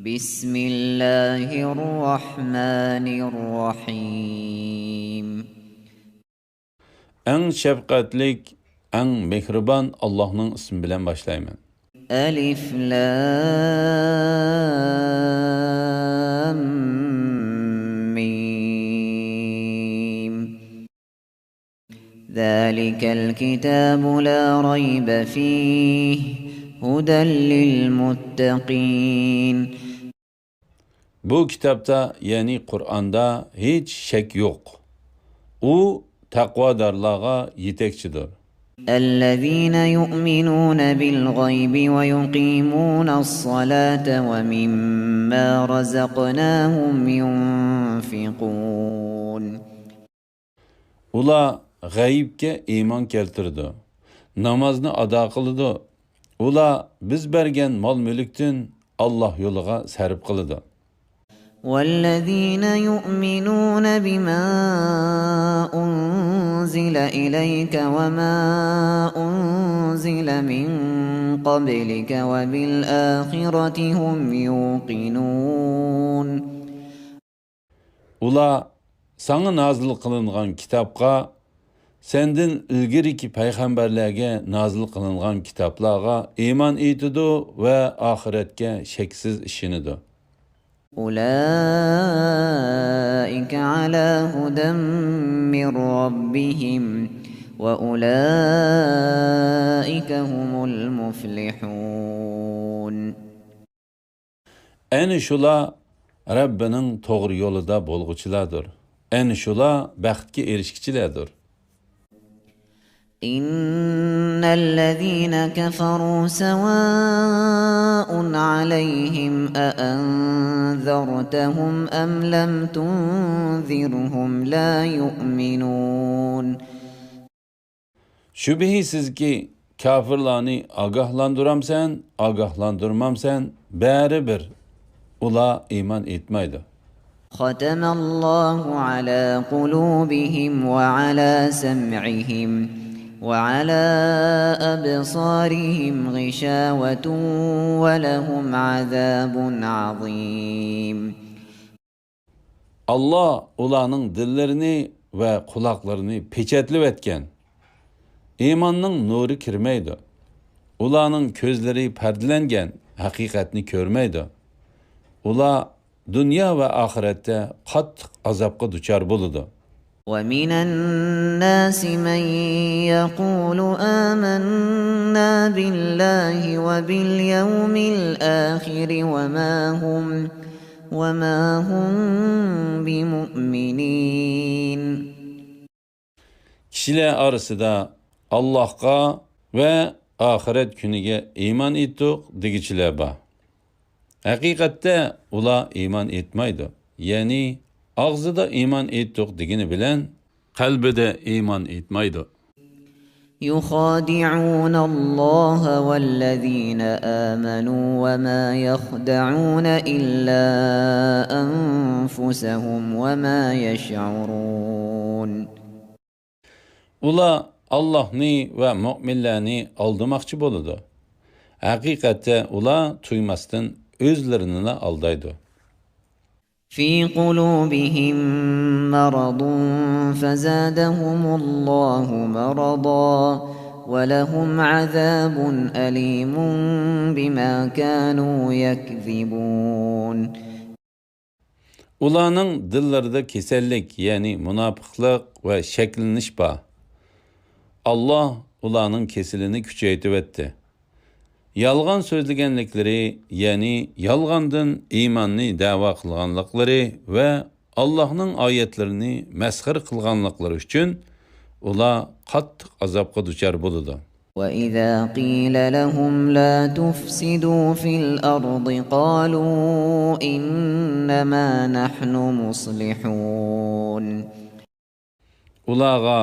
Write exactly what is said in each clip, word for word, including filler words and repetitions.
بسم الله الرحمن الرحيم. ئەڭ شەپقەتلىك، ئەڭ مېھرىبان ئاللاھنىڭ ئىسمى بىلەن باشلايمەن. ألف لام ميم. ذلك الكتاب لا ريب فيه هدى للمتقين. بۇ كىتابتا، يەنى قۇرئاندا ھېچ شەك يوق. ئۇ تەقۋادارلارغا يېتەكچىدۇر. الذين يؤمنون بالغيب ويقيمون الصلاة ومما رزقناهم ينفقون. ئۇلار غەيىبكە ئىمان كەلتۈرىدۇ، نامازنى ئادا قىلىدۇ. ئۇلار بىز بەرگەن مال-مۈلۈكتىن ئاللاھ يولىغا سەرپ قىلىدۇ. والذين يؤمنون بما أنزل إليك وما أنزل من قبلك وبالآخرة هم يوقنون. ئۇلار ساڭا نازىل قىلىنغان كىتابقا، سەندىن ئىلگىرىكى پەيغەمبەرلەرگە نازىل قىلىنغان كىتابلارغا ئىمان ئېيتىدۇ ۋە ئاخىرەتكە شەكسىز ئىشىنىدۇ. أولئك على هدى من ربهم وأولئك هم المفلحون. ئەنە شۇلار رەببىنىڭ توغرا يولىدا بولغۇچىلاردۇر. ئەنە شۇلار بەختكە ئېرىشكۈچىلەردۇر. إن الذين كفروا سواء عليهم أأنذرتهم أم لم تنذرهم لا يؤمنون. شۈبھىسىزكى، كاپىرلارنى ئاگاھلاندۇرامسەن، ئاگاھلاندۇرمامسەن، بەرىبىر ئۇلار ئىمان ئېيتمايدۇ. ختم الله على قلوبهم وعلى سمعهم وعلى أبصارهم غشاوة ولهم عذاب عظيم. ئاللاھ ئۇلارنىڭ دىللىرىنى ۋە قۇلاقلىرىنى پېچەتلىۋەتكەن. ئىماننىڭ نۇرى كىرمەيدۇ. ئۇلارنىڭ كۆزلىرى پەردىلەنگەن، ھەقىقەتنى كۆرمەيدۇ. ئۇلار دۇنيا ۋە ئاخىرەتتە قاتتىق ئازابقا دۇچار بولىدۇ. ومن الناس من يقول آمنا بالله وباليوم الآخر وما هم وما هم بمؤمنين. كىشىلەر ئارىسىدا ئاللاھقا ۋە ئاخىرەت كۈنىگە ئىمان ئېيتتۇق دېگۈچىلەر بار. ھەقىقەتتە ئۇلار ئىمان ئېيتمايدۇ. يەنى ئاغزىدا ئىمان ئېيتتۇق دېگىنى بىلەن قەلبىدە ئىمان ئېيتمايدۇ. يخادعون الله والذين آمنوا وما يخدعون إلا أنفسهم وما يشعرون. ئۇلار ئاللاھنى ۋە مۆمىنلەرنى ئالدىماقچى بولىدۇ. ھەقىقەتتە ئۇلار تۇيماستىن ئۆزلىرىنىلا ئالدايدۇ. في قلوبهم مرض فزادهم الله مرضا ولهم عذاب أليم بما كانوا يكذبون. ئۇلارنىڭ دىللىرىدا كېسەللىك، يەنى مۇناپىقلىق ۋە شەكلىنىش بار. ئاللاھ ئۇلارنىڭ كېسىلىنى كۈچەيتىۋەتتى. يالغان سۆزلىگەنلىكلىرى، يەنى يالغاندىن ئىماننى دەۋا قىلغانلىقلىرى ۋە ئاللاھنىڭ ئايەتلىرىنى مەسخىرە قىلغانلىقلىرى ئۈچۈن ئۇلار قاتتىق ئازابقا دۇچار بولىدۇ. وإذا قيل لهم لا تفسدوا في الأرض قالوا إنما نحن مصلحون. ئۇلارغا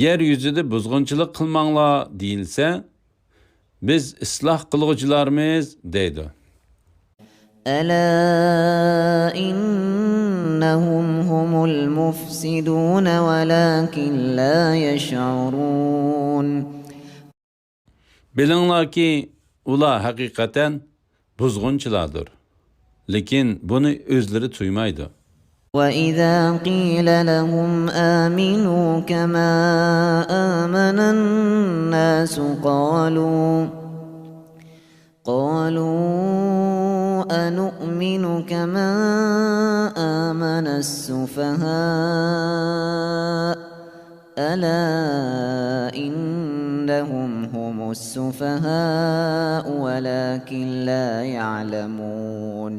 يەر يۈزىدە بۇزغۇنچىلىق قىلماڭلار دېيىلسە، بىز ئىسلاھ قىلغۇچىلارمىز دەيدۇ. ألا إنهم هم المفسدون ولكن لا يشعرون. بىلىڭلاركى، ئۇلار ھەقىقەتەن بۇزغۇنچىلاردۇر. لېكىن بۇنى ئۆزلىرى تۇيمايدۇ. وَإِذَا قِيلَ لَهُمْ آمِنُوا كَمَا آمَنَ النَّاسُ قَالُوا، قَالُوا أَنُؤْمِنُ كَمَا آمَنَ السُّفَهَاءُ أَلَا إِنَّهُمْ هُمُ السُّفَهَاءُ وَلَٰكِن لَّا يَعْلَمُونَ.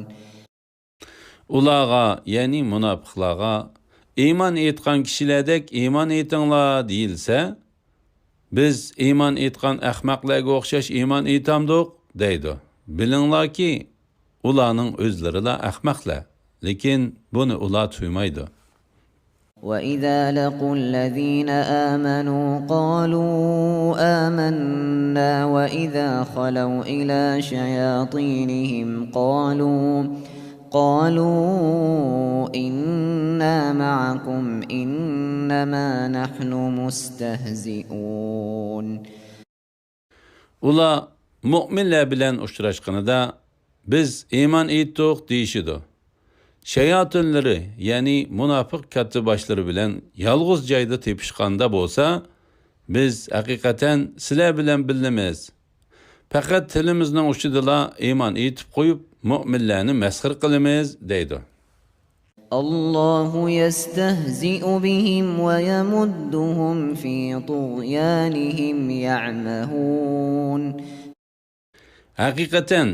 ئۇلارغا، يەنى مۇناپىقلارغا، ئىمان ئېيتقان كىشىلەردەك ئىمان ئېيتىڭلار دېيىلسە، بىز ئىمان ئېيتقان ئەخمەقلەرگە ئوخشاش ئىمان ئېيتامدۇق؟ دەيدۇ. بىلىڭلاركى، ئۇلارنىڭ ئۆزلىرىلا ئەخمەقلەر، لېكىن بۇنى ئۇلار تۇيمايدۇ. وَإِذَا لَقُوا الَّذِينَ آمَنُوا قَالُوا آمَنَّا وَإِذَا خَلَوْا إِلَىٰ شَيَاطِينِهِمْ قَالُوا، قَالُوا إِنَّا مَعَكُمْ إِنَّمَا نَحْنُ مُسْتَهْزِئُونَ. ئۇلار مۆمىنلەر بىلەن ئۇچراشقىنىدا، بىز ئىمان ئېيتتۇق دېيىشىدۇ. شاياتىنلىرى، يەنى مۇناپىق كاتتىباشلىرى بىلەن يالغۇز جايدا تېپىشقاندا بولسا، بىز ھەقىقەتەن سىلەر بىلەن بىللىمىز. پەقەت تىلىمىزنىڭ ئۇچىدىلا ئىمان ئېيتىپ قويۇپ، مۆمىنلەرنى مەسخىرە قىلىمىز، دەيدۇ. اللَّهُ يَسْتَهْزِئُ بِهِمْ وَيَمُدُّهُمْ فِي طُغْيَانِهِمْ يَعْمَهُونَ. ھەقىقەتەن،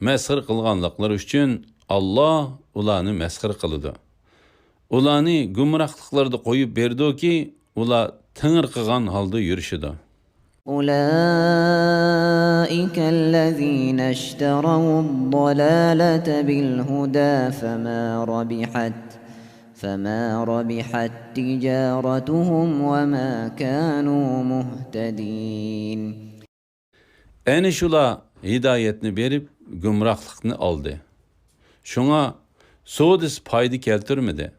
مەسخىرە قىلغانلىقلىرى ئۈچۈن ئاللاھ ئۇلارنى مەسخىرە قىلىدۇ. ئۇلارنى گۇمراھلىقلىرىدا قويۇپ بېرىدۇكى، ئۇلار تېڭىرقىغان ھالدا يۈرۈشىدۇ. أُولَٰئِكَ الَّذِينَ اشْتَرَوُا الضَّلَالَةَ بِالْهُدَىٰ فَمَا رَبِحَتْ، فَمَا رَبِحَتْ تِجَارَتُهُمْ وَمَا كَانُوا مُهْتَدِينَ. ئەنە شۇلار ھىدايەتنى بېرىپ، گۇمراھلىقنى ئالدى. شۇڭا سودىسى پايدا كەلتۈرمىدى.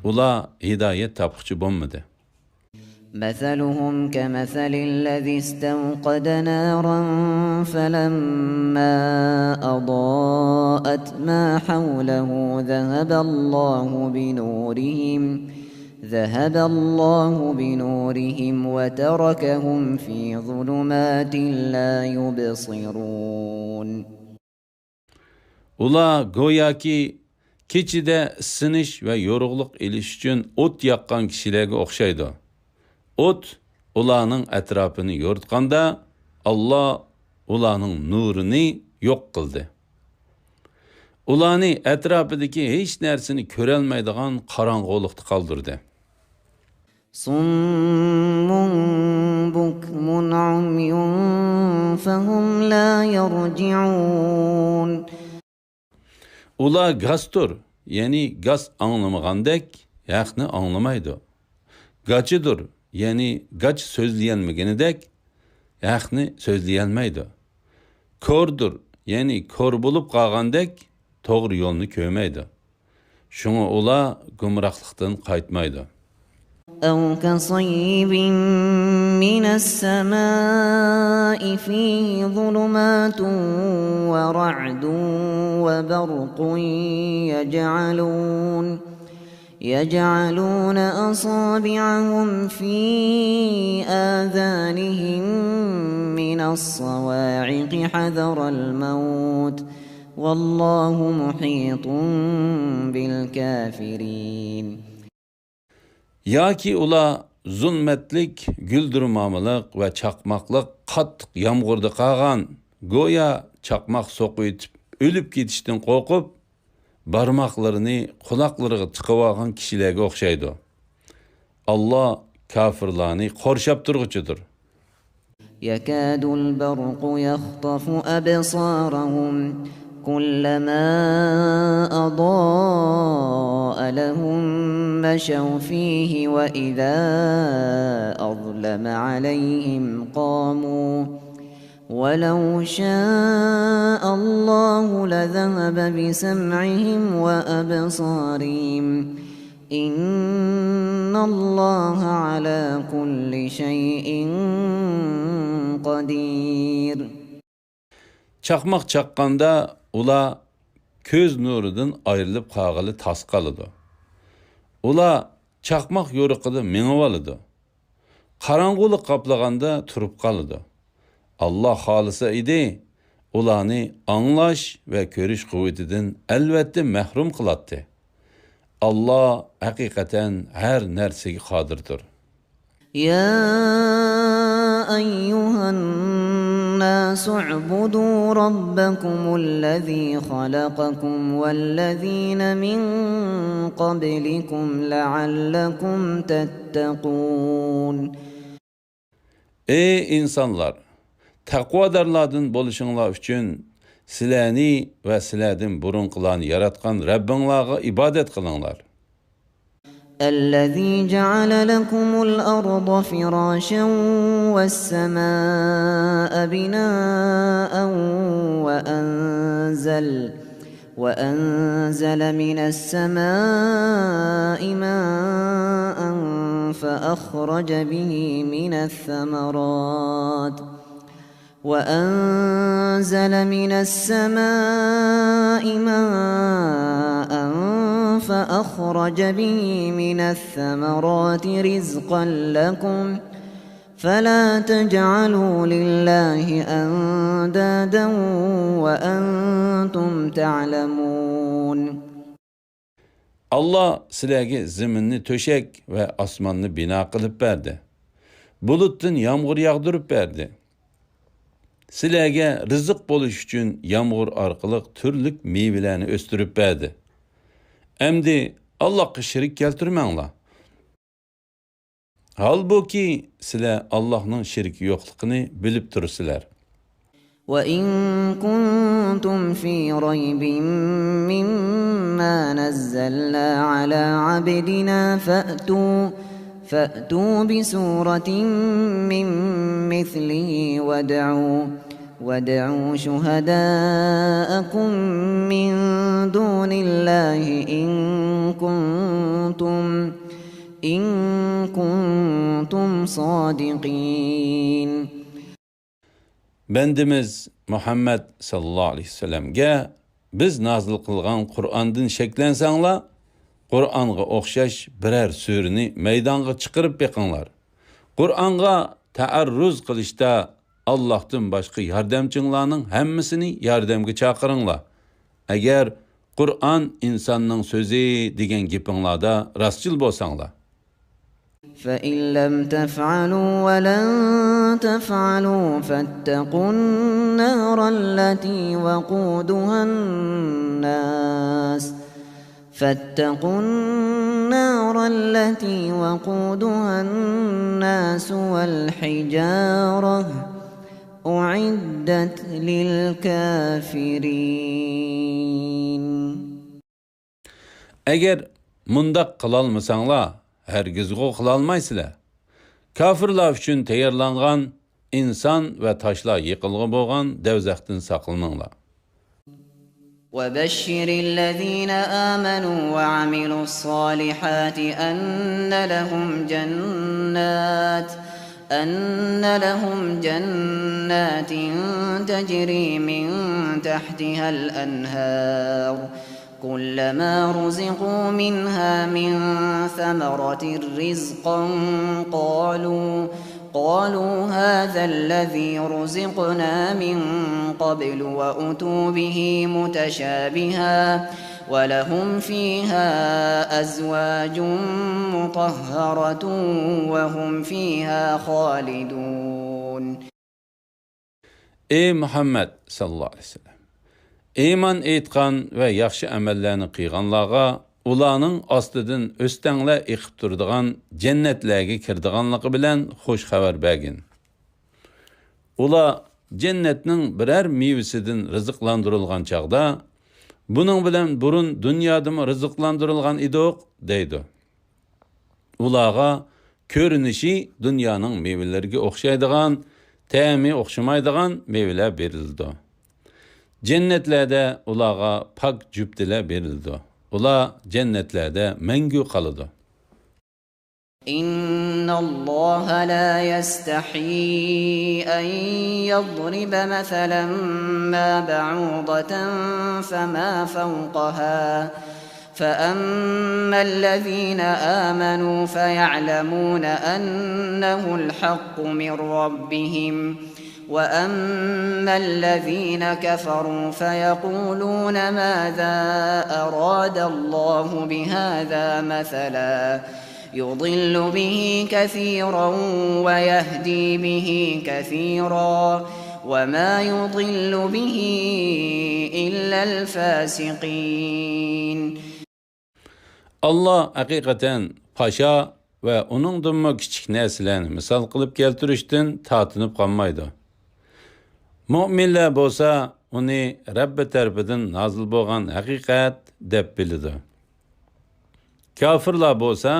ئۇلار ھىدايەت تاپقۇچى بولمىدى. مَثَلُهُمْ كَمَثَلِ الَّذِي اسْتَوْقَدَ نَارًا فَلَمَّا أَضَاءَتْ مَا حَوْلَهُ ذَهَبَ اللَّهُ بِنُورِهِمْ، ذَهَبَ اللَّهُ بِنُورِهِمْ وَتَرَكَهُمْ فِي ظُلُمَاتٍ لَّا يُبْصِرُونَ. ئۇلار گوياكى كېچىدە ئىسسىنىش ۋە يورۇقلۇق ئېلىش ئۈچۈن ئوت ياققان كىشىلەرگە ئوخشايدۇ. ئوت ئۇلارنىڭ ئەتراپىنى يورۇتقاندا، ئاللاھ ئۇلارنىڭ نۇرىنى يوق قىلدى. ئۇلارنى ئەتراپىدىكى ھېچ نەرسىنى كۆرەلمەيدىغان قاراڭغۇلۇقتا قالدۇردى. صُمٌّ بُكْمٌ عُمْيٌ فَهُمْ لَا يَرْجِعُونَ. ئۇلار گاستۇر، يەنى گاس ئاڭلىمىغاندەك، ھەقنى ئاڭلىمايدۇ. گاچىدۇر، يەنى گاچ سۆزلىيەلمىگىنىدەك، ھەقنى سۆزلىيەلمەيدۇ. كوردۇر، يەنى كور بولۇپ قالغاندەك، توغرا يولنى كۆرمەيدۇ. شۇڭا ئۇلار گۇمراھلىقتىن قايتمايدۇ. أَوْ كَصَيِّبٍ مِّنَ السَّمَاءِ فِيهِ ظُلُمَاتٌ وَرَعْدٌ وَبَرْقٌ يَجْعَلُونَ، يَجْعَلُونَ أَصَابِعَهُمْ فِي آذَانِهِم مِّنَ الصَّوَاعِقِ حَذَرَ الْمَوْتِ، وَاللَّهُ مُحِيطٌ بِالْكَافِرِينَ. ياكى ئۇلار زۇلمەتلىك، گۈلدۈرمامىلىق ۋە چاقماقلىق قاتتىق يامغۇردا قالغان، گويا چاقماق سوقۇۋېتىپ ئۆلۈپ كېتىشتىن قورقۇپ، بارماقلىرىنى قۇلاقلىرىغا تىقىۋالغان كىشىلەرگە ئوخشايدۇ. ئاللاھ كاپىرلارنى قورشاپ تۇرغۇچىدۇر. يَكَادُ الْبَرْقُ يَخْطَفُ أَبْصَارَهُمْ، كُلَّمَا أَضَاءَ لَهُم مَّشَوْا فِيهِ وَإِذَا أَظْلَمَ عَلَيْهِمْ قَامُوا، وَلَوْ شَاءَ اللَّهُ لَذَهَبَ بِسَمْعِهِمْ وَأَبْصَارِهِمْ، إِنَّ اللَّهَ عَلَىٰ كُلِّ شَيْءٍ قَدِيرٌ. چاقماق چاققاندا ئۇلار كۆز نۇرىدىن ئايرىلىپ قالغىلى تاس قالىدۇ. ئۇلار چاقماق يورۇقىدا مېڭىۋالىدۇ. قاراڭغۇلۇق قاپلىغاندا تۇرۇپ قالىدۇ. ئاللا خالىسا ئىدى، ئۇلارنى ئاڭلاش ۋە كۆرۈش قۇۋۋىتىدىن ئەلۋەتتە مەھرۇم قىلاتتى. ئاللا ھەقىقەتەن ھەر نەرسىگە قادىردۇر. يا أيها الناس اعبدوا ربكم الذي خلقكم والذين من قبلكم لعلكم تتقون. ئەي ئىنسانلار! تەقۋادارلاردىن بولۇشۇڭلار ئۈچۈن سىلەرنى ۋە سىلەردىن بۇرۇنقىلارنى ياراتقان رەببىڭلارغا ئىبادەت قىلىڭلار. الذي جعل لكم الأرض فراشا والسماء بناء وأنزل وأنزل من السماء ماء فأخرج به من الثمرات وأنزل من السماء ماء فأخرج به من الثمرات رزقا لكم فلا تجعلوا لله أندادا وأنتم تعلمون. ئاللا سىلەرگە زېمىننى تۆشەك ۋە ئاسماننى بىنا قىلىپ بەردى. بۇلۇتتىن يامغۇر ياغدۇرۇپ بەردى. سىلەرگە رىزىق بولۇش ئۈچۈن يامغۇر ئارقىلىق تۈرلۈك مېۋىلەرنى ئۆستۈرۈپ بەردى. ئەمدى ئاللاغا شېرىك كەلتۈرمەڭلار. ھالبۇكى، سىلەر ئاللاھنىڭ شېرىكى يوقلۇقىنى بىلىپ تۇرىسىلەر. وإن كنتم في ريب مما نزلنا على عبدنا فأتوا، فأتوا بسورة من مثله وادعوا، وادعوا شهداءكم من دون الله إن كنتم، إن كنتم صادقين. بەندىمىز مۇھەممەد ساللاللاھۇ ئەلەيھى ۋەسەللەمگە بىز نازىل قىلغان قۇرئاندىن شەكلەنسەڭلار، قۇرئانغا ئوخشاش بىرەر سۈرىنى مەيدانغا چىقىرىپ بېقىڭلار. قۇرئانغا تەئەررۇز قىلىشتا ئاللاھتىن باشقا ياردەمچىڭلارنىڭ ھەممىسىنى ياردەمگە چاقىرىڭلار. ئەگەر قۇرئان ئىنساننىڭ سۆزى دېگەن گېپىڭلاردا راستچىل بولساڭلار. فإن لم تفعلوا ولن تفعلوا فاتقوا النار التي وقودها الناس، فاتقوا النار التي وقودها الناس والحجارة أعدت للكافرين. ئەگەر مۇنداق قىلالمىساڭلار، ھەرگىزغۇ قىلالمايسىلەر. كاپىرلار ئۈچۈن تەييارلانغان ئىنسان ۋە تاشلار يېقىلغۇ بولغان دەۋزەختىن ساقلىنىڭلار. وبشر الذين آمنوا وعملوا الصالحات أن لهم جنات، أن لهم جنات تجري من تحتها الأنهار كلما رزقوا منها من ثمرة رزقا قالوا، قالوا هذا الذي رزقنا من قبل وأتوا به متشابها ولهم فيها أزواج مطهرة وهم فيها خالدون. ئەي مۇھەممەد ساللاللاھۇ ئەلەيھى ۋەسەللەم! ئىمان ئېيتقان ۋە ياخشى ئەمەللەرنى قىلغانلارغا ئۇلارنىڭ ئاستىدىن ئۆستەڭلەر ئېقىپ تۇرىدىغان جەننەتلەرگە كىرىدىغانلىقى بىلەن خۇش خەۋەر بەرگىن. ئۇلار جەننەتنىڭ بىرەر مېۋىسىدىن رىزىقلاندۇرۇلغان چاغدا، بۇنىڭ بىلەن بۇرۇن دۇنيادىمۇ رىزىقلاندۇرۇلغان ئىدۇق، دەيدۇ. ئۇلارغا كۆرۈنۈشى دۇنيانىڭ مېۋىلىرىگە ئوخشايدىغان، تەمى ئوخشىمايدىغان مېۋىلەر بېرىلىدۇ. جەننەتلەردە ئۇلارغا پاك جۈپتىلەر بېرىلىدۇ. ئۇلار جەننەتلەردە مەڭگۈ قالىدۇ. إن الله لا يستحيي أن يضرب مثلا ما بعوضة فما فوقها، فأما الذين آمنوا فيعلمون أنه الحق من ربهم، وأما الذين كفروا فيقولون ماذا أراد الله بهذا مثلا، يضل به كثيرا ويهدي به كثيرا، وما يضل به إلا الفاسقين. ئاللا ھەقىقەتەن پاشا ۋە ئۇنىڭدىنمۇ كىچىك نەرسىلەرنى مىسال قىلىپ كەلتۈرۈشتىن تارتىنىپ قالمايدۇ. مۆمىنلەر بولسا ئۇنى رەببى تەرىپىدىن نازىل بولغان ھەقىقەت دەپ بىلىدۇ. كاپىرلار بولسا،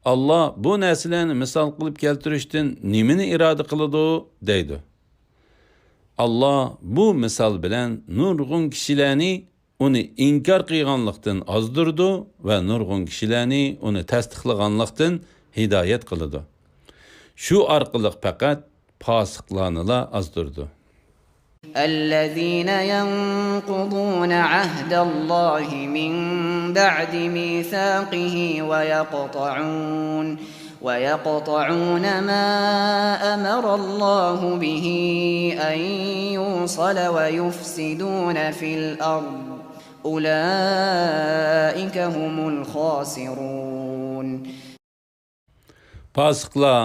ئاللا بۇ نەرسىلەرنى مىسال قىلىپ كەلتۈرۈشتىن نېمىنى ئىرادە قىلىدۇ؟ دەيدۇ. ئاللا بۇ مىسال بىلەن نۇرغۇن كىشىلەرنى ئۇنى ئىنكار قىلغانلىقتىن ئازدۇرىدۇ ۋە نۇرغۇن كىشىلەرنى ئۇنى تەستىقلىغانلىقتىن ھىدايەت قىلىدۇ. شۇ ئارقىلىق پەقەت پاسىقلارنىلا ئازدۇرىدۇ. الذين ينقضون عهد الله من بعد ميثاقه ويقطعون ويقطعون ما أمر الله به أن يوصل ويفسدون في الأرض أولئك هم الخاسرون. پاسىقلار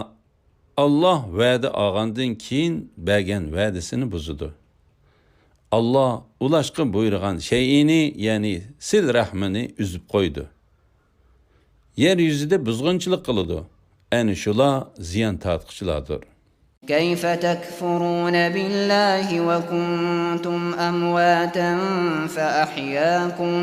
ئاللا ۋەدە ئالغاندىن كېيىن بەرگەن ۋەدىسىنى بۇزىدۇ. ئاللا ئۇلاشقا بۇيرۇغان شەيئىنى، يەنى سىل رەھمىنى ئۈزۈپ قويىدۇ. يەر يۈزىدە بۇزغۇنچىلىق قىلىدۇ. ئەنە شۇلار زىيان تارتقۇچىلاردۇر. كيف تكفرون بالله وكنتم أمواتا فأحياكم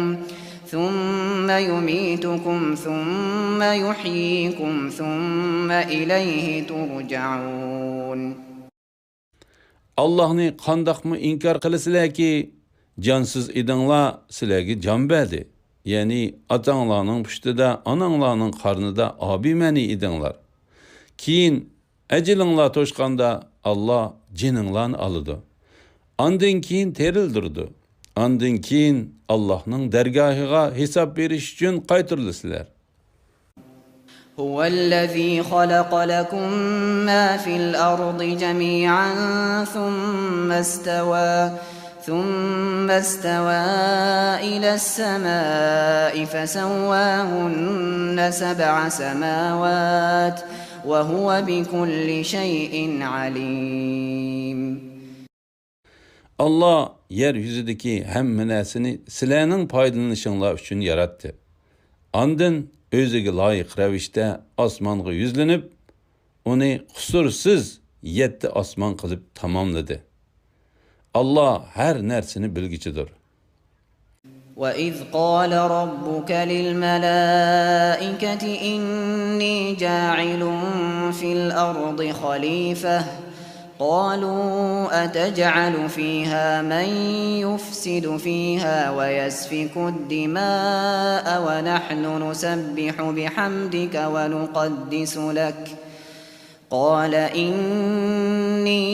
ثم يميتكم ثم يحييكم ثم إليه ترجعون. ئاللاھنى قانداقمۇ ئىنكار قىلىسىلەركى، جانسىز ئىدىڭلار سىلەرگە جان بەردى. يەنى ئاتاڭلارنىڭ پۇشتىدا، ئاناڭلارنىڭ قارنىدا ئابىمەنى ئىدىڭلار. كېيىن ئەجىلىڭلار توشقاندا ئاللا جېنىڭلارنى ئالىدۇ. ئاندىن كېيىن تىرىلدۈرىدۇ. ئاندىن كېيىن ئاللاھنىڭ دەرگاھىغا ھېساب بېرىش ئۈچۈن قايتۇرۇلىسىلەر. هو الذي خلق لكم ما في الأرض جميعا ثم استوى ثم استوى إلى السماء فسواهن سبع سماوات وهو بكل شيء عليم. ئاللا يەر يۈزىدىكى ھەممە نەرسىنى سىلەرنىڭ پايدىلىنىشىڭلار ئۈچۈن ياراتتى. ئاندىن ئۆزىگە لايىق رەۋىشتە ئاسمانغا يۈزلىنىپ، ئۇنى قۇسۇرسىز يەتتە ئاسمان قىلىپ تاماملىدى. ئاللا ھەر نەرسىنى بىلگۈچىدۇر. وإذ قال ربك للملائكة إني جاعل في الأرض خليفة قالوا أتجعل فيها من يفسد فيها ويسفك الدماء ونحن نسبح بحمدك ونقدس لك قال إني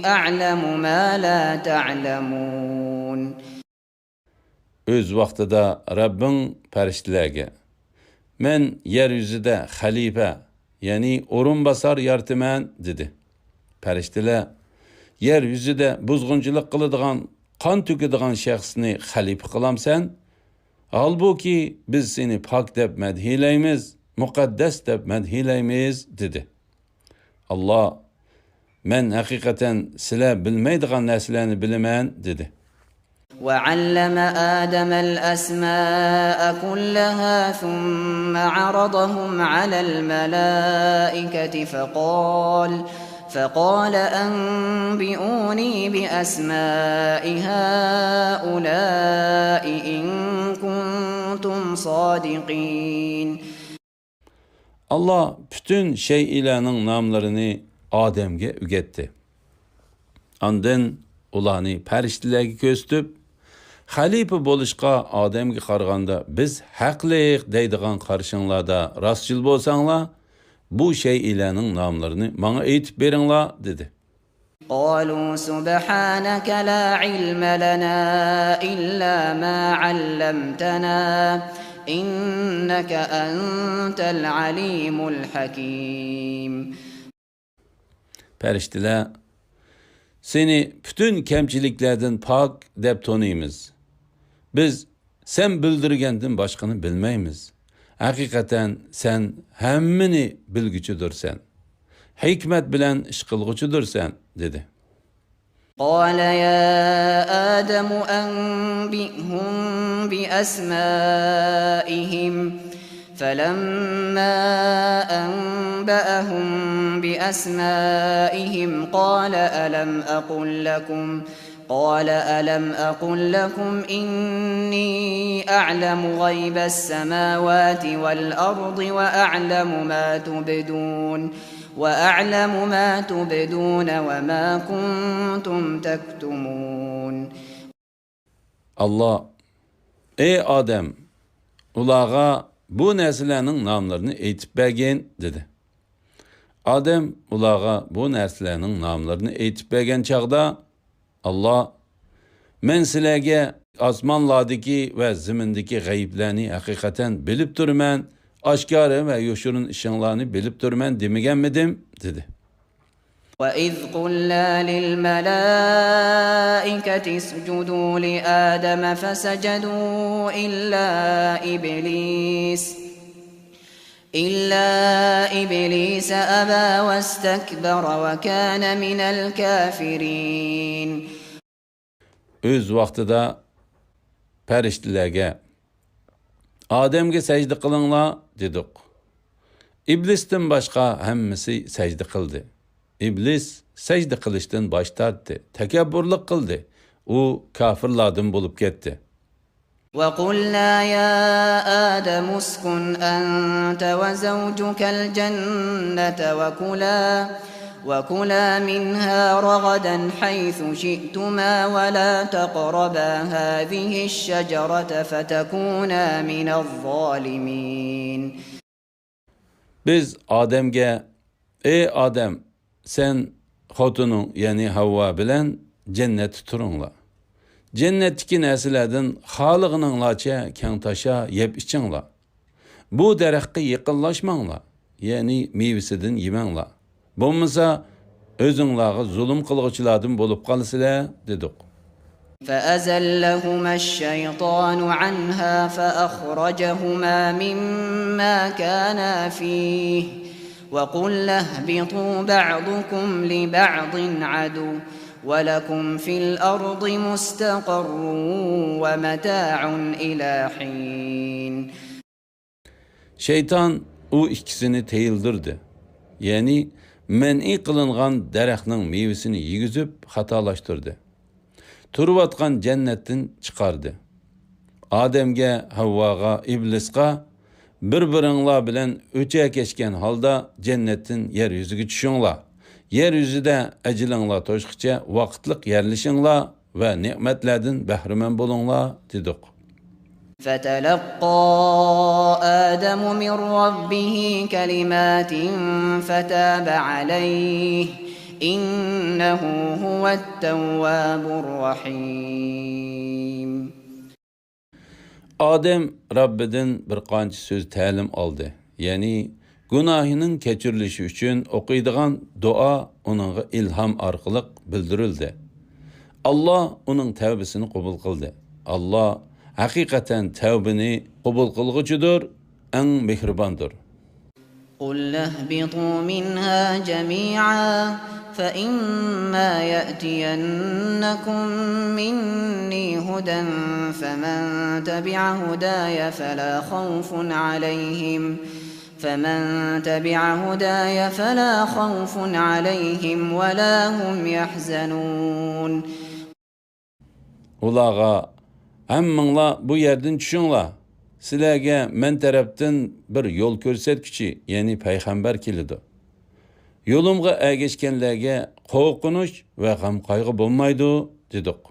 أعلم ما لا تعلمون. ئۆز ۋاقتىدا رەببىڭ پەرىشتىلەرگە، مەن يەر يۈزىدە خەلىپە، يەنى ئورۇنباسار يارىتىمەن، دېدى. پەرىشتىلەر، يەر يۈزىدە بۇزغۇنچىلىق قىلىدىغان، قان تۆكىدىغان شەخسنى خەلىپە قىلامسەن؟ ھالبۇكى، بىز سېنى پاك دەپ مەدھىيلەيمىز، مۇقەددەس دەپ مەدھىيلەيمىز، دېدى. ئاللا، مەن ھەقىقەتەن سىلەر بىلمەيدىغان نەرسىلەرنى بىلىمەن، دېدى. وعلم آدم الأسماء كلها ثم عرضهم على الملائكة فقال، فقال أنبئوني بأسماء هؤلاء إن كنتم صادقين. ئاللا پۈتۈن شەيئىلەرنىڭ ناملىرىنى ئادەمگە ئۆگەتتى. ئاندىن ئۇلارنى پەرىشتىلەرگە كۆرسىتىپ، خەلىپە بولۇشقا ئادەمگە قارىغاندا بىز ھەقلىق دەيدىغان قارىشىڭلاردا راستچىل بولساڭلار، بۇ شەيئىلەرنىڭ ناملىرىنى ماڭا ئېيتىپ بېرىڭلار، دېدى. قالوا سبحانك لا علم لنا إلا ما علمتنا إنك أنت العليم الحكيم. پەرىشتىلەر، سېنى پۈتۈن كەمچىلىكلەردىن پاك دەپ تونۇيمىز. بىز سەن بىلدۈرگەندىن باشقىنى بىلمەيمىز. ھەقىقەتەن سەن ھەممىنى بىلگۈچىدۇرسەن. ھېكمەت بىلەن ئىش قىلغۇچىدۇرسەن، دېدى. قال يا آدم أنبئهم بأسمائهم فلما أنبأهم بأسمائهم قال ألم أقل لكم قال ألم أقل لكم إني أعلم غيب السماوات والأرض وأعلم ما تبدون وأعلم ما تبدون وما كنتم تكتمون. ئاللا، ئەي ئادەم، ئۇلارغا بۇ نەرسىلەرنىڭ ناملىرىنى ئېيتىپ بەرگىن، دېدى. ئادەم ئۇلارغا بۇ نەرسىلەرنىڭ ناملىرىنى ئېيتىپ بەرگەن چاغدا، ئاللا، مەن سىلەرگە ئاسمانلاردىكى ۋە زېمىندىكى غەيىبلەرنى ھەقىقەتەن بىلىپ تۇرىمەن، ئاشكارا ۋە يوشۇرۇن ئىشىڭلارنى بىلىپ تۇرىمەن دېمىگەنمىدىم؟ دېدى. وإذ قلنا للملائكة اسجدوا لآدم فسجدوا إلا إبليس إلا إبليس أبى واستكبر وكان من الكافرين. ئۆز ۋاقتىدا پەرىشتىلەرگە، ئادەمگە سەجدە قىلىڭلار، دېدۇق. ئىبلىستىن باشقا ھەممىسى سەجدە قىلدى. ئىبلىس سەجدە قىلىشتىن باش تارتتى، تەكەببۇرلۇق قىلدى. ئۇ كاپىرلاردىن بولۇپ كەتتى. وقلنا يا آدم اسكن أنت وزوجك الجنة وكلا وكلا منها رغدا حيث شئتما ولا تقربا هذه الشجرة فتكونا من الظالمين. بىز ئادەمگە، ئەي ئادەم، سەن خوتۇنۇڭ، يەنى ھەۋۋا بىلەن جەننەتتە تۇرۇڭلار. جەننەتتىكى نەرسىلەردىن خالىغىنىڭلارچە كەڭ تاشا يەپ ئىچىڭلار. بۇ دەرەخكە يېقىنلاشماڭلار، يەنى مېۋىسىدىن يېمەڭلار. بولمىسا، ئۆزۈڭلارغا زۇلۇم قىلغۇچىلاردىن بولۇپ قالىسىلەر، دېدۇق. فأزلهما الشيطان عنها فأخرجهما مما كانا فيه وقلنا اهبطوا بعضكم لبعض عدو ولكم في الأرض مستقر ومتاع إلى حين. شەيتان ئۇ ئىككىسىنى تىيىلدۈردى، يەنى مەنئى قىلىنغان دەرەخنىڭ مېۋىسىنى يېگۈزۈپ خاتالاشتۇردى. تۇرۇۋاتقان جەننەتتىن چىقاردى. ئادەمگە، ھەۋۋاغا، ئىبلىسقا، بىر-بىرىڭلار بىلەن ئۆچەكەشكەن ھالدا جەننەتتىن يەر يۈزىگە چۈشۈڭلار. يەر يۈزىدە ئەجىلىڭلار توشقىچە ۋاقىتلىق يەرلىشىڭلار ۋە نېمەتلەردىن بەھرىمەن بولۇڭلار، دېدۇق. فتلقى آدم من ربه كلمات فتاب عليه إنه هو التواب الرحيم. ئادەم رەببىدىن بىر قانچە سۆز تەلىم ئالدى، يەنى گۇناھىنىڭ كەچۈرۈلۈشى ئۈچۈن ئوقۇيدىغان دۇئا ئۇنىڭغا ئىلھام ئارقىلىق بىلدۈرۈلدى. ئاللا ئۇنىڭ تەۋبىسىنى قوبۇل قىلدى. ئاللا ھەقىقەتەن تەۋبىنى قوبۇل قىلغۇچىدۇر، ئەڭ مېھرىباندۇر. قلنا اهبطوا منها جميعا فإما يأتينكم مني هدى فمن تبع هداي فلا خوف عليهم فمن تبع هداي فلا خوف عليهم ولا هم يحزنون. ئۇلارغا، ھەممىڭلار بۇ يەردىن چۈشۈڭلار، سىلەرگە مەن تەرەپتىن بىر يول كۆرسەتكۈچى، يەنى پەيغەمبەر كېلىدۇ. يولۇمغا ئەگەشكەنلەرگە قورقۇنچ ۋە غەم-قايغۇ بولمايدۇ، دېدۇق.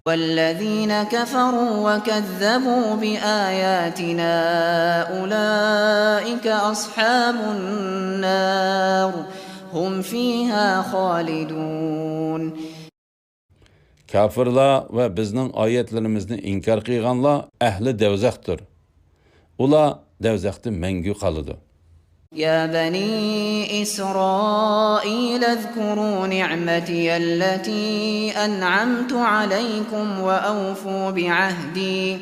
والذين كفروا وكذبوا بآياتنا أولئك أصحاب النار هم فيها خالدون. كاپىرلار ۋە بىزنىڭ ئايەتلىرىمىزنى ئىنكار قىلغانلار ئەھلى دوزاختۇر. ئۇلار دوزاختا مەڭگۈ قالىدۇ. يا بني إسرائيل اذكروا نعمتي التي أنعمت عليكم وأوفوا بعهدي،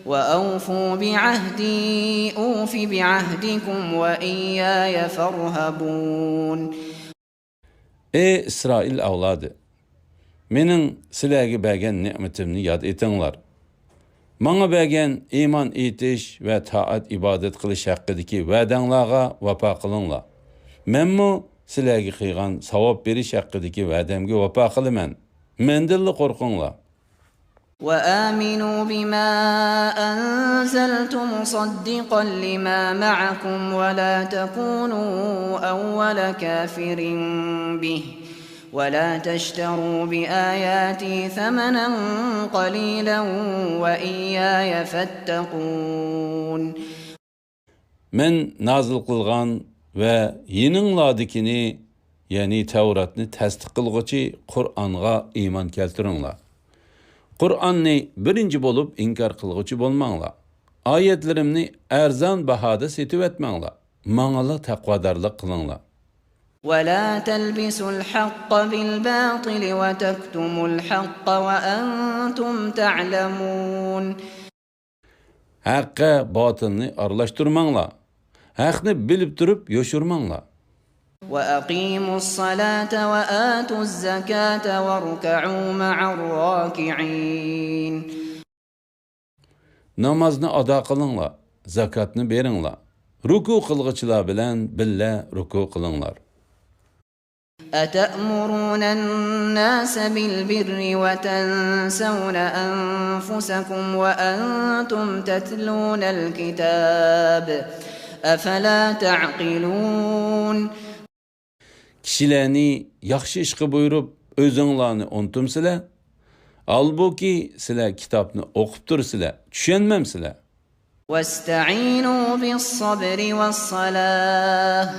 وأوفوا بعهدي أوف بعهدكم وإياي فارهبون. ئەي ئىسرائىل ئەۋلادى! مېنىڭ سىلەرگە بەرگەن نېمىتىمنى ياد ئېتىڭلار. ماڭا بەرگەن ئىمان ئېيتىش ۋە تائەت-ئىبادەت قىلىش ھەققىدىكى ۋەدەڭلارغا ۋاپا قىلىڭلار. مەنمۇ سىلەرگە قىلغان ساۋاب بېرىش ھەققىدىكى ۋەدەمگە ۋاپا قىلىمەن. مەندىنلا قورقۇڭلار. وآمنوا بما أنزلت مصدقا لما معكم ولا تكونوا أول كافر به ولا تشتروا بآياتي ثمنا قليلا وإياي فاتقون. مەن نازىل قىلغان ۋە يېنىڭلاردىكىنى، يەنى تەۋراتنى تەستىق قىلغۇچى قۇرئانغا ئىمان كەلتۈرۈڭلار. قۇرئاننى بىرىنچى بولۇپ ئىنكار قىلغۇچى بولماڭلار. ئايەتلىرىمنى ئەرزان باھادا سېتىۋەتمەڭلار. ماڭىلا تەقۋادارلىق قىلىڭلار. ولا تلبسوا الحق بالباطل وتكتموا الحق وأنتم تعلمون. ھەققە باتىلنى ئارىلاشتۇرماڭلار. ھەقنى بىلىپ تۇرۇپ يوشۇرماڭلار. وأقيموا الصلاة وآتوا الزكاة واركعوا مع الراكعين. نامازنى ئادا قىلىڭلار، زاكاتنى بېرىڭلار. رۇكۇ قىلغۇچىلار بىلەن بىللە رۇكۇ قىلىڭلار. أتأمرون الناس بالبر وتنسون أنفسكم وأنتم تتلون الكتاب أفلا تعقلون. كىشىلەرنى ياخشى ئىشقا بۇيرۇپ، ئۆزۈڭلارنى ئۇنتۇمسىلەر؟ ھالبۇكى، سىلەر كىتابنى ئوقۇپ تۇرسىلەر، چۈشەنمەمسىلەر؟ واستعينوا بالصبر والصلاة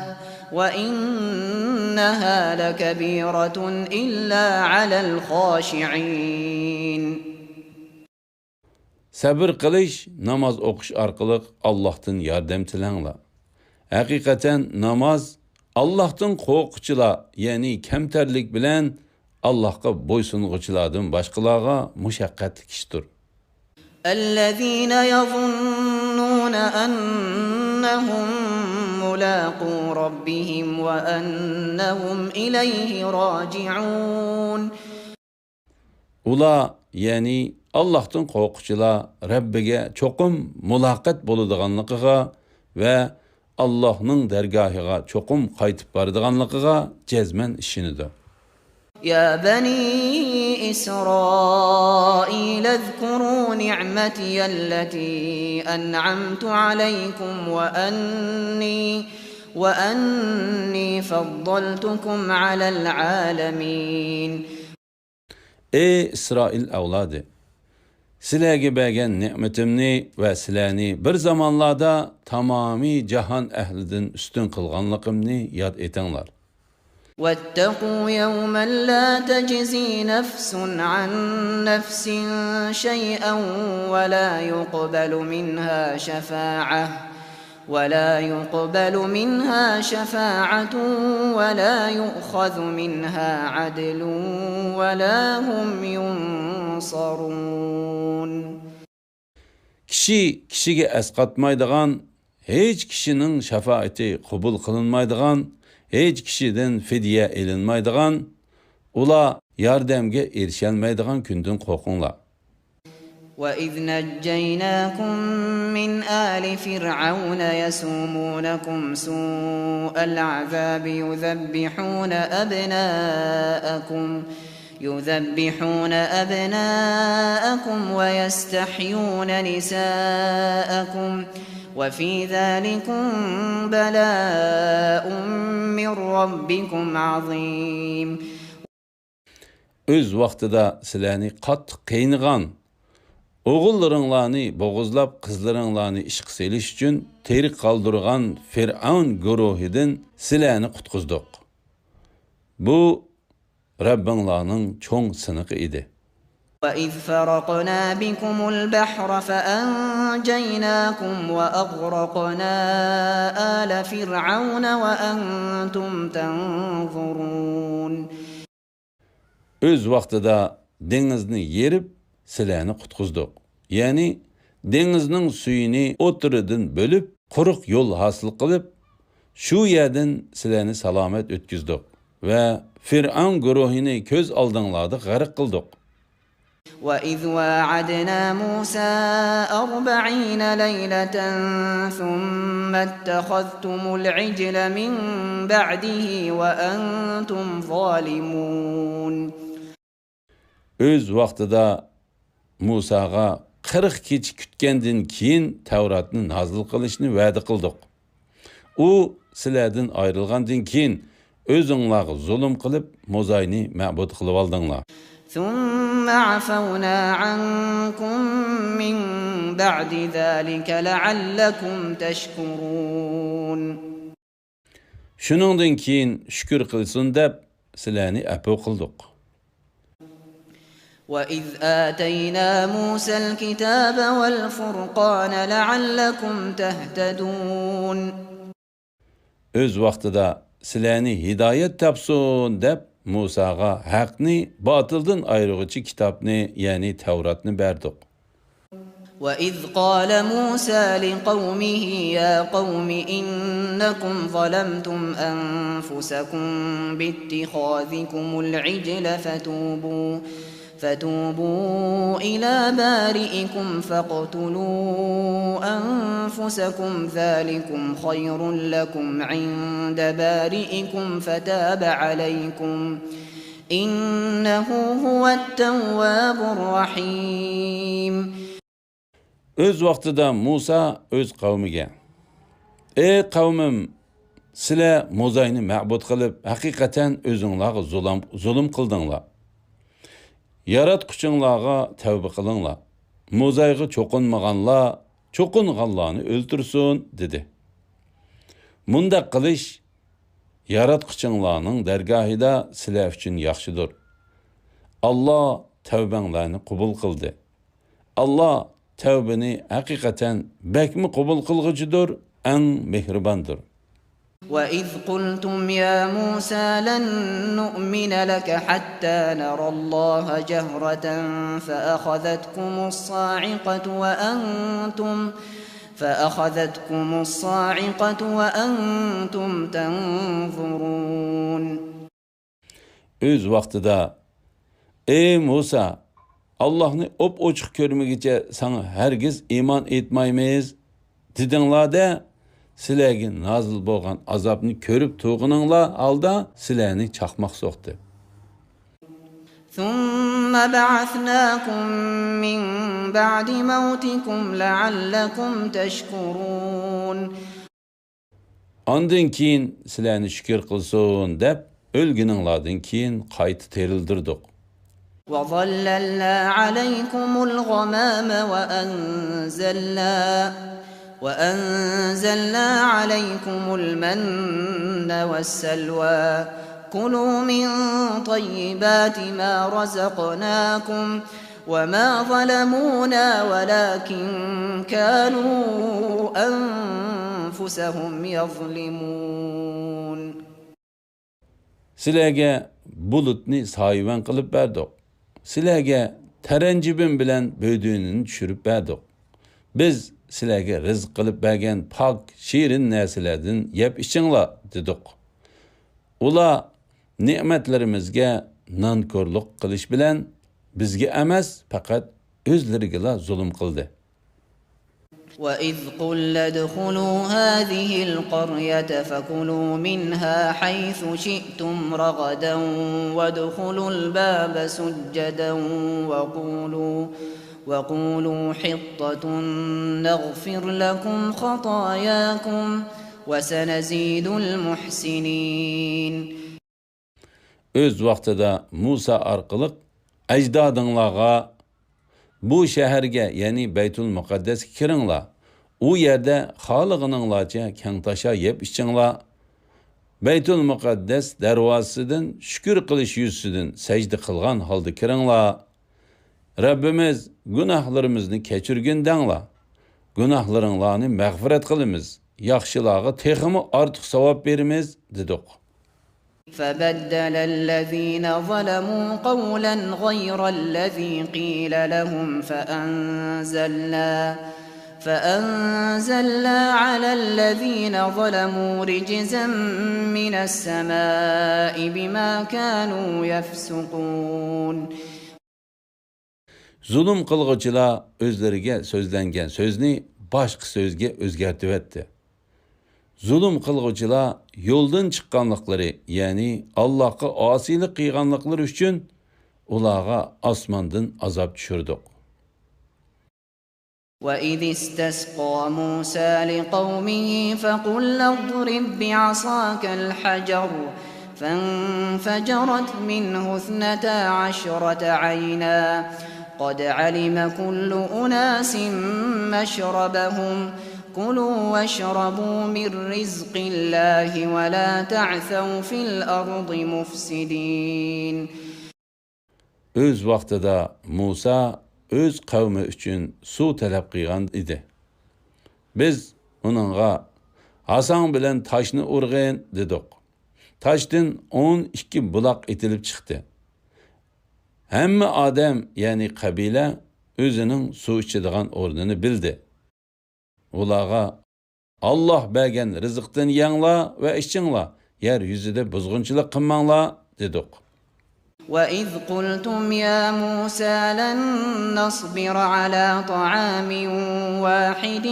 وإنها لكبيرة إلا على الخاشعين. سەبرى قىلىش، ناماز ئوقۇش ئارقىلىق ئاللاھتىن ياردەم تىلەڭلار. ھەقىقەتەن ناماز ئاللاھتىن قورققۇچىلار، يەنى كەمتەرلىك بىلەن ئاللاھقا بويسۇنغۇچىلاردىن باشقىلارغا مۇشەققەتلىك ئىشتۇر. الذين يظنون أنهم ملاقو ربهم وأنهم إليه راجعون. ئۇلار، يەنى ئاللاھتىن قورققۇچىلار رەببىگە چوقۇم مۇلاقات بولىدىغانلىقىغا ۋە ئاللاھنىڭ دەرگاھىغا چوقۇم قايتىپ بارىدىغانلىقىغا جەزمەن ئىشىنىدۇ. يا بني إسرائيل اذكروا نعمتي التي أنعمت عليكم وأني، وأني فضلتكم على العالمين. ئەي ئىسرائىل ئەۋلادى! سىلەرگە بەرگەن نېمىتىمنى ۋە سىلەرنى بىر زامانلاردا تامامىي جاھان ئەھلىدىن ئۈستۈن قىلغانلىقىمنى ياد ئېتىڭلار. واتقوا يوما لا تجزي نفس عن نفس شيئا ولا يقبل منها شفاعة، ولا يقبل منها شفاعة ولا يؤخذ منها عدل ولا هم ينصرون. كىشى كىشىگە ئەسقاتمايدىغان، ھېچ كىشىنىڭ شاپائىتى قوبۇل قىلىنمايدىغان، ھېچ كىشىدىن فىدىيە ئېلىنمايدىغان، ئۇلار ياردەمگە ئېرىشەلمەيدىغان كۈندىن قورقۇڭلار. وإذ نجيناكم من آل فرعون يسومونكم سوء العذاب يذبحون أبناءكم، يذبحون أبناءكم ويستحيون نساءكم وفي ذلكم بلاء من ربكم عظيم. ئۆز ۋاقتىدا سىلەرنى قاتتىق قىينىغان، ئوغۇللىرىڭلارنى بوغۇزلاپ، قىزلىرىڭلارنى ئىشقا سېلىش ئۈچۈن تىرىك قالدۇرغان فىرئەۋن گۇرۇھىدىن سىلەرنى قۇتقۇزدۇق. بۇ رەببىڭلارنىڭ چوڭ سىنىقى ئىدى. وَإِذْ فَرَقْنَا بِكُمُ الْبَحْرَ فَأَنْجَيْنَاكُمْ وَأَغْرَقْنَا آلَ فِرْعَوْنَ وَأَنْتُمْ تَنْظُرُونَ. ئۆز ۋاقتىدا دېڭىزنى يېرىپ، سىلەرنى قۇتقۇزدۇق. يەنى دېڭىزنىڭ سۈيىنى ئوتتۇرىدىن بۆلۈپ، قۇرۇق يول ھاسىل قىلىپ، شۇ يەردىن سىلەرنى سالامەت ئۆتكۈزدۇق ۋە فىرئەۋن گۇرۇھىنى كۆز ئالدىڭلاردا غەرق قىلدۇق. وَإِذْ وَاعَدْنَا مُوسَىٰ أَرْبَعِينَ لَيْلَةً ثُمَّ اتَّخَذْتُمُ الْعِجْلَ مِنْ بَعْدِهِ وَأَنْتُمْ ظَالِمُونَ. ئۆز ۋاقتىدا مۇساغا قىرىق كېچە كۈتكەندىن كېيىن تەۋراتنى نازىل قىلىشنى ۋەدە قىلدۇق. ئۇ سىلەردىن ئايرىلغاندىن كېيىن ئۆزۈڭلارغا زۇلۇم قىلىپ، موزاينى مەبۇد قىلىۋالدىڭلار. ثُمَّ عَفَوْنَا عَنْكُمْ مِنْ بَعْدِ ذَلِكَ لَعَلَّكُمْ تَشْكُرُونَ. شۇنىڭدىن كېيىن شۈكۈر قىلسۇن دەپ سىلەرنى ئەپۇ قىلدۇق. وَإِذْ آتَيْنَا مُوسَى الْكِتَابَ وَالْفُرْقَانَ لَعَلَّكُمْ تَهْتَدُونَ. ئۆز ۋاقتىدا سىلەرنى ھىدايەت تاپسۇن دەپ مۇساغا ھەقنى باتىلدىن ئايرىغۇچى كىتابنى، يەنى تەۋراتنى بەردۇق. وَإِذْ قَالَ مُوسَىٰ لِقَوْمِهِ يَا قَوْمِ إِنَّكُمْ ظَلَمْتُمْ أَنفُسَكُم بِاتِّخَاذِكُمُ الْعِجْلَ فَتُوبُوا، فَتُوبُوا إِلَىٰ بَارِئِكُمْ فَاقْتُلُوا أَنفُسَكُمْ ذَٰلِكُمْ خَيْرٌ لَّكُمْ عِندَ بَارِئِكُمْ فَتَابَ عَلَيْكُمْ إِنَّهُ هُوَ التَّوَّابُ الرَّحِيمُ. ئۆز ۋاقتىدا مۇسا ئۆز قەۋمىگە، ئەي قەۋمىم، سىلەر موزاينى مەبۇد قىلىپ، ھەقىقەتەن ئۆزۈڭلارغا زۇلۇم، زۇلۇم قىلدىڭلار. ياراتقۇچىڭلارغا تەۋبە قىلىڭلار. موزايغا چوقۇنمىغانلار چوقۇنغانلارنى ئۆلتۈرسۇن، دېدى. مۇنداق قىلىش ياراتقۇچىڭلارنىڭ دەرگاھىدا سىلەر ئۈچۈن ياخشىدۇر. ئاللا تەۋبەڭلارنى قوبۇل قىلدى. ئاللا تەۋبىنى ھەقىقەتەن بەكمۇ قوبۇل قىلغۇچىدۇر، ئەڭ مېھرىباندۇر. وَإِذْ قُلْتُمْ يَا مُوسَىٰ لَن نُّؤْمِنَ لَكَ حَتَّىٰ نَرَى اللَّهَ جَهْرَةً فَأَخَذَتْكُمُ الصَّاعِقَةُ وَأَنتُمْ، فَأَخَذَتْكُمُ الصَّاعِقَةُ وَأَنتُمْ تَنظُرُونَ. ئۆز ۋاقتىدا، ئەي مۇسا، ئاللاھنى ئوپئوچۇق كۆرمىگۈچە ساڭا ھەرگىز ئىمان ئېيتمايمىز، دېدىڭلار-دە، سىلەرگە نازىل بولغان ئازابنى كۆرۈپ تۇرغىنىڭلار ھالدا سىلەرنى چاقماق سوقتى. ثُمَّ بَعَثْنَاكُم مِّن بَعْدِ مَوْتِكُمْ لَعَلَّكُمْ تَشْكُرُونَ. ئاندىن كېيىن سىلەرنى شۈكۈر قىلسۇن دەپ، ئۆلگىنىڭلاردىن كېيىن قايتا تىرىلدۈردۇق. وَظَلَّلْنَا عَلَيْكُمُ الْغَمَامَ وَأَنزَلْنَا، وَأَنزَلْنَا عَلَيْكُمُ الْمَنَّ وَالسَّلْوَىٰ، كُلُوا مِن طَيِّبَاتِ مَا رَزَقْنَاكُمْ، وَمَا ظَلَمُونَا وَلَٰكِن كَانُوا أَنفُسَهُمْ يَظْلِمُونَ. سىلەرگە بۇلۇتنى سايىۋەن قىلىپ بەردۇق. سىلەرگە تەرەنجىبىن بىلەن بۆدۈنىنى چۈشۈرۈپ بەردۇق. بىز سىلەرگە رىزىق قىلىپ بەرگەن پاك، شېرىن نەرسىلەردىن يەپ ئىچىڭلار، دېدۇق. ئۇلار نېمەتلىرىمىزگە نانكورلۇق قىلىش بىلەن بىزگە ئەمەس، پەقەت ئۆزلىرىگىلا زۇلۇم قىلدى. وَإِذْ قُلْنَا ادْخُلُوا هَٰذِهِ الْقَرْيَةَ فَكُلُوا مِنْهَا حَيْثُ شِئْتُمْ رَغَدًا وَادْخُلُوا الْبَابَ سُجَّدًا وَقُولُوا، وَقُولُوا حِطَّةٌ نَّغْفِرْ لَكُمْ خَطَايَاكُمْ وَسَنَزِيدُ الْمُحْسِنِينَ. ئۆز ۋاقتىدا مۇسا ئارقىلىق ئەجدادىڭلارغا، بۇ شەھەرگە، يەنى بەيتۇل مۇقەددەسكە كىرىڭلار، ئۇ يەردە خالىغىنىڭلارچە كەڭتاشا يەپ ئىچىڭلار. بەيتۇل مۇقەددەس دەرۋازىسىدىن شۈكۈر قىلىش يۈزىسىدىن سەجدە قىلغان ھالدا كىرىڭلار. رەببىمىز، گۇناھلىرىمىزنى كەچۈرگىن دەڭلار. گۇناھلىرىڭلارنى مەغپىرەت قىلىمىز. ياخشىلارغا تېخىمۇ ئارتۇق ساۋاب بېرىمىز، دېدۇق. فبدل الذين ظلموا قولا غير الذي قيل لهم فأنزلنا، فأنزلنا على الذين ظلموا رجزا من السماء بما كانوا يفسقون. زۇلۇم قىلغۇچىلار ئۆزلىرىگە سۆزلەنگەن سۆزنى باشقا سۆزگە ئۆزگەرتىۋەتتى. زۇلۇم قىلغۇچىلار يولدىن چىققانلىقلىرى، يەنى ئاللاھقا ئاسىيلىق قىلغانلىقلىرى ئۈچۈن ئۇلارغا ئاسماندىن ئازاب چۈشۈردۇق. وإذ استسقى موسى لقومه فقلنا اضرب بعصاك الحجر فانفجرت منه اثنتا عشرة عينا قد علم كل أناس مشربهم كلوا واشربوا من رزق الله ولا تعثوا في الأرض مفسدين. ئۆز ۋاقتىدا مۇسا ئۆز قەۋمى ئۈچۈن سۇ تەلەپ قىلغان ئىدى. بىز ئۇنىڭغا، ھاساڭ بىلەن تاشنى ئۇرغىن، دېدۇق. تاشتىن ئون ئىككى بۇلاق ئېتىلىپ چىقتى. ھەممە ئادەم، يەنى قەبىلە، ئۆزىنىڭ سۇ ئىچىدىغان ئورنىنى بىلدى. ئۇلارغا، ئاللاھ بەرگەن رىزىقتىن يەڭلار ۋە ئىچىڭلار، يەر يۈزىدە بۇزغۇنچىلىق قىلماڭلار، دېدۇق. وإذ قلتم يا موسى لن نصبر على طعام واحد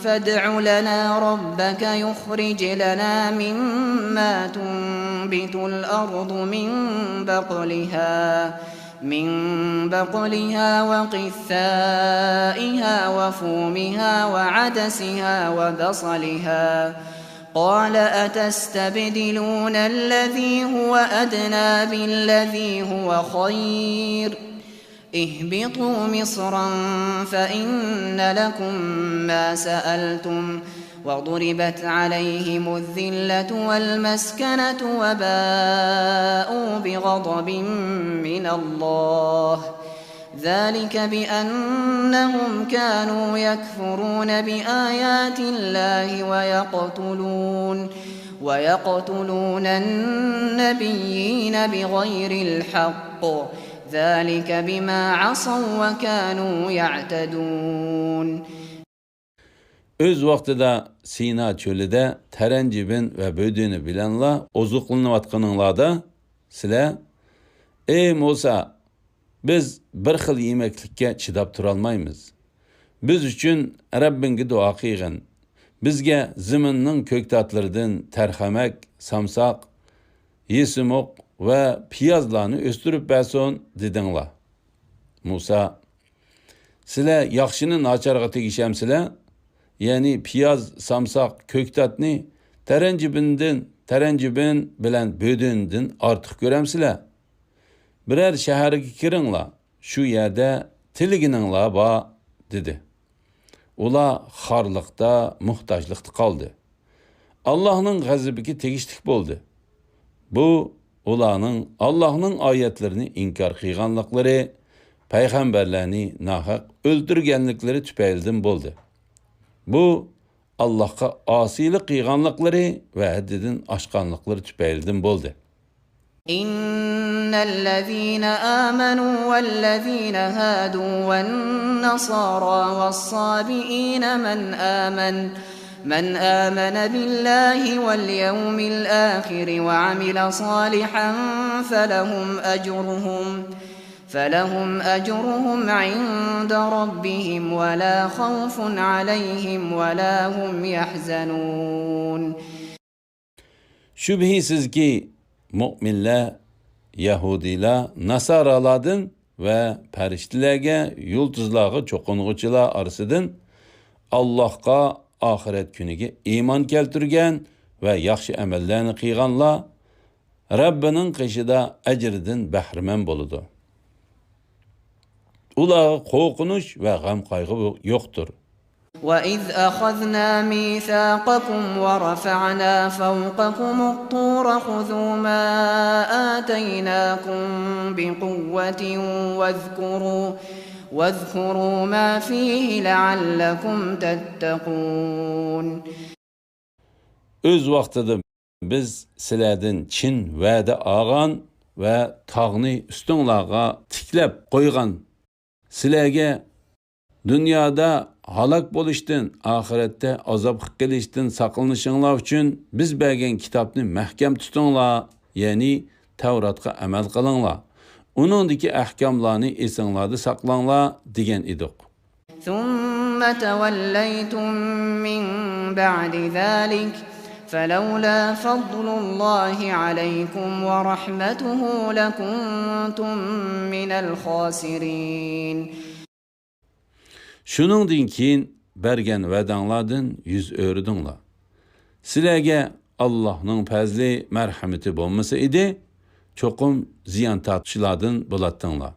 فادع لنا ربك يخرج لنا مما تنبت الأرض من بقلها من بقلها وقثائها وفومها وعدسها وبصلها قال أتستبدلون الذي هو أدنى بالذي هو خير اهبطوا مصرا فإن لكم ما سألتم وضربت عليهم الذلة والمسكنة وباءوا بغضب من الله ذلك بأنهم كانوا يكفرون بآيات الله ويقتلون ويقتلون النبيين بغير الحق ذلك بما عصوا وكانوا يعتدون. ئۆز ۋاقتىدا سىنا چۆلىدە تەرەنجىبىن ۋە بۆدۈنى بىلەنلا ئوزۇقلىنىۋاتقىنىڭلاردا سىلەر، ئەي مۇسا، بىز بىر خىل يېمەكلىككە چىداپ تۇرالمايمىز. بىز ئۈچۈن رەببىڭگە دۇئا قىلغىن. بىزگە زېمىننىڭ كۆكتاتلىرىدىن تەرخەمەك، سامساق، يېسىمۇق ۋە پىيازلارنى ئۆستۈرۈپ بەرسۇن، دېدىڭلار. مۇسا، سىلەر ياخشىنى ناچارغا تېگىشەمسىلەر؟ يەنى پىياز، سامساق، كۆكتاتنى تەرەنجىبىندىن، تەرەنجىبىن بىلەن بۆدۈندىن ئارتۇق كۆرەمسىلەر؟ بىرەر شەھەرگە كىرىڭلار، شۇ يەردە تىلىگىنىڭلار بار، دېدى. ئۇلار خارلىقتا، موھتاجلىقتا قالدى. ئاللاھنىڭ غەزىپىگە تېگىشلىك بولدى. بۇ ئۇلارنىڭ ئاللاھنىڭ ئايەتلىرىنى ئىنكار قىلغانلىقلىرى، پەيغەمبەرلەرنى ناھەق ئۆلتۈرگەنلىكلىرى تۈپەيلىدىن بولدى. بۇ ئاللاھقا ئاسىيلىق قىلغانلىقلىرى ۋە ھەددىدىن ئاشقانلىقلىرى تۈپەيلىدىن بولدى. إن الذين آمنوا والذين هادوا والنصارى والصابئين من آمن من آمن بالله واليوم الآخر وعمل صالحا فلهم أجرهم فلهم أجرهم عند ربهم ولا خوف عليهم ولا هم يحزنون. شۈبھىسىزكى، مۆمىنلەر، يەھۇدىيلار، ناسارالاردىن ۋە پەرىشتىلەرگە، يۇلتۇزلارغا چوقۇنغۇچىلار ئارىسىدىن ئاللاھقا، ئاخىرەت كۈنىگە ئىمان كەلتۈرگەن ۋە ياخشى ئەمەللەرنى قىلغانلار، رەببىنىڭ قېشىدا ئەجرىدىن بەھرىمەن بولىدۇ. ئۇلارغا قورقۇنچ ۋە غەم-قايغۇ يوقتۇر. وَإِذْ أَخَذْنَا مِيثَاقَكُمْ وَرَفَعْنَا فَوْقَكُمُ الطُّورَ خُذُوا مَا آتَيْنَاكُمْ بِقُوَّةٍ وَاذْكُرُوا، وَاذْكُرُوا مَا فِيهِ لَعَلَّكُمْ تَتَّقُونَ. ئۆز ۋاقتىدا بىز سىلەردىن چىن ۋەدە ئالغان ۋە تاغنى ئۈستۈڭلارغا تىكلەپ قويغان، سىلەرگە دۇنيادا ھالاك بولۇشتىن، ئاخىرەتتە ئازابقا قېلىشتىن ساقلىنىشىڭلار ئۈچۈن بىز بەرگەن كىتابنى مەھكەم تۇتۇڭلار، يەنى تەۋراتقا ئەمەل قىلىڭلار. ئۇنىڭدىكى ئەھكاملارنى ئېسىڭلاردا ساقلاڭلار، دېگەن ئىدۇق. ثم توليتم من بعد ذلك فلولا فضل الله عليكم ورحمته لكنتم من الخاسرين. شۇنىڭدىن كېيىن بەرگەن ۋەدەڭلاردىن يۈز ئۆرۈدۈڭلار. سىلەرگە ئاللاھنىڭ پەزلى، مەرھەمىتى بولمىسا ئىدى، چوقۇم زىيان تارتقۇچىلاردىن بولاتتىڭلار.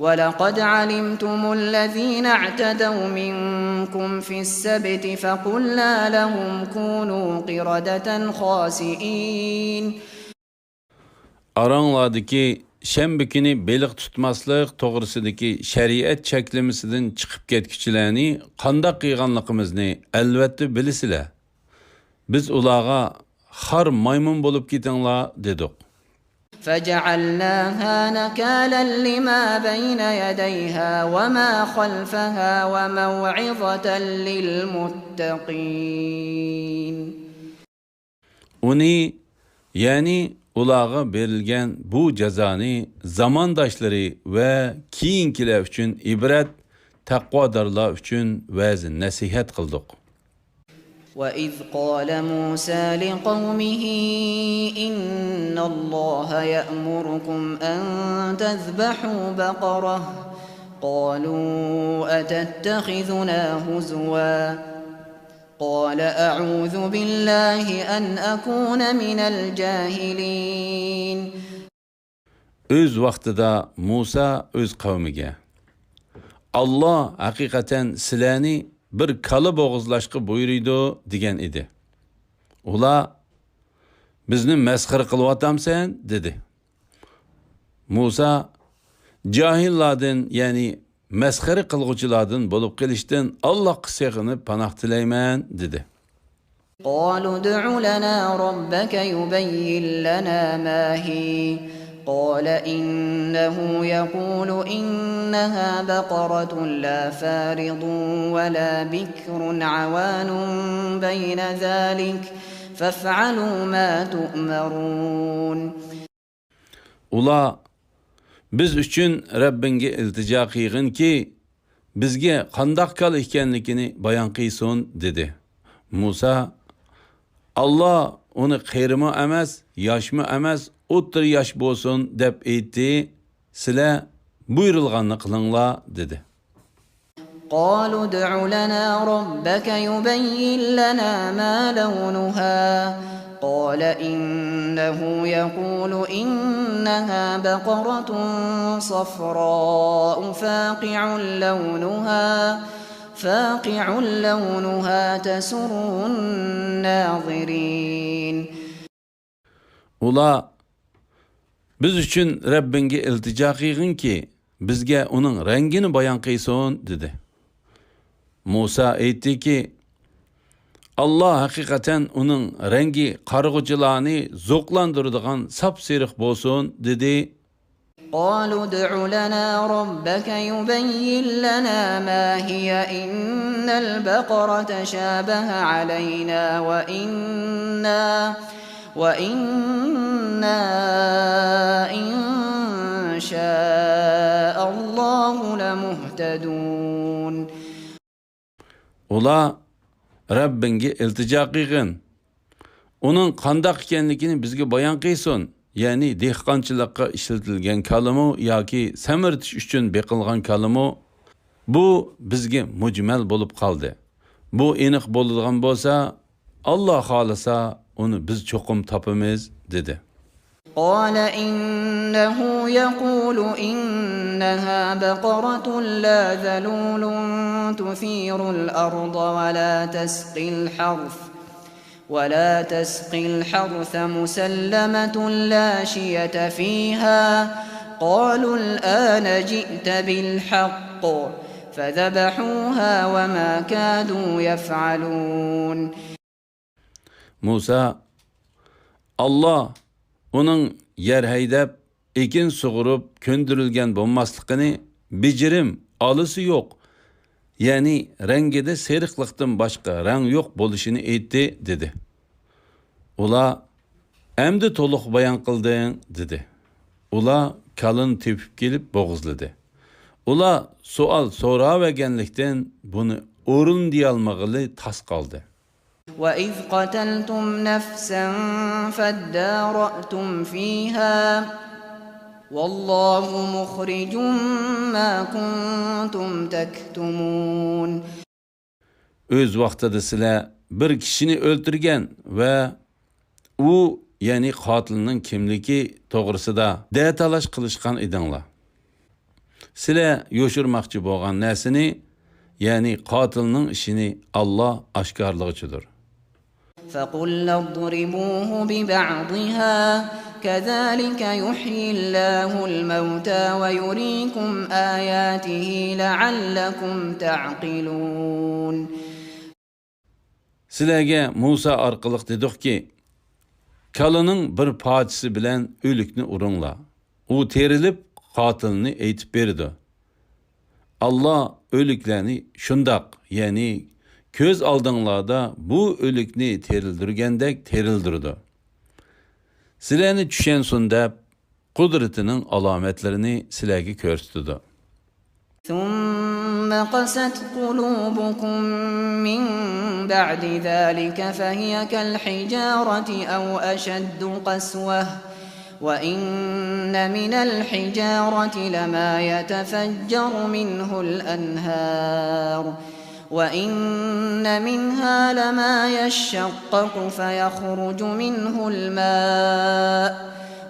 ولقد علمتم الذين اعتدوا منكم في السبت فقلنا لهم كونوا قردة خاسئين. ئاراڭلاردىكى شەنبە كۈنى بېلىق تۇتماسلىق توغرىسىدىكى شەرىئەت چەكلىمىسىدىن چىقىپ كەتكۈچىلەرنى قانداق قىلغانلىقىمىزنى ئەلۋەتتە بىلىسىلەر. بىز ئۇلارغا خار مايمۇن بولۇپ كېتىڭلار دېدۇق. فجعلناها نكالا لما بين يديها وما خلفها وموعظة للمتقين. ئۇنى، يەنى ئۇلارغا بېرىلگەن بۇ جازانى زامانداشلىرى ۋە كېيىنكىلەر ئۈچۈن ئىبرەت، تەقۋادارلار ئۈچۈن ۋەز-نەسىھەت قىلدۇق. وَإِذْ قَالَ مُوسَىٰ لِقَوْمِهِ إِنَّ اللَّهَ يَأْمُرُكُمْ أَن تَذْبَحُوا بَقَرَةً قَالُوا أَتَتَّخِذُنَا هُزُوًا قَالَ أَعُوذُ بِاللَّهِ أَنْ أَكُونَ مِنَ الْجَاهِلِينَ. ئۆز ۋاقتىدا مۇسا ئۆز قەۋمىگە، «ئاللا ھەقىقەتەن سىلەرنى بىر كالا بوغۇزلاشقا بۇيرۇيدۇ» دېگەن ئىدى. ئۇلار، «بىزنى مەسخىرە قىلىۋاتامسەن؟» دېدى. مۇسا، «جاھىللاردىن، يەنى مەسخىرە قىلغۇچىلاردىن بولۇپ قېلىشتىن ئاللاغا سېغىنىپ پاناھ تىلەيمەن» دېدى. قالوا ادع لنا ربك يبين لنا ما هي قال إنه يقول إنها بقرة لا فارض ولا بكر عوان بين ذلك فافعلوا ما تؤمرون. ئۇلار، «بىز ئۈچۈن رەببىڭگە ئىلتىجا قىلغىنكى، بىزگە قانداق كالا ئىكەنلىكىنى بايان قىلسۇن» دېدى. مۇسا، «ئاللا ئۇنى قېرىمۇ ئەمەس، ياشمۇ ئەمەس، ئوتتۇرا ياش بولسۇن دەپ ئېيتتى، سىلەر بۇيرۇلغاننى قىلىڭلار» دېدى. قالوا ادع لنا ربك يبين لنا ما لونها قال إنه يقول إنها بقرة صفراء فاقع لونها، فاقع لونها تسر الناظرين. ئۇلار، «بىز ئۈچۈن رەببىڭگە ئىلتىجا قىلغىنكى، بىزگە ئۇنىڭ رەڭگىنى بايان قىلسۇن» دېدى. مۇسا ئېيتتىكى، «ئاللا ھەقىقەتەن ئۇنىڭ رەڭگى قارىغۇچىلارنى زوقلاندۇرىدىغان ساپسېرىق بولسۇن» دېدى. قالوا ادع لنا ربك يبين لنا ما هي إن البقر تشابه علينا وإنا، وإنا إن شاء الله لمهتدون. ئۇلار، «رەببىڭگە ئىلتىجا قىلغىن، ئۇنىڭ قانداق ئىكەنلىكىنى بىزگە بايان قىلسۇن، يەنى دېھقانچىلىققا ئىشلىتىلگەن كالىمۇ ياكى سەمرىتىش ئۈچۈن بېقىلغان كالىمۇ؟ بۇ بىزگە مۇجمەل بولۇپ قالدى. بۇ ئېنىق بولىدىغان بولسا، ئاللا خالىسا، ئۇنى بىز چوقۇم تاپىمىز» دېدى. قال إنه يقول إنها بقرة لا ذلول تثير الأرض ولا تسقي الحرث ولا تسقي الحرث مسلمة لا شية فيها. قالوا الآن جئت بالحق. فذبحوها وما كادوا يفعلون. مۇسا، ئاللا ئۇنىڭ يەر ھەيدەپ، ئېكىن سۇغۇرۇپ كۆندۈرۈلگەن بولماسلىقىنى، بېجىرىم، ئالىسى يوق، يەنى رەڭگىدە سېرىقلىقتىن باشقا رەڭ يوق بولۇشىنى ئېيتتى، دېدى. ئۇلار، ئەمدى تولۇق بايان قىلدىڭ، دېدى. ئۇلار كالىنى تېپىپ كېلىپ بوغۇزلىدى. ئۇلار سوئال سوراۋەرگەنلىكتىن، بۇنى ئورۇندىيالمىغىلى تاس قالدى. وإذ قتلتم نفسا فادارأتم فيها والله مخرج ما كنتم تكتمون. ئۆز ۋاقتىدا سىلەر بىر كىشىنى ئۆلتۈرگەن ۋە ئۇ، يەنى قاتىلنىڭ كىملىكى توغرىسىدا دەتالاش قىلىشقان ئىدىڭلار. سىلەر يوشۇرماقچى بولغان نەرسىنى، يەنى قاتىلنىڭ ئىشىنى ئاللا ئاشكارىلىغۇچىدۇر. فقلنا اضربوه ببعضها كذلك يحيي الله الموتى ويريكم آياته لعلكم تعقلون. سىلەرگە مۇسا ئارقىلىق دېدۇقكى، كالىنىڭ بىر پارچىسى بىلەن ئۆلۈكنى ئۇرۇڭلار. ئۇ تىرىلىپ، قاتىلنى ئېيتىپ بېرىدۇ. ئاللا ئۆلۈكلەرنى شۇنداق، يەنى كۆز ئالدىڭلاردا بۇ ئۆلۈكنى تىرىلدۈرگەندەك تىرىلدۈرىدۇ. سىلەرنى چۈشەنسۇن دەپ، قۇدرىتىنىڭ ئالامەتلىرىنى سىلەرگە كۆرسىتىدۇ. ثم قست قلوبكم من بعد ذلك فهي كالحجارة أو أشد قسوة، وإن من الحجارة لما يتفجر منه الأنهار، وإن منها لما يشقق فيخرج منه الماء،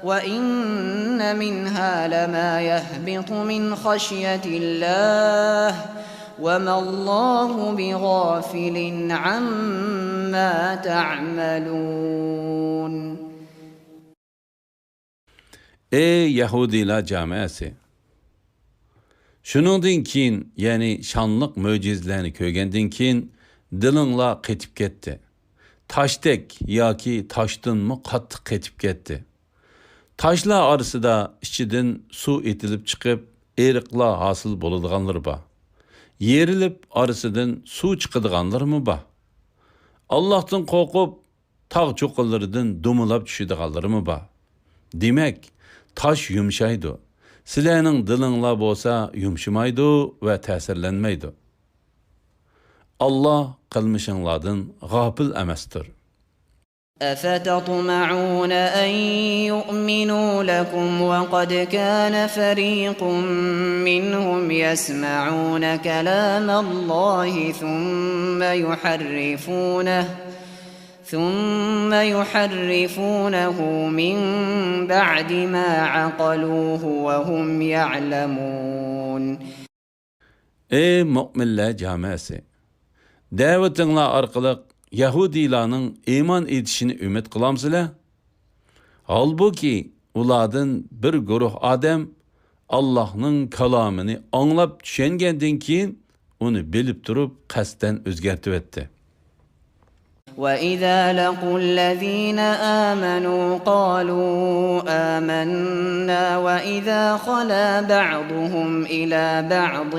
وإن منها لما يهبط من خشية الله، وما الله بغافل عما تعملون. ئەي يەھۇدىيلار جامائەسى! شۇنىڭدىن كېيىن، يەنى شانلىق مۆجىزىلەرنى كۆرگەندىن كېيىن، دىلىڭلار قېتىپ كەتتى. تاشتەك ياكى تاشتىنمۇ قاتتىق قېتىپ كەتتى. تاشلار ئارىسىدا ئىچىدىن سۇ ئېتىلىپ چىقىپ، ئېرىقلار ھاسىل بولىدىغانلىرى بار. يېرىلىپ ئارىسىدىن سۇ چىقىدىغانلىرىمۇ بار. ئاللاھتىن قورقۇپ، تاغ چوققىلىرىدىن دومىلاپ چۈشىدىغانلىرىمۇ بار. دېمەك، تاش يۇمشايدۇ. سىلەرنىڭ دىلىڭلار بولسا يۇمشىمايدۇ ۋە تەسىرلەنمەيدۇ. ئاللا قىلمىشىڭلاردىن غاپىل ئەمەستۇر. أفتطمعون أن يؤمنوا لكم وقد كان فريق منهم يسمعون كلام الله ثم يحرفونه ثم يحرفونه من بعد ما عقلوه وهم يعلمون. ئەي مۆمىنلەر جامائەسى! دەۋىتىڭلار ئارقىلىق يەھۇدىيلارنىڭ ئىمان ئېيتىشىنى ئۈمىد قىلامسىلەر؟ ھالبۇكى، ئۇلاردىن بىر گۇرۇھ ئادەم ئاللاھنىڭ كالامىنى ئاڭلاپ چۈشەنگەندىن كېيىن، ئۇنى بىلىپ تۇرۇپ قەستەن ئۆزگەرتىۋەتتى. وإذا لقوا الذين آمنوا قالوا آمنا وإذا خلا بعضهم إلى بعض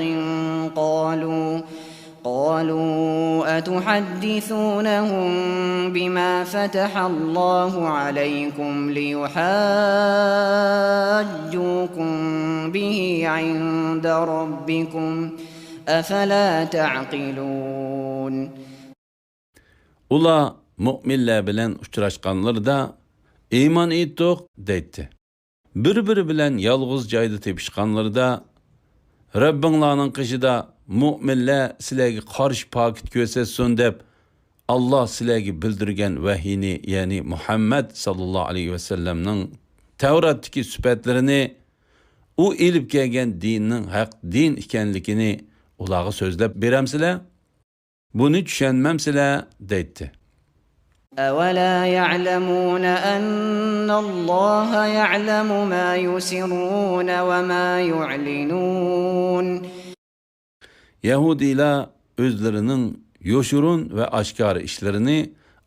قالوا قالوا أتحدثونهم بما فتح الله عليكم ليحاجوكم به عند ربكم أفلا تعقلون. ئۇلار مۆمىنلەر بىلەن ئۇچراشقانلىرىدا، ئىمان ئېيتتۇق، دەيتتى. بىر-بىرى بىلەن يالغۇز جايدا تېپىشقانلىرىدا، رەببىڭلارنىڭ قېشىدا مۆمىنلەر سىلەرگە قارشى پاكىت كۆرسەتسۇن دەپ، ئاللا سىلەرگە بىلدۈرگەن ۋەھىينى، يەنى مۇھەممەد ساللاللاھۇ ئەلەيھى ۋەسەللەمنىڭ تەۋراتتىكى سۈپەتلىرىنى، ئۇ ئېلىپ كەلگەن دىننىڭ ھەق دىن ئىكەنلىكىنى ئۇلارغا سۆزلەپ بېرەمسىلەر؟ بۇنى چۈشەنمەمسىلەر؟ دەيتتى. أولا يعلمون أن الله يعلم ما يسرون وما يعلنون. يەھۇدىيلار ئۆزلىرىنىڭ يوشۇرۇن ۋە ئاشكارا ئىشلىرىنى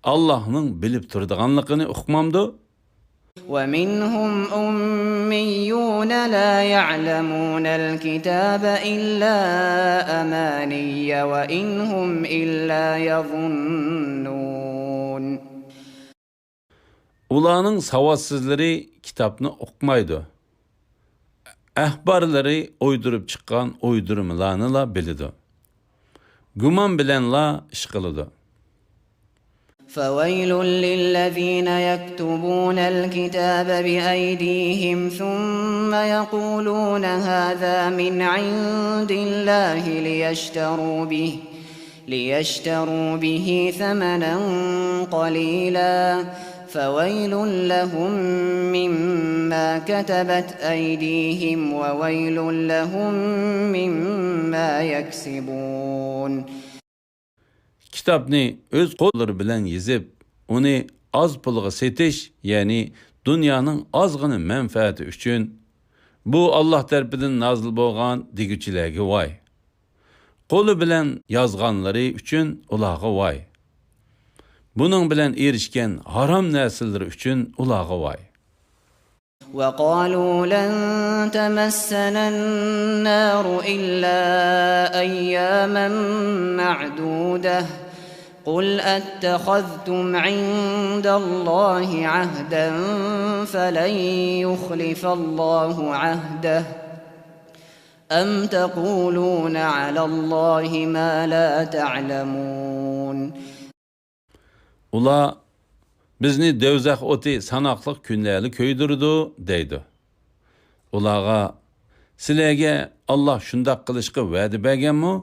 ئاللاھنىڭ بىلىپ تۇرىدىغانلىقىنى ئۇقمامدۇ؟ ومنهم أميون لا يعلمون الكتاب إلا أماني وإن هم إلا يظنون. ئۇلارنىڭ ساۋاتسىزلىرى كىتابنى ئۇقمايدۇ. ئەھبارلىرى ئويدۇرۇپ چىققان ئويدۇرمىلارنىلا بىلىدۇ. گۇمان بىلەنلا ئىش قىلىدۇ. فويل للذين يكتبون الكتاب بأيديهم ثم يقولون هذا من عند الله ليشتروا به ليشتروا به ثمنا قليلا فويل لهم مما كتبت أيديهم وويل لهم مما يكسبون. كىتابنى ئۆز قوللىرى بىلەن يېزىپ، ئۇنى ئاز پۇلغا سېتىش، يەنى دۇنيانىڭ ئازغىنە مەنپەئەتى ئۈچۈن، بۇ ئاللاھ تەرىپىدىن نازىل بولغان دېگۈچىلەرگە ۋاي. قولى بىلەن يازغانلىرى ئۈچۈن ئۇلارغا ۋاي. بۇنىڭ بىلەن ئېرىشكەن ھارام نەرسىلىرى ئۈچۈن ئۇلارغا ۋاي. وقالوا لن تمسنا النار إلا أياما معدودة قل أتخذتم عند الله عهدا فلن يخلف الله عهده أم تقولون على الله ما لا تعلمون. ئۇلار، بىزنى دوزاخ ئوتى ساناقلىق كۈنلەرلا كۆيدۈرىدۇ، دەيدۇ. ئۇلارغا، سىلەرگە ئاللاھ شۇنداق قىلىشقا ۋەدە بەرگەنمۇ؟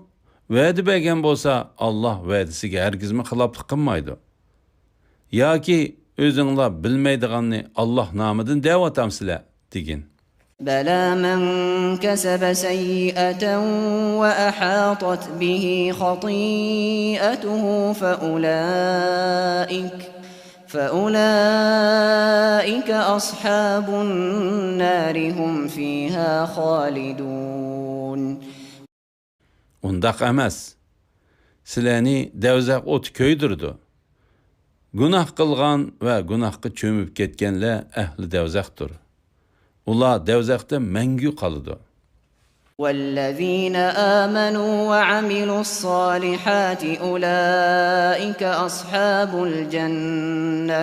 ۋەدە بەرگەن بولسا، ئاللاھ ۋەدىسىگە ھەرگىزمۇ خىلاپلىق قىلمايدۇ. ياكى ئۆزۈڭلار بىلمەيدىغاننى ئاللاھ نامىدىن دەۋاتامسىلەر؟ دېگىن. بلى من كسب سيئة وأحاطت به خطيئته فأولئك، فأولئك أصحاب النار هم فيها خالدون. ئۇنداق ئەمەس. سىلەرنى دەۋزەخ ئوتى كۆيدۈرىدۇ. گۇناھ قىلغان ۋە گۇناھقا چۆمۈپ كەتكەنلەر ئەھلى دەۋزەختۇر. ئۇلار دەۋزەختە مەڭگۈ قالىدۇ. والذين آمنوا وعملوا الصالحات أولئك أصحاب الجنة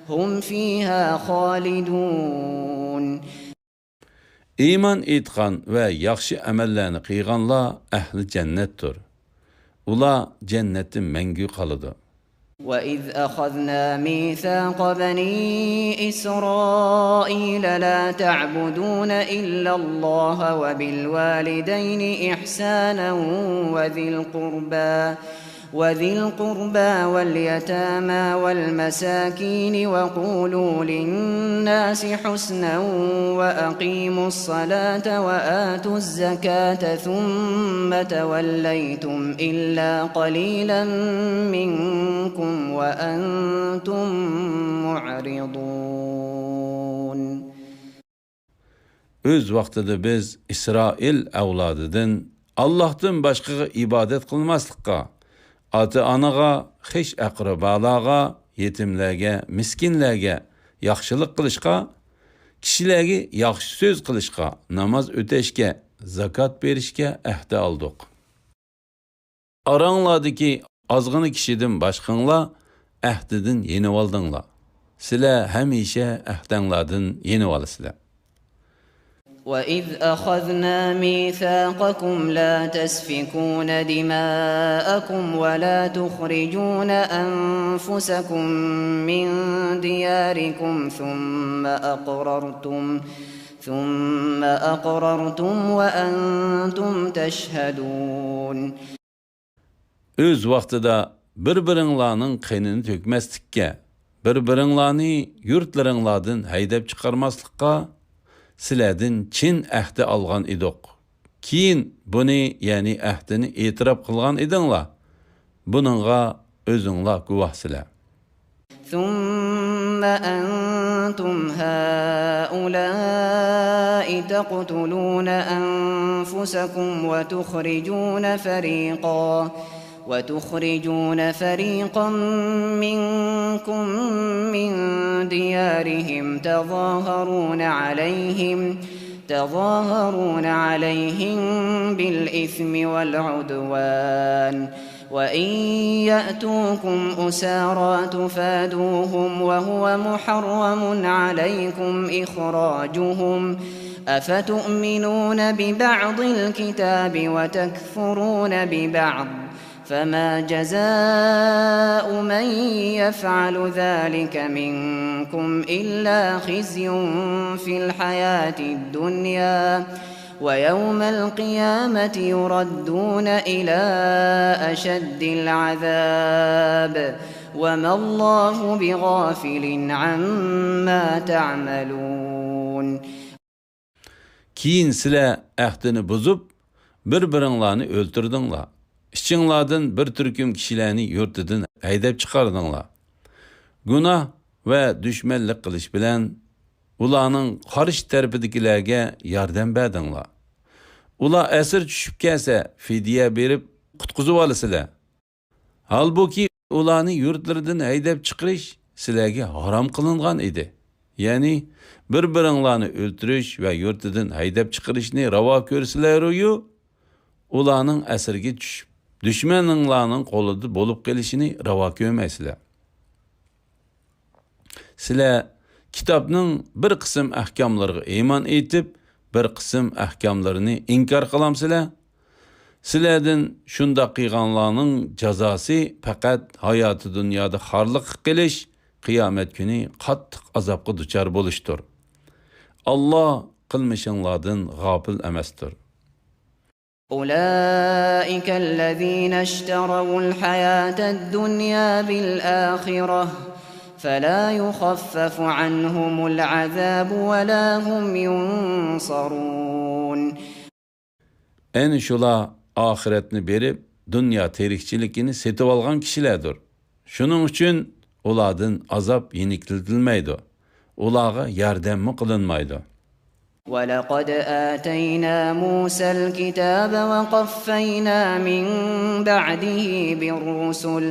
هم فيها خالدون. ئىمان ئېيتقان ۋە ياخشى ئەمەللەرنى قىلغانلار ئەھلى جەننەتتۇر. ئۇلار جەننەتتە مەڭگۈ قالىدۇ. وإذ أخذنا ميثاق بني إسرائيل لا تعبدون إلا الله وبالوالدين إحسانا وذي القربى وذي القربى واليتامى والمساكين وقولوا للناس حسنا وأقيموا الصلاة وآتوا الزكاة ثم توليتم إلا قليلا منكم وأنتم معرضون. ئۆز ۋاقتىدا بىز ئىسرائىل ئەۋلادىدىن ئاللاھتىن باشقىغا ئىبادەت قىلماسلىققا، ئاتا-ئانىغا، خىش-ئەقرىبالارغا، يېتىملەرگە، مىسكىنلەرگە ياخشىلىق قىلىشقا، كىشىلەرگە ياخشى سۆز قىلىشقا، ناماز ئۆتەشكە، زاكات بېرىشكە ئەھدە ئالدۇق. ئاراڭلاردىكى ئازغىنە كىشىدىن باشقىڭلار ئەھدىدىن يېنىۋالدىڭلار. سىلەر ھەمىشە ئەھدەڭلاردىن يېنىۋالىسىلەر. وإذ أخذنا ميثاقكم لا تسفكون دماءكم ولا تخرجون أنفسكم من دياركم ثم أقررتم ثم أقررتم وأنتم تشهدون. ئۆز ۋاقتىدا بىر-بىرىڭلارنىڭ قېنىنى تۆكمەسلىككە، بىر-بىرىڭلارنى يۇرتلىرىڭلاردىن ھەيدەپ چىقارماسلىققا سىلەردىن چىن ئەھدى ئالغان ئىدۇق. كېيىن بۇنى، يەنى ئەھدىنى ئېتىراپ قىلغان ئىدىڭلار. بۇنىڭغا ئۆزۈڭلار گۇۋاھسىلەر. ثم أنتم هؤلاء تقتلون أنفسكم وتخرجون فريقا وتخرجون فريقا منكم من ديارهم تظاهرون عليهم تظاهرون عليهم بالإثم والعدوان وإن يأتوكم أسارى تفادوهم وهو محرم عليكم إخراجهم أفتؤمنون ببعض الكتاب وتكفرون ببعض فما جزاء من يفعل ذلك منكم إلا خزي في الحياة الدنيا ويوم القيامة يردون إلى أشد العذاب وما الله بغافل عما تعملون. كېيىن سىلەر ئەھدىنى بۇزۇپ، بىر-بىرىڭلارنى ئۆلتۈردۈڭلار. ئىچىڭلاردىن بىر تۈركۈم كىشىلەرنى يۇرتىدىن ھەيدەپ چىقاردىڭلار. گۇناھ ۋە دۈشمەنلىك قىلىش بىلەن ئۇلارنىڭ قارشى تەرىپىدىكىلەرگە ياردەم بەردىڭلار. ئۇلار ئەسىر چۈشۈپ كەلسە، فىدىيە بېرىپ قۇتقۇزۇۋالىسىلەر. ھالبۇكى، ئۇلارنى يۇرتلىرىدىن ھەيدەپ چىقىرىش سىلەرگە ھارام قىلىنغان ئىدى. يەنى، بىر-بىرىڭلارنى ئۆلتۈرۈش ۋە يۇرتىدىن ھەيدەپ چىقىرىشنى راۋا كۆرسىلەرۇيۇ، ئۇلارنىڭ ئەسىرىگە چۈشۈپ، دۈشمىنىڭلارنىڭ قولىدا بولۇپ قېلىشىنى راۋا كۆرمەيسىلەر. سىلەر كىتابنىڭ بىر قىسىم ئەھكاملىرىغا ئىمان ئېيتىپ، بىر قىسىم ئەھكاملىرىنى ئىنكار قىلامسىلەر؟ سىلەردىن شۇنداق قىلغانلارنىڭ جازاسى پەقەت ھاياتى دۇنيادا خارلىققا قېلىش، قىيامەت كۈنى قاتتىق ئازابقا دۇچار بولۇشتۇر. ئاللا قىلمىشىڭلاردىن غاپىل ئەمەستۇر. أولئك الذين اشتروا الحياة الدنيا بالآخرة فلا يخفف عنهم العذاب ولا هم ينصرون. ئەنە شۇلار ئاخىرەتنى بېرىپ، دۇنيا تىرىكچىلىكىنى سېتىۋالغان كىشىلەردۇر. شۇنىڭ ئۈچۈن ئۇلاردىن ئازاب يېنىكلىتىلمەيدۇ، ئۇلارغا ياردەممۇ قىلىنمايدۇ. ولقد آتينا موسى الكتاب وقفينا من بعده بالرسل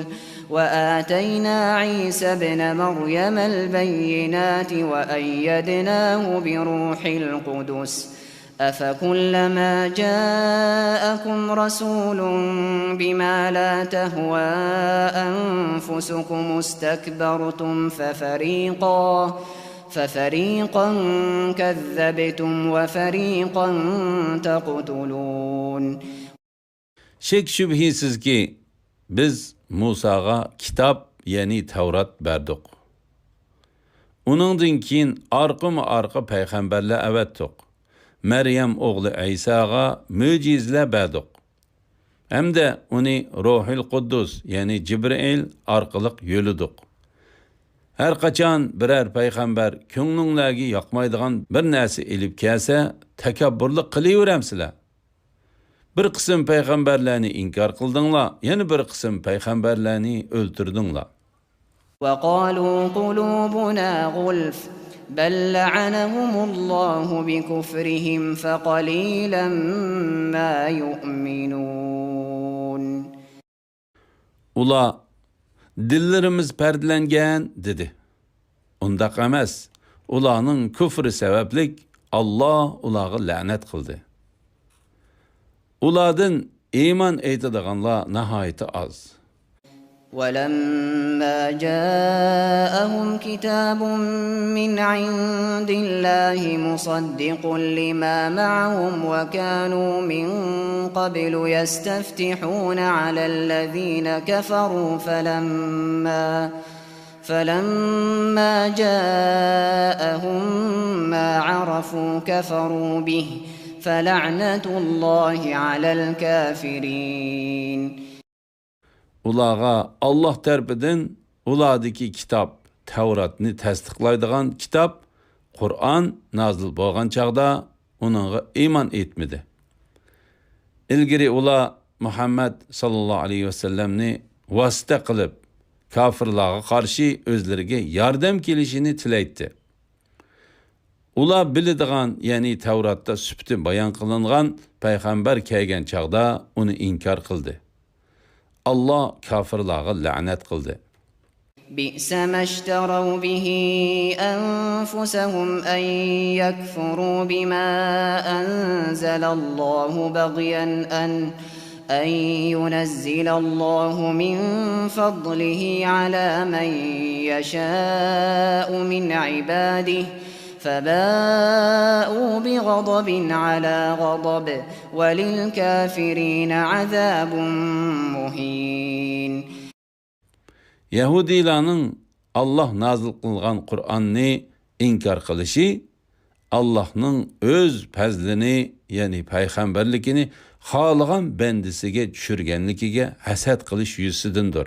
وآتينا عيسى ابن مريم البينات وأيدناه بروح القدس أفكلما جاءكم رسول بما لا تهوى أنفسكم استكبرتم ففريقا ففريقا كذبتم وفريقا تقتلون. شەك-شۈبھىسىزكى، بىز مۇساغا كىتاب، يەنى تەۋرات بەردۇق. ئۇنىڭدىن كېيىن ئارقىمۇ-ئارقا پەيغەمبەرلەر ئەۋەتتۇق. مەريەم ئوغلى ئەيساغا مۆجىزىلەر بەردۇق. ھەمدە ئۇنى روھىل قۇددۇس، يەنى جىبرىئىل ئارقىلىق يۆلىدۇق. ھەر قاچان بىرەر پەيغەمبەر كۆڭلۈڭلارگە ياقمايدىغان بىر نەرسە ئېلىپ كەلسە، تەكەببۇرلۇق قىلىۋېرەمسىلەر؟ بىر قىسىم پەيغەمبەرلەرنى ئىنكار قىلدىڭلار، يەنە بىر قىسىم پەيغەمبەرلەرنى ئۆلتۈردۈڭلار. وقالوا قلوبنا غلف بل لعنهم الله بكفرهم فقليلا ما يؤمنون. ئۇلار، «دىللىرىمىز پەردىلەنگەن» دېدى. ئۇنداق ئەمەس، ئۇلارنىڭ كۇفرى سەۋەبلىك ئاللا ئۇلارغا لەنەت قىلدى. ئۇلاردىن ئىمان ئېيتىدىغانلار ناھايىتى ئاز. ولما جاءهم كتاب من عند الله مصدق لما معهم وكانوا من قبل يستفتحون على الذين كفروا فلما فلما جاءهم ما عرفوا كفروا به فلعنة الله على الكافرين. ئۇلارغا ئاللا تەرىپىدىن ئۇلاردىكى كىتاب، تەۋراتنى تەستىقلايدىغان كىتاب، قۇرئان نازىل بولغان چاغدا ئۇنىڭغا ئىمان ئېيتمىدى. ئىلگىرى ئۇلار مۇھەممەد ساللاللاھۇ ئەلەيھى ۋەسەللەمنى ۋاسىتە قىلىپ، كاپىرلارغا قارشى ئۆزلىرىگە ياردەم كېلىشىنى تىلەيتتى. ئۇلار بىلىدىغان، يەنى تەۋراتتا سۈپىتى بايان قىلىنغان پەيغەمبەر كەلگەن چاغدا ئۇنى ئىنكار قىلدى. ئاللا كاپىرلارغا لەنەت قىلدى. بئس ما اشتروا به أنفسهم أن يكفروا بما أنزل الله بغيا أن، أن ينزل الله من فضله على من يشاء من عباده فباءوا بغضب على غضب وللكافرين عذاب مهين. يەھۇدىيلارنىڭ ئاللا نازىل قىلغان قۇرئاننى ئىنكار قىلىشى ئاللانىڭ ئۆز پەزلىنى، يەنى پەيغەمبەرلىكىنى خالىغان بەندىسىگە چۈشۈرگەنلىكىگە ھەسەت قىلىش يۈزىسىدىندۇر.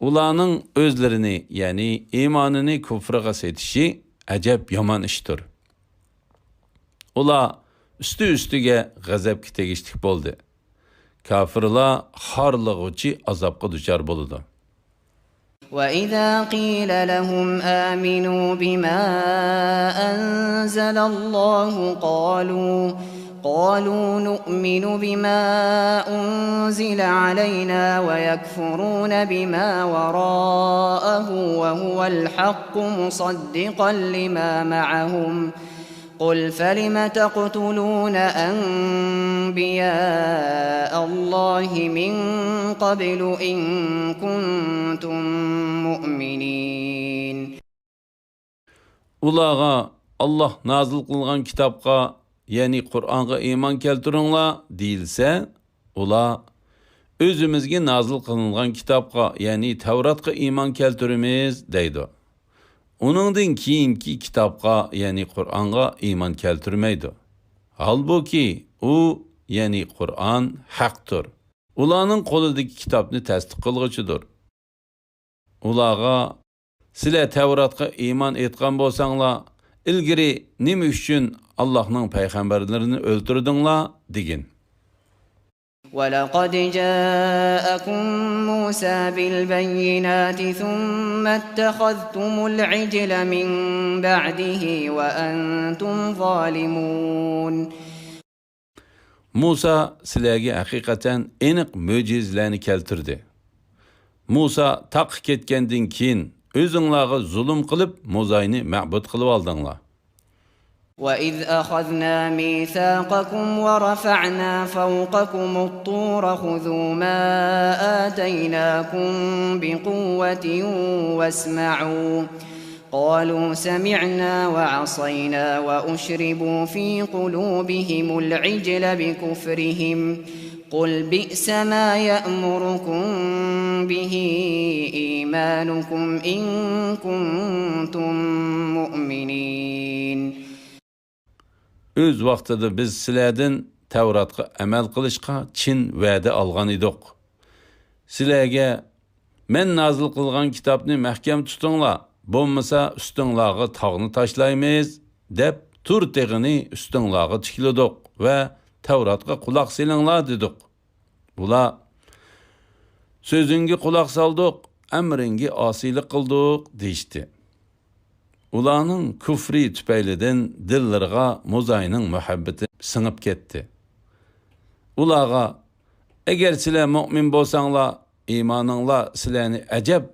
ئۇلارنىڭ ئۆزلىرىنى، يەنى ئىمانىنى كۇفرىغا سېتىشى ئەجەب يامان ئىشتۇر. ئۇلار ئۈستى-ئۈستىگە غەزەپكە تېگىشلىك بولدى. كاپىرلار خارلىغۇچى ئازابقا دۇچار بولىدۇ. وإذا قيل لهم آمنوا بما أنزل الله قالوا، قالوا نؤمن بما أنزل علينا ويكفرون بما وراءه وهو الحق مصدقا لما معهم، قل فلم تقتلون أنبياء الله من قبل إن كنتم مؤمنين. ئۇلارغا، ئاللا نازىل قىلغان كىتابقا، يەنى قۇرئانغا ئىمان كەلتۈرۈڭلار دېيىلسە، ئۇلار، ئۆزىمىزگە نازىل قىلىنغان كىتابقا، يەنى تەۋراتقا ئىمان كەلتۈرىمىز دەيدۇ. ئۇنىڭدىن كېيىنكى كىتابقا، يەنى قۇرئانغا ئىمان كەلتۈرمەيدۇ. ھالبۇكى، ئۇ، يەنى قۇرئان ھەقتۇر. ئۇلارنىڭ قولىدىكى كىتابنى تەستىق قىلغۇچىدۇر. ئۇلارغا، سىلەر تەۋراتقا ئىمان ئېيتقان بولساڭلار، ئىلگىرى نېمە ئۈچۈن ئاللانىڭ پەيغەمبەرلىرىنى ئۆلتۈردۈڭلار؟ دېگىن. ولقد جاءكم موسى بالبينات ثم اتخذتم العجل من بعده وأنتم ظالمون. مۇسا سىلەرگە ھەقىقەتەن ئېنىق مۆجىزىلەرنى كەلتۈردى. مۇسا تاغقا كەتكەندىن كېيىن، ئۆزۈڭلارغا زۇلۇم قىلىپ، موزاينى مەبۇد قىلىۋالدىڭلار. وإذ أخذنا ميثاقكم ورفعنا فوقكم الطور خذوا ما آتيناكم بقوة واسمعوا. قالوا سمعنا وعصينا وأشربوا في قلوبهم العجل بكفرهم. قل بئس ما يأمركم به إيمانكم إن كنتم مؤمنين. ئۆز ۋاقتىدا بىز سىلەردىن تەۋراتقا ئەمەل قىلىشقا چىن ۋەدە ئالغان ئىدۇق. سىلەرگە، مەن نازىل قىلغان كىتابنى مەھكەم تۇتۇڭلار، بولمىسا ئۈستۈڭلارغا تاغنى تاشلايمىز، دەپ، تۇر تېغىنى ئۈستۈڭلارغا تىكلىدۇق ۋە تەۋراتقا قۇلاق سېلىڭلار دېدۇق. بۇلار، سۆزۈڭگە قۇلاق سالدۇق، ئەمرىڭگە ئاسىيلىق قىلدۇق، دېيىشتى. ئۇلارنىڭ كۇفرى تۈپەيلىدىن دىللىرىغا موزاينىڭ مۇھەببىتى سىڭىپ كەتتى. ئۇلارغا، ئەگەر سىلەر مۆمىن بولساڭلار، ئىمانىڭلار سىلەرنى ئەجەب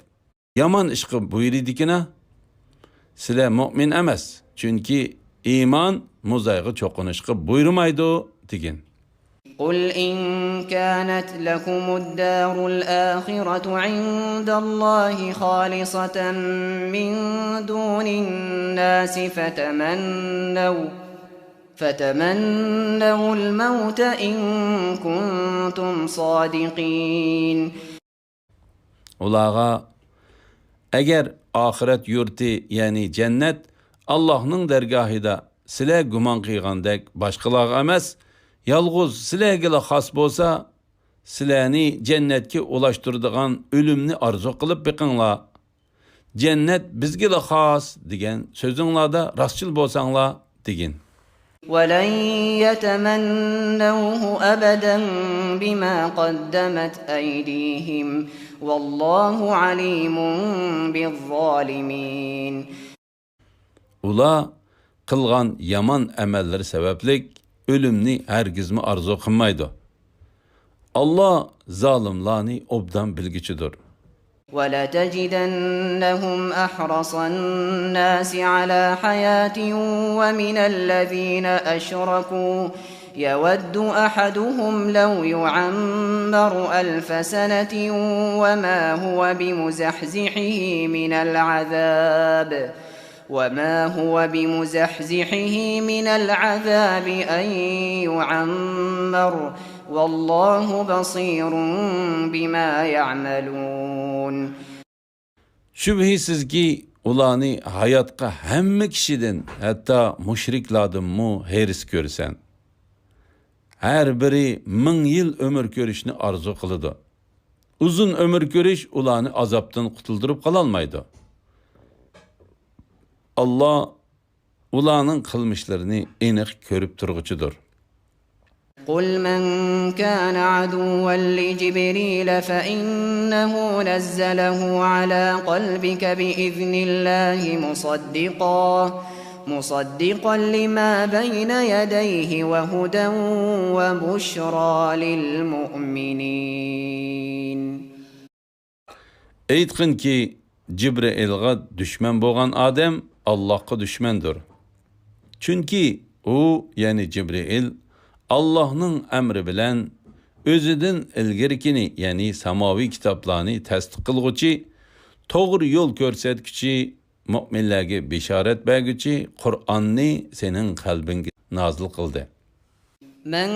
يامان ئىشقا بۇيرۇيدىكىنا؟ سىلەر مۆمىن ئەمەس، چۈنكى ئىمان موزايغا چوقۇنۇشقا بۇيرۇمايدۇ، دېگىن. قل إن كانت لكم الدار الآخرة عند الله خالصة من دون الناس فتمنوا، فتمنوا الموت إن كنتم صادقين. ئۇلارغا، ئەگەر ئاخىرەت يۇرتى، يەنى جەننەت، ئاللاھنىڭ دەرگاھىدا سىلەر گۇمان قىلغاندەك باشقىلارغا ئەمەس، يالغۇز سىلەرگىلا خاس بولسا، سىلەرنى جەننەتكە ئۇلاشتۇرىدىغان ئۆلۈمنى ئارزۇ قىلىپ بېقىڭلار. جەننەت بىزگىلا خاس دېگەن سۆزۈڭلاردا راستچىل بولساڭلار دېگىن. ولن يتمنوه أبدا بما قدمت أيديهم والله عليم بالظالمين. ئۇلار قىلغان يامان ئەمەللىرى سەۋەبلىك ئۆلۈمنى ھەرگىزمۇ ئارزۇ قىلمايدۇ. ئاللا زالىملارنى ئوبدان بىلگۈچىدۇر. ولتجدنهم أحرص الناس على حياة ومن الذين أشركوا يود أحدهم لو يعمر ألف سنة وما هو بمزحزحه من العذاب وما هو بمزحزحه من العذاب أن يعمر والله بصير بما يعملون. شۈبھىسىزكى، ئۇلارنى ھاياتقا ھەممە كىشىدىن، ھەتتا مۇشرىكلاردىنمۇ ھېرىس كۆرىسەن. ھەر بىرى مىڭ يىل ئۆمۈر كۆرۈشنى ئارزۇ قىلىدۇ. ئۇزۇن ئۆمۈر كۆرۈش ئۇلارنى ئازابتىن قۇتۇلدۇرۇپ قالالمايدۇ. ئاللا ئۇلارنىڭ قىلمىشلىرىنى ئېنىق كۆرۈپ تۇرغۇچىدۇر. قل من كان عدوا لجبريل فإنه نزله على قلبك بإذن الله مصدقا مصدقا لما بين يديه وهدى وبشرى للمؤمنين. ئېيتقىنكى، جىبرىئىلغا دۈشمەن بولغان ئادەم ئاللاھقا دۈشمەندۇر. چۈنكى ئۇ، يەنى جىبرىئىل، ئاللاھنىڭ ئەمرى بىلەن ئۆزىدىن ئىلگىرىكىنى، يەنى ساماۋىي كىتابلارنى تەستىق قىلغۇچى، توغرا يول كۆرسەتكۈچى، مۆمىنلەرگە بېشارەت بەرگۈچى قۇرئاننى سېنىڭ قەلبىڭگە نازىل قىلدى. من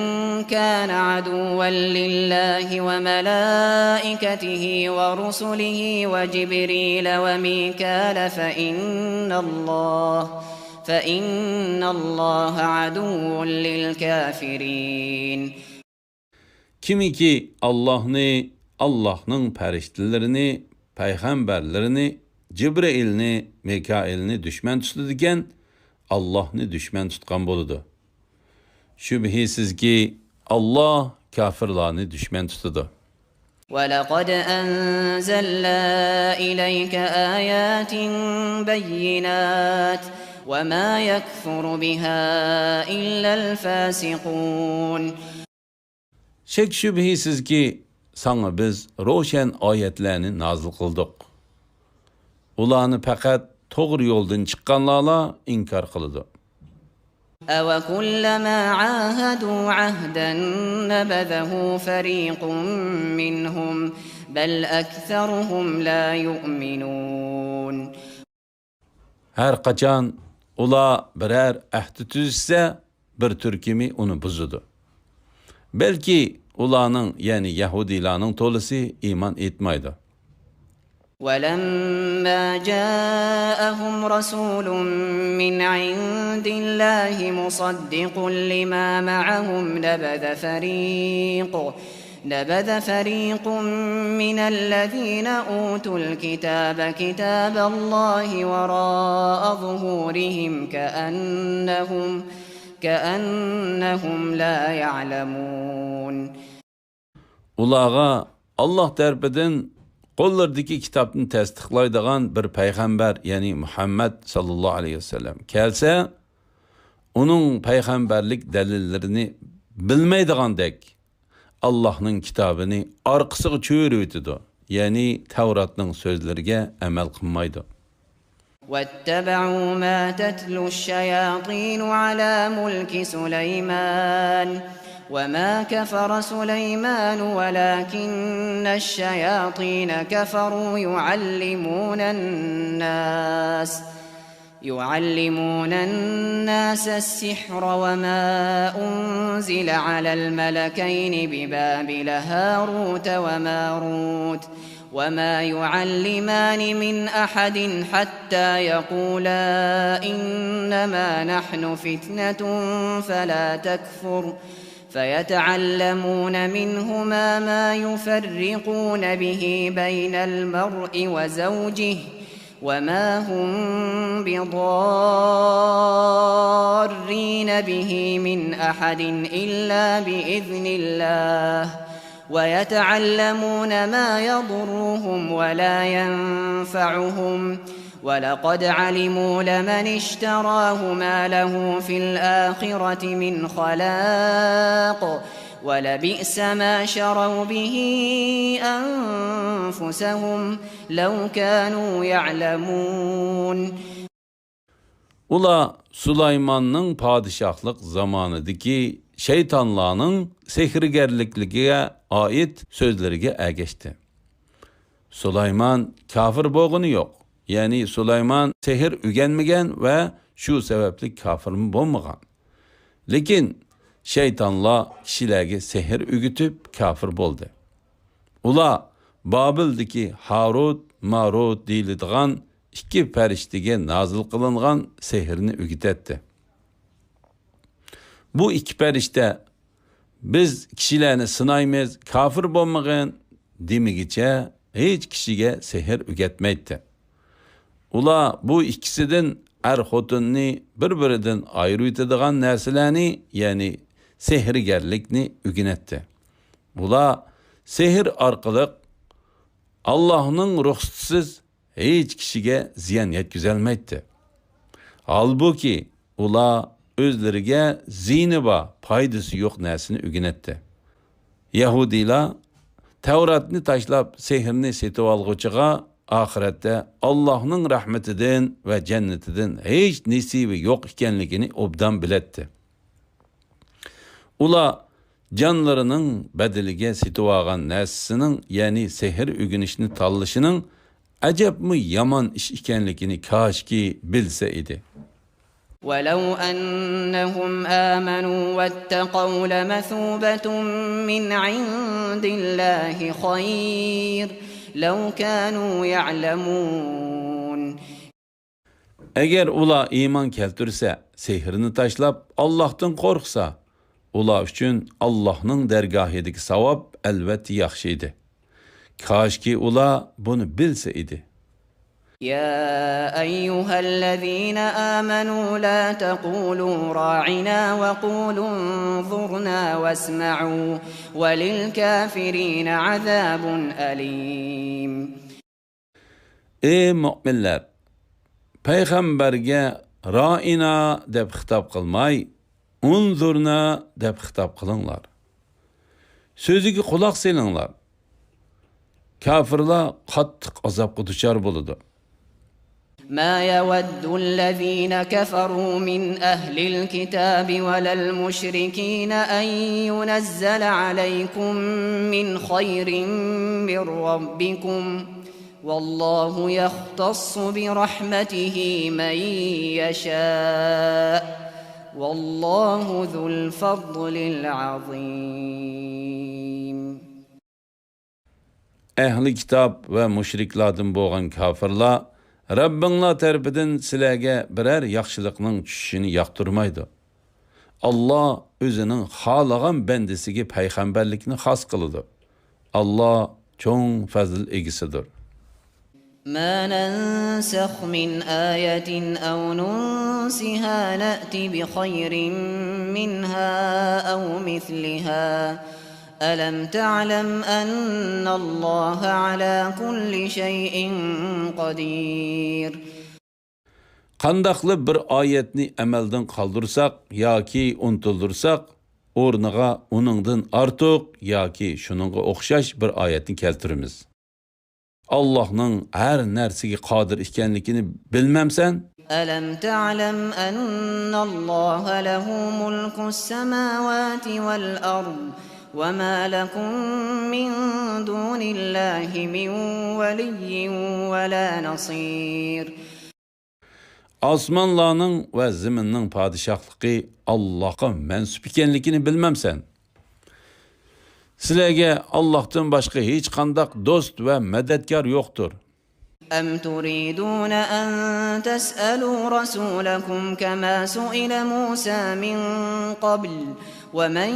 كان عدوا لله وملائكته ورسله وجبريل وميكال فإن الله فإن الله عدو للكافرين. كىمكى ئاللاھنى، ئاللاھنىڭ پەرىشتىلىرىنى، پەيغەمبەرلىرىنى، جىبرىئىلنى، مىكائىلنى دۈشمەن تۇتىدىكەن، ئاللاھنى دۈشمەن تۇتقان بولىدۇ. شۈبھىسىزكى، ئاللاھ كاپىرلارنى دۈشمەن تۇتىدۇ. ولقد أنزلنا إليك آيات بينات وما يكفر بها إلا الفاسقون. شەك-شۈبھىسىزكى، ساڭا بىز روشەن ئايەتلەرنى نازىل قىلدۇق. ئۇلارنى پەقەت توغرا يولدىن چىققانلارلا ئىنكار قىلىدۇ. أوكلما عاهدوا عهدا نبذه فريق منهم بل أكثرهم لا يؤمنون. ھەر قاچان ئۇلار بىرەر ئەھدى تۈزۈشسە، بىر تۈركۈمى ئۇنى بۇزىدۇ. بەلكى ئۇلارنىڭ، يەنى يەھۇدىيلارنىڭ تولىسى ئىمان ئېيتمايدۇ. ولما جاءهم رسول من عند الله مصدق لما معهم نبذ فريق نبذ فريق من الذين أوتوا الكتاب كتاب الله وراء ظهورهم كأنهم كأنهم لا يعلمون. ئۇلارغا ئاللاھ تەرىپىدىن قوللىرىدىكى كىتابنى تەستىقلايدىغان بىر پەيغەمبەر، يەنى مۇھەممەد ساللاللاھۇ ئەلەيھى ۋەسەللەم كەلسە، ئۇنىڭ پەيغەمبەرلىك دەلىللىرىنى بىلمەيدىغاندەك، ئاللاھنىڭ كىتابىنى ئارقىسىغا چۆرۈۋېتىدۇ، يەنى تەۋراتنىڭ سۆزلىرىگە ئەمەل قىلمايدۇ. واتبعوا ما تتلو الشياطين على ملك سليمان وما كفر سليمان ولكن الشياطين كفروا يعلمون الناس يعلمون الناس السحر وما أنزل على الملكين ببابل هاروت وماروت وما يعلمان من أحد حتى يقولا إنما نحن فتنة فلا تكفر فيتعلمون منهما ما يفرقون به بين المرء وزوجه وما هم بضارين به من أحد إلا بإذن الله، ويتعلمون ما يضرهم ولا ينفعهم، ولقد علموا لمن اشتراه ما له في الآخرة من خلاق، ولبئس ما شروا به أنفسهم، لو كانوا يعلمون. ئۇلار سۇلايماننىڭ پادىشاھلىق زامانىدىكى شەيتانلارنىڭ سېھىرگەرلىكلىكىگە ئائىت سۆزلىرىگە ئەگەشتى. سۇلايمان كاپىر بولغىنى يوق. يەنى سۇلايمان سېھىر ئۆگەنمىگەن ۋە شۇ سەۋەبلىك كاپىرمۇ بولمىغان. لېكىن شەيتانلار كىشىلەرگە سېھىر ئۆگىتىپ كاپىر بولدى. ئۇلار بابىلدىكى ھاروت، ماروت دېيىلىدىغان ئىككى پەرىشتىگە نازىل قىلىنغان سېھىرنى ئۆگىتەتتى. بۇ ئىككى پەرىشتە، «بىز كىشىلەرنى سىنايمىز، كاپىر بولمىغىن» دېمىگىچە ھېچ كىشىگە سېھىر ئۆگەتمەيتتى. ئۇلار بۇ ئىككىسىدىن ئەر-خوتۇننى بىر-بىرىدىن ئايرىۋېتىدىغان نەرسىلەرنى، يەنى سېھىرگەرلىكنى ئۆگىنەتتى. ئۇلار سېھىر ئارقىلىق ئاللاھنىڭ رۇخسىتىسىز ھېچ كىشىگە زىيان يەتكۈزەلمەيتتى. ھالبۇكى، ئۇلار ئۆزلىرىگە زىيىنى بار، پايدىسى يوق نەرسىنى ئۆگىنەتتى. يەھۇدىيلار تەۋراتنى تاشلاپ، سېھىرنى سېتىۋالغۇچىغا ئاخىرەتتە ئاللاھنىڭ رەھمىتىدىن ۋە جەننىتىدىن ھېچ نېسىۋى يوق ئىكەنلىكىنى ئوبدان بىلەتتى. ئۇلار جانلىرىنىڭ بەدىلىگە سېتىۋالغان نەرسىسىنىڭ، يەنى سېھىر ئۆگىنىشنى تاللىشىنىڭ ئەجەبمۇ يامان ئىش ئىكەنلىكىنى كاشكى بىلسە ئىدى. ولو أنهم آمنوا واتقوا لمثوبة من عند الله خير لو كانوا يعلمون. ئەگەر ئۇلار ئىمان كەلتۈرسە، سېھىرنى تاشلاپ، ئاللاھتىن قورقسا، ئۇلار ئۈچۈن ئاللاھنىڭ دەرگاھىدىكى ساۋاب ئەلۋەتتە ياخشى ئىدى. كاشكى ئۇلار بۇنى بىلسە ئىدى. يا أيها الذين آمنوا لا تقولوا راعنا وقولوا انظرنا واسمعوا وللكافرين عذاب أليم. ئى مۆمىنلەر! پەيغەمبەرگە رائىنا دەپ خىتاب قىلماي، ئۇنزۇرنا دەپ خىتاب قىلىڭلار. سۆزىگە قۇلاق سېلىڭلار. كاپىرلار قاتتىق ئازابقا دۇچار بولىدۇ. ما يود الذين كفروا من أهل الكتاب ولا المشركين أن ينزل عليكم من خير من ربكم والله يختص برحمته من يشاء والله ذو الفضل العظيم. ئەھلى كىتاب ۋە مۇشرىكلاردىن بولغان كاپىرلار رەببىڭلار تەرىپىدىن سىلەرگە بىرەر ياخشىلىقنىڭ چۈشۈشىنى ياقتۇرمايدۇ. ئاللا ئۆزىنىڭ خالىغان بەندىسىگە پەيغەمبەرلىكنى خاس قىلىدۇ. ئاللا چوڭ پەزىل ئىگىسىدۇر. ما ننسخ من آية أو ننسها نأت بخير منها أو مثلها ألم تعلم أن الله على كل شيء قدير. قانداقلا بىر ئايەتنى ئەمەلدىن قالدۇرساق ياكى ئۇنتۇلدۇرساق، ئورنىغا ئۇنىڭدىن ئارتۇق ياكى شۇنىڭغا ئوخشاش بىر ئايەتنى كەلتۈرىمىز. ئاللاھنىڭ ھەر نەرسىگە قادىر ئىكەنلىكىنى بىلمەمسەن؟ ألم تعلم أن الله له ملك السماوات والأرض وما لكم من دون الله من ولي ولا نصير. ئاسمانلارنىڭ ۋە زېمىننىڭ پادىشاھلىقى ئاللاھقا مەنسۇپ ئىكەنلىكىنى بىلمەمسەن؟ سىلەرگە ئاللاھتىن باشقا ھېچقانداق دوست ۋە مەدەتكار يوقتۇر. أم تريدون أن تسألوا رسولكم كما سئل موسى من قبل ومن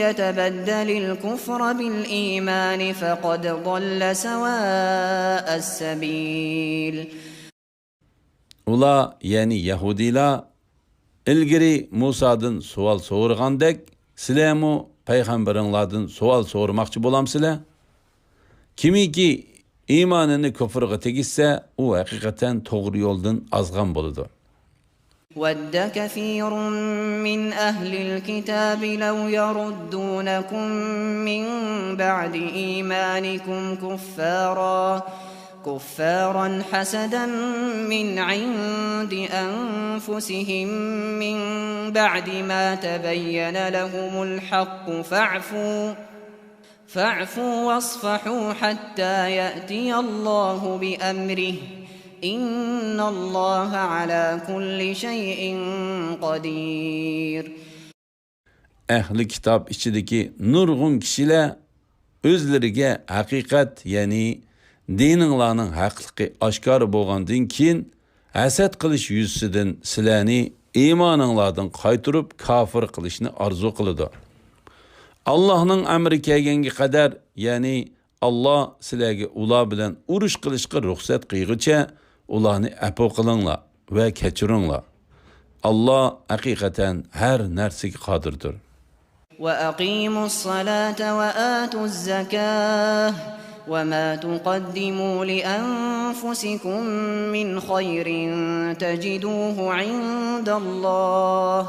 يتبدل الكفر بالإيمان فقد ضل سواء السبيل. ئۇلار، يەنى يەھۇدىيلار، ئىلگىرى مۇسادىن سوئال سورىغاندەك، سىلەرمۇ پەيغەمبىرىڭلاردىن سوئال سورىماقچى بولامسىلەر؟ كىمكى ئىمانىنى كۇفرغا تېگىشسە، ئۇ ھەقىقەتەن توغرا يولدىن ئازغان بولىدۇ. ود كثير من أهل الكتاب لو يردونكم من بعد إيمانكم كفارا كفارا حسدا من عند أنفسهم من بعد ما تبين لهم الحق فاعفوا فاعفوا واصفحوا حتى يأتي الله بأمره إن الله على كل شيء قدير. ئەھلى كىتاب ئىچىدىكى نۇرغۇن كىشىلەر ئۆزلىرىگە ھەقىقەت، يەنى دىنىڭلارنىڭ ھەقلىقى ئاشكارا بولغاندىن كېيىن، ھەسەت قىلىش يۈزىسىدىن سىلەرنى ئىمانىڭلاردىن قايتۇرۇپ كاپىر قىلىشنى ئارزۇ قىلىدۇ. ئاللاھنىڭ ئەمرى كەلگەنگە قەدەر، يەنى ئاللا سىلەرگە ئۇلار بىلەن ئۇرۇش قىلىشقا رۇخسەت قىلغۇچە ئۇلارنى ئەپۇ قىلىڭلار ۋە كەچۈرۈڭلار. ئاللا ھەقىقەتەن ھەر نەرسىگە قادىردۇر. وأقيموا الصلاة وآتوا الزكاة وما تقدموا لأنفسكم من خير تجدوه عند الله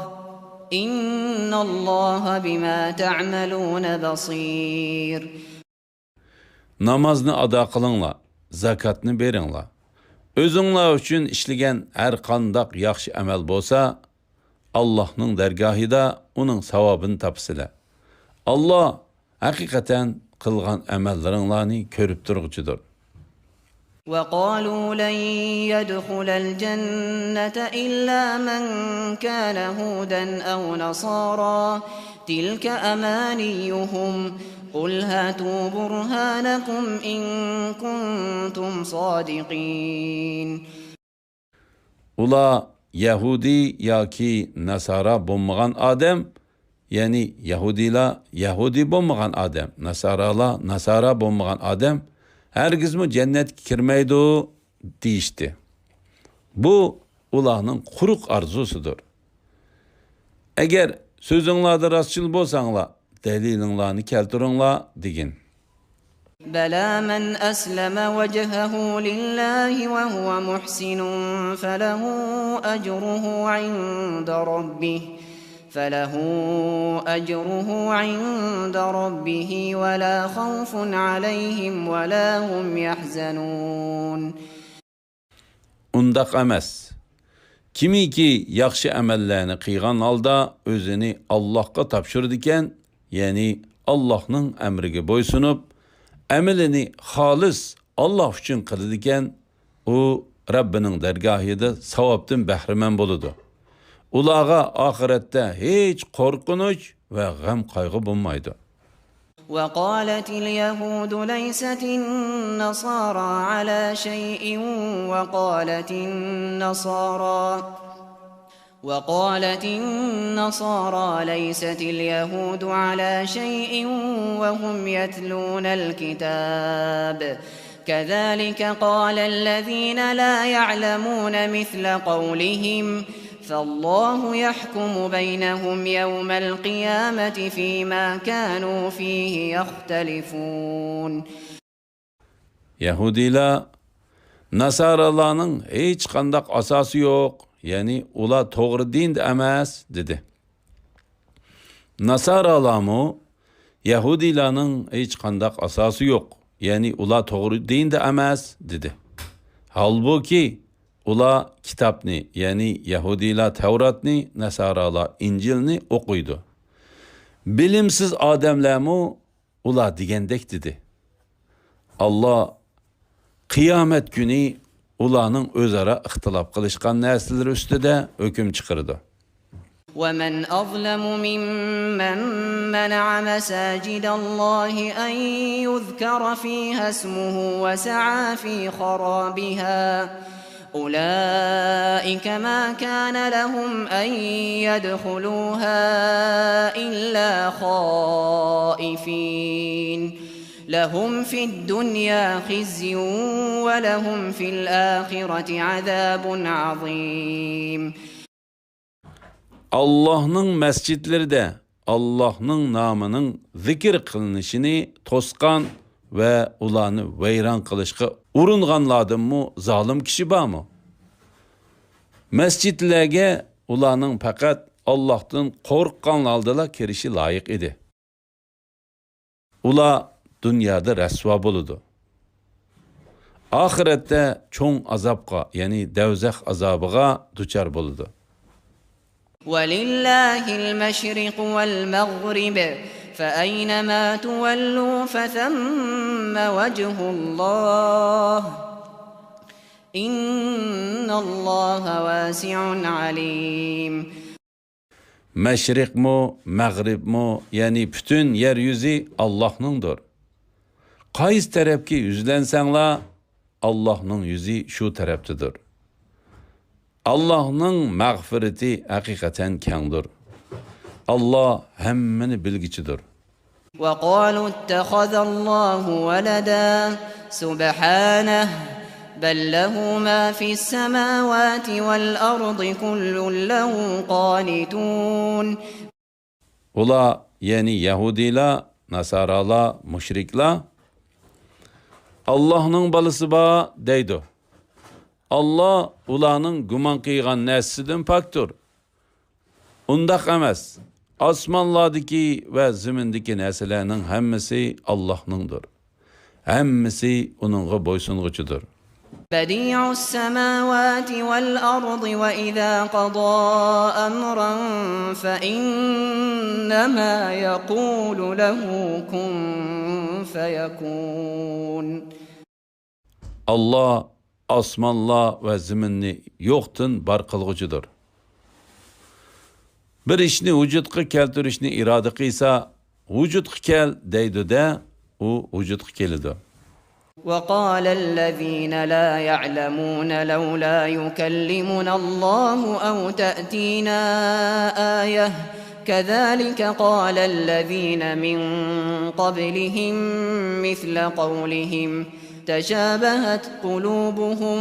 إن الله بما تعملون بصير. نامازنى ئادا قىلىڭلار، زاكاتنى بېرىڭلار. ئۆزۈڭلار ئۈچۈن ئىشلىگەن ھەر قانداق ياخشى ئەمەل بولسا، ئاللاھنىڭ دەرگاھىدا ئۇنىڭ ساۋابىنى تاپىسىلەر. ئاللا ھەقىقەتەن قىلغان ئەمەللىرىڭلارنى كۆرۈپ تۇرغۇچىدۇر. وقالوا لن يدخل الجنة إلا من كان هودا أو نصارى تلك أمانيهم قل هاتوا برهانكم إن كنتم صادقين. ئۇلار يەھۇدىي ياكى ناسارا بولمىغان ئادەم، يەنى يەھۇدىيلار يەھۇدىي بولمىغان ئادەم، ناسارالار ناسارا بولمىغان ئادەم ھەرگىزمۇ جەننەتكە كىرمەيدۇ، دېيىشتى. بۇ ئۇلارنىڭ قۇرۇق ئارزۇسىدۇر. ئەگەر سۆزۈڭلاردا راستچىل بولساڭلار، دەلىلىڭلارنى كەلتۈرۈڭلار، دېگىن. بلى من أسلم وجهه لله وهو محسن فله أجره عند ربه فله أجره عند ربه ولا خوف عليهم ولا هم يحزنون. ئۇنداق ئەمەس. كىمكى ياخشى ئەمەللەرنى قىلغان ھالدا ئۆزىنى ئاللاھقا تاپشۇرىدىكەن، يەنى ئاللاھنىڭ ئەمرىگە بويسۇنۇپ، ئەمىلىنى خالىس ئاللاھ ئۈچۈن قىلىدىكەن، ئۇ رەببىنىڭ دەرگاھىدا ساۋابتىن بەھرىمەن بولىدۇ. ئۇلارغا ئاخىرەتتە ھېچ قورقۇنچ ۋە غەم-قايغۇ بولمايدۇ. وقالت اليهود ليست النصارى على شيء وقالت النصارى وقالت النصارى ليست اليهود على شيء وهم يتلون الكتاب كذلك قال الذين لا يعلمون مثل قولهم فالله يحكم بينهم يوم القيامة فيما كانوا فيه يختلفون. يەھۇدىيلار، ناسارالارنىڭ ھېچقانداق ئاساسى يوق، يەنى ئۇلار توغرا دىندا ئەمەس، دېدى. ناسارالارمۇ، يەھۇدىيلارنىڭ ھېچقانداق ئاساسى يوق، يەنى ئۇلار توغرا دىندا ئەمەس، دېدى. ھالبۇكى، ئۇلار كىتابنى، يەنى يەھۇدىيلار تەۋراتنى، ناسارالار ئىنجىلنى ئوقۇيدۇ. بىلىمسىز ئادەملەرمۇ ئۇلار دېگەندەك دېدى. ئاللا قىيامەت كۈنى ئۇلارنىڭ ئۆزئارا ئىختىلاپ قىلىشقان نەرسىلىرى ئۈستىدە ھۆكۈم چىقىرىدۇ. ومن أظلم ممن منع مساجد الله أن يذكر فيها اسمه وسعى في خرابها أولئك ما كان لهم أن يدخلوها إلا خائفين لهم في الدنيا خزي ولهم في الآخرة عذاب عظيم. ئاللاھنىڭ مەسچىتلىرىدە ئاللاھنىڭ نامىنىڭ زىكىر قىلىنىشىنى توسقان ۋە ئۇلارنى ۋەيران قىلىشقا ئۇرۇنغانلاردىنمۇ زالىم كىشى بارمۇ؟ مەسچىتلەرگە ئۇلارنىڭ پەقەت ئاللاھتىن قورققانلاردىلا كىرىشى لايىق ئىدى. ئۇلار دۇنيادا رەسۋا بولىدۇ. ئاخىرەتتە چوڭ ئازابقا، يەنى دەۋزەخ ئازابىغا دۇچار بولىدۇ. ولله المشرق والمغرب فأينما تولوا فثم وجه الله إن الله واسع عليم. مەشرىقمۇ، مەغرىبمۇ، يەنى پۈتۈن يەر يۈزى ئاللاھنىڭدۇر. قايسى تەرەپكە يۈزلەنسەڭلار، ئاللاھنىڭ يۈزى شۇ تەرەپتىدۇر. ئاللاھنىڭ مەغپىرىتى ھەقىقەتەن كەڭدۇر. ئاللاھ ھەممىنى بىلگۈچىدۇر. وقالوا اتخذ الله ولدا سبحانه بل له ما في السماوات والأرض كل له قانتون. ئۇلار، يەنى يەھۇدىيلار، ناسارالار، مۇشرىكلار، ئاللاھنىڭ بالىسى بار دەيدۇ. ئاللاھ ئۇلارنىڭ گۇمان قىلغان نەرسىسىدىن پاكتۇر. ئۇنداق ئەمەس. ئاسمانلاردىكى ۋە زېمىندىكى نەرسىلەرنىڭ ھەممىسى ئاللاھنىڭدۇر. ھەممىسى ئۇنىڭغا بويسۇنغۇچىدۇر. بديع السماوات والأرض وإذا قضى أمرا فإنما يقول له كن فيكون. ئاللاھ ئاسمانلار ۋە زېمىننى يوقتىن بار قىلغۇچىدۇر. بىر ئىشنى ۋۇجۇدقا كەلتۈرۈشنى ئىرادە قىلسا، ۋۇجۇدقا كەل دەيدۇ-دە، ئۇ ۋۇجۇدقا كېلىدۇ. وقال الذين لا يعلمون لولا يكلمنا الله أو تأتينا آية كذلك قال الذين من قبلهم مثل قولهم تشابهت قلوبهم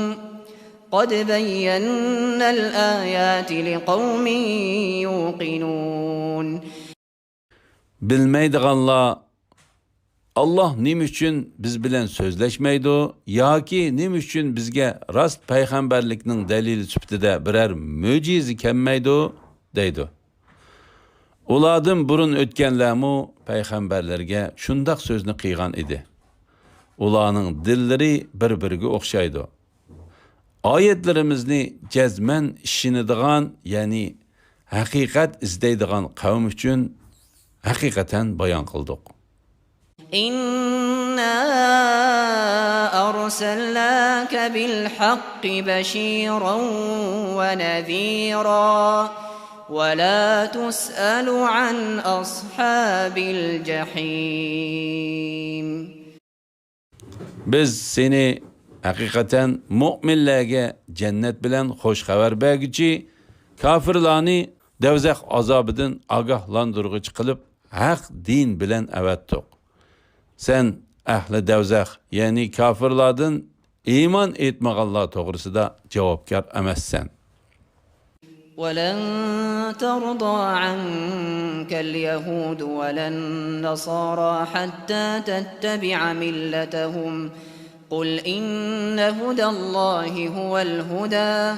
قد بينا الآيات لقوم يوقنون. بىلمەيدىغانلار، ئاللاھ نېمە ئۈچۈن بىز بىلەن سۆزلەشمەيدۇ ياكى نېمە ئۈچۈن بىزگە راست پەيغەمبەرلىكنىڭ دەلىلى سۈپىتىدە بىرەر مۆجىزە كەلمەيدۇ؟ دەيدۇ. ئۇلاردىن بۇرۇن ئۆتكەنلەرمۇ پەيغەمبەرلەرگە شۇنداق سۆزنى قىلغان ئىدى. ئۇلارنىڭ دىللىرى بىر-بىرىگە ئوخشايدۇ. ئايەتلىرىمىزنى جەزمەن ئىشىنىدىغان، يەنى ھەقىقەت ئىزدەيدىغان قەۋم ئۈچۈن ھەقىقەتەن بايان قىلدۇق. إنا أرسلناك بالحق بشيرا ونذيرا ولا تسأل عن أصحاب الجحيم. بىز سېنى ھەقىقەتەن مۆمىنلەرگە جەننەت بىلەن خوش خەۋەر بەرگۈچى، كاپىرلارنى دەۋزەخ ئازابىدىن ئاگاھلاندۇرغۇچى قىلىپ ھەق دىن بىلەن ئەۋەتتۇق. سەن ئەھلى دەۋزەخ، يەنى كاپىرلاردىن ئىمان ئېيتمىغانلار توغرىسىدا جاۋابكار ئەمەسسەن. ولن ترضى عنك اليهود ولا النصارى حتى تتبع ملتهم قل إن هدى الله هو الهدى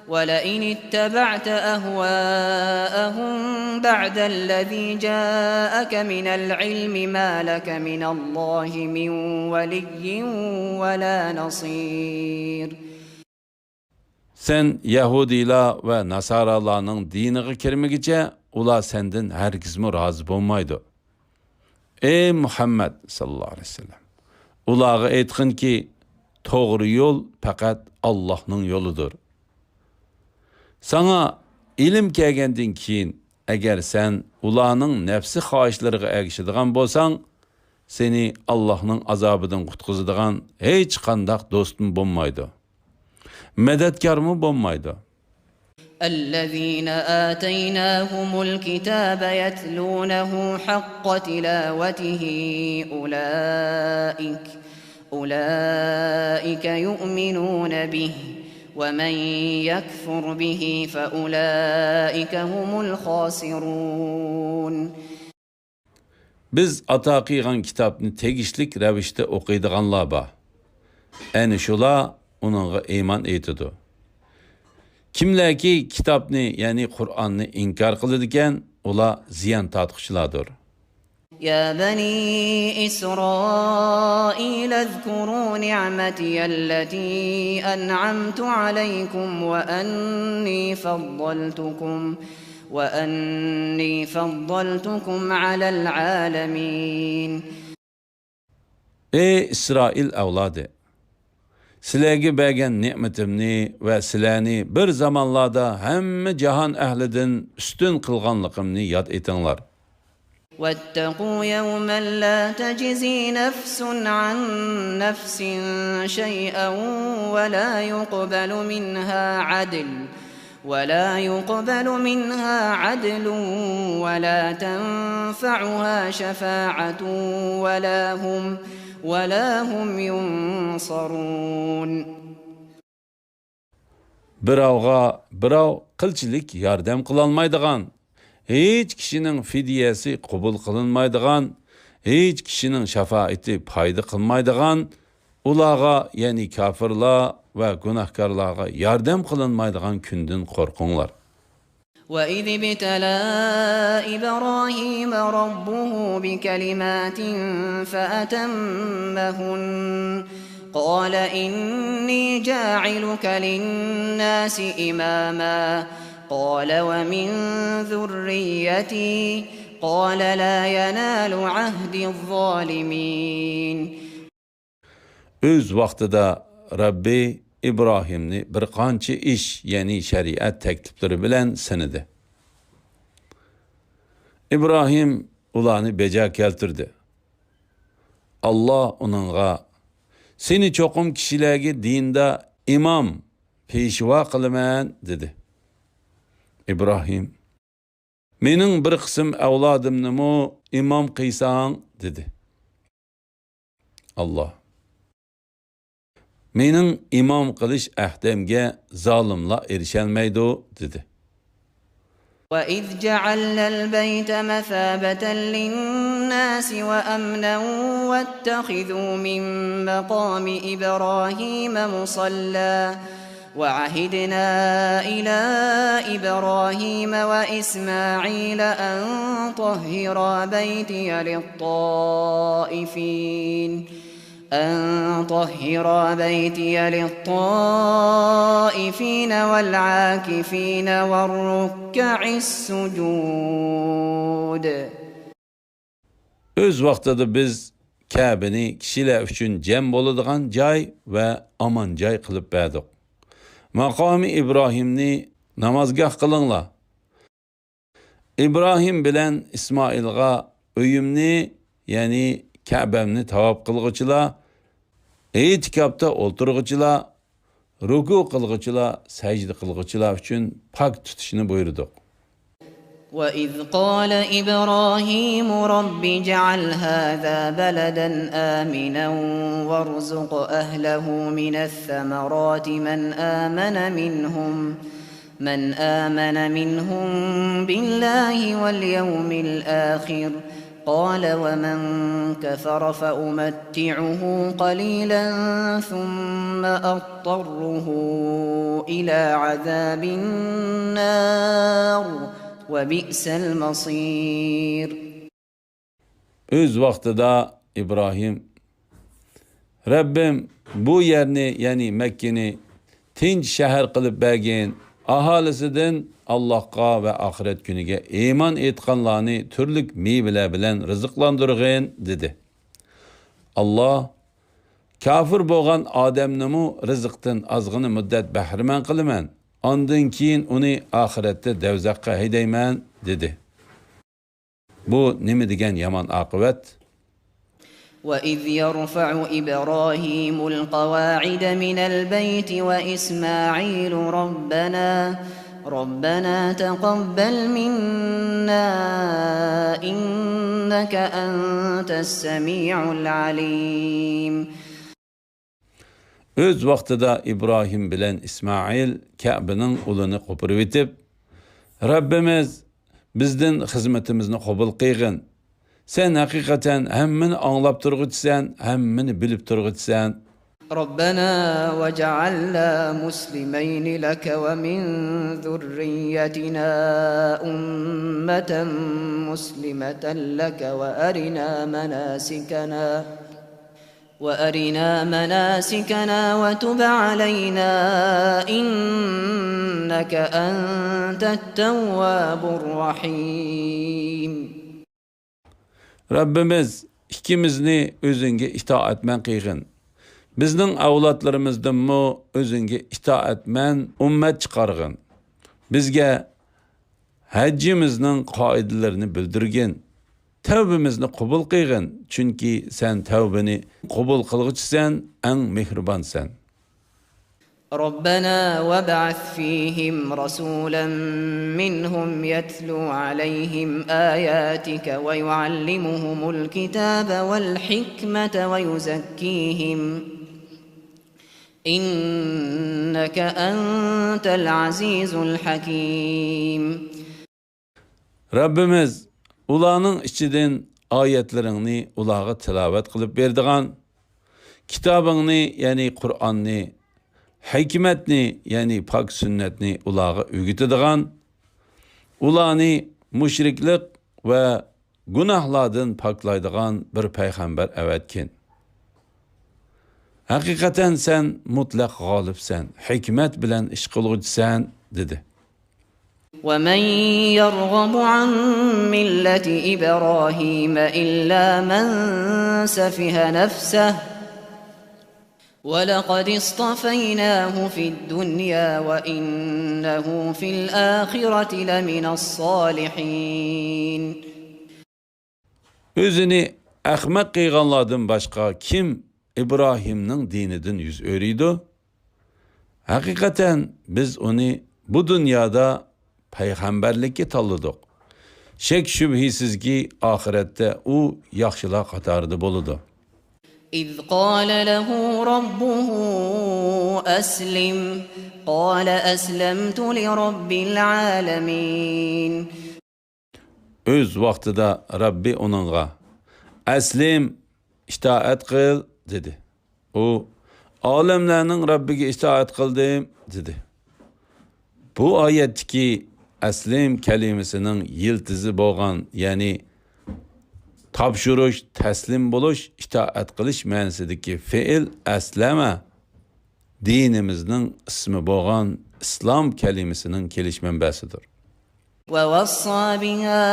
ولئن اتبعت أهواءهم بعد الذي جاءك من العلم ما لك من الله من ولي ولا نصير. سەن يەھۇدىيلار ۋە ناسارالارنىڭ دىنىغا كىرمىگۈچە ئۇلار سەندىن ھەرگىزمۇ رازى بولمايدۇ. ئەي مۇھەممەد ساللاللاھۇ ئەلەيھى ۋەسەللەم، ئۇلارغا ئېيتقىنكى، توغرا يول پەقەت ئاللاھنىڭ يولىدۇر. ساڭا ئىلىم كەلگەندىن كېيىن، ئەگەر سەن ئۇلارنىڭ نەپسى خاھىشلىرىغا ئەگىشىدىغان بولساڭ، سېنى ئاللاھنىڭ ئازابىدىن قۇتقۇزىدىغان ھېچقانداق دوستۇم بولمايدۇ. مەدەتكارمۇ بولمايدۇ. الذين آتيناهم الكتاب يتلونه حق تلاوته أولئك، أولئك يؤمنون به، ومن يكفر به فأولئك هم الخاسرون. بىز ئاتا قىلغان كىتابنى تېگىشلىك رەۋىشتە ئوقۇيدىغانلار بار. ئەنە شۇلار ئۇنىڭغا ئىمان ئېيتىدۇ. كىملەركى كىتابنى، يەنى قۇرئاننى ئىنكار قىلىدىكەن، ئۇلار زىيان تارتقۇچىلاردۇر. يا بني إسرائيل اذكروا نعمتي التي أنعمت عليكم وأني فضلتكم وأني فضلتكم على العالمين. ئەي ئىسرائىل ئەۋلادى! سىلەرگە بەرگەن نېمىتىمنى ۋە سىلەرنى بىر زامانلاردا ھەممە جاھان ئەھلىدىن ئۈستۈن قىلغانلىقىمنى ياد ئېتىڭلار. واتقوا يوما لا تجزي نفس عن نفس شيئا ولا يقبل منها عدل ولا يقبل منها عدل ولا تنفعها شفاعة ولا هم، ولا هم ينصرون. بىراۋغا بىراۋ قىلچىلىك ياردەم قىلالمايدىغان، ھېچ كىشىنىڭ فىدىيەسى قوبۇل قىلىنمايدىغان، ھېچ كىشىنىڭ شاپائىتى پايدا قىلمايدىغان، ئۇلارغا، يەنى كافىرلار ۋە گۇناھكارلارغا ياردەم قىلىنمايدىغان كۈندىن قورقۇڭلار. وإذ ابتلى إبراهيم ربه بكلمات فأتمهن، قال إني جاعلك للناس إماما، قال ومن ذريتي، قال لا ينال عهدي الظالمين. ئۆز ۋاقتىدا رەببى ئىبراھىمنى بىر قانچە ئىش، يەنى شەرىئەت تەكلىپلىرى بىلەن سىنىدى. ئىبراھىم ئۇلارنى بەجا كەلتۈردى. ئاللا ئۇنىڭغا، سېنى چوقۇم كىشىلەرگە دىندا ئىمام، پېشۋا قىلىمەن، دېدى. ئىبراھىم، مېنىڭ بىر قىسىم ئەۋلادىمنىمۇ ئىمام قىلساڭ، دېدى. ئاللا، مېنىڭ ئىمام قىلىش ئەھدەمگە زالىملار ئېرىشەلمەيدۇ، دېدى. وإذ جعلنا البيت مثابة للناس وأمنا واتخذوا من مقام إبراهيم مصلى وعهدنا إلى إبراهيم وإسماعيل أن طهرا بيتي للطائفين، أن طهرا بيتي للطائفين والعاكفين والركع السجود. ئۆز ۋاقتىدا بىز كەبىنى كىشىلەر ئۈچۈن جەم بولىدىغان جاي ۋە ئامان جاي قىلىپ بەردۇق. ماقامى ئىبراھىمنى نامازگاھ قىلىڭلار. ئىبراھىم بىلەن ئىسمائىلغا ئۆيۈمنى، يەنى كەبەمنى تاۋاپ قىلغۇچىلار، ئېتىكاپتا ئولتۇرغۇچىلار، رۇكۇ قىلغۇچىلار، سەجدە قىلغۇچىلار ئۈچۈن پاك تۇتۇشنى بۇيرۇدۇق. وإذ قال إبراهيم رب اجعل هذا بلدا آمنا وارزق أهله من الثمرات من آمن منهم، من آمن منهم بالله واليوم الآخر، قال ومن كفر فأمتعه قليلا ثم أضطره إلى عذاب النار وبئس المصير. ئۆز ۋاقتىدا ئىبراھىم، رەببىم، بۇ يەرنى، يەنى مەككىنى تىنچ شەھەر قىلىپ بەرگىن، ئاھالىسىدىن ئاللاھقا ۋە ئاخىرەت كۈنىگە ئىمان ئېيتقانلارنى تۈرلۈك مېۋىلەر بىلەن رىزىقلاندۇرغىن، دېدى. ئاللا، كاپىر بولغان ئادەمنىمۇ رىزىقتىن ئازغىنە مۇددەت بەھرىمەن قىلىمەن، ئاندىن كېيىن ئۇنى ئاخىرەتتە دەۋزەخكە ھەيدەيمەن، دېدى. بۇ نېمە دېگەن يامان ئاقىۋەت؟ وإذ يرفع إبراهيم القواعد من البيت وإسماعيل ربنا، ربنا تقبل منا إنك أنت السميع العليم. ئۆز ۋاقتىدا ئىبراھىم بىلەن ئىسمائىل كەبىنىڭ ئۇلىنى قوپۇرۇۋېتىپ، رەببىمىز، بىزدىن خىزمىتىمىزنى قوبۇل قىلغىن. سەن ھەقىقەتەن ھەممىنى ئاڭلاپ تۇرغۇچىسەن، ھەممىنى بىلىپ تۇرغۇچىسەن. ربنا واجعلنا مسلمين لك ومن ذريتنا أمة مسلمة لك وأرنا مناسكنا وأرنا مناسكنا وتب علينا إنك أنت التواب الرحيم. رەببىمىز، ئىككىمىزنى ئۆزۈڭگە ئىتائەتمەن قىلغىن. بىزنىڭ ئەۋلادلىرىمىزدىنمۇ ئۆزۈڭگە ئىتائەتمەن ئۈممەت چىقارغىن. بىزگە ھەججىمىزنىڭ قائىدىلىرىنى بىلدۈرگىن. تەۋبىمىزنى قوبۇل قىلغىن، چۈنكى سەن تەۋبىنى قوبۇل قىلغۇچىسەن، ئەڭ مېھرىبانسەن. ربنا وابعث فيهم رسولا منهم يتلو عليهم آياتك ويعلمهم الكتاب والحكمة ويزكيهم إنك أنت العزيز الحكيم. رەببىمىز، ئۇلارنىڭ ئىچىدىن ئايەتلىرىڭنى ئۇلارغا تىلاۋەت قىلىپ بېرىدىغان، كىتابىڭنى، يەنى قۇرئاننى، ھېكمەتنى، يەنى پاك سۈننەتنى ئۇلارغا ئۆگىتىدىغان، ئۇلارنى مۇشرىكلىق ۋە گۇناھلاردىن پاكلايدىغان بىر پەيغەمبەر ئەۋەتكىن. ھەقىقەتەن سەن مۇتلەق غالىبسەن، ھېكمەت بىلەن ئىش قىلغۇچىسەن، دېدى. ومن يرغب عن ملة إبراهيم إلا من سفه نفسه ولقد اصطفيناه في الدنيا وإنه في الآخرة لمن الصالحين. ئۆزىنى ئەخمەق قىلغانلاردىن باشقا كىم ئىبراھىمنىڭ دىنىدىن يۈز ئۆرۈيدۇ؟ ھەقىقەتەن بىز ئۇنى بۇ دۇنيادا پەيغەمبەرلىككە تاللىدۇق. شەك-شۈبھىسىزكى، ئاخىرەتتە ئۇ ياخشىلار قاتارىدا بولىدۇ. إذ قال له ربه أسلم قال أسلمت لرب العالمين. ئۆز ۋاقتىدا رەببى ئۇنىڭغا، «ئەسلىم، ئىتائەت قىل» دېدى. ئۇ، «ئالەملەرنىڭ رەببىگە ئىتائەت قىلدىم» دېدى. بۇ ئايەتتىكى «ئەسلىم» كەلىمىسىنىڭ يىلتىزى بولغان، يەنى تاپشۇرۇش، تەسلىم بولۇش، ئىتائەت قىلىش مەنىسىدىكى فېئىل «ئەسلەمە» دىنىمىزنىڭ ئىسمى بولغان ئىسلام كەلىمىسىنىڭ كېلىش مەنبەسىدۇر. ووصى بها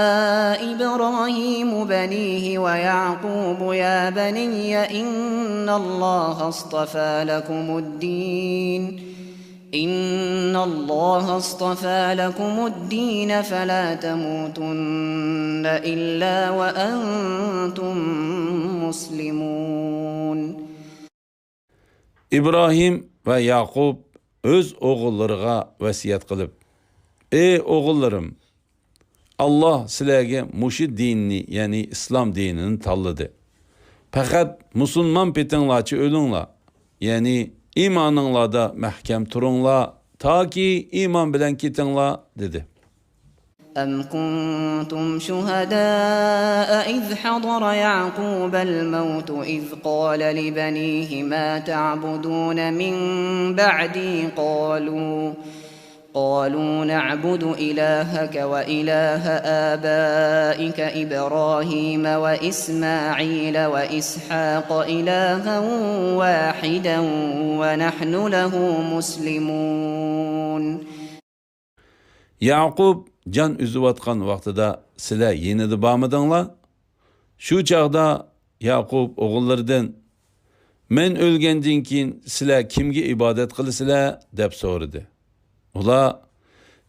إبراهيم بنيه ويعقوب يا بني إن الله اصطفى لكم الدين إن الله اصطفى لكم الدين فلا تموتن إلا وأنتم مسلمون. ئىبراھىم ۋە ياقۇپ ئۆز ئوغۇللىرىغا ۋەسىيەت قىلىپ، «ئەي ئوغۇللىرىم، ئاللاھ سىلەرگە مۇشۇ دىننى، يەنى ئىسلام دىنىنى تاللىدى. پەقەت مۇسۇلمان پېتىڭلارچە ئۆلۈڭلار، يەنى ئىمانىڭلاردا مەھكەم تۇرۇڭلار، تاكى ئىمان بىلەن كېتىڭلار» دېدى. أم كنتم شهداء إذ حضر يعقوب الموت إذ قال لبنيه ما تعبدون من بعدي قالوا قالوا نعبد إلهك وإله آبائك إبراهيم وإسماعيل وإسحاق إلها واحدا ونحن له مسلمون. ياقۇپ جان ئۈزۈۋاتقان ۋاقتىدا سىلەر يېنىدا بارمىدىڭلار؟ شۇ چاغدا ياقۇپ ئوغۇللىرىدىن، «مەن ئۆلگەندىن كېيىن سىلەر كىمگە ئىبادەت قىلىسىلەر؟» دەپ سورىدى. ئۇلار،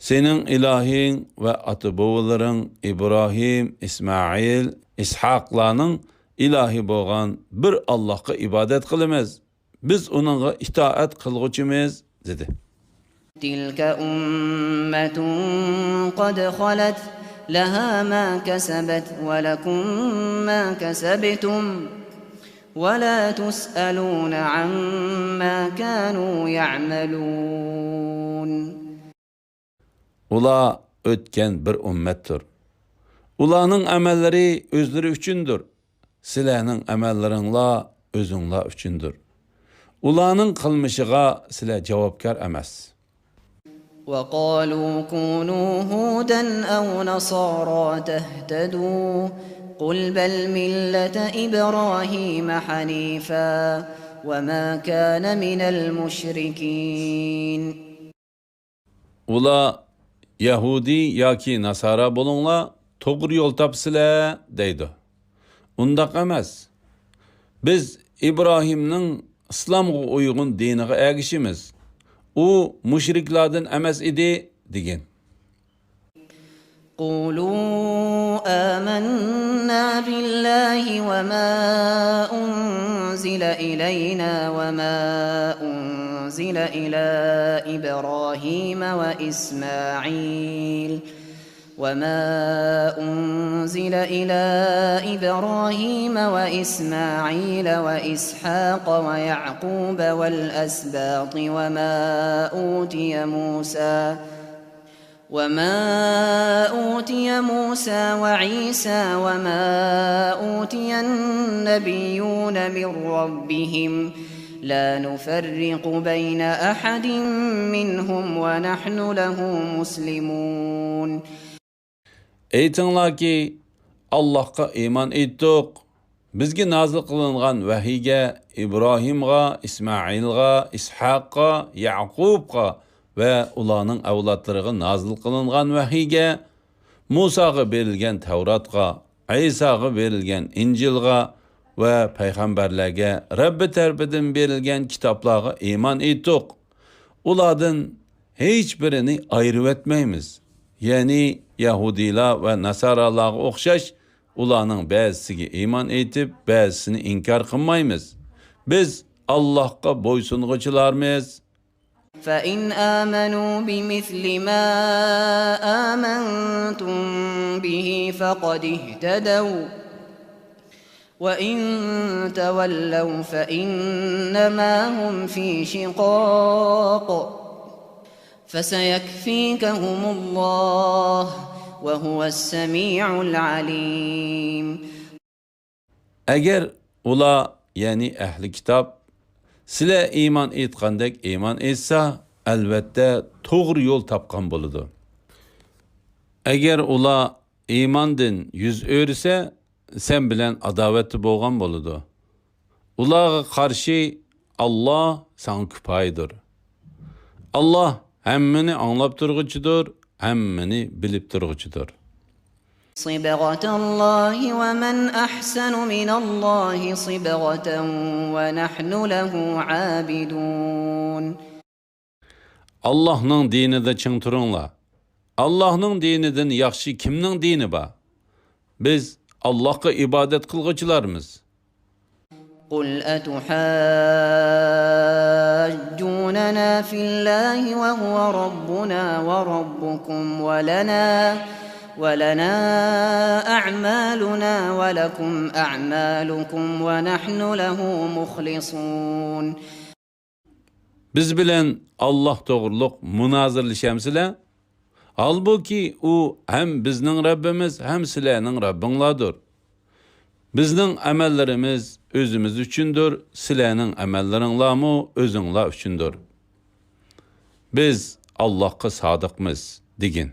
«سېنىڭ ئىلاھىڭ ۋە ئاتا-بوۋىلىرىڭ ئىبراھىم، ئىسمائىل، ئىسھاقلارنىڭ ئىلاھى بولغان بىر ئاللاھقا ئىبادەت قىلىمىز. بىز ئۇنىڭغا ئىتائەت قىلغۇچىمىز» دېدى. تلك أمة قد خلت لها ما كسبت ولكم ما كسبتم ولا تسألون عما كانوا يعملون. ئۇلار ئۆتكەن بىر ئۈممەتتۇر. ئۇلارنىڭ ئەمەللىرى ئۆزلىرى ئۈچۈندۇر. سىلەرنىڭ ئەمەللىرىڭلار ئۆزۈڭلار ئۈچۈندۇر. ئۇلارنىڭ قىلمىشىغا سىلەر جاۋابكار ئەمەس. وقالوا كونوا هودا أو نصارى تهتدوا قل بل ملة إبراهيم حنيفا وما كان من المشركين. ئۇلار يەھۇدىي ياكى ناسارا بولۇڭلار، توغرا يول تاپىسىلەر دەيدۇ. ئۇنداق ئەمەس. بىز ئىبراھىمنىڭ ئىسلامغا ئۇيغۇن دىنىغا ئەگىشىمىز. ئۇ مۇشرىكلاردىن ئەمەس ئىدى دېگىن. قولوا آمنا بالله وما أنزل إلينا وما أنزل إلى إبراهيم وإسماعيل وما أنزل إلى إبراهيم وإسماعيل وإسحاق ويعقوب والأسباط وما أوتي موسى وما أوتي موسى وعيسى وما أوتي النبيون من ربهم لا نفرق بين أحد منهم ونحن له مسلمون. ئېيتىڭلاركى، ئاللاھقا ئىمان ئېيتتۇق. بىزگە نازىل قىلىنغان ۋەھىيگە، ئىبراھىمغا، ئىسمائىلغا، ئىسھاققا، يەقۇبقا ۋە ئۇلارنىڭ ئەۋلادلىرىغا نازىل قىلىنغان ۋەھىيگە، مۇساغا بېرىلگەن تەۋراتقا، ئەيساغا بېرىلگەن ئىنجىلغا ۋە پەيغەمبەرلەرگە رەببى تەرىپىدىن بېرىلگەن كىتابلارغا ئىمان ئېيتتۇق. ئۇلاردىن ھېچبىرىنى ئايرىۋەتمەيمىز. يەنى يەھۇدىيلار ۋە ناسارالارغا ئوخشاش، ئۇلارنىڭ بەزىسىگە ئىمان ئېيتىپ، بەزىسىنى ئىنكار قىلمايمىز. بىز ئاللاھقا بويسۇنغۇچىلارمىز. فإن آمنوا بمثل ما آمنتم به فقد اهتدوا وإن تولوا فإنما هم في شقاق فسيكفيكهم الله وهو السميع العليم. ئەگەر ئۇلار، يەنى ئەھلى كىتاب، سىلەر ئىمان ئېيتقاندەك ئىمان ئېيتسا، ئەلۋەتتە توغرا يول تاپقان بولىدۇ. ئەگەر ئۇلار ئىماندىن يۈز ئۆرۈسە، سەن بىلەن ئاداۋەتتە بولغان بولىدۇ. ئۇلارغا قارشى ئاللاھ ساڭا كۇپايىدۇر. ئاللاھ ھەممىنى ئاڭلاپ تۇرغۇچىدۇر، ھەممىنى بىلىپ تۇرغۇچىدۇر. صبغة الله ومن أحسن من الله صبغة ونحن له عابدون. ئاللاھنىڭ دىنىدا چىڭ تۇرۇڭلار. ئاللاھنىڭ دىنىدىن ياخشى كىمنىڭ دىنى بار؟ بىز ئاللاھقا ئىبادەت قىلغۇچىلارمىز. قل أتحاجوننا في الله وهو ربنا وربكم ولنا ولنا أعمالنا ولكم أعمالكم ونحن له مخلصون. بىز بىلەن ئاللاھ توغرۇلۇق مۇنازىرىلىشەمسىلەر؟ ھالبۇكى، ئۇ ھەم بىزنىڭ رەببىمىز، ھەم سىلەرنىڭ رەببىڭلاردۇر. بىزنىڭ ئەمەللىرىمىز ئۆزىمىز ئۈچۈندۇر، سىلەرنىڭ ئەمەللىرىڭلارمۇ ئۆزۈڭلار ئۈچۈندۇر. بىز ئاللاھقا سادىقمىز، دېگىن.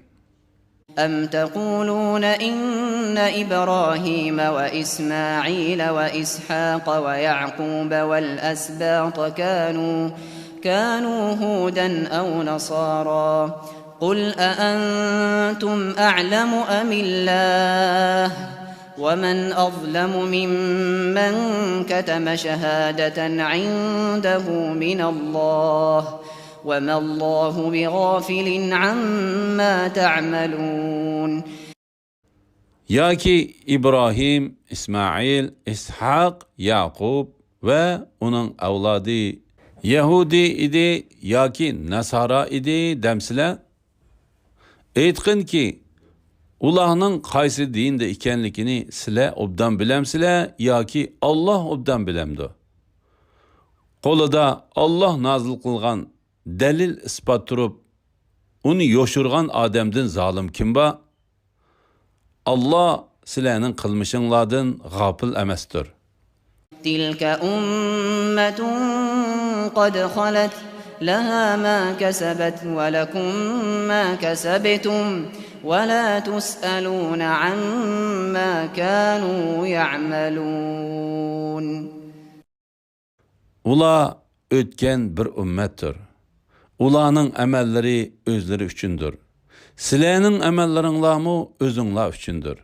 أم تقولون إن إبراهيم وإسماعيل وإسحاق ويعقوب والأسباط كانوا كانوا هودا أو نصارى قل أأنتم أعلم أم الله ومن أظلم ممن كتم شهادة عنده من الله وما الله بغافل عما تعملون. ياكى ئىبراھىم، ئىسمائىل، ئىسھاق، ياقۇب ۋە ئۇنىڭ ئەۋلادى يەھۇدىي ئىدى ياكى ناسارا ئىدى دەمسىلەر؟ ئېيتقىنكى، ئۇلارنىڭ قايسى دىندا ئىكەنلىكىنى سىلەر ئوبدان بىلەمسىلەر ياكى ئاللاھ ئوبدان بىلەمدۇ؟ قولىدا ئاللاھ نازىل قىلغان دەلىل ئىسپات تۇرۇپ، ئۇنى يوشۇرغان ئادەمدىن زالىم كىم بار؟ ئاللاھ سىلەرنىڭ قىلمىشىڭلاردىن غاپىل ئەمەستۇر. تلك أمة قد خلت لها ما كسبت ولكم ما كسبتم ولا تسألون عما كانوا يعملون. ئۇلار ئۆتكەن بىر ئۈممەتتۇر. ئۇلارنىڭ ئەمەللىرى ئۆزلىرى ئۈچۈندۇر. سىلەرنىڭ ئەمەللىرىڭلارمۇ ئۆزۈڭلار ئۈچۈندۇر.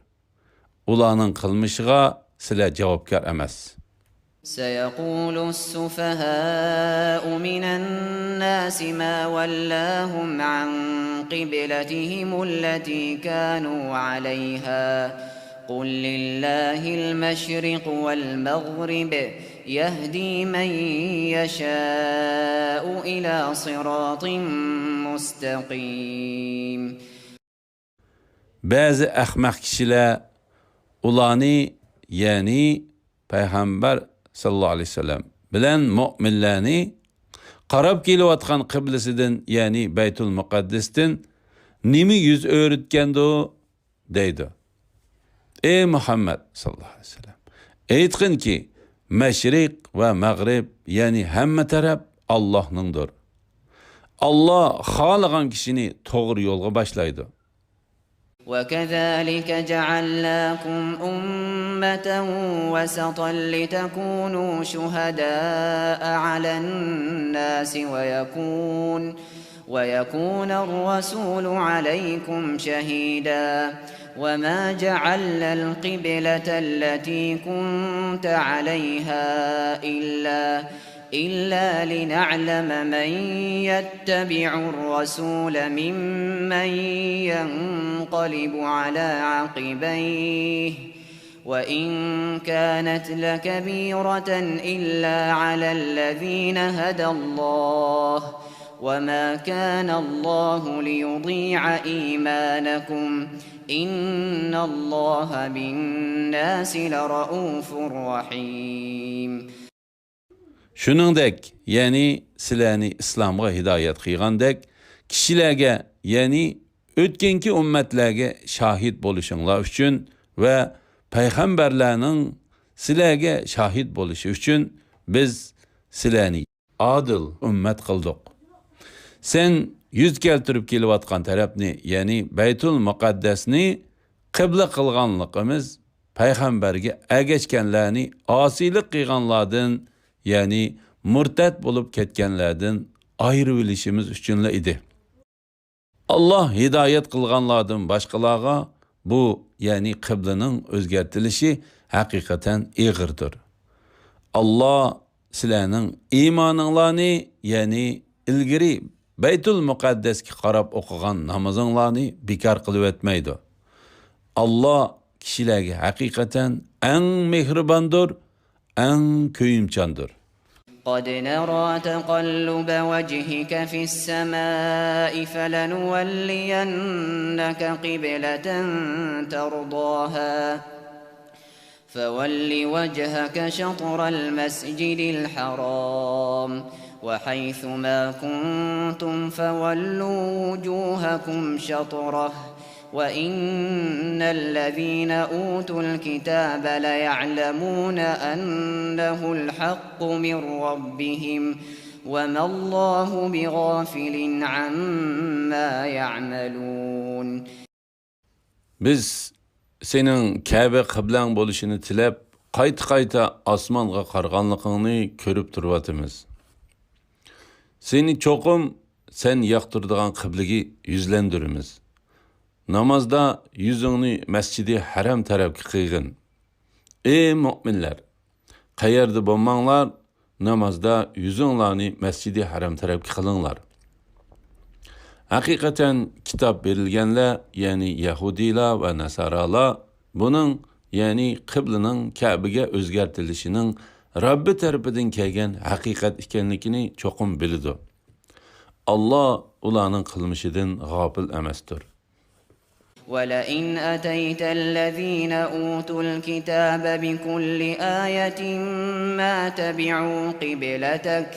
ئۇلارنىڭ قىلمىشىغا سىلەر جاۋابكار ئەمەس. سيقول السفهاء من الناس ما ولاهم عن قبلتهم التي كانوا عليها قل لله المشرق والمغرب يهدي من يشاء إلى صراط مستقيم. بەزى ئەخمەق كىشىلەر ئۇلارنى، يەنى پەيغەمبەر ساللاللاھۇ ئەلەيھى ۋەسەللەم بىلەن مۆمىنلەرنى قاراپ كېلىۋاتقان قىبلىسىدىن، يەنى بەيتۇل مۇقەددەستىن نېمە يۈز ئۆرۈتكەندۇ؟ دەيدۇ. ئەي مۇھەممەد ساللاللاھۇ ئەلەيھى ۋەسەللەم، ئېيتقىنكى، مەشرىق ۋە مەغرىب، يەنى ھەممە تەرەپ ئاللاھنىڭدۇر. ئاللاھ خالىغان كىشىنى توغرا يولغا باشلايدۇ. وكذلك جعلناكم أمة وسطا لتكونوا شهداء على الناس ويكون ويكون الرسول عليكم شهيدا وما جعلنا القبلة التي كنت عليها إلا إلا لنعلم من يتبع الرسول ممن ينقلب على عقبيه وإن كانت لكبيرة إلا على الذين هدى الله وما كان الله ليضيع إيمانكم إن الله بالناس لرءوف رحيم. شۇنىڭدەك، يەنى سىلەرنى ئىسلامغا ھىدايەت قىلغاندەك، كىشىلەرگە، يەنى ئۆتكەنكى ئۈممەتلەرگە شاھىت بولۇشۇڭلار ئۈچۈن ۋە پەيغەمبەرلەرنىڭ سىلەرگە شاھىت بولۇشى ئۈچۈن بىز سىلەرنى ئادىل ئۈممەت قىلدۇق. سەن يۈز كەلتۈرۈپ كېلىۋاتقان تەرەپنى، يەنى بەيتۇل مۇقەددەسنى قىبلە قىلغانلىقىمىز پەيغەمبەرگە ئەگەشكەنلەرنى ئاسىيلىق قىلغانلاردىن، يەنى مۇرتەت بولۇپ كەتكەنلەردىن ئايرىۋېلىشىمىز ئۈچۈنلا ئىدى. ئاللاھ ھىدايەت قىلغانلاردىن باشقىلارغا بۇ، يەنى قىبلىنىڭ ئۆزگەرتىلىشى ھەقىقەتەن ئېغىردۇر. ئاللاھ سىلەرنىڭ ئىمانىڭلارنى، يەنى ئىلگىرى بەيتۇل مۇقەددەسكە قاراپ ئوقۇغان نامىزىڭلارنى بىكار قىلىۋەتمەيدۇ. ئاللاھ كىشىلەرگە ھەقىقەتەن ئەڭ مېھرىباندۇر، ئەڭ كۆيۈمچاندۇر. قد نرى تقلب وجهك في السماء فلنولينك قبلة ترضاها فول وجهك شطر المسجد الحرام وحيث ما كنتم فولوا وجوهكم شطره وإن الذين أوتوا الكتاب ليعلمون أنه الحق من ربهم وما الله بغافل عما يعملون. بىز سېنىڭ كەبە قىبلەڭ بولۇشىنى تىلەپ، قايتا-قايتا ئاسمانغا قارىغانلىقىڭنى كۆرۈپ تۇرۇۋاتىمىز. سېنى چوقۇم سەن ياقتۇرىدىغان قىبلىگە يۈزلەندۈرىمىز. نامازدا يۈزۈڭنى مەسجىدى ھەرەم تەرەپكە قىيغىن. ئەي مۆمىنلەر! قەيەردە بولماڭلار، نامازدا يۈزۈڭلارنى مەسجىدى ھەرەم تەرەپكە قىلىڭلار. ھەقىقەتەن كىتاب بېرىلگەنلەر، يەنى يەھۇدىيلار ۋە ناسارالار بۇنىڭ، يەنى قىبلىنىڭ كەبىگە ئۆزگەرتىلىشىنىڭ رەببى تەرىپىدىن كەلگەن ھەقىقەت ئىكەنلىكىنى چوقۇم بىلىدۇ. ئاللا ئۇلارنىڭ قىلمىشىدىن غاپىل ئەمەستۇر. ولئن أتيت الذين أوتوا الكتاب بكل آية ما تبعوا قبلتك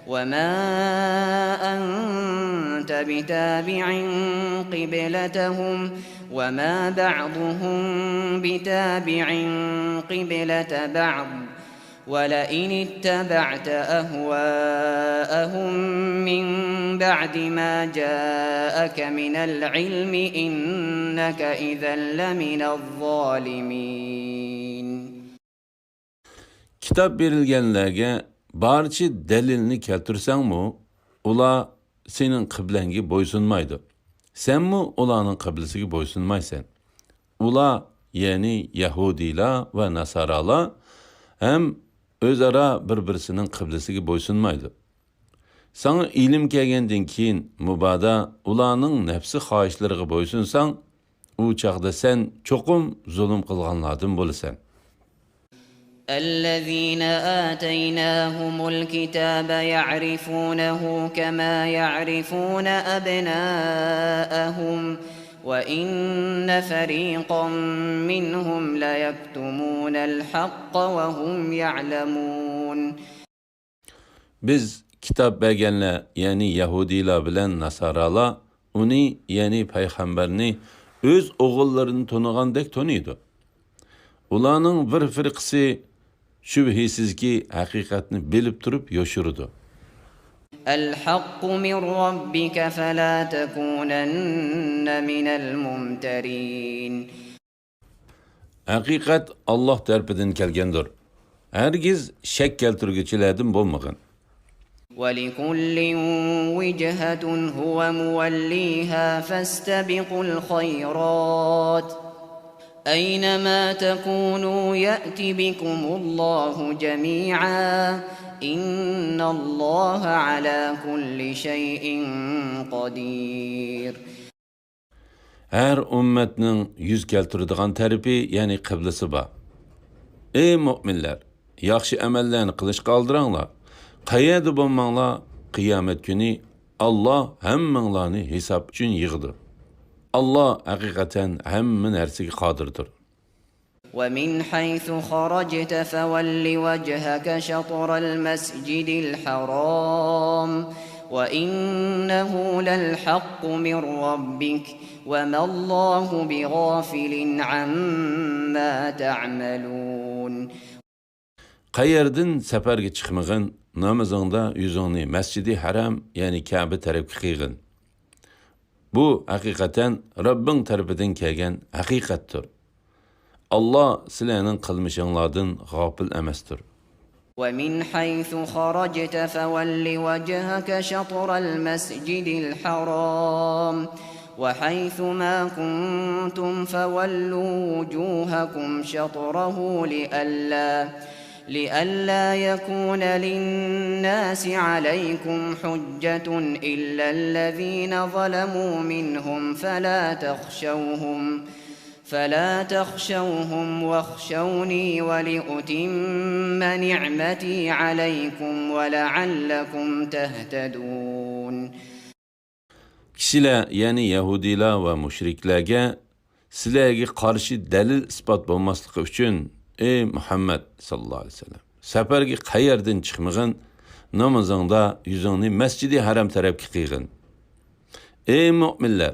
وما أنت بتابع قبلتهم وما بعضهم بتابع قبلة بعض ولئن اتبعت أهواءهم من بعد ما جاءك من العلم إنك إذا لمن الظالمين. كىتاب بېرىلگەنلەرگە بارچە دەلىلنى كەلتۈرسەڭمۇ، ئۇلار سېنىڭ قىبلەڭگە بويسۇنمايدۇ. سەنمۇ ئۇلارنىڭ قىبلىسىگە بويسۇنمايسەن. ئۇلار، يەنى يەھۇدىيلار ۋە ناسارالار ھەم ئۆزئارا بىر-بىرسىنىڭ قىبلىسىگە بويسۇنمايدۇ. ساڭا ئىلىم كەلگەندىن كېيىن، مۇبادا ئۇلارنىڭ نەپسى خاھىشلىرىغا بويسۇنساڭ، ئۇ چاغدا سەن چوقۇم زۇلۇم قىلغانلاردىن بولىسەن. الذين آتيناهم الكتاب يعرفونه كما يعرفون أبناءهم وإن فريقا منهم ليكتمون الحق وهم يعلمون. بىز كىتاب بەرگەنلەر، يەنى يەھۇدىيلار بىلەن ناسارالار ئۇنى، يەنى پەيغەمبەرنى ئۆز ئوغۇللىرىنى تونۇغاندەك تونۇيدۇ. ئۇلارنىڭ بىر فىرقىسى شۈبھىسىزكى ھەقىقەتنى بىلىپ تۇرۇپ يوشۇرىدۇ. الحق من ربك فلا تكونن من الممترين. ھەقىقەت ئاللاھ تەرىپىدىن كەلگەندۇر. ھەرگىز شەك كەلتۈرگۈچىلەردىن بولمىغىن. ولكل وجهة هو موليها فاستبقوا الخيرات أينما تكونوا يأت بكم الله جميعا إن الله على كل شيء قدير. ھەر ئۈممەتنىڭ يۈز كەلتۈرىدىغان تەرىپى، يەنى قىبلىسى بار. ئەي مۆمىنلەر، ياخشى ئەمەللەرنى قىلىشقا ئالدىراڭلار. قەيەردە بولماڭلار، قىيامەت كۈنى ئاللاھ ھەممىڭلارنى ھېساب ئۈچۈن يىغىدۇ. ئاللاھ ھەقىقەتەن ھەممە نەرسىگە قادىردۇر. ومن حيث خرجت فول وجهك شطر المسجد الحرام وإنه للحق من ربك وما الله بغافل عما تعملون. قەيەردىن سەپەرگە چىقمىغىن، نامىزىڭدا يۈزۈڭنى مەسجىدى ھەرام، يەنى كەبە تەرەپكە قىيغىن. بۇ ھەقىقەتەن رەببىڭ تەرىپىدىن كەلگەن ھەقىقەتتۇر. ئاللاھ سىلەرنىڭ قىلمىشىڭلاردىن غاپىل ئەمەستۇر. ومن حيث خرجت فول وجهك شطر المسجد الحرام وحيث ما كنتم فولوا وجوهكم شطره لئلا لئلا يكون للناس عليكم حجة إلا الذين ظلموا منهم فلا تخشوهم فلا تخشوهم واخشوني ولأتم نعمتي عليكم ولعلكم تهتدون. كىشىلەر، يەنى يەھۇدىيلار ۋە مۇشرىكلەرگە سىلەرگە قارشى دەلىل-ئىسپات بولماسلىقى ئۈچۈن، ئەي مۇھەممەد ساللاللاھۇ ئەلەيھى ۋەسەللەم، سەپەرگە قەيەردىن چىقمىغىن، نامىزىڭدا يۈزۈڭنى مەسجىدى ھەرەم تەرەپكە قىيغىن. ئەي مۆمىنلەر،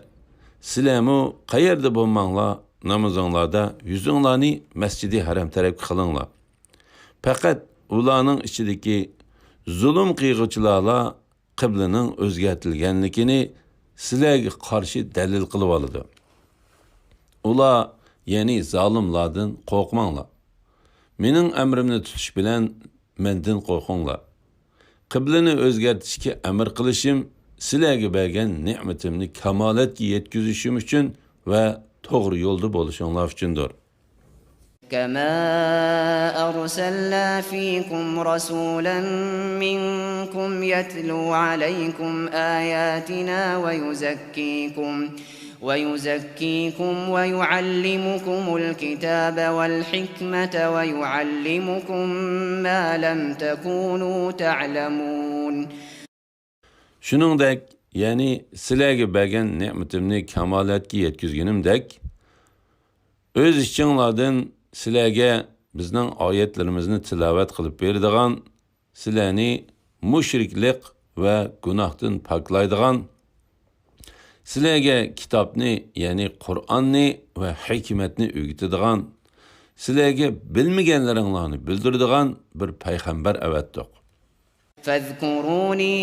سىلەرمۇ قەيەردە بولماڭلار، نامىزىڭلاردا يۈزۈڭلارنى مەسجىدى ھەرەم تەرەپكە قىلىڭلار. پەقەت ئۇلارنىڭ ئىچىدىكى زۇلۇم قىلغۇچىلارلا قىبلىنىڭ ئۆزگەرتىلگەنلىكىنى سىلەرگە قارشى دەلىل قىلىۋالىدۇ. ئۇلار، يەنى زالىملاردىن قورقماڭلار. مېنىڭ ئەمرىمنى تۇتۇش بىلەن مەندىن قورقۇڭلار. قىبلىنى ئۆزگەرتىشكە ئەمىر قىلىشىم سىلەرگە بەرگەن نېمىتىمنى كامالەتكە يەتكۈزۈشۈم ئۈچۈن ۋە توغرا يولدا بولۇشۇڭلار ئۈچۈندۇر. كما أرسلنا فيكم رسولا منكم يتلو عليكم آياتنا ويزكيكم ويزكيكم ويعلمكم الكتاب والحكمة ويعلمكم ما لم تكونوا تعلمون. شۇنىڭدەك، يەنى سىلەرگە بەرگەن نېمىتىمنى كامالەتكە يەتكۈزگىنىمدەك، ئۆز ئىچىڭلاردىن سىلەرگە بىزنىڭ ئايەتلىرىمىزنى تىلاۋەت قىلىپ بېرىدىغان، سىلەرنى مۇشرىكلىق ۋە گۇناھتىن پاكلايدىغان، سىلەرگە كىتابنى، يەنى قۇرئاننى ۋە ھېكمەتنى ئۆگىتىدىغان، سىلەرگە بىلمىگەنلىرىڭلارنى بىلدۈرىدىغان بىر پەيغەمبەر ئەۋەتتۇق. فاذكروني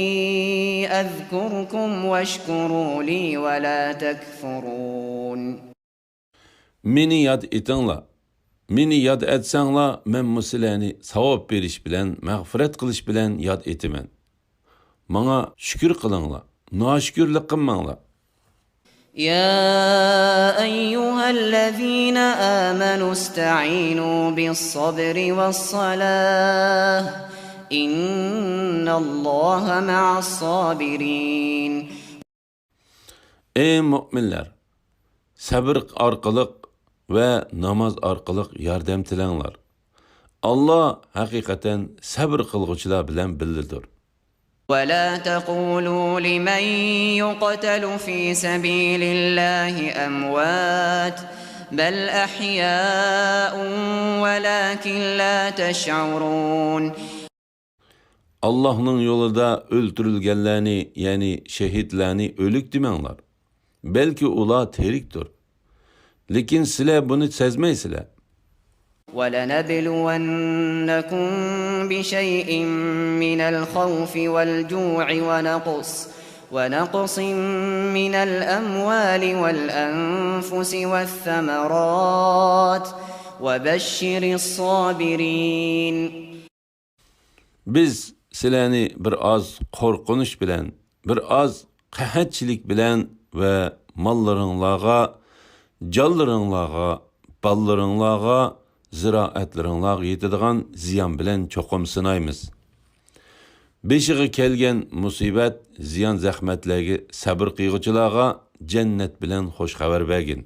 أذكركم واشكروا لي ولا تكفرون. مېنى ياد ئېتىڭلار. مېنى ياد ئەتسەڭلار، مەنمۇ سىلەرنى ساۋاب بېرىش بىلەن، مەغپىرەت قىلىش بىلەن ياد ئېتىمەن. ماڭا شۈكۈر قىلىڭلار، ناشۈكۈرلۈك قىلماڭلار. يا أيها الذين آمنوا استعينوا بالصبر والصلاة إن الله مع الصابرين. ئەي مۆمىنلەر! سەبر ئارقىلىق ۋە ناماز ئارقىلىق ياردەم تىلەڭلار. ئاللا ھەقىقەتەن سەبر قىلغۇچىلار بىلەن بىللىدۇر. ولا تقولوا لمن يقتل في سبيل الله أموات بل أحياء ولكن لا تشعرون. ئاللاھنىڭ يولىدا ئۆلتۈرۈلگەنلەرنى، يەنى شېھىتلەرنى ئۆلۈك دېمەڭلار. بەلكى ئۇلار تىرىكتۇر. لېكىن سىلەر بۇنى سەزمەيسىلەر. ولنبلونكم بشيء من الخوف والجوع ونقص، ونقص من الأموال والأنفس والثمرات، وبشر الصابرين. بىز سىلەرنى بىر ئاز قورقۇنچ بىلەن، بىر ئاز قەھەتچىلىك بىلەن ۋە ماللىرىڭلارغا، جانلىرىڭلارغا، بالىلىرىڭلارغا، زىرائەتلىرىڭلارغا يېتىدىغان زىيان بىلەن چوقۇم سىنايمىز. بېشىغا كەلگەن مۇسىبەت، زىيان-زەخمەتلەرگە سەبرى قىلغۇچىلارغا جەننەت بىلەن خۇش خەۋەر بەرگىن.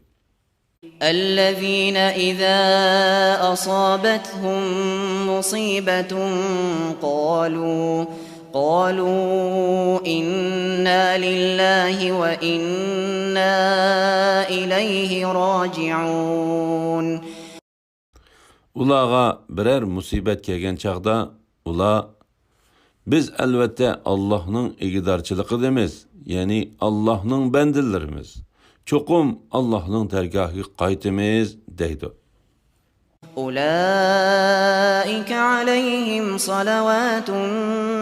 الذين إذا أصابتهم مصيبة قالوا، قالوا إنا لله وإنا إليه راجعون. ئۇلارغا بىرەر مۇسىبەت كەلگەن چاغدا ئۇلار، بىز ئەلۋەتتە ئاللاھنىڭ ئىگىدارچىلىقىدىمىز، يەنى ئاللاھنىڭ بەندىلىرىمىز. چوقۇم ئاللاھنىڭ دەرگاھىغا قايتىمىز، دەيدۇ. أولئك عليهم صلوات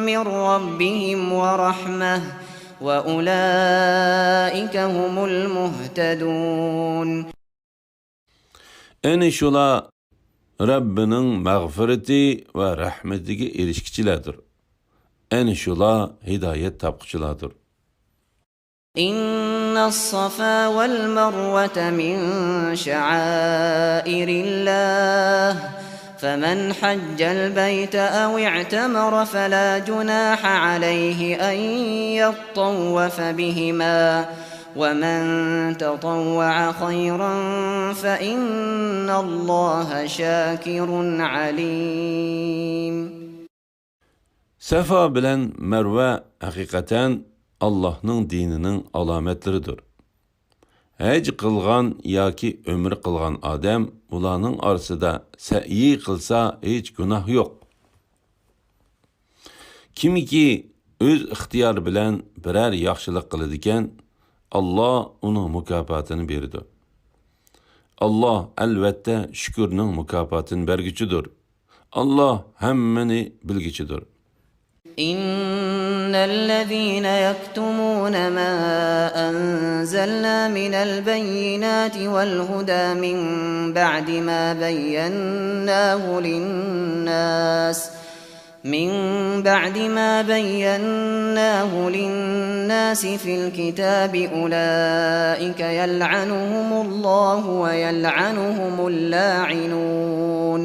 من ربهم ورحمة وأولئك هم المهتدون. ئەنە شۇلار رەببىنىڭ مەغپىرىتى ۋە رەھمىتىگە ئېرىشكۈچىلەردۇر. ئەنە شۇلار ھىدايەت تاپقۇچىلاردۇر. إن الصفا والمروة من شعائر الله فمن حج البيت أو اعتمر فلا جناح عليه أن يطوف بهما ومن تطوع خيرا فإن الله شاكر عليم. سەفا بىلەن مەرۋە ھەقىقەتەن ئاللاھنىڭ دىنىنىڭ ئالامەتلىرىدۇر. ھەج قىلغان ياكى ئۆمرە قىلغان ئادەم ئۇلارنىڭ ئارىسىدا سەئيى قىلسا ھېچ گۇناھ يوق. كىمكى ئۆز ئىختىيارى بىلەن بىرەر ياخشىلىق قىلىدىكەن، ئاللا ئۇنىڭ مۇكاپاتىنى بېرىدۇ. ئاللا ئەلۋەتتە شۈكۈرنىڭ مۇكاپاتىنى بەرگۈچىدۇر. ئاللا ھەممىنى بىلگۈچىدۇر. إن الذين يكتمون ما أنزلنا من البينات والهدى من بعد ما بيناه للناس من بعد ما بيناه للناس في الكتاب أولئك يلعنهم الله ويلعنهم اللاعنون.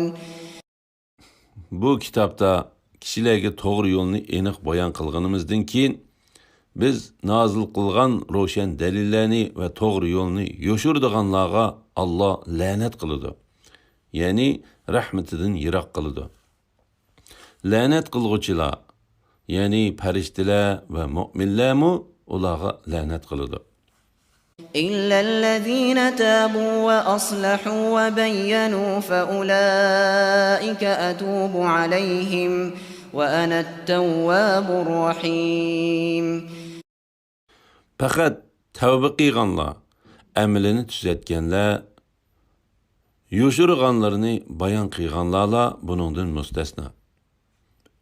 بۇ كىتابتا كىشىلەرگە توغرا يولنى ئېنىق بايان قىلغىنىمىزدىن كېيىن، بىز نازىل قىلغان روشەن دەلىللەرنى ۋە توغرا يولنى يوشۇرىدىغانلارغا ئاللا لەنەت قىلىدۇ. يەنى رەھمىتىدىن يىراق قىلىدۇ. لەنەت قىلغۇچىلار، يەنى پەرىشتىلەر ۋە مۆمىنلەرمۇ ئۇلارغا لەنەت قىلىدۇ. إلا الذين تابوا وأصلحوا وبينوا فأولئك أتوب عليهم وأنا التواب الرحيم. پەقەت تەۋبە قىلغانلار، ئەمىلىنى تۈزەتكەنلەر، يوشۇرغانلىرىنى بايان قىلغانلارلا بۇنىڭدىن مۇستەسنا.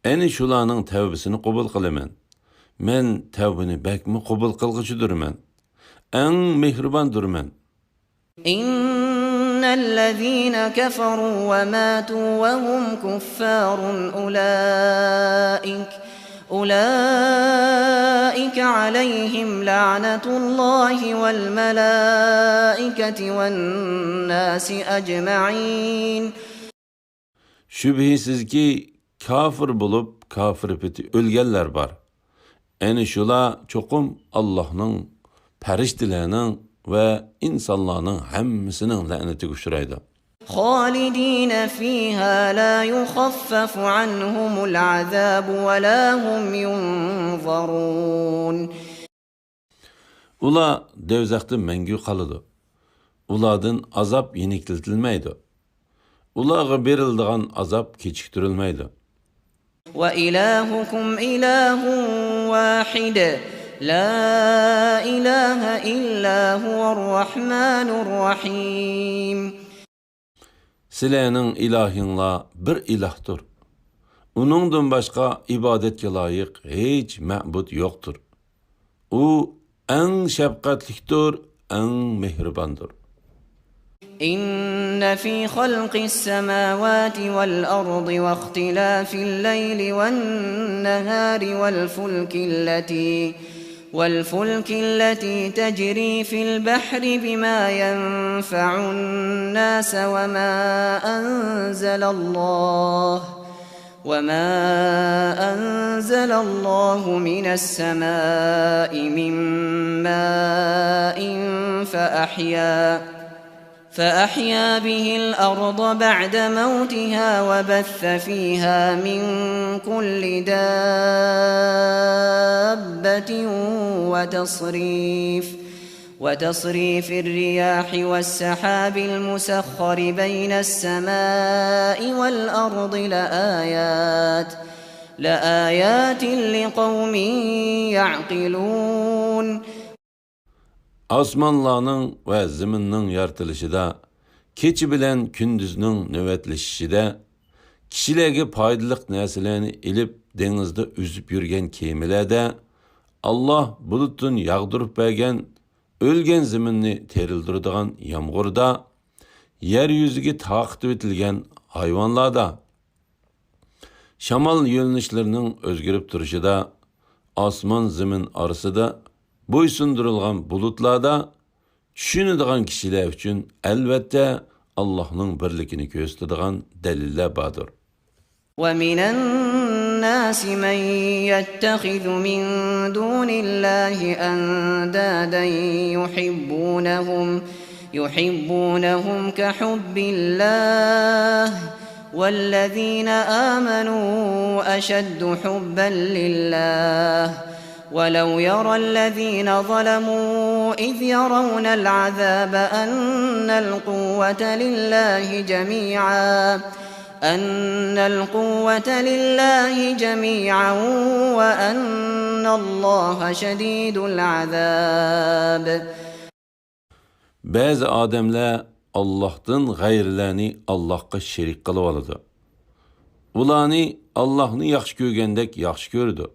ئەنە شۇلارنىڭ تەۋبىسىنى قوبۇل قىلىمەن. مەن تەۋبىنى بەكمۇ قوبۇل قىلغۇچىدۇرمەن. ئەڭ مېھرىباندۇرمەن. إن الذين كفروا وماتوا وهم كفار أولئك أولئك عليهم لعنة الله والملائكة والناس أجمعين. شۈبھىسىزكى، كاپىر بولۇپ، كاپىر پېتى ئۆلگەنلەر بار. ئەنە شۇلار چوقۇم ئاللاھنىڭ، پەرىشتىلەرنىڭ ۋە ئىنسانلارنىڭ ھەممىسىنىڭ لەنىتىگە ئۇچرايدۇ. خالدين فيها لا يخفف عنهم العذاب ولا هم ينظرون. ئۇلار دوزاختا مەڭگۈ قالىدۇ. ئۇلاردىن ئازاب يېنىكلىتىلمەيدۇ. ئۇلارغا بېرىلىدىغان ئازاب كېچىكتۈرۈلمەيدۇ. وإلهكم إله واحد لا إله إلا هو الرحمن الرحيم. سىلەرنىڭ ئىلاھىڭلار بىر ئىلاھتۇر. ئۇنىڭدىن باشقا ئىبادەتكە لايىق ھېچ مەبۇد يوقتۇر. ئۇ ئەڭ شەپقەتلىكتۇر، ئەڭ مېھرىباندۇر. إن في خلق السماوات والأرض واختلاف الليل والنهار والفلك التي والفلك التي تجري في البحر بما ينفع الناس وما أنزل الله وما أنزل الله من السماء من ماء فأحيا فأحيا به الأرض بعد موتها وبث فيها من كل دابة وتصريف، وتصريف الرياح والسحاب المسخر بين السماء والأرض لآيات، لآيات لقوم يعقلون. ئاسمانلارنىڭ ۋە زېمىننىڭ يارىتىلىشىدا، كېچە بىلەن كۈندۈزنىڭ نۆۋەتلىشىشىدە، كىشىلەرگە پايدىلىق نەرسىلەرنى ئېلىپ دېڭىزدا ئۈزۈپ يۈرگەن كېمىلەردە، ئاللا بۇلۇتتىن ياغدۇرۇپ بەرگەن ئۆلگەن زېمىننى تىرىلدۈرىدىغان يامغۇردا، يەر يۈزىگە تارقىتىۋېتىلگەن ھايۋانلاردا، شامال يۆنىلىشلىرىنىڭ ئۆزگىرىپ تۇرۇشىدا، ئاسمان زېمىن ئارىسىدا بويسۇندۇرۇلغان بۇلۇتلاردا، چۈشىنىدىغان كىشىلەر ئۈچۈن ئەلۋەتتە ئاللاھنىڭ بىرلىكىنى كۆرسىتىدىغان دەلىللەر باردۇر. ومن الناس من يتخذ من دون الله أندادا يحبونهم يحبونهم كحب الله والذين آمنوا أشد حبا لله ولو يرى الذين ظلموا إذ يرون العذاب أن القوة لله جميعا أن القوة لله جميعا وأن الله شديد العذاب. بەزى ئادەملەر ئاللاھتىن غەيرىلەرنى ئاللاھقا شېرىك قىلىۋالىدۇ. ئۇلارنى ئاللاھنى ياخشى كۆرگەندەك ياخشى كۆرىدۇ،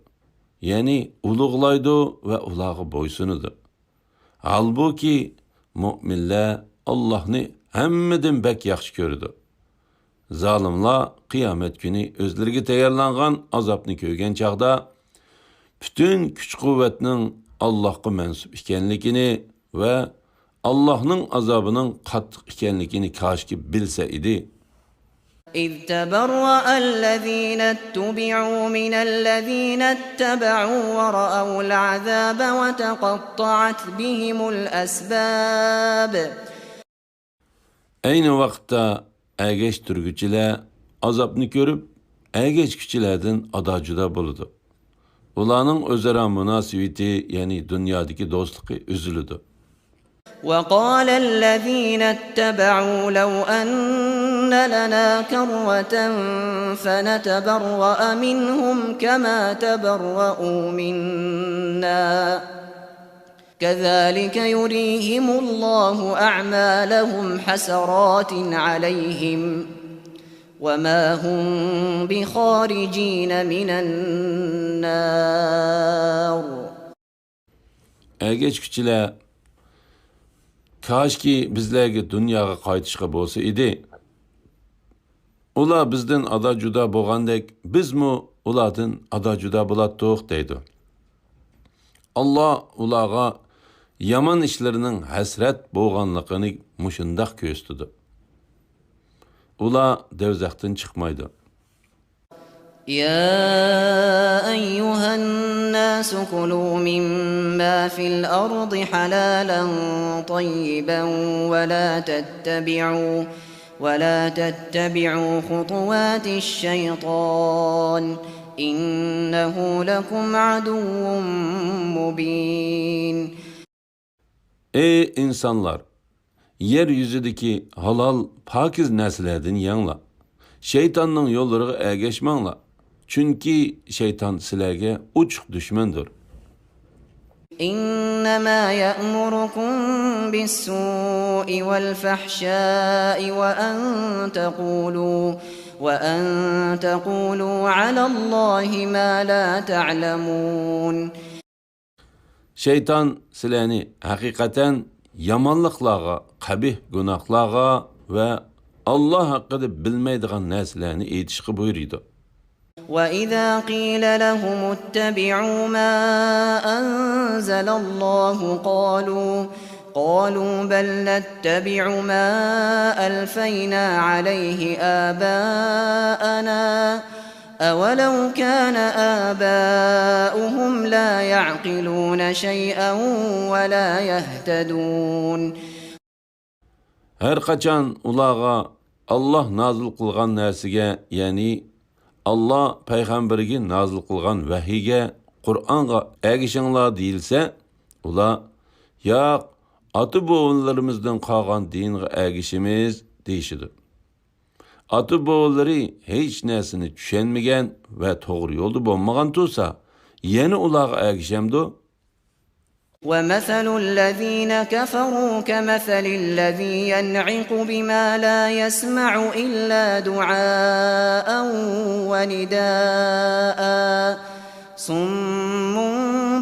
يەنى ئۇلۇغلايدۇ ۋە ئۇلارغا بويسۇنىدۇ. ھالبۇكى، مۆمىنلەر ئاللاھنى ھەممىدىن بەك ياخشى كۆرىدۇ. زالىملار قىيامەت كۈنى ئۆزلىرىگە تەييارلانغان ئازابنى كۆرگەن چاغدا، پۈتۈن كۈچ-قۇۋۋەتنىڭ ئاللاھقا مەنسۇپ ئىكەنلىكىنى ۋە ئاللاھنىڭ ئازابىنىڭ قاتتىق ئىكەنلىكىنى كاشكى بىلسە ئىدى. إذ تبرأ الذين اتبعوا من الذين اتبعوا ورأوا العذاب وتقطعت بهم الأسباب. ئەينى ۋاقىتتا ئەگەشتۈرگۈچىلەر ئازابنى كۆرۈپ، ئەگەشكۈچىلەردىن ئادا-جۇدا بولىدۇ. ئۇلارنىڭ ئۆزئارا مۇناسىۋىتى، يەنى دۇنيادىكى دوستلۇقى ئۈزۈلىدۇ. وقال الذين اتبعوا لو أن لنا كرة فنتبرأ منهم كما تبرأوا منا كذلك يريهم الله أعمالهم حسرات عليهم وما هم بخارجين من النار. ئەگەشكۈچىلەر، كاشكى بىزلەرگە دۇنياغا قايتىشقا بولسا ئىدى. ئۇلار بىزدىن ئادا-جۇدا بولغاندەك، بىزمۇ ئۇلاردىن ئادا-جۇدا بولاتتۇق، دەيدۇ. ئاللا ئۇلارغا يامان ئىشلىرىنىڭ ھەسرەت بولغانلىقىنى مۇشۇنداق كۆرسىتىدۇ. ئۇلار دوزاختىن چىقمايدۇ. يا أيها الناس كلوا مما في الأرض حلالا طيبا ولا تتبعوا ولا تتبعوا خطوات الشيطان إنه لكم عدو مبين. ئەي ئىنسانلار! يەر يۈزىدىكى ھالال، پاكىز نەرسىلەردىن يەڭلار. شەيتاننىڭ يوللىرىغا ئەگەشمەڭلار. چۈنكى شەيتان سىلەرگە ئوچۇق دۈشمەندۇر. إنما يأمركم بالسوء والفحشاء وأن تقولوا وأن تقولوا على الله ما لا تعلمون. شەيتان سىلەرنى ھەقىقەتەن يامانلىقلارغا، قەبىھ گۇناھلارغا ۋە ئاللا ھەققىدە بىلمەيدىغان نەرسىلەرنى ئېيتىشقا بۇيرۇيدۇ. وإذا قيل لهم اتبعوا ما أنزل الله قالوا قالوا بل نتبع ما ألفينا عليه آباءنا أولو كان آباؤهم لا يعقلون شيئا ولا يهتدون. ھەرقاچان ئۇلارغا ئاللا نازىل قىلغان نەرسىگە، يەنى ئاللا پەيغەمبىرىگە نازىل قىلغان ۋەھىيگە، قۇرئانغا ئەگىشىڭلار دېيىلسە، ئۇلار ياق، ئاتا-بوۋىلىرىمىزدىن قالغان دىنغا ئەگىشىمىز دېيىشىدۇ. ئاتا-بوۋىلىرى ھېچ نەرسىنى چۈشەنمىگەن ۋە توغرا يولدا بولمىغان تۇرسا، يەنە ئۇلارغا ئەگىشەمدۇ؟ ومثل الذين كفروا كمثل الذي ينعق بما لا يسمع إلا دعاء ونداء صم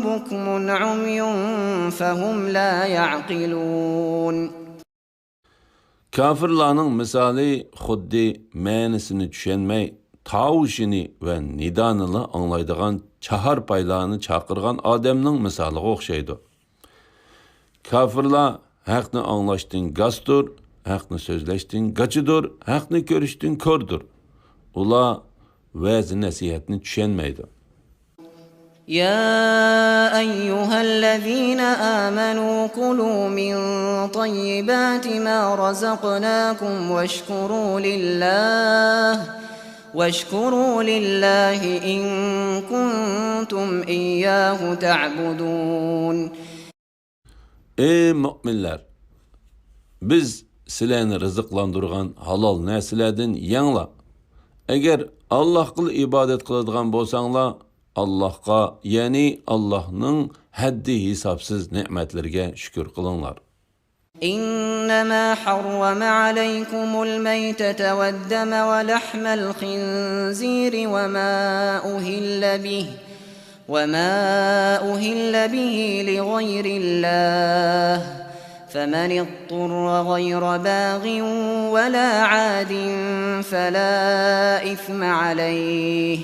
بكم عمي فهم لا يعقلون. كاپىرلارنىڭ مىسالى خۇددى مەنىسىنى چۈشەنمەي، تاۋۇشىنى ۋە نىدانىلا ئاڭلايدىغان چاھارپايلارنى چاقىرغان ئادەمنىڭ مىسالىغا ئوخشايدۇ. كاپىرلار ھەقنى ئاڭلاشتىن گاستۇر، ھەقنى سۆزلەشتىن گاچىدۇر، ھەقنى كۆرۈشتىن كوردۇر. ئۇلار ۋەز-نەسىھەتنى چۈشەنمەيدۇ. يا أيها الذين آمنوا كلوا من طيبات ما رزقناكم واشكروا لله واشكروا لله إن كنتم إياه تعبدون. ئەي مۆمىنلەر! بىز سىلەرنى رىزىقلاندۇرغان ھالال نەرسىلەردىن يەڭلار. ئەگەر ئاللاھقىلا ئىبادەت قىلىدىغان بولساڭلار، ئاللاھقا، يەنى ئاللاھنىڭ ھەددى-ھېسابسىز نېمەتلىرىگە شۈكۈر قىلىڭلار. إنما حرم عليكم الميتة والدم ولحم الخنزير وما أهل به وما أهل به لغير الله فمن اضطر غير باغ ولا عاد فلا إثم عليه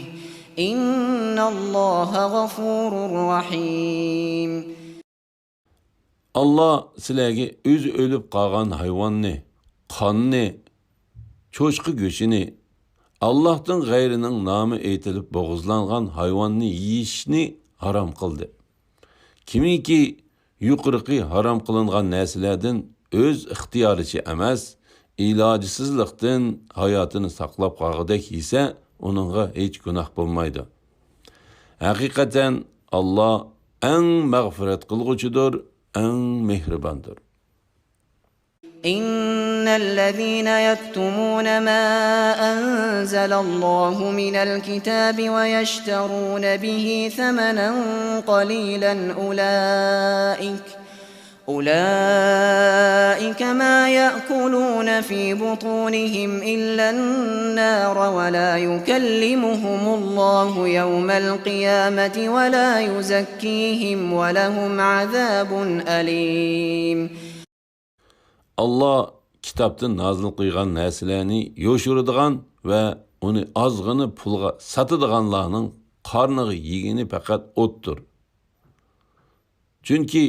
إن الله غفور رحيم. ئاللا سىلەرگە ئۆزى ئۆلۈپ قالغان ھايۋاننى، قاننى، چوشقا گۆشىنى، ئاللاھتىن غەيرىنىڭ نامى ئېيتىلىپ بوغۇزلانغان ھايۋاننى يېيىشنى ھارام قىلدى. كىمكى يۇقىرىقى ھارام قىلىنغان نەرسىلەردىن ئۆز ئىختىيارىچە ئەمەس، ئىلاجسىزلىقتىن ھاياتىنى ساقلاپ قالغۇدەك يېسە، ئۇنىڭغا ھېچ گۇناھ بولمايدۇ. ھەقىقەتەن ئاللا ئەڭ مەغپىرەت قىلغۇچىدۇر، ئەڭ مېھرىباندۇر. إن الذين يكتمون ما أنزل الله من الكتاب ويشترون به ثمنا قليلا أولئك أولئك ما يأكلون في بطونهم إلا النار ولا يكلمهم الله يوم القيامة ولا يزكيهم ولهم عذاب أليم. ئاللا كىتابتىن نازىل قىلغان نەرسىلەرنى يوشۇرىدىغان ۋە ئۇنى ئازغىنە پۇلغا ساتىدىغانلارنىڭ قارنىغا يېگىنى پەقەت ئوتتۇر. چۈنكى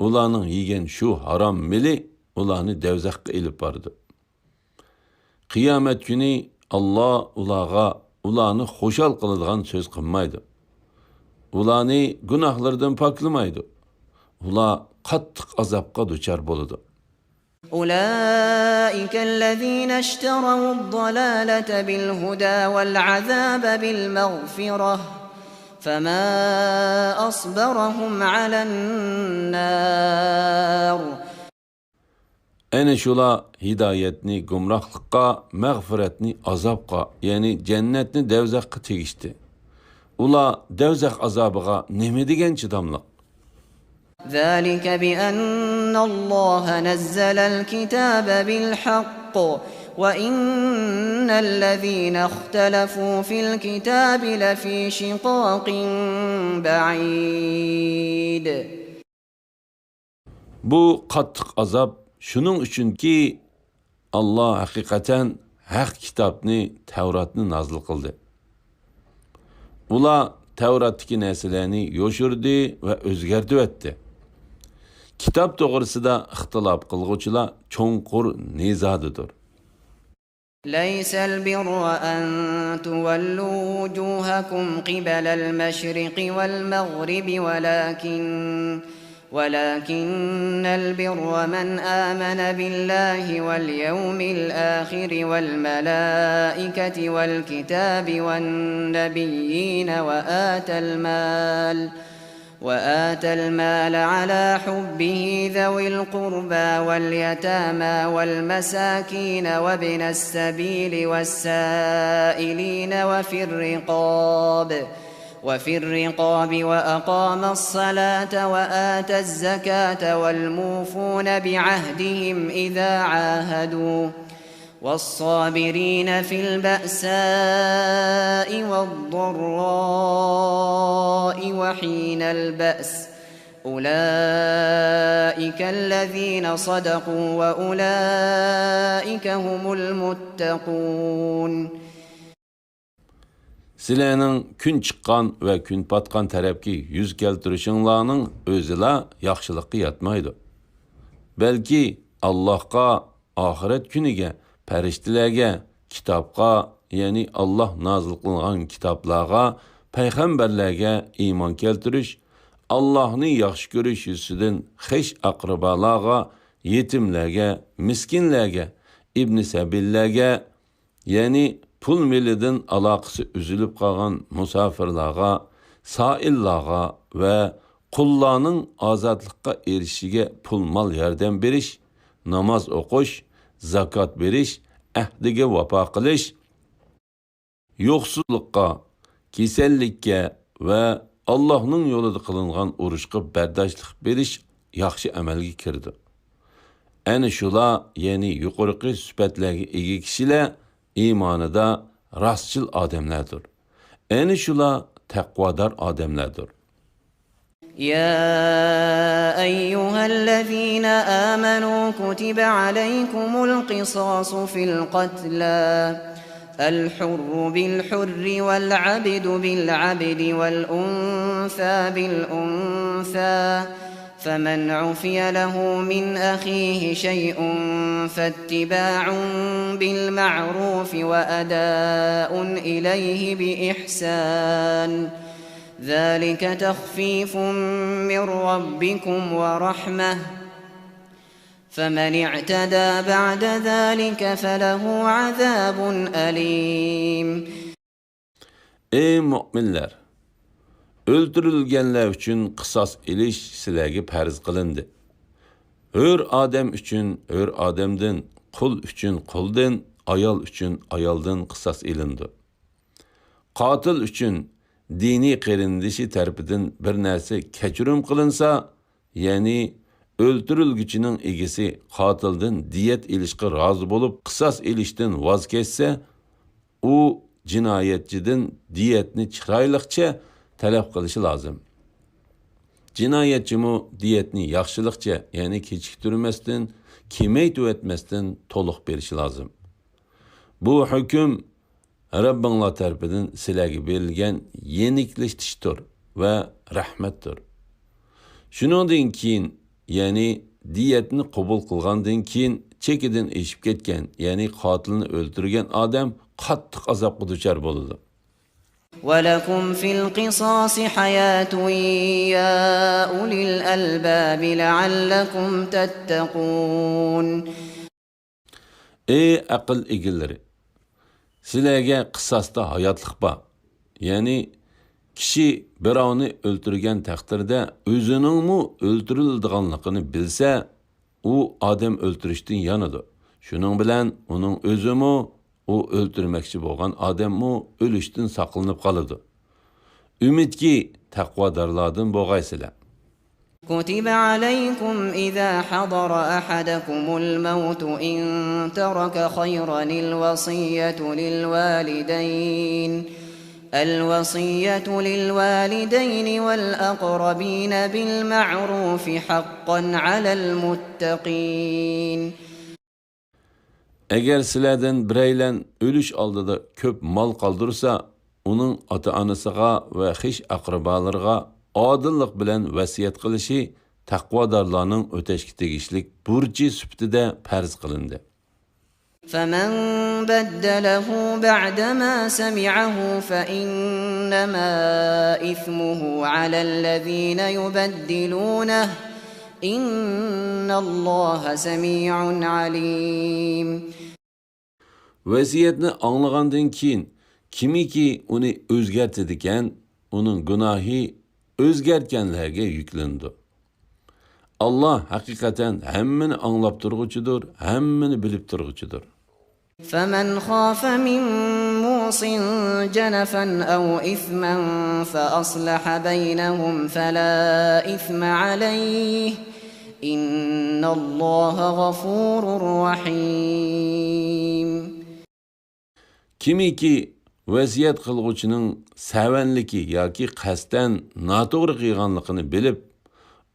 ئۇلارنىڭ يېگەن شۇ ھارام مېلى ئۇلارنى دەۋزەخكە ئېلىپ بارىدۇ. قىيامەت كۈنى ئاللا ئۇلارغا ئۇلارنى خۇشال قىلىدىغان سۆز قىلمايدۇ. ئۇلارنى گۇناھلىرىدىن پاكلىمايدۇ. ئۇلار قاتتىق ئازابقا دۇچار بولىدۇ. أولئك الذين اشتروا الضلالة بالهدى والعذاب بالمغفرة فما أصبرهم على النار. ئەنە شۇلار ھىدايەتنى گۇمراھلىققا، مەغپىرەتنى ئازابقا، يەنى جەننەتنى دەۋزەخكە تېگىشتى. ئۇلار دەۋزەخ ئازابىغا نېمە دېگەن چىداملىق؟ ذلك بأن الله نزل الكتاب بالحق وإن الذين اختلفوا في الكتاب لفي شقاق بعيد. بۇ قاتتىق ئازاب شۇنىڭ ئۈچۈنكى، ئاللا ھەقىقەتەن ھەق كىتابنى، تەۋراتنى نازىل قىلدى. ئۇلار تەۋراتتىكى نەرسىلەرنى يوشۇردى ۋە ئۆزگەرتىۋەتتى. كىتاب توغرىسىدا ئىختىلاپ قىلغۇچىلار چوڭقۇر نىزادىدۇر. ليس البر أن تولوا وجوهكم قبل المشرق والمغرب ولكن ولكن البر من آمن بالله واليوم الآخر والملائكة والكتاب والنبيين وآتى المال وآتى المال على حبه ذوي القربى واليتامى والمساكين وابن السبيل والسائلين وفي الرقاب وفي الرقاب وأقام الصلاة وآتى الزكاة والموفون بعهدهم إذا عاهدوا والصابرين في البأساء والضراء وحين البأس أولئك الذين صدقوا وأولئك هم المتقون. سىلەرنىڭ كۈن چىققان ۋە كۈن پاتقان تەرەپكە يۈز كەلتۈرۈشۈڭلارنىڭ ئۆزىلا ياخشىلىققا ياتمايدۇ. بەلكى ئاللاھقا، ئاخىرەت كۈنىگە، پەرىشتىلەرگە، كىتابقا، يەنى ئاللاھ نازىل قىلغان كىتابلارغا، پەيغەمبەرلەرگە ئىمان كەلتۈرۈش، ئاللاھنى ياخشى كۆرۈش يۈزىسىدىن خىش ئەقرىبالارغا، يېتىملەرگە، مىسكىنلەرگە، ئىبنى سەبىللەرگە، يەنى پۇل مېلىدىن ئالاقىسى ئۈزۈلۈپ قالغان مۇساپىرلارغا، سائىللارغا ۋە قۇللارنىڭ ئازادلىققا ئېرىشىشىگە پۇل مال ياردەم بېرىش، ناماز ئوقۇش، زاكات بېرىش، ئەھدىگە ۋاپا قىلىش، يوقسۇزلۇققا، كېسەللىككە ۋە ئاللاھنىڭ يولىدا قىلىنغان ئۇرۇشقا بەرداشلىق بېرىش ياخشى ئەمەلگە كىرىدۇ. ئەنە شۇلار، يەنى يۇقىرىقى سۈپەتلەرگە ئىگە كىشىلەر ئىمانىدا راستچىل ئادەملەردۇر. ئەنە شۇلار تەقۋادار ئادەملەردۇر. يا أيها الذين آمنوا كتب عليكم القصاص في القتلى الحر بالحر والعبد بالعبد والأنثى بالأنثى فمن عفي له من أخيه شيء فاتباع بالمعروف وأداء إليه بإحسان، ذلك تخفيف من ربكم ورحمة، فمن اعتدى بعد ذلك فله عذاب أليم. ئەي مۆمىنلەر! ئۆلتۈرۈلگەنلەر ئۈچۈن قىساس ئېلىش سىلەرگە پەرز قىلىندى. ھۆر ئادەم ئۈچۈن ھۆر ئادەمدىن، قۇل ئۈچۈن قۇلدىن، ئايال ئۈچۈن ئايالدىن قىساس ئېلىنىدۇ. قاتىل ئۈچۈن دىنىي قېرىندىشى تەرىپىدىن بىر نەرسە كەچۈرۈم قىلىنسا، يەنى ئۆلتۈرۈلگۈچىنىڭ ئىگىسى قاتىلدىن دىيەت ئېلىشقا رازى بولۇپ، قىساس ئېلىشتىن ۋاز كەچسە، ئۇ جىنايەتچىدىن دىيەتنى چىرايلىقچە تەلەپ قىلىشى لازىم. جىنايەتچىمۇ دىيەتنى ياخشىلىقچە، يەنى كېچىكتۈرمەستىن، كېمەيتىۋەتمەستىن تولۇق بېرىشى لازىم. بۇ ھۆكۈم رەببىڭلار تەرىپىدىن سىلەرگە بېرىلگەن يېنىكلىتىشتۇر ۋە رەھمەتتۇر. شۇنىڭدىن كېيىن، يەنى دىيەتنى قوبۇل قىلغاندىن كېيىن، چېكىدىن ئېشىپ كەتكەن، يەنى قاتىلنى ئۆلتۈرگەن ئادەم قاتتىق ئازابقا دۇچار بولىدۇ. ولكم في القصاص حياة يا أولي الألباب لعلكم تتقون. ئەي ئەقىل ئىگىلىرى! سىلەرگە قىساستا ھاياتلىق بار. يەنى، كىشى بىراۋنى ئۆلتۈرگەن تەقدىردە ئۆزىنىڭمۇ ئۆلتۈرۈلىدىغانلىقىنى بىلسە، ئۇ ئادەم ئۆلتۈرۈشتىن يانىدۇ. شۇنىڭ بىلەن ئۇنىڭ ئۆزىمۇ، ئۇ ئۆلتۈرمەكچى بولغان ئادەممۇ ئۆلۈشتىن ساقلىنىپ قالىدۇ. ئۈمىدكى، تەقۋادارلاردىن بولغايسىلەر. كتب عليكم إذا حضر أحدكم الموت إن ترك خيرا الوصية للوالدين، الوصية للوالدين والأقربين بالمعروف حقا على المتقين. ئەگەر سىلەردىن بىرەيلەن ئۆلۈش ئالدىدا كۆپ مال قالدۇرسا، ئۇنىڭ ئاتا-ئانىسىغا ۋە خىش-ئەقرىبالىرىغا ئادىللىق بىلەن ۋەسىيەت قىلىشى تەقۋادارلارنىڭ ئۆتەشكە تېگىشلىك بۇرچى سۈپىتىدە پەرز قىلىندى. فمن بدله بعدما سمعه فإنما إثمه على الذين يبدلونه، إن الله سميع عليم. ۋەسىيەتنى ئاڭلىغاندىن كېيىن، كىمكى ئۇنى ئۆزگەرتىدىكەن، ئۇنىڭ گۇناھى ئۆزگەرتكەنلەرگە يۈكلىنىدۇ. ئاللا ھەقىقەتەن ھەممىنى ئاڭلاپ تۇرغۇچىدۇر، ھەممىنى بىلىپ تۇرغۇچىدۇر. فمن خاف من موص جنفا أو إثما فأصلح بينهم فلا إثم عليه، إن الله غفور رحيم. كىمكى ۋەسىيەت قىلغۇچىنىڭ سەۋەنلىكى ياكى قەستەن ناتوغرا قىلغانلىقىنى بىلىپ،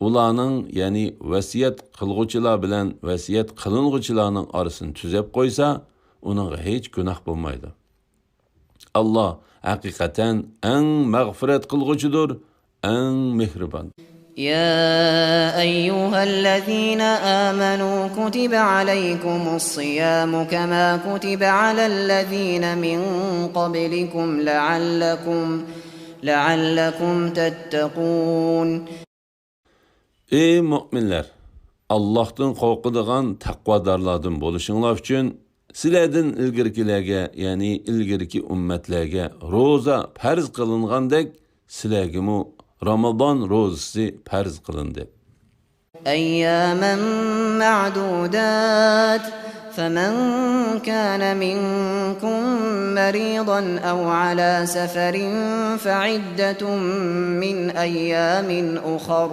ئۇلارنىڭ، يەنى ۋەسىيەت قىلغۇچىلار بىلەن ۋەسىيەت قىلىنغۇچىلارنىڭ ئارىسىنى تۈزەپ قويسا، ئۇنىڭغا ھېچ گۇناھ بولمايدۇ. ئاللا ھەقىقەتەن ئەڭ مەغپىرەت قىلغۇچىدۇر، ئەڭ مېھرىبان. يا أيها الذين آمنوا كتب عليكم الصيام كما كتب على الذين من قبلكم لعلكم، لعلكم تتقون. ئەي مۆمىنلەر! ئاللاھتىن قورقىدىغان تەقۋادارلاردىن بولۇشۇڭلار ئۈچۈن سىلەردىن ئىلگىرىكىلەرگە، يەنى ئىلگىرىكى ئۈممەتلەرگە روزا پەرز قىلىنغاندەك، سىلەرگىمۇ رامىزان روزىسى پەرز قىلىندى. أياما معدودات، فمن كان منكم مريضا أو على سفر فعدة من أيام أخر،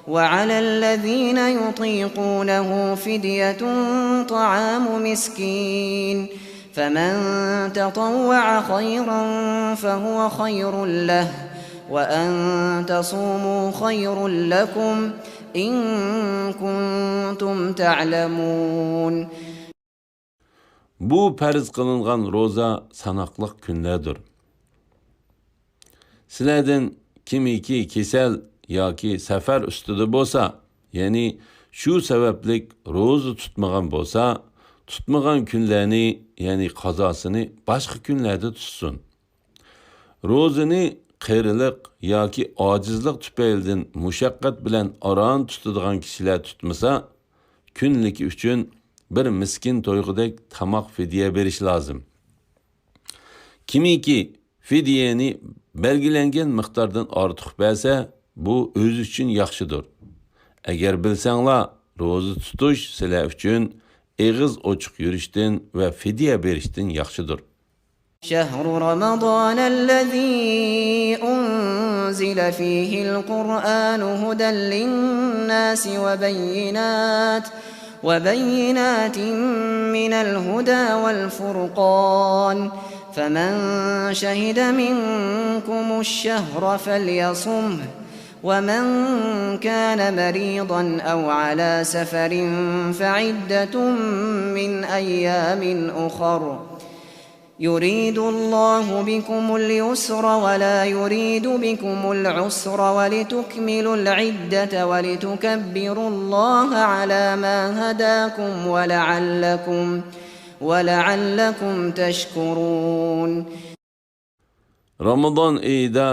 وعلى الذين يطيقونه فدية طعام مسكين، فمن تطوع خيرا فهو خير له، وأن تصوموا خير لكم، إن كنتم تعلمون. بۇ پەرز قىلىنغان روزا ساناقلىق كۈنلەردۇر. سىلەردىن كىمكى كېسەل ياكى سەپەر ئۈستىدە بولسا، يەنى شۇ سەۋەبلىك روزا تۇتمىغان بولسا، تۇتمىغان كۈنلەرنى، يەنى قازاسىنى باشقا كۈنلەردە تۇتسۇن. روزىنى قېرىلىق ياكى ئاجىزلىق تۈپەيلىدىن مۇشەققەت بىلەن ئاران تۇتىدىغان كىشىلەر تۇتمىسا، كۈنلۈكى ئۈچۈن بىر مىسكىن تويغۇدەك تاماق فىدىيە بېرىش لازىم. كىمكى فىدىيەنى بەلگىلەنگەن مىقداردىن ئارتۇق بەرسە، بۇ ئۆزى ئۈچۈن ياخشىدۇر. ئەگەر بىلسەڭلار، روزا تۇتۇش سىلەر ئۈچۈن ئېغىز ئوچۇق يۈرۈشتىن ۋە فىدىيە بېرىشتىن ياخشىدۇر. شهر رمضان الذي أنزل فيه القرآن هدى للناس وبينات، وبينات من الهدى والفرقان، فمن شهد منكم الشهر فليصمه، ومن كان مريضا أو على سفر فعدة من أيام أخر، يريد الله بكم اليسر ولا يريد بكم العسر ولتكملوا العدة ولتكبروا الله على ما هداكم ولعلكم، ولعلكم تشكرون. رامىزان ئېيىدا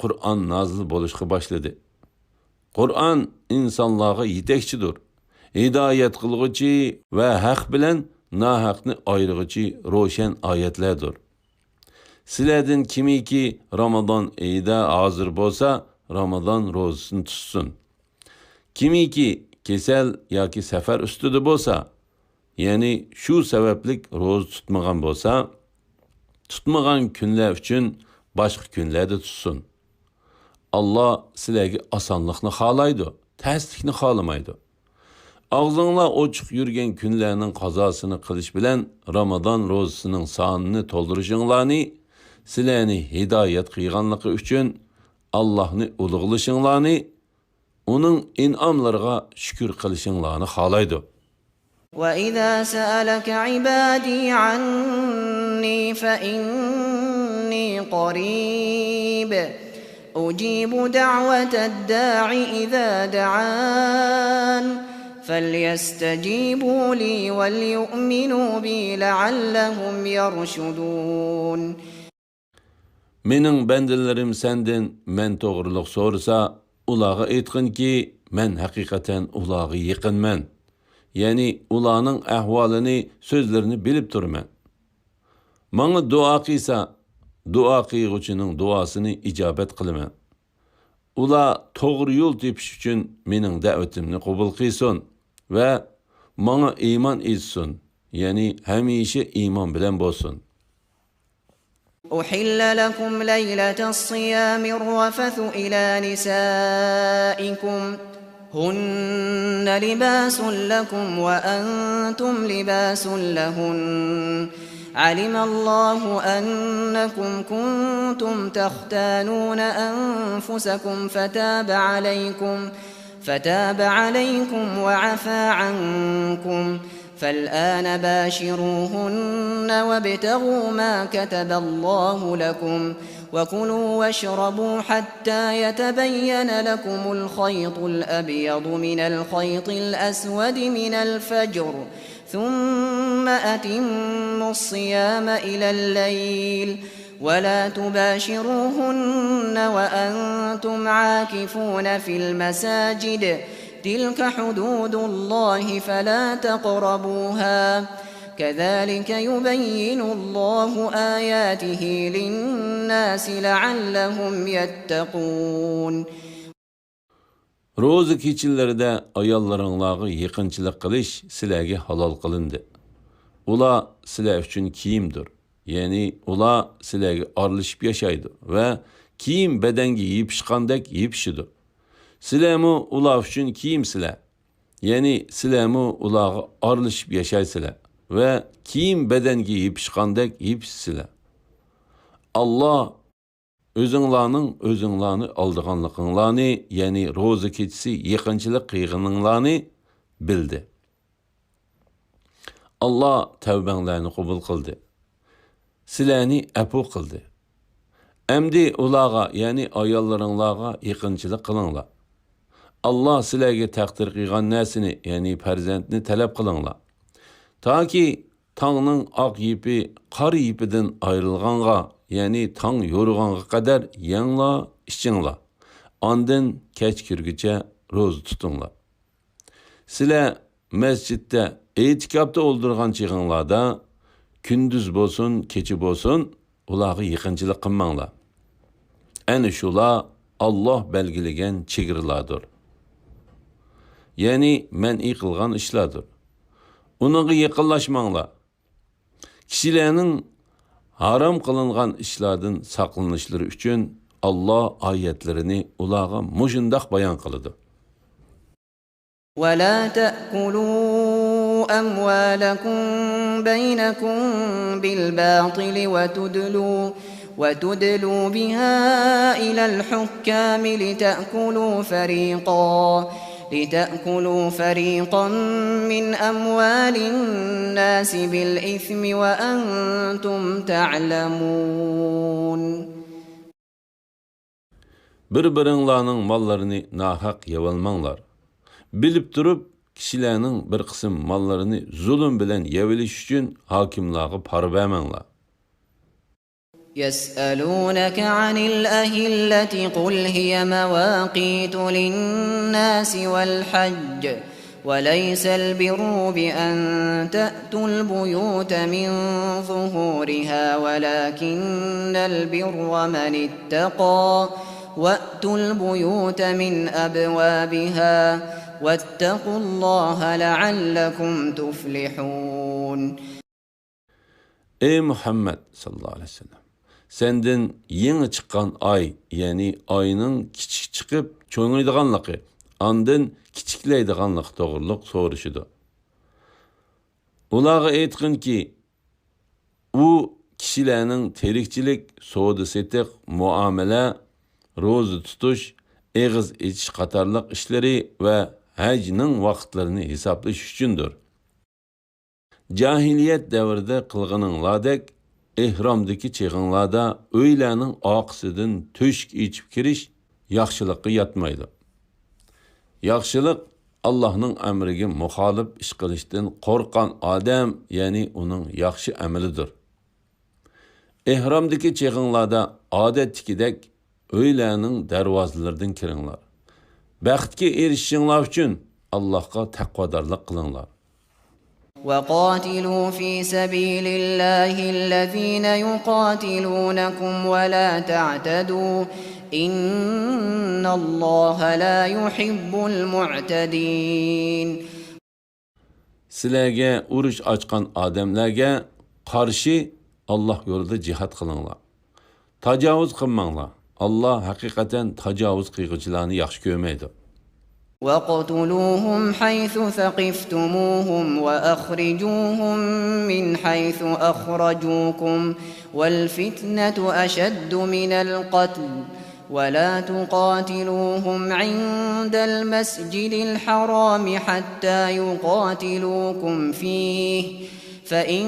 قۇرئان نازىل بولۇشقا باشلىدى. قۇرئان ئىنسانلارغا يېتەكچىدۇر، ھىدايەت قىلغۇچى ۋە ھەق بىلەن ناھەقنى ئايرىغۇچى روشەن ئايەتلەردۇر. سىلەردىن كىمكى رامىزان ئېيىدا ھازىر بولسا، رامىزان روزىسىنى تۇتسۇن. كىمكى كېسەل ياكى سەپەر ئۈستىدە بولسا، يەنى شۇ سەۋەبلىك روزا تۇتمىغان بولسا، تۇتمىغان كۈنلەر ئۈچۈن باشقا كۈنلەردە تۇتسۇن. ئاللا سىلەرگە ئاسانلىقنى خالايدۇ، تەسلىكنى خالىمايدۇ. ئاغزىڭلار ئوچۇق يۈرگەن كۈنلەرنىڭ قازاسىنى قىلىش بىلەن رامىزان روزىسىنىڭ سانىنى تولدۇرۇشۇڭلارنى، سىلەرنى ھىدايەت قىلغانلىقى ئۈچۈن ئاللاھنى ئۇلۇغلىشىڭلارنى، ئۇنىڭ ئىنئاملىرىغا شۈكۈر قىلىشىڭلارنى خالايدۇ. وإذا سألك عبادي عني فإني قريب أجيب دعوة الداع إذا دعان فليستجيبوا لي وليؤمنوا بي لعلهم يرشدون. مېنىڭ بەندىلىرىم سەندىن مەن توغرۇلۇق سورىسا، ئۇلارغا ئېيتقىنكى، مەن ھەقىقەتەن ئۇلارغا يېقىنمەن. يەنى ئۇلارنىڭ ئەھۋالىنى، سۆزلىرىنى بىلىپ تۇرىمەن. ماڭا دۇئا قىلسا، دۇئا قىلغۇچىنىڭ دۇئاسىنى ئىجابەت قىلىمەن. ئۇلار توغرا يول تېپىش ئۈچۈن مېنىڭ دەۋىتىمنى قوبۇل قىلسۇن ۋە ماڭا ئىمان ئېيتسۇن، يەنى ھەمىشە ئىمان بىلەن بولسۇن. أحل لكم ليلة الصيام الرفث إلى نسائكم هن لباس لكم وأنتم لباس لهن. علم الله أنكم كنتم تختانون أنفسكم فتاب عليكم، فتاب عليكم وعفا عنكم، فالآن باشروهن وابتغوا ما كتب الله لكم، وكلوا واشربوا حتى يتبين لكم الخيط الأبيض من الخيط الأسود من الفجر، ثم أتموا الصيام إلى الليل، ولا تباشروهن وأنتم عاكفون في المساجد، تلك حدود الله فلا تقربوها، كذلك يبين الله آياته للناس لعلهم يتقون. روزا كېچىلىرىدە ئاياللىرىڭلارغا يېقىنچىلىق قىلىش سىلەرگە ھالال قىلىندى. ئۇلار سىلەر ئۈچۈن كىيىمدۇر، يەنى ئۇلار سىلەرگە ئارىلىشىپ ياشايدۇ ۋە كىيىم بەدەنگە يېپىشقاندەك يېپىشىدۇ. سىلەرمۇ ئۇلار ئۈچۈن كىيىمسىلەر، يەنى سىلەرمۇ ئۇلارغا ئارىلىشىپ ياشايسىلەر ۋە كىيىم بەدەنگە يېپىشقاندەك يېپىشىسىلەر. ئاللا ئۆزۈڭلارنىڭ ئۆزۈڭلارنى ئالدىغانلىقىڭلارنى، يەنى روزا كېچىسى يېقىنچىلىق قىلغىنىڭلارنى بىلدى. ئاللا تەۋبەڭلارنى قوبۇل قىلدى. سىلەرنى ئەپۇ قىلدى. ئەمدى ئۇلارغا، يەنى ئاياللىرىڭلارغا يېقىنچىلىق قىلىڭلار. ئاللا سىلەرگە تەقدىر قىلغان نەرسىنى، يەنى پەرزەنتنى تەلەپ قىلىڭلار. تاكى تاڭنىڭ ئاق يىپى قارا يىپىدىن ئايرىلغانغا، يەنى تاڭ يورۇغانغا قەدەر يەڭلار، ئىچىڭلار. ئاندىن كەچ كىرگۈچە روزا تۇتۇڭلار. سىلەر مەسچىتتە ئېتىكاپتا ئولتۇرغان چېغىڭلاردا، كۈندۈز بولسۇن، كېچە بولسۇن، ئۇلارغا يېقىنچىلىق قىلماڭلار. ئەنە شۇلار ئاللا بەلگىلىگەن چېگرىلاردۇر. يەنى مەنئى قىلغان ئىشلاردۇر. ئۇنىڭغا يېقىنلاشماڭلار. كىشىلەرنىڭ ھارام قىلىنغان ئىشلاردىن ساقلىنىشلىرى ئۈچۈن ئاللا ئايەتلىرىنى ئۇلارغا مۇشۇنداق بايان قىلىدۇ. ولا تأكلوا أموالكم بينكم بالباطل وتدلوا، وتدلوا بها إلى الحكام لتأكلوا فريقا، لتأكلوا فريقا من أموال الناس بالإثم وأنتم تعلمون. بىر-بىرىڭلارنىڭ ماللىرىنى ناھەق يەۋالماڭلار. بىلىپ تۇرۇپ، كىشىلەرنىڭ بىر قىسىم ماللىرىنى زۇلۇم بىلەن يەۋېلىش ئۈچۈن ھاكىملارغا پارا بەرمەڭلار. يسألونك عن الأهلة قل هي مواقيت للناس والحج، وليس البر بأن تأتوا البيوت من ظهورها، ولكن البر من اتقى، وأتوا البيوت من أبوابها، واتقوا الله لعلكم تفلحون. ئەي مۇھەممەد ساللاللاھۇ ئەلەيھى ۋەسەللەم، سەندىن يېڭى چىققان ئاي، يەنى ئاينىڭ كىچىك چىقىپ چوڭىيىدىغانلىقى، ئاندىن كىچىكلەيدىغانلىقى توغرۇلۇق سورىشىدۇ. ئۇلارغا ئېيتقىنكى، ئۇ كىشىلەرنىڭ تىرىكچىلىك، سودا-سېتىق، مۇئامىلە، روزا تۇتۇش، ئېغىز ئېچىش قاتارلىق ئىشلىرى ۋە ھەجنىڭ ۋاقىتلىرىنى ھېسابلاش ئۈچۈندۇر. جاھىلىيەت دەۋرىدە قىلغىنىڭلاردەك، ئېھرامدىكى چېغىڭلاردا ئۆيلەرنىڭ ئارقىسىدىن تۆشۈك ئېچىپ كىرىش ياخشىلىققا ياتمايدۇ. ياخشىلىق ئاللاھنىڭ ئەمرىگە مۇخالىپ ئىش قىلىشتىن قورققان ئادەم، يەنى ئۇنىڭ ياخشى ئەمىلىدۇر. ئېھرامدىكى چېغىڭلاردا ئادەتتىكىدەك ئۆيلەرنىڭ دەرۋازىلىرىدىن كىرىڭلار. بەختكە ئېرىشىشىڭلار ئۈچۈن ئاللاھقا تەقۋادارلىق قىلىڭلار. وقاتلوا في سبيل الله الذين يقاتلونكم ولا تعتدوا، إن الله لا يحب المعتدين. سىلەرگە ئۇرۇش ئاچقان ئادەملەرگە قارشى ئاللاھ يولىدا جىھاد قىلىڭلار. تاجاۋۇز قىلماڭلار. ئاللاھ ھەقىقەتەن تاجاۋۇز قىلغۇچىلارنى ياخشى كۆرمەيدۇ. واقتلوهم حيث ثقفتموهم وأخرجوهم من حيث أخرجوكم والفتنة أشد من القتل ولا تقاتلوهم عند المسجد الحرام حتى يقاتلوكم فيه، فإن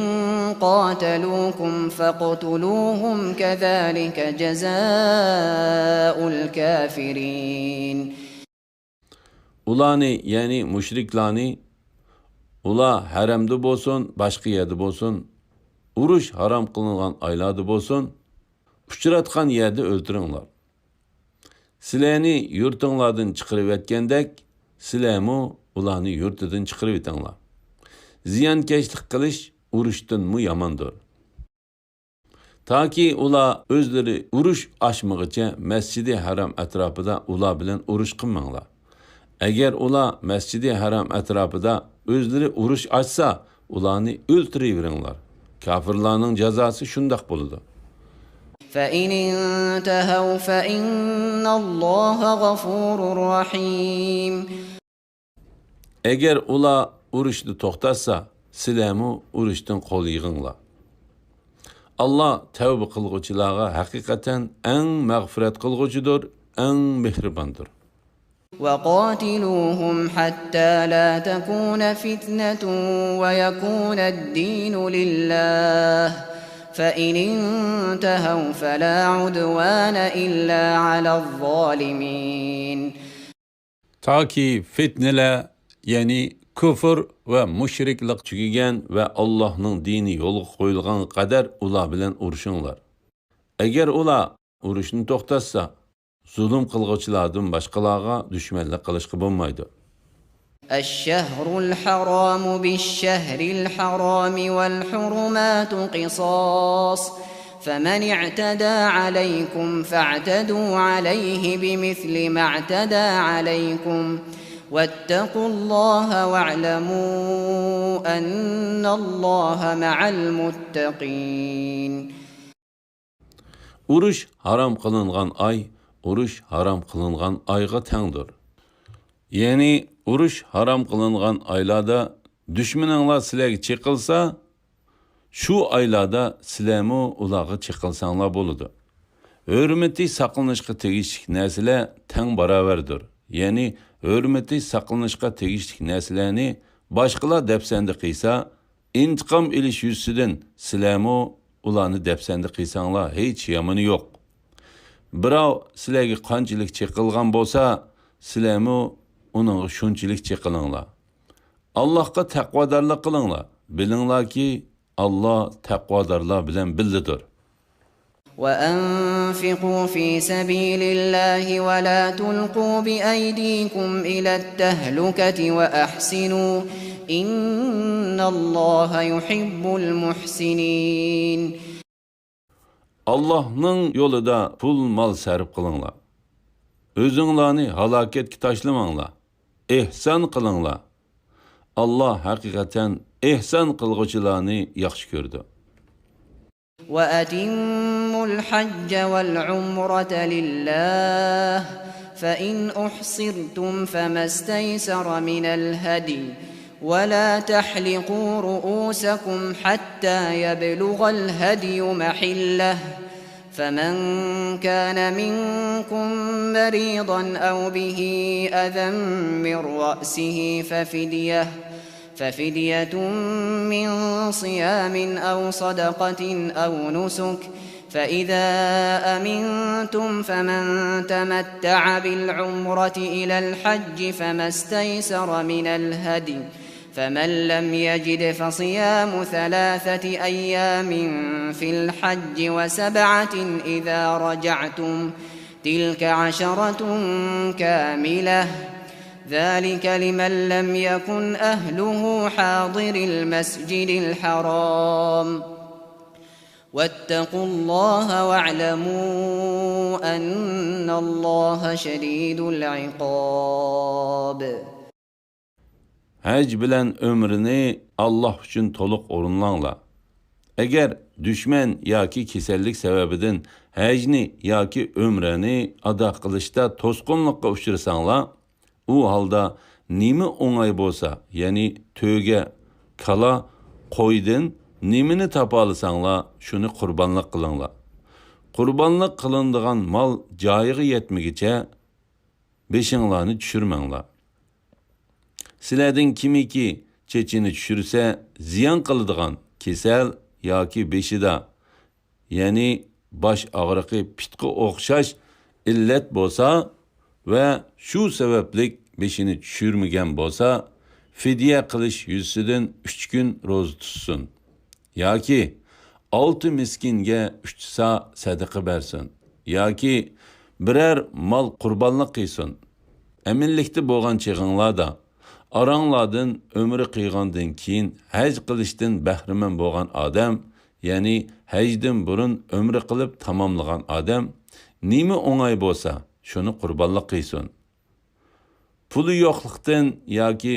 قاتلوكم فاقتلوهم كذلك جزاء الكافرين. ئۇلارنى، يەنى مۇشرىكلارنى، ئۇلار ھەرەمدە بولسۇن، باشقا يەردە بولسۇن، ئۇرۇش ھارام قىلىنغان ئايلاردا بولسۇن، ئۇچراتقان يەردە ئۆلتۈرۈڭلار. سىلەرنى يۇرتۇڭلاردىن چىقىرىۋەتكەندەك، سىلەرمۇ ئۇلارنى يۇرتىدىن چىقىرىۋېتىڭلار. زىيانكەشلىك قىلىش ئۇرۇشتىنمۇ ياماندۇر. تاكى ئۇلار ئۆزلىرى ئۇرۇش ئاچمىغىچە مەسجىدى ھەرام ئەتراپىدا ئۇلار بىلەن ئۇرۇش قىلماڭلار. ئەگەر ئۇلار مەسجىدى ھەرام ئەتراپىدا ئۆزلىرى ئۇرۇش ئاچسا، ئۇلارنى ئۆلتۈرۈۋېرىڭلار. كاپىرلارنىڭ جازاسى شۇنداق بولىدۇ. فإن انتهوا فإن الله غفور رحيم. ئەگەر ئۇلار ئۇرۇشنى توختاتسا، سىلەرمۇ ئۇرۇشتىن قول يىغىڭلار. ئاللا تەۋبە قىلغۇچىلارغا ھەقىقەتەن ئەڭ مەغپىرەت قىلغۇچىدۇر، ئەڭ مېھرىباندۇر. وقاتلوهم حتى لا تكون فتنة ويكون الدين لله، فإن انتهوا فلا عدوان إلا على الظالمين. تاكى فىتنىلەر، يەنى كۇفر ۋە مۇشرىكلىق تۈگىگەن ۋە ئاللاھنىڭ دىنى يولغا قويۇلغانغا قەدەر ئۇلار بىلەن ئۇرۇشۇڭلار. ئەگەر ئۇلار ئۇرۇشنى توختاتسا، زۇلۇم قىلغۇچىلاردىن باشقىلارغا دۈشمەنلىك قىلىشقا بولمايدۇ. الشهر الحرام بالشهر الحرام والحرمات قصاص، فمن اعتدى عليكم فاعتدوا عليه بمثل ما اعتدى عليكم، واتقوا الله واعلموا أن الله مع المتقين. ئۇرۇش ھارام قىلىنغان ئاي ئۇرۇش ھارام قىلىنغان ئايغا تەڭدۇر. يەنى ئۇرۇش ھارام قىلىنغان ئايلاردا دۈشمىنىڭلار سىلەرگە چېقىلسا، شۇ ئايلاردا سىلەرمۇ ئۇلارغا چېقىلساڭلار بولىدۇ. ھۆرمىتى ساقلىنىشقا تېگىشلىك نەرسىلەر تەڭ باراۋەردۇر. يەنى ھۆرمىتى ساقلىنىشقا تېگىشلىك نەرسىلەرنى باشقىلار دەپسەندە قىلسا، ئىنتىقام ئېلىش يۈزىسىدىن سىلەرمۇ ئۇلارنى دەپسەندە قىلساڭلار ھېچ يامىنى يوق. بىراۋ سىلەرگە قانچىلىك چېقىلغان بولسا، سىلەرمۇ ئۇنىڭغا شۇنچىلىك چېقىلىڭلار. ئاللاھقا تەقۋادارلىق قىلىڭلار. بىلىڭلاركى، ئاللاھ تەقۋادارلار بىلەن بىللىدۇر. وأنفقوا في سبيل الله ولا تلقوا بأيديكم إلى التهلكة وأحسنوا إن الله يحب المحسنين. ئاللاھنىڭ يولىدا پۇل مال سەرپ قىلىڭلار. ئۆزۈڭلارنى ھالاكەتكە تاشلىماڭلار. ئېھسان قىلىڭلار. ئاللاھ ھەقىقەتەن ئېھسان قىلغۇچىلارنى ياخشى كۆرىدۇ. وأتموا الحج والعمرة لله، فإن أحصرتم فما استيسر من الهدي، ولا تحلقوا رؤوسكم حتى يبلغ الهدي محله، فمن كان منكم مريضا أو به أذى من رأسه ففدية، ففدية من صيام أو صدقة أو نسك، فإذا أمنتم فمن تمتع بالعمرة إلى الحج فما استيسر من الهدي، فمن لم يجد فصيام ثلاثة أيام في الحج وسبعة إذا رجعتم، تلك عشرة كاملة، ذلك لمن لم يكن أهله حاضر المسجد الحرام، واتقوا الله واعلموا أن الله شديد العقاب. ھەج بىلەن ئۆمرىنى ئاللاھ ئۈچۈن تولۇق ئورۇنلاڭلار. ئەگەر دۈشمەن ياكى كېسەللىك سەۋەبىدىن ھەجنى ياكى ئۆمرەنى ئادا قىلىشتا توسقۇنلۇققا ئۇچرىساڭلار، ئۇ ھالدا نېمە ئوڭاي بولسا، يەنى تۆگە، كالا، قويدىن نېمىنى تاپالىساڭلار، شۇنى قۇربانلىق قىلىڭلار. قۇربانلىق قىلىنىدىغان مال جايىغا يەتمىگۈچە بېشىڭلارنى چۈشۈرمەڭلار. سىلەردىن كىمكى چېچىنى چۈشۈرسە، زىيان قىلىدىغان كېسەل ياكى بېشىدا، يەنى باش ئاغرىقى، پىتقا ئوخشاش ئىللەت بولسا ۋە شۇ سەۋەبلىك بېشىنى چۈشۈرمىگەن بولسا، فىدىيە قىلىش يۈزىسىدىن ئۈچ كۈن روزا تۇتسۇن. ياكى ئالتە مىسكىنگە ئۈچ سا سەدىقە بەرسۇن. ياكى بىرەر مال قۇربانلىق قىلسۇن. ئەمىنلىكتە بولغان چېغىڭلاردا، ئاراڭلاردىن ئۆمرە قىلغاندىن كېيىن ھەج قىلىشتىن بەھرىمەن بولغان ئادەم، يەنى ھەجدىن بۇرۇن ئۆمرە قىلىپ تاماملىغان ئادەم، نېمە ئوڭاي بولسا، شۇنى قۇربانلىق قىلسۇن. پۇلى يوقلۇقتىن ياكى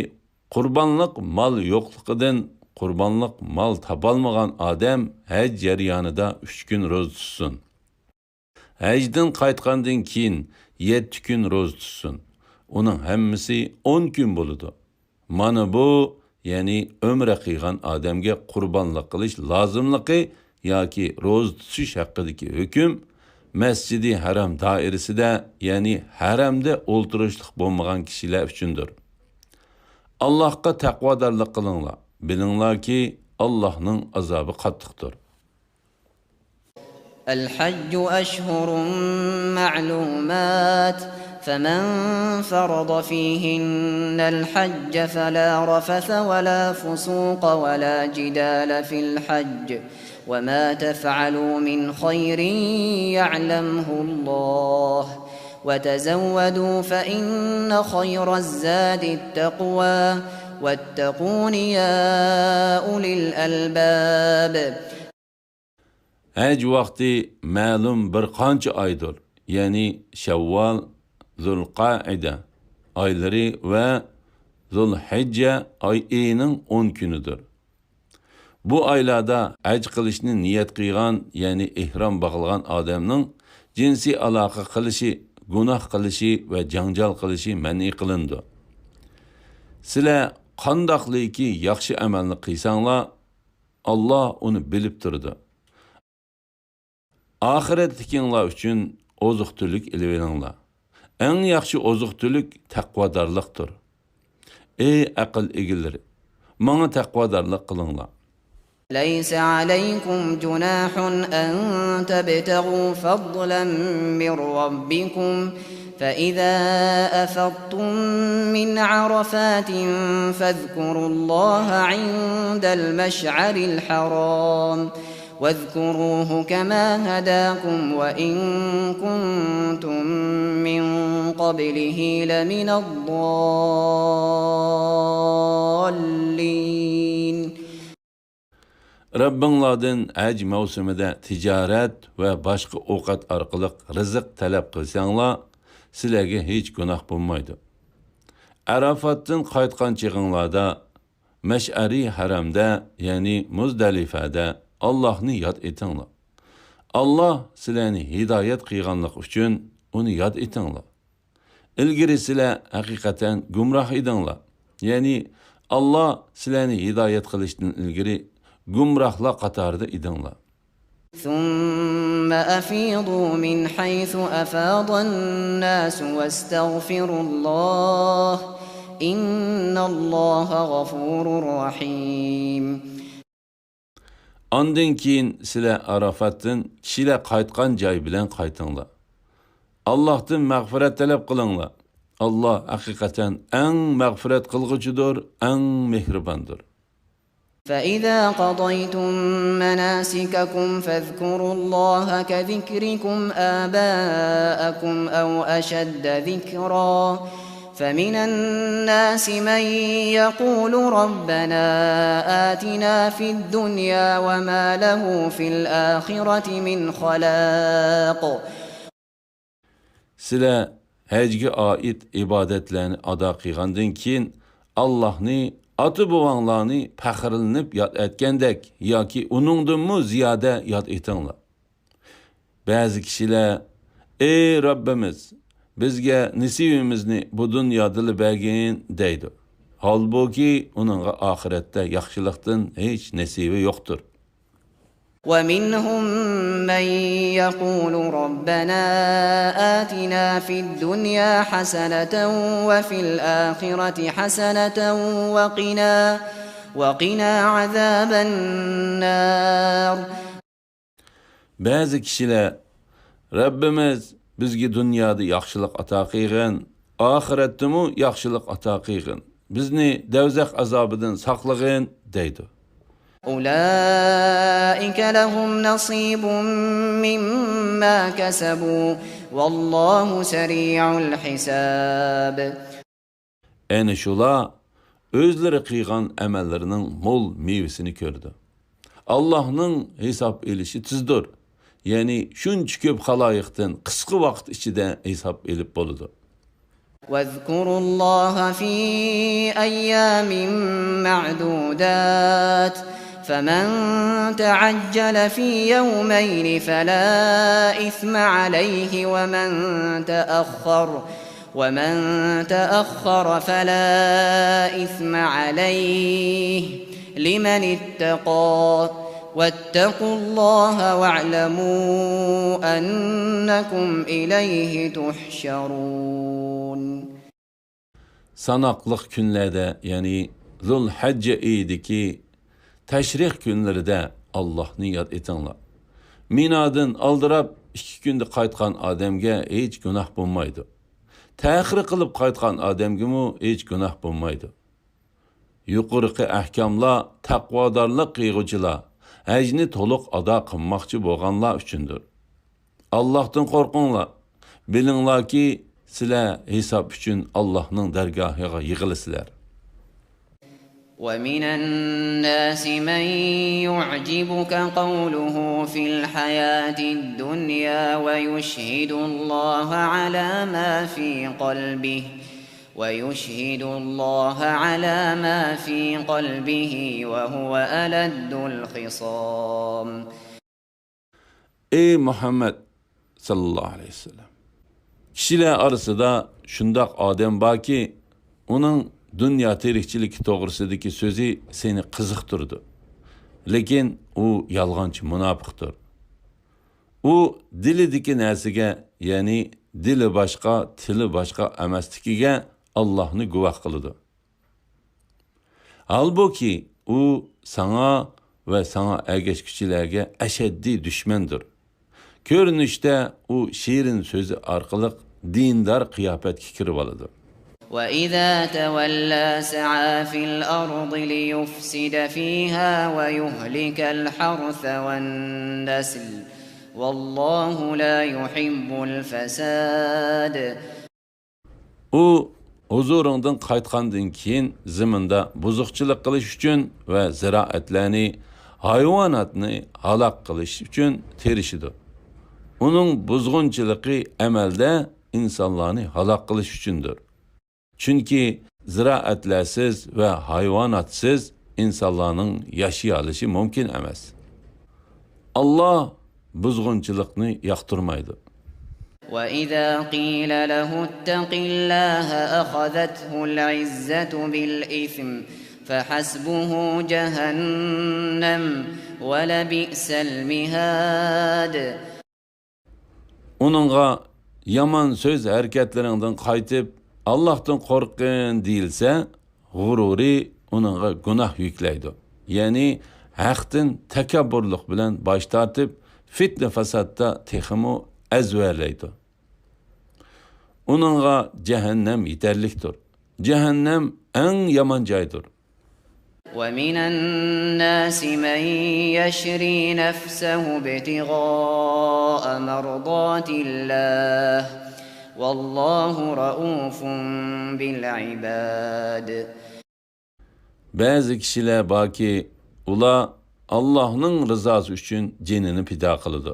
قۇربانلىق مال يوقلۇقىدىن قۇربانلىق مال تاپالمىغان ئادەم ھەج جەريانىدا ئۈچ كۈن روزا تۇتسۇن. ھەجدىن قايتقاندىن كېيىن يەتتە كۈن روزا تۇتسۇن. ئۇنىڭ ھەممىسى ئون كۈن بولىدۇ. مانا بۇ، يەنى ئۆمرە قىلغان ئادەمگە قۇربانلىق قىلىش لازىملىقى ياكى روزا تۇتۇش ھەققىدىكى ھۆكۈم مەسجىدى ھەرام دائىرىسىدە، يەنى ھەرەمدە ئولتۇرۇشلۇق بولمىغان كىشىلەر ئۈچۈندۇر. ئاللاھقا تەقۋادارلىق قىلىڭلار. بىلىڭلاركى، ئاللاھنىڭ ئازابى قاتتىقتۇر. الحج أشهر معلومات، فمن فرض فيهن الحج فلا رفث ولا فسوق ولا جدال في الحج، وما تفعلوا من خير يعلمه الله، وتزودوا فإن خير الزاد التقوى، واتقون يا أولي الألباب. ھەج ۋاقتى مەلۇم بىر قانچە ئايدۇر، يەنى شەۋۋال، زۇلقەئىدە ئايلىرى ۋە زۇلھىججە ئايىنىڭ ئون كۈنىدۇر. بۇ ئايلاردا ھەج قىلىشنى نىيەت قىلغان، يەنى ئېھرام باغلىغان ئادەمنىڭ جىنسىي ئالاقە قىلىشى، گۇناھ قىلىشى ۋە جاڭجال قىلىشى مەنئى قىلىنىدۇ. سىلەر قانداقلىكى ياخشى ئەمەلنى قىلساڭلار، ئاللا ئۇنى بىلىپ تۇرىدۇ. ئاخىرەتلىكىڭلار ئۈچۈن ئوزۇق-تۈلۈك ئېلىۋېلىڭلار. ئەڭ ياخشى ئوزۇق-تۈلۈك تەقۋادارلىقتۇر. ئەي ئەقىل ئىگىلىرى، ماڭا تەقۋادارلىق قىلىڭلار. ليس عليكم جناح أن تبتغوا فضلا من ربكم، فإذا أفضتم من عرفات فاذكروا الله عند المشعر الحرام، واذكروه كما هداكم وإن كنتم من قبله لمن الضالين. رەببىڭلاردىن ھەج مەۋسۇمىدە تىجارەت ۋە باشقا ئوقەت ئارقىلىق رىزىق تەلەپ قىلساڭلار، سىلەرگە ھېچ گۇناھ بولمايدۇ. ئەرافاتتىن قايتقان چېغىڭلاردا مەشئەرى ھەرەمدە، يەنى مۇزدەلىفەدە ئاللاھنى ياد ئېتىڭلار. ئاللاھ سىلەرنى ھىدايەت قىلغانلىقى ئۈچۈن ئۇنى ياد ئېتىڭلار. ئىلگىرى سىلەر ھەقىقەتەن گۇمراھ ئىدىڭلار. يەنى ئاللاھ سىلەرنى ھىدايەت قىلىشتىن ئىلگىرى گۇمراھلار قاتارىدا ئىدىڭلار. ثم أفيضوا من حيث أفاض الناس واستغفروا الله، إن الله غفور رحيم. ئاندىن كېيىن سىلەر ئارافاتتىن كىشىلەر قايتقان جاي بىلەن قايتىڭلار. ئاللاھتىن مەغپىرەت تەلەپ قىلىڭلار. ئاللاھ ھەقىقەتەن ئەڭ مەغپىرەت قىلغۇچىدۇر، ئەڭ مېھرىباندۇر. فإذا قضيتم مناسككم فاذكروا الله كذكركم آباءكم أو أشد ذكرا، فمن الناس من يقول ربنا آتنا في الدنيا وما له في الآخرة من خلاق. سىلەر ھەجگە ئائىت ئىبادەتلەرنى ئادا قىلغاندىن كېيىن، ئاللاھنى ئاتا-بوۋاڭلارنى پەخىرلىنىپ ياد ئەتكەندەك ياكى ئۇنىڭدىنمۇ زىيادە ياد ئېتىڭلار. بەزى كىشىلەر، ئەي رەببىمىز، بىزگە نېسىۋىمىزنى بۇ دۇنيادىلا بەرگىن، دەيدۇ. ھالبۇكى، ئۇنىڭغا ئاخىرەتتە ياخشىلىقتىن ھېچ نېسىۋى يوقتۇر. ومنهم من يقول ربنا آتنا في الدنيا حسنة وفي الآخرة حسنة وقنا، وقنا عذاب النار. بەزى كىشىلەر، رەببىمىز، بىزگە دۇنيادا ياخشىلىق ئاتا قىلغىن، ئاخىرەتتىمۇ ياخشىلىق ئاتا قىلغىن، بىزنى دەۋزەخ ئازابىدىن ساقلىغىن، دەيدۇ. أولئك لهم نصيب مما كسبوا والله سريع الحساب. ئەنە شۇلار ئۆزلىرى قىلغان ئەمەللىرىنىڭ مول مېۋىسىنى كۆرىدۇ. ئاللاھنىڭ ھېساب ئېلىشى تېزدۇر. يەنى شۇنچە كۆپ خالايىقتىن قىسقا ۋاقىت ئىچىدە ھېساب ئېلىپ بولىدۇ. واذكروا الله في أيام معدودات، فمن تعجل في يومين فلا إثم عليه ومن تأخر، ومن تأخر فلا إثم عليه لمن اتقى، واتقوا الله واعلموا أنكم إليه تحشرون. ساناقلىق كۈنلەردە، يەنى زۇلھەججە ئېيىدىكى تەشرىق كۈنلىرىدە ئاللاھنى ياد ئېتىڭلار. مىنادىن ئالدىراپ ئىككى كۈندە قايتقان ئادەمگە ھېچ گۇناھ بولمايدۇ. تەخىر قىلىپ قايتقان ئادەمگىمۇ ھېچ گۇناھ بولمايدۇ. يۇقىرىقى ئەھكاملار تەقۋادارلىق قىلغۇچىلار، ھەجنى تولۇق ئادا قىلماقچى بولغانلار ئۈچۈندۇر. ئاللاھتىن قورقۇڭلار. بىلىڭلاركى، سىلەر ھېساب ئۈچۈن ئاللاھنىڭ دەرگاھىغا يىغىلىسىلەر. ومن الناس من يعجبك قوله في الحياة الدنيا ويشهد الله على ما في قلبه ويشهد الله على ما في قلبه وهو ألد الخصام. ئەي مۇھەممەد ساللاللاھۇ ئەلەيھى ۋەسەللەم! كىشىلەر ئارىسىدا شۇنداق ئادەم باركى، ئۇنىڭ دۇنيا تىرىكچىلىكى توغرىسىدىكى سۆزى سېنى قىزىقتۇرىدۇ. لېكىن ئۇ يالغانچى مۇناپىقتۇر. ئۇ دىلىدىكى نەرسىگە، يەنى دىلى باشقا، تىلى باشقا ئەمەسلىكىگە ئاللاھنى گۇۋاھ قىلىدۇ. ھالبۇكى، ئۇ ساڭا ۋە ساڭا ئەگەشكۈچىلەرگە ئەشەددىي دۈشمەندۇر. كۆرۈنۈشتە ئۇ شېرىن سۆزى ئارقىلىق دىندار قىياپەتكە كىرىۋالىدۇ. وإذا تولى سعى في الأرض ليفسد فيها ويهلك الحرث والنسل والله لا يحب الفساد. ئۇ ھۇزۇرۇڭدىن قايتقاندىن كېيىن زېمىندا بۇزۇقچىلىق قىلىش ئۈچۈن ۋە زىرائەتلەرنى، ھايۋاناتنى ھالاك قىلىش ئۈچۈن تىرىشىدۇ. ئۇنىڭ بۇزغۇنچىلىقى ئەمەلدە ئىنسانلارنى ھالاك قىلىش ئۈچۈندۇر. چۈنكى زىرائەتلەرسىز ۋە ھايۋاناتسىز ئىنسانلارنىڭ ياشىيالىشى مۇمكىن ئەمەس. ئاللاھ بۇزغۇنچىلىقنى ياقتۇرمايدۇ. وإذا قيل له اتق الله أخذته العزة بالإثم فحسبه جهنم ولبئس المهاد. ئۇنىڭغا يامان سۆز ھەرىكەتلىرىڭدىن قايتىپ، ئاللاھتىن قورققىن دېيىلسە، غۇرۇرى ئۇنىڭغا گۇناھ يۈكلەيدۇ. يەنى ھەقتىن تەكەببۇرلۇق بىلەن باش تارتىپ، فىتنە-فاسادتا تېخىمۇ ئەزۋەرلەيدۇ. ئۇنىڭغا جەھەننەم يېتەرلىكتۇر. جەھەننەم ئەڭ يامان جايدۇر. ومن الناس من يشري نفسه ابتغاء مرضات الله والله رءوف بالعباد. بەزى كىشىلەر باركى، ئۇلار ئاللاھنىڭ رىزاسى ئۈچۈن جېنىنى پىدا قىلىدۇ.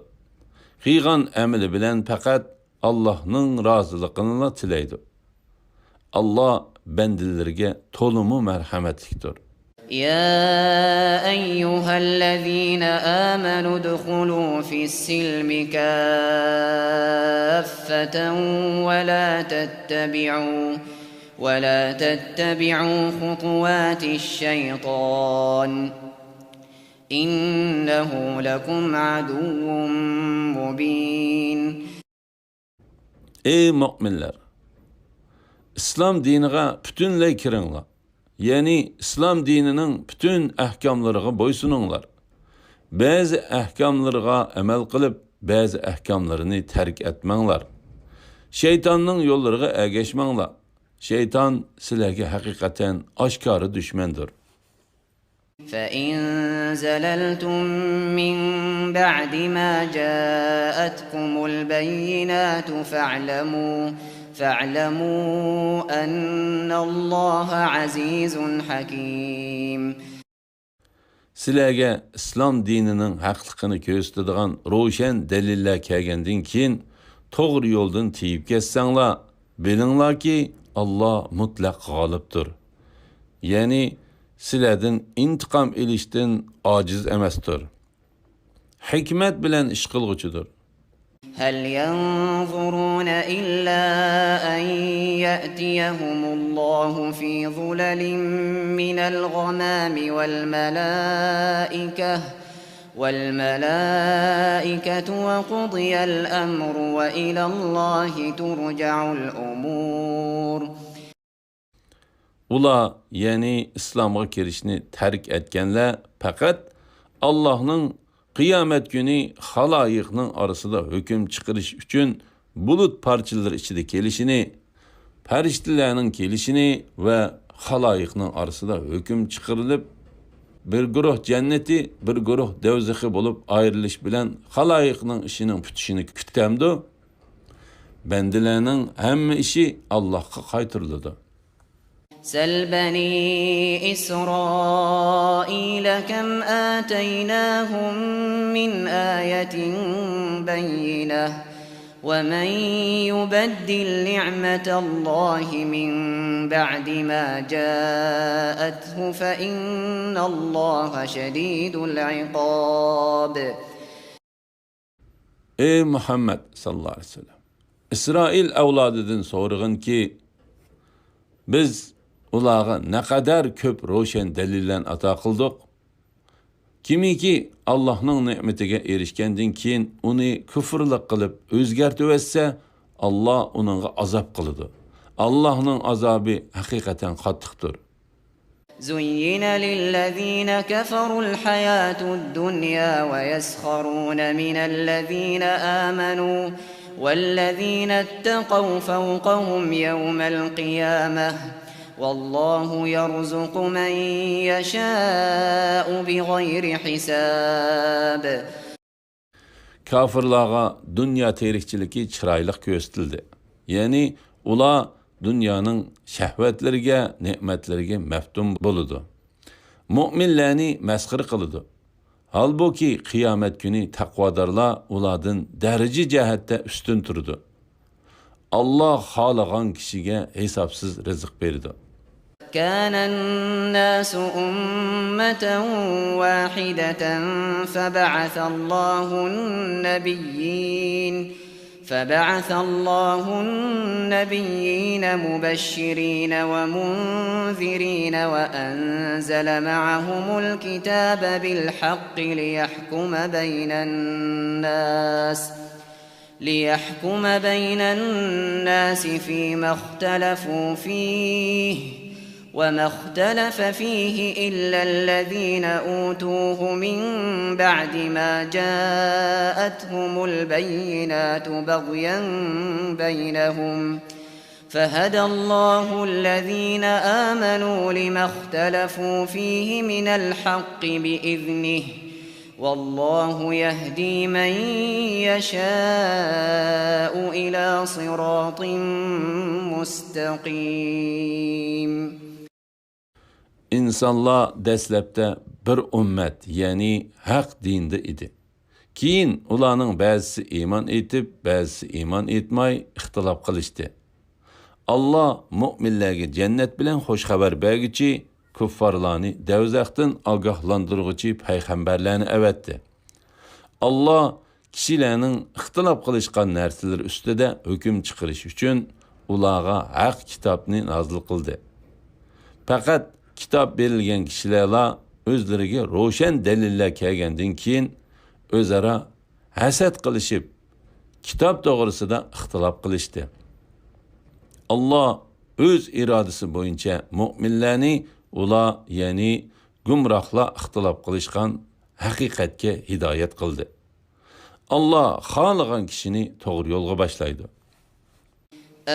قىلغان ئەمىلى بىلەن پەقەت ئاللاھنىڭ رازىلىقىنىلا تىلەيدۇ. ئاللاھ بەندىلىرىگە تولىمۇ مەرھەمەتلىكتۇر. يا أيها الذين آمنوا ادخلوا في السلم كافة ولا تتبعوا ولا تتبعوا خطوات الشيطان إنه لكم عدو مبين. ئەي مۆمىنلەر! ئىسلام دىنىغا پۈتۈنلەي كىرىڭلار. يەنى ئىسلام دىنىنىڭ پۈتۈن ئەھكاملىرىغا بويسۇنۇڭلار. بەزى ئەھكاملىرىغا ئەمەل قىلىپ، بەزى ئەھكاملىرىنى تەرك ئەتمەڭلار. شەيتاننىڭ يوللىرىغا ئەگەشمەڭلار. شەيتان سىلەرگە ھەقىقەتەن ئاشكارا دۈشمەندۇر. فإن زللتم من بعد ما جاءتكم البينات فاعلموا فاعلموا أن الله عزيز حكيم. سىلەرگە ئىسلام دىنىنىڭ ھەقلىقىنى كۆرسىتىدىغان روشەن دەلىللەر كەلگەندىن كېيىن، توغرا يولدىن تېيىپ كەتسەڭلار، بىلىڭلاركى، ئاللاھ مۇتلەق غالىبتۇر. يەنى سىلەردىن ئىنتىقام ئېلىشتىن ئاجىز ئەمەستۇر. ھېكمەت بىلەن ئىش قىلغۇچىدۇر. هل ينظرون إلا أن يأتيهم الله في ظلل من الغمام والملائكة والملائكة وقضي الأمر وإلى الله ترجع الأمور. ئۇلار، يەنى ئىسلامغا كىرىشنى تەرك ئەتكەنلەر پەقەت ئاللاھنىڭ قىيامەت كۈنى خالايىقنىڭ ئارىسىدا ھۆكۈم چىقىرىش ئۈچۈن بۇلۇت پارچىلىرى ئىچىدە كېلىشىنى، پەرىشتىلەرنىڭ كېلىشىنى ۋە خالايىقنىڭ ئارىسىدا ھۆكۈم چىقىرىلىپ، بىر گۇرۇھ جەننىتى، بىر گۇرۇھ دەۋزىخى بولۇپ ئايرىلىش بىلەن خالايىقنىڭ ئىشىنىڭ پۈتۈشىنى كۈتەمدۇ؟ بەندىلەرنىڭ ھەممە ئىشى ئاللاھقا قايتۇرۇلىدۇ. سل بني إسرائيل كم آتيناهم من آية بينة ومن يبدل نعمة الله من بعد ما جاءته فإن الله شديد العقاب. ئەي مۇھەممەد ساللاللاھۇ ئەلەيھى ۋەسەللەم، ئىسرائىل ئەۋلادىدىن سورىغىنكى، بىز ئۇلارغا نەقەدەر كۆپ روشەن دەلىللەرنى ئاتا قىلدۇق. كىمكى ئاللاھنىڭ نېمىتىگە ئېرىشكەندىن كېيىن ئۇنى كۇفرلۇق قىلىپ ئۆزگەرتىۋەتسە، ئاللا ئۇنىڭغا ئازاب قىلىدۇ. ئاللاھنىڭ ئازابى ھەقىقەتەن قاتتىقتۇر. زين للذين كفروا الحياة الدنيا ويسخرون من الذين آمنوا والذين اتقوا فوقهم يوم القيامة والله يرزق من يشاء بغير حساب. كاپىرلارغا دۇنيا تىرىكچىلىكى چىرايلىق كۆرسىتىلدى. يەنى ئۇلار دۇنيانىڭ شەھۋەتلىرىگە، نېمەتلىرىگە مەپتۇن بولىدۇ. مۆمىنلەرنى مەسخىرە قىلىدۇ. ھالبۇكى، قىيامەت كۈنى تەقۋادارلار ئۇلاردىن دەرىجە جەھەتتە ئۈستۈن تۇرىدۇ. ئاللا خالىغان كىشىگە ھېسابسىز رىزىق بېرىدۇ. كان الناس أمة واحدة فبعث الله النبيين فبعث الله النبيين مبشرين ومنذرين وأنزل معهم الكتاب بالحق ليحكم بين الناس ليحكم بين الناس فيما اختلفوا فيه وما اختلف فيه إلا الذين أوتوه من بعد ما جاءتهم البينات بغيا بينهم فهدى الله الذين آمنوا لما اختلفوا فيه من الحق بإذنه والله يهدي من يشاء إلى صراط مستقيم. ئىنسانلار دەسلەپتە بىر ئۈممەت، يەنى ھەق دىندا ئىدى. كېيىن ئۇلارنىڭ بەزىسى ئىمان ئېيتىپ، بەزىسى ئىمان ئېيتماي ئىختىلاپ قىلىشتى. ئاللا مۆمىنلەرگە جەننەت بىلەن خۇش خەۋەر بەرگۈچى، كۇففارلارنى دەۋزەختىن ئاگاھلاندۇرغۇچى پەيغەمبەرلەرنى ئەۋەتتى. ئاللا كىشىلەرنىڭ ئىختىلاپ قىلىشقان نەرسىلىرى ئۈستىدە ھۆكۈم چىقىرىش ئۈچۈن ئۇلارغا ھەق كىتابنى نازىل قىلدى. پەقەت كىتاب بېرىلگەن كىشىلەرلا ئۆزلىرىگە روشەن دەلىللەر كەلگەندىن كېيىن ئۆزئارا ھەسەت قىلىشىپ، كىتاب توغرىسىدا ئىختىلاپ قىلىشتى. ئاللا ئۆز ئىرادىسى بويىچە مۆمىنلەرنى ئۇلار، يەنى گۇمراھلار ئىختىلاپ قىلىشقان ھەقىقەتكە ھىدايەت قىلدى. ئاللا خالىغان كىشىنى توغرا يولغا باشلايدۇ.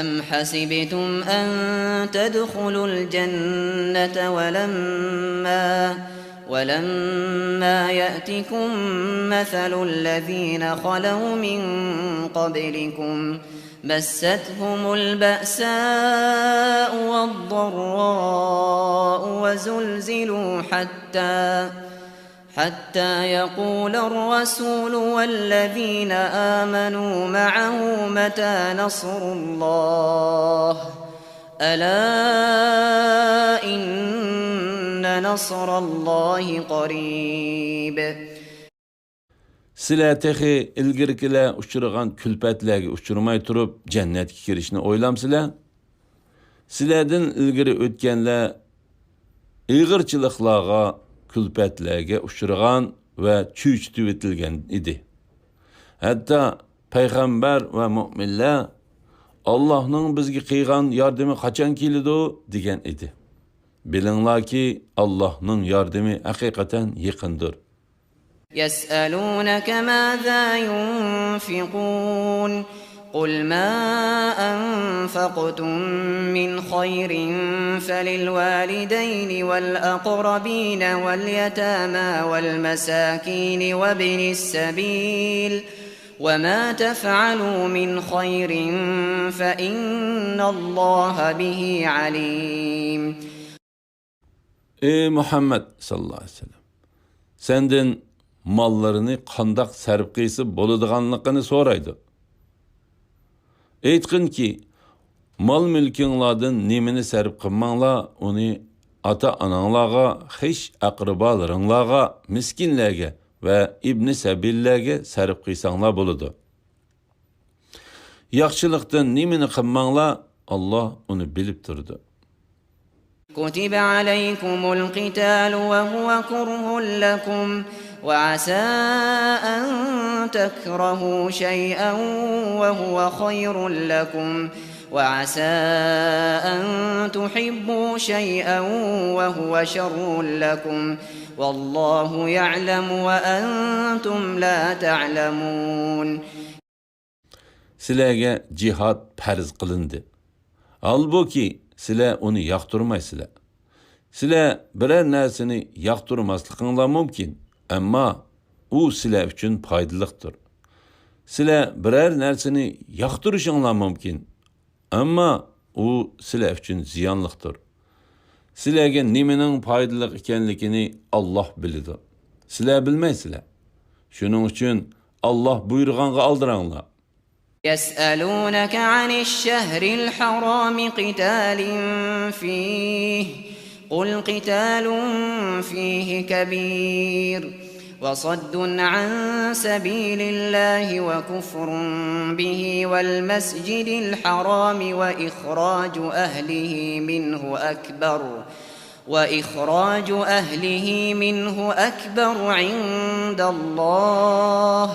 أم حسبتم أن تدخلوا الجنة ولما ولما يأتكم مثل الذين خلوا من قبلكم مستهم البأساء والضراء وزلزلوا حتى حتى يقول الرسول والذين آمنوا معه متى نصر الله ألا إن نصر الله قريب. سىلەر تېخى ئىلگىرىكىلەر ئۇچرىغان كۈلپەتلەرگە ئۇچرىماي تۇرۇپ جەننەتكە كىرىشنى ئويلامسىلەر؟ سىلەردىن ئىلگىرى ئۆتكەنلەر ئېغىرچىلىقلارغا، كۈلپەتلەرگە ئۇچرىغان ۋە چۆچۈتۈۋېتىلگەن ئىدى. ھەتتا پەيغەمبەر ۋە مۆمىنلەر، «ئاللاھنىڭ بىزگە قىلغان ياردىمى قاچان كېلىدۇ؟» دېگەن ئىدى. بىلىڭلاركى، ئاللاھنىڭ ياردىمى ھەقىقەتەن يېقىندۇر. يسألونك ماذا ينفقون، قل ما أنفقتم من خير فللوالدين والأقربين واليتامى والمساكين وابن السبيل، وما تفعلوا من خير فإن الله به عليم. ئى مۇھەممەد ساللاللاھۇ ئەلەيھى ۋەسەللەم، سەندىن ماللىرىنى قانداق سەرپ قىلسا بولىدىغانلىقىنى سورايدۇ. ئېيتقىنكى، مال-مۈلكۈڭلاردىن نېمىنى سەرپ قىلماڭلار، ئۇنى ئاتا-ئاناڭلارغا، خىش-ئەقرىبالىرىڭلارغا، مىسكىنلەرگە ۋە ئىبنى سەبىللەرگە سەرپ قىلساڭلار بولىدۇ. ياخشىلىقتىن نېمىنى قىلماڭلار، ئاللاھ ئۇنى بىلىپ تۇرىدۇ. كتب عليكم القتال وهو كره لكم، وعسى أن تكرهوا شيئا وهو خير لكم، وعسى أن تحبوا شيئا وهو شر لكم، والله يعلم وأنتم لا تعلمون. سىلەرگە جىھاد پەرز قىلىندى. ھالبۇكى، سىلەر ئۇنى ياقتۇرمايسىلەر. سىلەر بىرەر نەرسىنى ياقتۇرماسلىقىڭلار مۇمكىن، ئەمما ئۇ سىلەر ئۈچۈن پايدىلىقتۇر. سىلەر بىرەر نەرسىنى ياقتۇرۇشۇڭلار مۇمكىن، ئەمما ئۇ سىلەر ئۈچۈن زىيانلىقتۇر. سىلەرگە نېمىنىڭ پايدىلىق ئىكەنلىكىنى ئاللاھ بىلىدۇ. سىلەر بىلمەيسىلەر. شۇنىڭ ئۈچۈن ئاللاھ بۇيرۇغانغا ئالدىراڭلار. يسألونك عن الشهر الحرام قتال فيه، قل قتال فيه كبير، وصد عن سبيل الله وكفر به والمسجد الحرام وإخراج أهله منه أكبر، وإخراج أهله منه أكبر عند الله،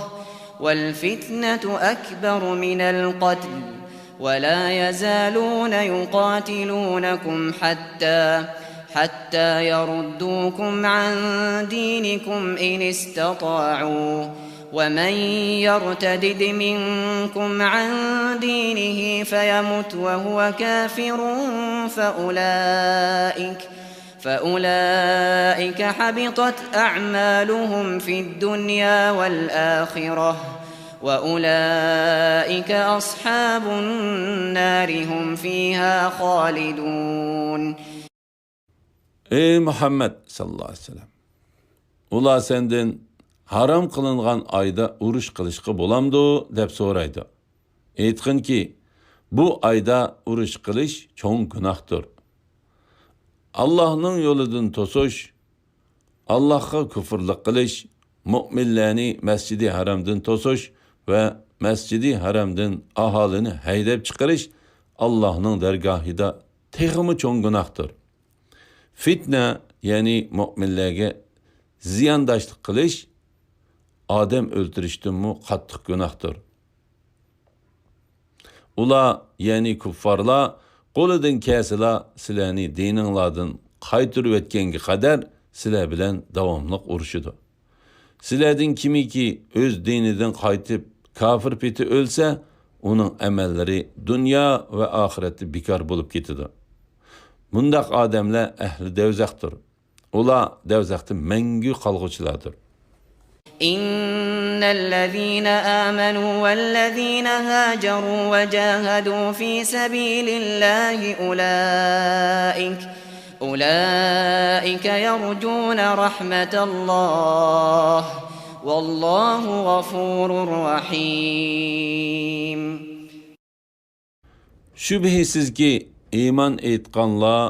والفتنة أكبر من القتل، ولا يزالون يقاتلونكم حتى، حتى يردوكم عن دينكم إن استطاعوا، ومن يرتدد منكم عن دينه فيمت وهو كافر فأولئك، فأولئك حبطت أعمالهم في الدنيا والآخرة، وأولئك أصحاب النار هم فيها خالدون. ئى مۇھەممەد ساللاللاھۇ ئەلەيھى ۋەسەللەم، ئۇلار سەندىن ھارام قىلىنغان ئايدا ئۇرۇش قىلىشقا بولامدۇ دەپ سورايدۇ. ئېيتقىنكى، بۇ ئايدا ئۇرۇش قىلىش چوڭ گۇناھتۇر. ئاللاھنىڭ يولىدىن توسۇش، ئاللاھقا كۇفرلۇق قىلىش، مۆمىنلەرنى مەسجىدى ھەرامدىن توسۇش ۋە مەسجىدى ھەرامدىن ئاھالىنى ھەيدەپ چىقىرىش ئاللاھنىڭ دەرگاھىدا تېخىمۇ چوڭ گۇناھتۇر. فىتنە، يەنى مۆمىنلەرگە زىيانداشلىق قىلىش، ئادەم ئۆلتۈرۈشتىنمۇ قاتتىق گۇناھتۇر. ئۇلار، يەنى كۇففارلار، قولىدىن كەلسىلا سىلەرنى دىنىڭلاردىن قايتۇرۇۋەتكەنگە قەدەر سىلەر بىلەن داۋاملىق ئۇرۇشىدۇ. سىلەردىن كىمكى ئۆز دىنىدىن قايتىپ كاپىر پېتى ئۆلسە، ئۇنىڭ ئەمەللىرى دۇنيا ۋە ئاخىرەتتە بىكار بولۇپ كېتىدۇ. مۇنداق ئادەملەر ئەھلى دەۋزەختۇر. ئۇلار دەۋزەختە مەڭگۈ قالغۇچىلاردۇر. إن الذين آمنوا والذين هاجروا وجاهدوا في سبيل الله أولئك، أولئك يرجون رحمة الله، والله غفور رحيم. شۈبھىسىزكى، ئىمان ئېيتقانلار،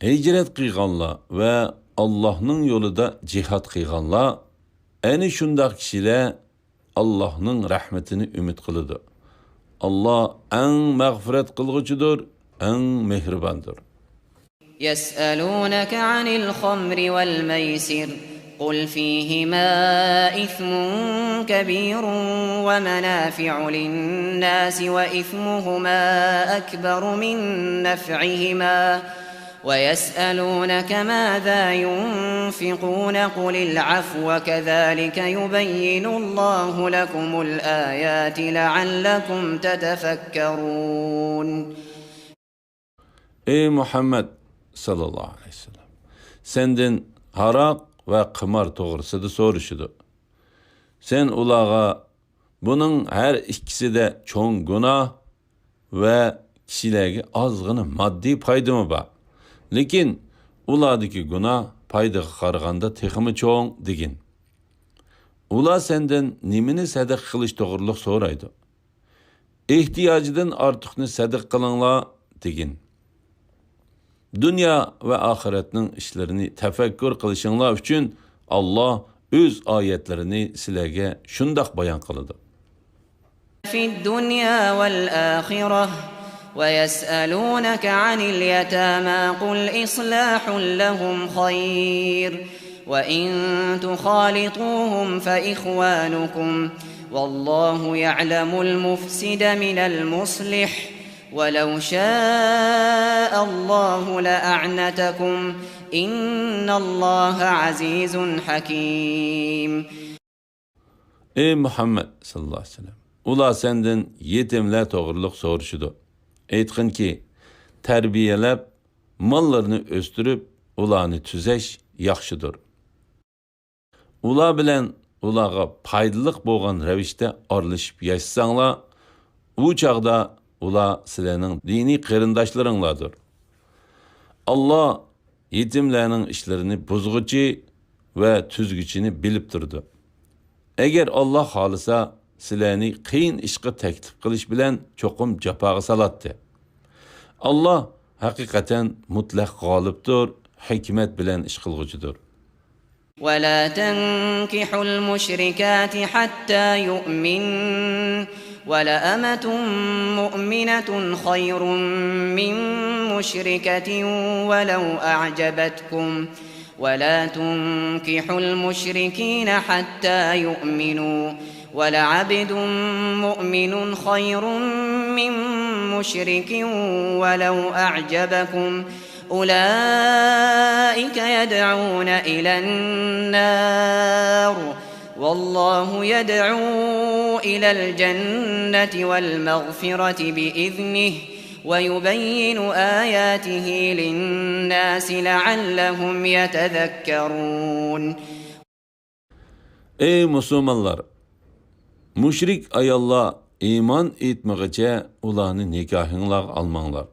ھىجرەت قىلغانلار ۋە ئاللاھنىڭ يولىدا جىھاد قىلغانلار، ئەنە شۇنداق كىشىلەر ئاللاھنىڭ رەھمىتىنى ئۈمىد قىلىدۇ. ئاللاھ ئەڭ مەغپىرەت قىلغۇچىدۇر، ئەڭ مېھرىباندۇر. يسألونك عن الخمر والميسر، قل فيهما إثم كبير ومنافع للناس وإثمهما أكبر من نفعهما، ويسألونك ماذا ينفقون قل العفو كذلك يبين الله لكم الآيات لعلكم تتفكرون. ئەي مۇھەممەد ساللاللاھۇ ئەلەيھى ۋەسەللەم، سەندىن ھاراق ۋە قىمار توغرىسىدا سورىشىدۇ. سەن ئۇلارغا، بۇنىڭ ھەر ئىككىسىدە چوڭ گۇناھ ۋە كىشىلەرگە ئازغىنا ماددىي پايدىمۇ بار، لېكىن ئۇلاردىكى گۇناھ پايدىغا قارىغاندا تېخىمۇ چوڭ، دېگىن. ئۇلار سەندىن نېمىنى سەدىقە قىلىش توغرىلىق سورايدۇ؟ ئېھتىياجىدىن ئارتۇقنى سەدىقە قىلىڭلار، دېگىن. دۇنيا ۋە ئاخىرەتنىڭ ئىشلىرىنى تەپەككۇر قىلىشىڭلار ئۈچۈن ئاللاھ ئۆز ئايەتلىرىنى سىلەرگە شۇنداق بايان قىلىدۇ. في الدنيا والآخرة ويسألونك عن اليتامى قل إصلاح لهم خير وإن تخالطوهم فإخوانكم والله يعلم المفسد من المصلح ولو شاء الله لأعنتكم إن الله عزيز حكيم. ئەي مۇھەممەد ساللاللاھۇ ئەلەيھى ۋەسەللەم، ئۇلار سەندىن يېتىملەر توغرىلىق سورىشىدۇ. ئېيتقىنكى، تەربىيەلەپ، ماللىرىنى ئۆستۈرۈپ، ئۇلارنى تۈزەش ياخشىدۇر. ئۇلار بىلەن ئۇلارغا پايدىلىق بولغان رەۋىشتە ئارىلىشىپ ياشىساڭلار، ئۇ چاغدا ئۇلار سىلەرنىڭ دىنىي قېرىنداشلىرىڭلاردۇر. ئاللاھ يېتىملەرنىڭ ئىشلىرىنى بۇزغۇچى ۋە تۈزگۈچىنى بىلىپ تۇرىدۇ. ئەگەر ئاللاھ خالىسا، سىلەرنى قىيىن ئىشقا تەكلىپ قىلىش بىلەن چوقۇم جاپاغا سالاتتى. ئاللاھ ھەقىقەتەن مۇتلەق غالىبتۇر، ھېكمەت بىلەن ئىش قىلغۇچىدۇر. ولا تنكحوا المشركات حتى يؤمن ولأمة مؤمنة خير من مشركة ولو أعجبتكم ولا تنكحوا المشركين حتى يؤمنوا ولعبد مؤمن خير من مشرك ولو أعجبكم أولئك يدعون إلى النار والله يدعو إلى الجنة والمغفرة بإذنه ويبين آياته للناس لعلهم يتذكرون. ئەي مۇسۇلمانلار! مۇشرىك ئاياللار ئىمان ئېيتمىغىچە ئۇلارنى نىكاھىڭلارغا ئالماڭلار.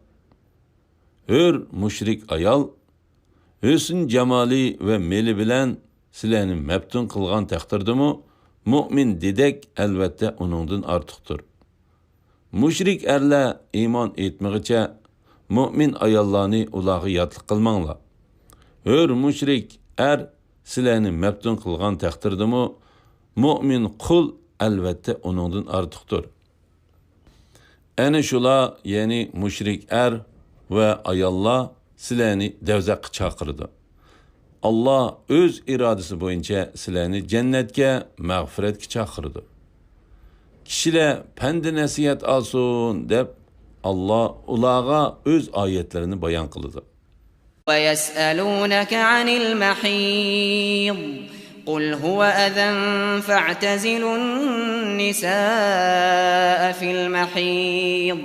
ھۆر مۇشرىك ئايال ھۆسن-جامالى ۋە مېلى بىلەن سىلەرنى مەپتۇن قىلغان تەقدىردىمۇ، مۆمىن دېدەك ئەلۋەتتە ئۇنىڭدىن ئارتۇقتۇر. مۇشرىك ئەرلەر ئىمان ئېيتمىغىچە مۆمىن ئاياللارنى ئۇلارغا ياتلىق قىلماڭلار. ھۆر مۇشرىك ئەر سىلەرنى مەپتۇن قىلغان تەقدىردىمۇ، مۆمىن قۇل ئەلۋەتتە ئۇنىڭدىن ئارتۇقتۇر. ئەنە شۇلار، يەنى مۇشرىك ئەر ۋە ئاياللار سىلەرنى دەۋزەخكە چاقىرىدۇ. ئاللاھ ئۆز ئىرادىسى بويىچە سىلەرنى جەننەتكە، مەغپىرەتكە چاقىرىدۇ. كىشىلەر پەندى-نەسىھەت ئالسۇن دەپ، ئاللاھ ئۇلارغا ئۆز ئايەتلىرىنى بايان قىلىدۇ. ويسألونك عن المحيض قل هو أذى فاعتزلوا النساء في المحيض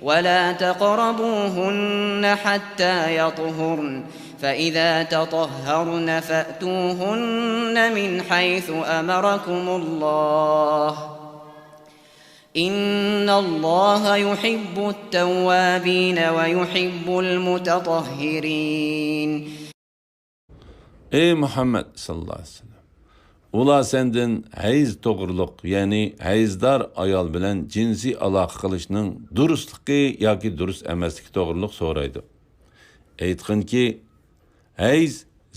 ولا تقربوهن حتى يطهرن فإذا تطهرن فأتوهن من حيث أمركم الله إن الله يحب التوابين ويحب المتطهرين. ئەي مۇھەممەد ساللاللاھۇ ئەلەيھى ۋەسەللەم! ئۇلار سەندىن ھەيز توغرۇلۇق، يەنى ھەيزدار ئايال بىلەن جىنسىي ئالاقە قىلىشنىڭ دۇرۇسلۇقى ياكى دۇرۇس ئەمەسلىكى توغرۇلۇق سورايدۇ. ئېيتقىنكى، ھەيز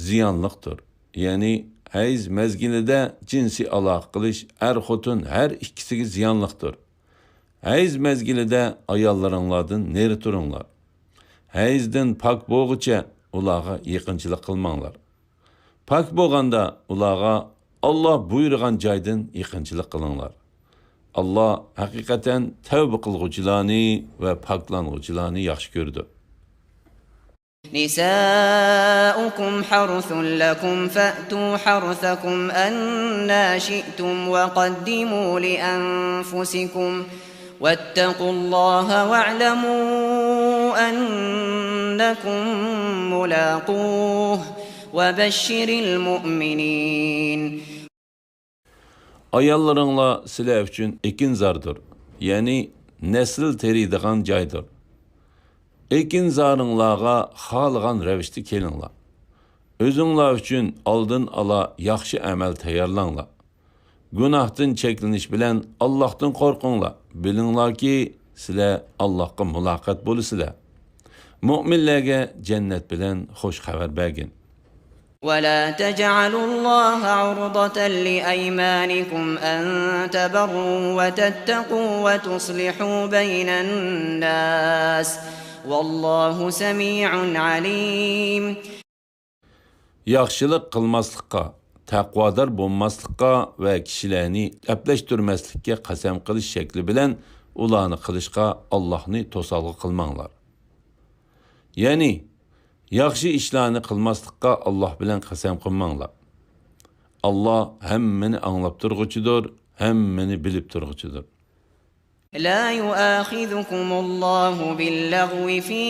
زىيانلىقتۇر. يەنى ھەيز مەزگىلىدە جىنسىي ئالاقە قىلىش ئەر-خوتۇن ھەر ئىككىسىگە زىيانلىقتۇر. ھەيز مەزگىلىدە ئاياللىرىڭلاردىن نېرى تۇرۇڭلار. ھەيزدىن پاك بولغۇچە ئۇلارغا يېقىنچىلىق قىلماڭلار. پاك بولغاندا ئۇلارغا ئاللاھ بۇيرۇغان جايدىن يېقىنچىلىق قىلىڭلار. ئاللاھ ھەقىقەتەن تەۋبە قىلغۇچىلارنى ۋە پاكلانغۇچىلارنى ياخشى كۆرىدۇ. نساؤكم حرث لكم فأتوا حرثكم أنى شئتم وقدموا لأنفسكم واتقوا الله واعلموا أنكم ملاقوه وبشر المؤمنين. ئاياللىرىڭلار سىلەر ئۈچۈن ئېكىنزاردۇر، يەنى نەسىل تېرىيدىغان جايدۇر. ئېكىنزارىڭلارغا خالىغان رەۋىشتە كېلىڭلار. ئۆزۈڭلار ئۈچۈن ئالدىن ئالا ياخشى ئەمەل تەييارلاڭلار. گۇناھتىن چەكلىنىش بىلەن ئاللاھتىن قورقۇڭلار. بىلىڭلاركى، سىلەر ئاللاھقا مۇلاقات بولىسىلەر. مۆمىنلەرگە جەننەت بىلەن خۇش خەۋەر بەرگىن. ولا تجعلوا الله عرضة لأيمانكم أن تبروا وتتقوا وتصلحوا بين الناس والله سميع عليم. ياخشىلىق قىلماسلىققا، تەقۋادار بولماسلىققا ۋە كىشىلەرنى ئەپلەشتۈرمەسلىككە قەسەم قىلىش شەكلى بىلەن ئۇلارنى قىلىشقا ئاللاھنى توسالغۇ قىلماڭلار. يەنى، ياخشى ئىشلارنى قىلماسلىققا ئاللاھ بىلەن قەسەم قىلماڭلار. ئاللاھ ھەممىنى ئاڭلاپ تۇرغۇچىدۇر، ھەممىنى بىلىپ تۇرغۇچىدۇر. لا يؤاخذكم الله باللغو في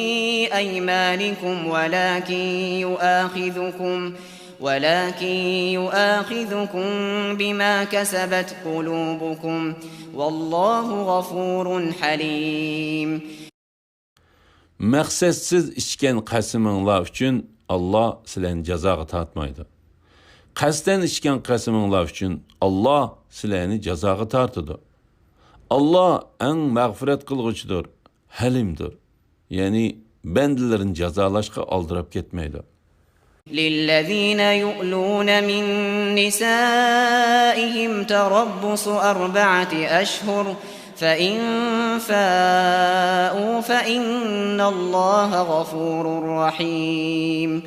أيمانكم ولكن يؤاخذكم ولكن يؤاخذكم بما كسبت قلوبكم والله غفور حليم. مەقسەتسىز ئىچكەن قەسىمىڭلار ئۈچۈن ئاللاھ سىلەرنى جازاغا تارتمايدۇ. قەستەن ئىچكەن قەسىمىڭلار ئۈچۈن ئاللاھ سىلەرنى جازاغا تارتىدۇ. ئاللاھ ئەڭ مەغپىرەت قىلغۇچىدۇر، ھەلىمدۇر. يەنى بەندىلىرىنى جازالاشقا ئالدىراپ كەتمەيدۇ. للذين يؤلون من نسائهم تربص أربعة أشهر فإن فاءوا فإن الله غفور رحيم.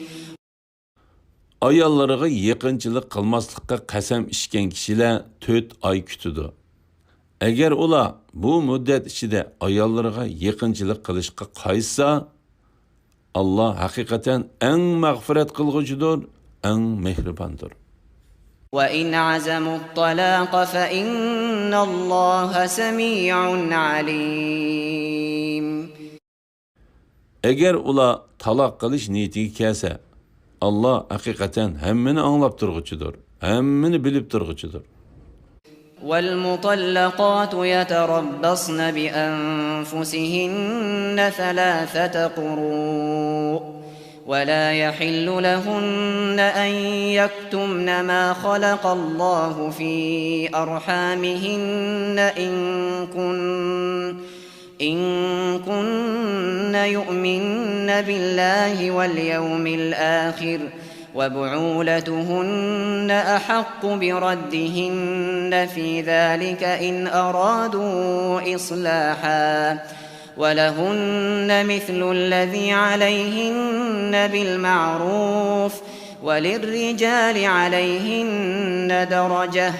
ئاياللىرىغا يېقىنچىلىق قىلماسلىققا قەسەم ئىچكەن كىشىلەر تۆت ئاي كۈتىدۇ. ئەگەر ئۇلار بۇ مۇددەت ئىچىدە ئاياللىرىغا يېقىنچىلىق قىلىشقا قايتسا، ئاللاھ ھەقىقەتەن ئەڭ مەغپىرەت قىلغۇچىدۇر، ئەڭ مېھرىباندۇر. وإن عزموا الطلاق فإن الله سميع عليم. ئەگەر ئۇلار تالاق قىلىش نىيىتىگە كەلسە، ئاللاھ ھەقىقەتەن ھەممىنى ئاڭلاپ تۇرغۇچىدۇر، ھەممىنى بىلىپ تۇرغۇچىدۇر. والمطلقات يتربصن بأنفسهن ثلاثة قروء ولا يحل لهن أن يكتمن ما خلق الله في أرحامهن إن كن إن كن يؤمن بالله واليوم الآخر وبعولتهن أحق بردهن في ذلك إن أرادوا إصلاحا ولهن مثل الذي عليهن بالمعروف وللرجال عليهن درجة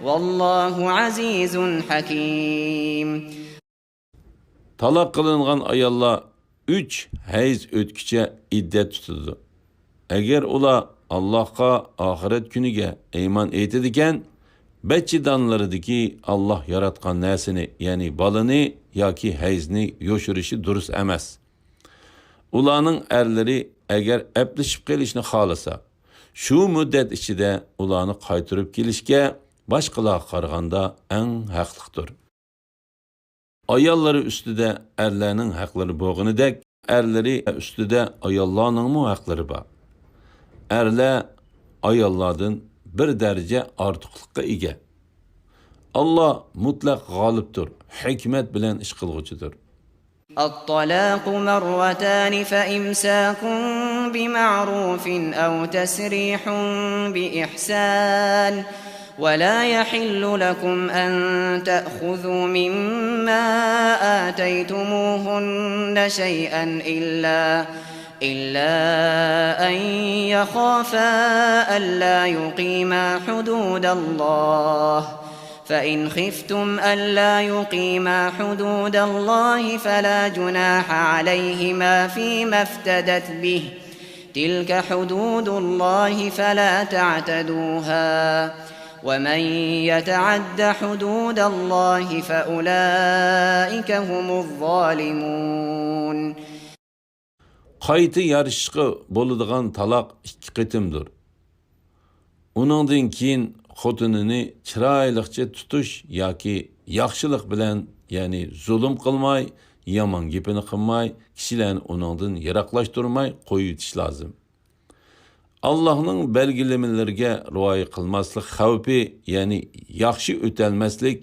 والله عزيز حكيم. تالاق قىلىنغان ئاياللار ئۈچ ھەيز ئۆتكۈچە ئىددەت تۇتىدۇ. ئەگەر ئۇلار ئاللاھقا، ئاخىرەت كۈنىگە ئىمان ئېيتىدىكەن، بەچچىدانلىرىدىكى ئاللاھ ياراتقان نەرسىنى، يەنى بالىنى ياكى ھەيزنى يوشۇرۇشى دۇرۇس ئەمەس. ئۇلارنىڭ ئەرلىرى ئەگەر ئەپلىشىپ قېلىشنى خالىسا، شۇ مۇددەت ئىچىدە ئۇلارنى قايتۇرۇپ كېلىشكە باشقىلارغا قارىغاندا ئەڭ ھەقلىقتۇر. ئاياللىرى ئۈستىدە ئەرلەرنىڭ ھەقلىرى بولغىنىدەك، ئەرلىرى ئۈستىدە ئاياللارنىڭمۇ ھەقلىرى بار. ئەرلەر ئاياللاردىن بىر دەرىجە ئارتۇقلۇققا ئىگە. ئاللاھ مۇتلەق غالىبتۇر، ھېكمەت بىلەن ئىش قىلغۇچىدۇر. الطلاق مرتان فإمساك بمعروف أو تسريح بإحسان ولا يحل لكم أن تأخذوا مما آتيتموهن شيئا إلا إلا أن يخافا ألا يقيما حدود الله فإن خفتم ألا يقيما حدود الله فلا جناح عليهما فيما افتدت به، تلك حدود الله فلا تعتدوها، ومن يتعد حدود الله فأولئك هم الظالمون. قايتا يارىشىشقا بولىدىغان تالاق ئىككى قېتىمدۇر. ئۇنىڭدىن كېيىن خوتۇنىنى چىرايلىقچە تۇتۇش ياكى ياخشىلىق بىلەن، يەنى زۇلۇم قىلماي، يامان گېپىنى قىلماي، كىشىلەرنى ئۇنىڭدىن يىراقلاشتۇرماي قويۇۋېتىش لازىم. ئاللاھنىڭ بەلگىلىمىلىرىگە رىئايە قىلماسلىق خەۋپى، يەنى ياخشى ئۆتەلمەسلىك،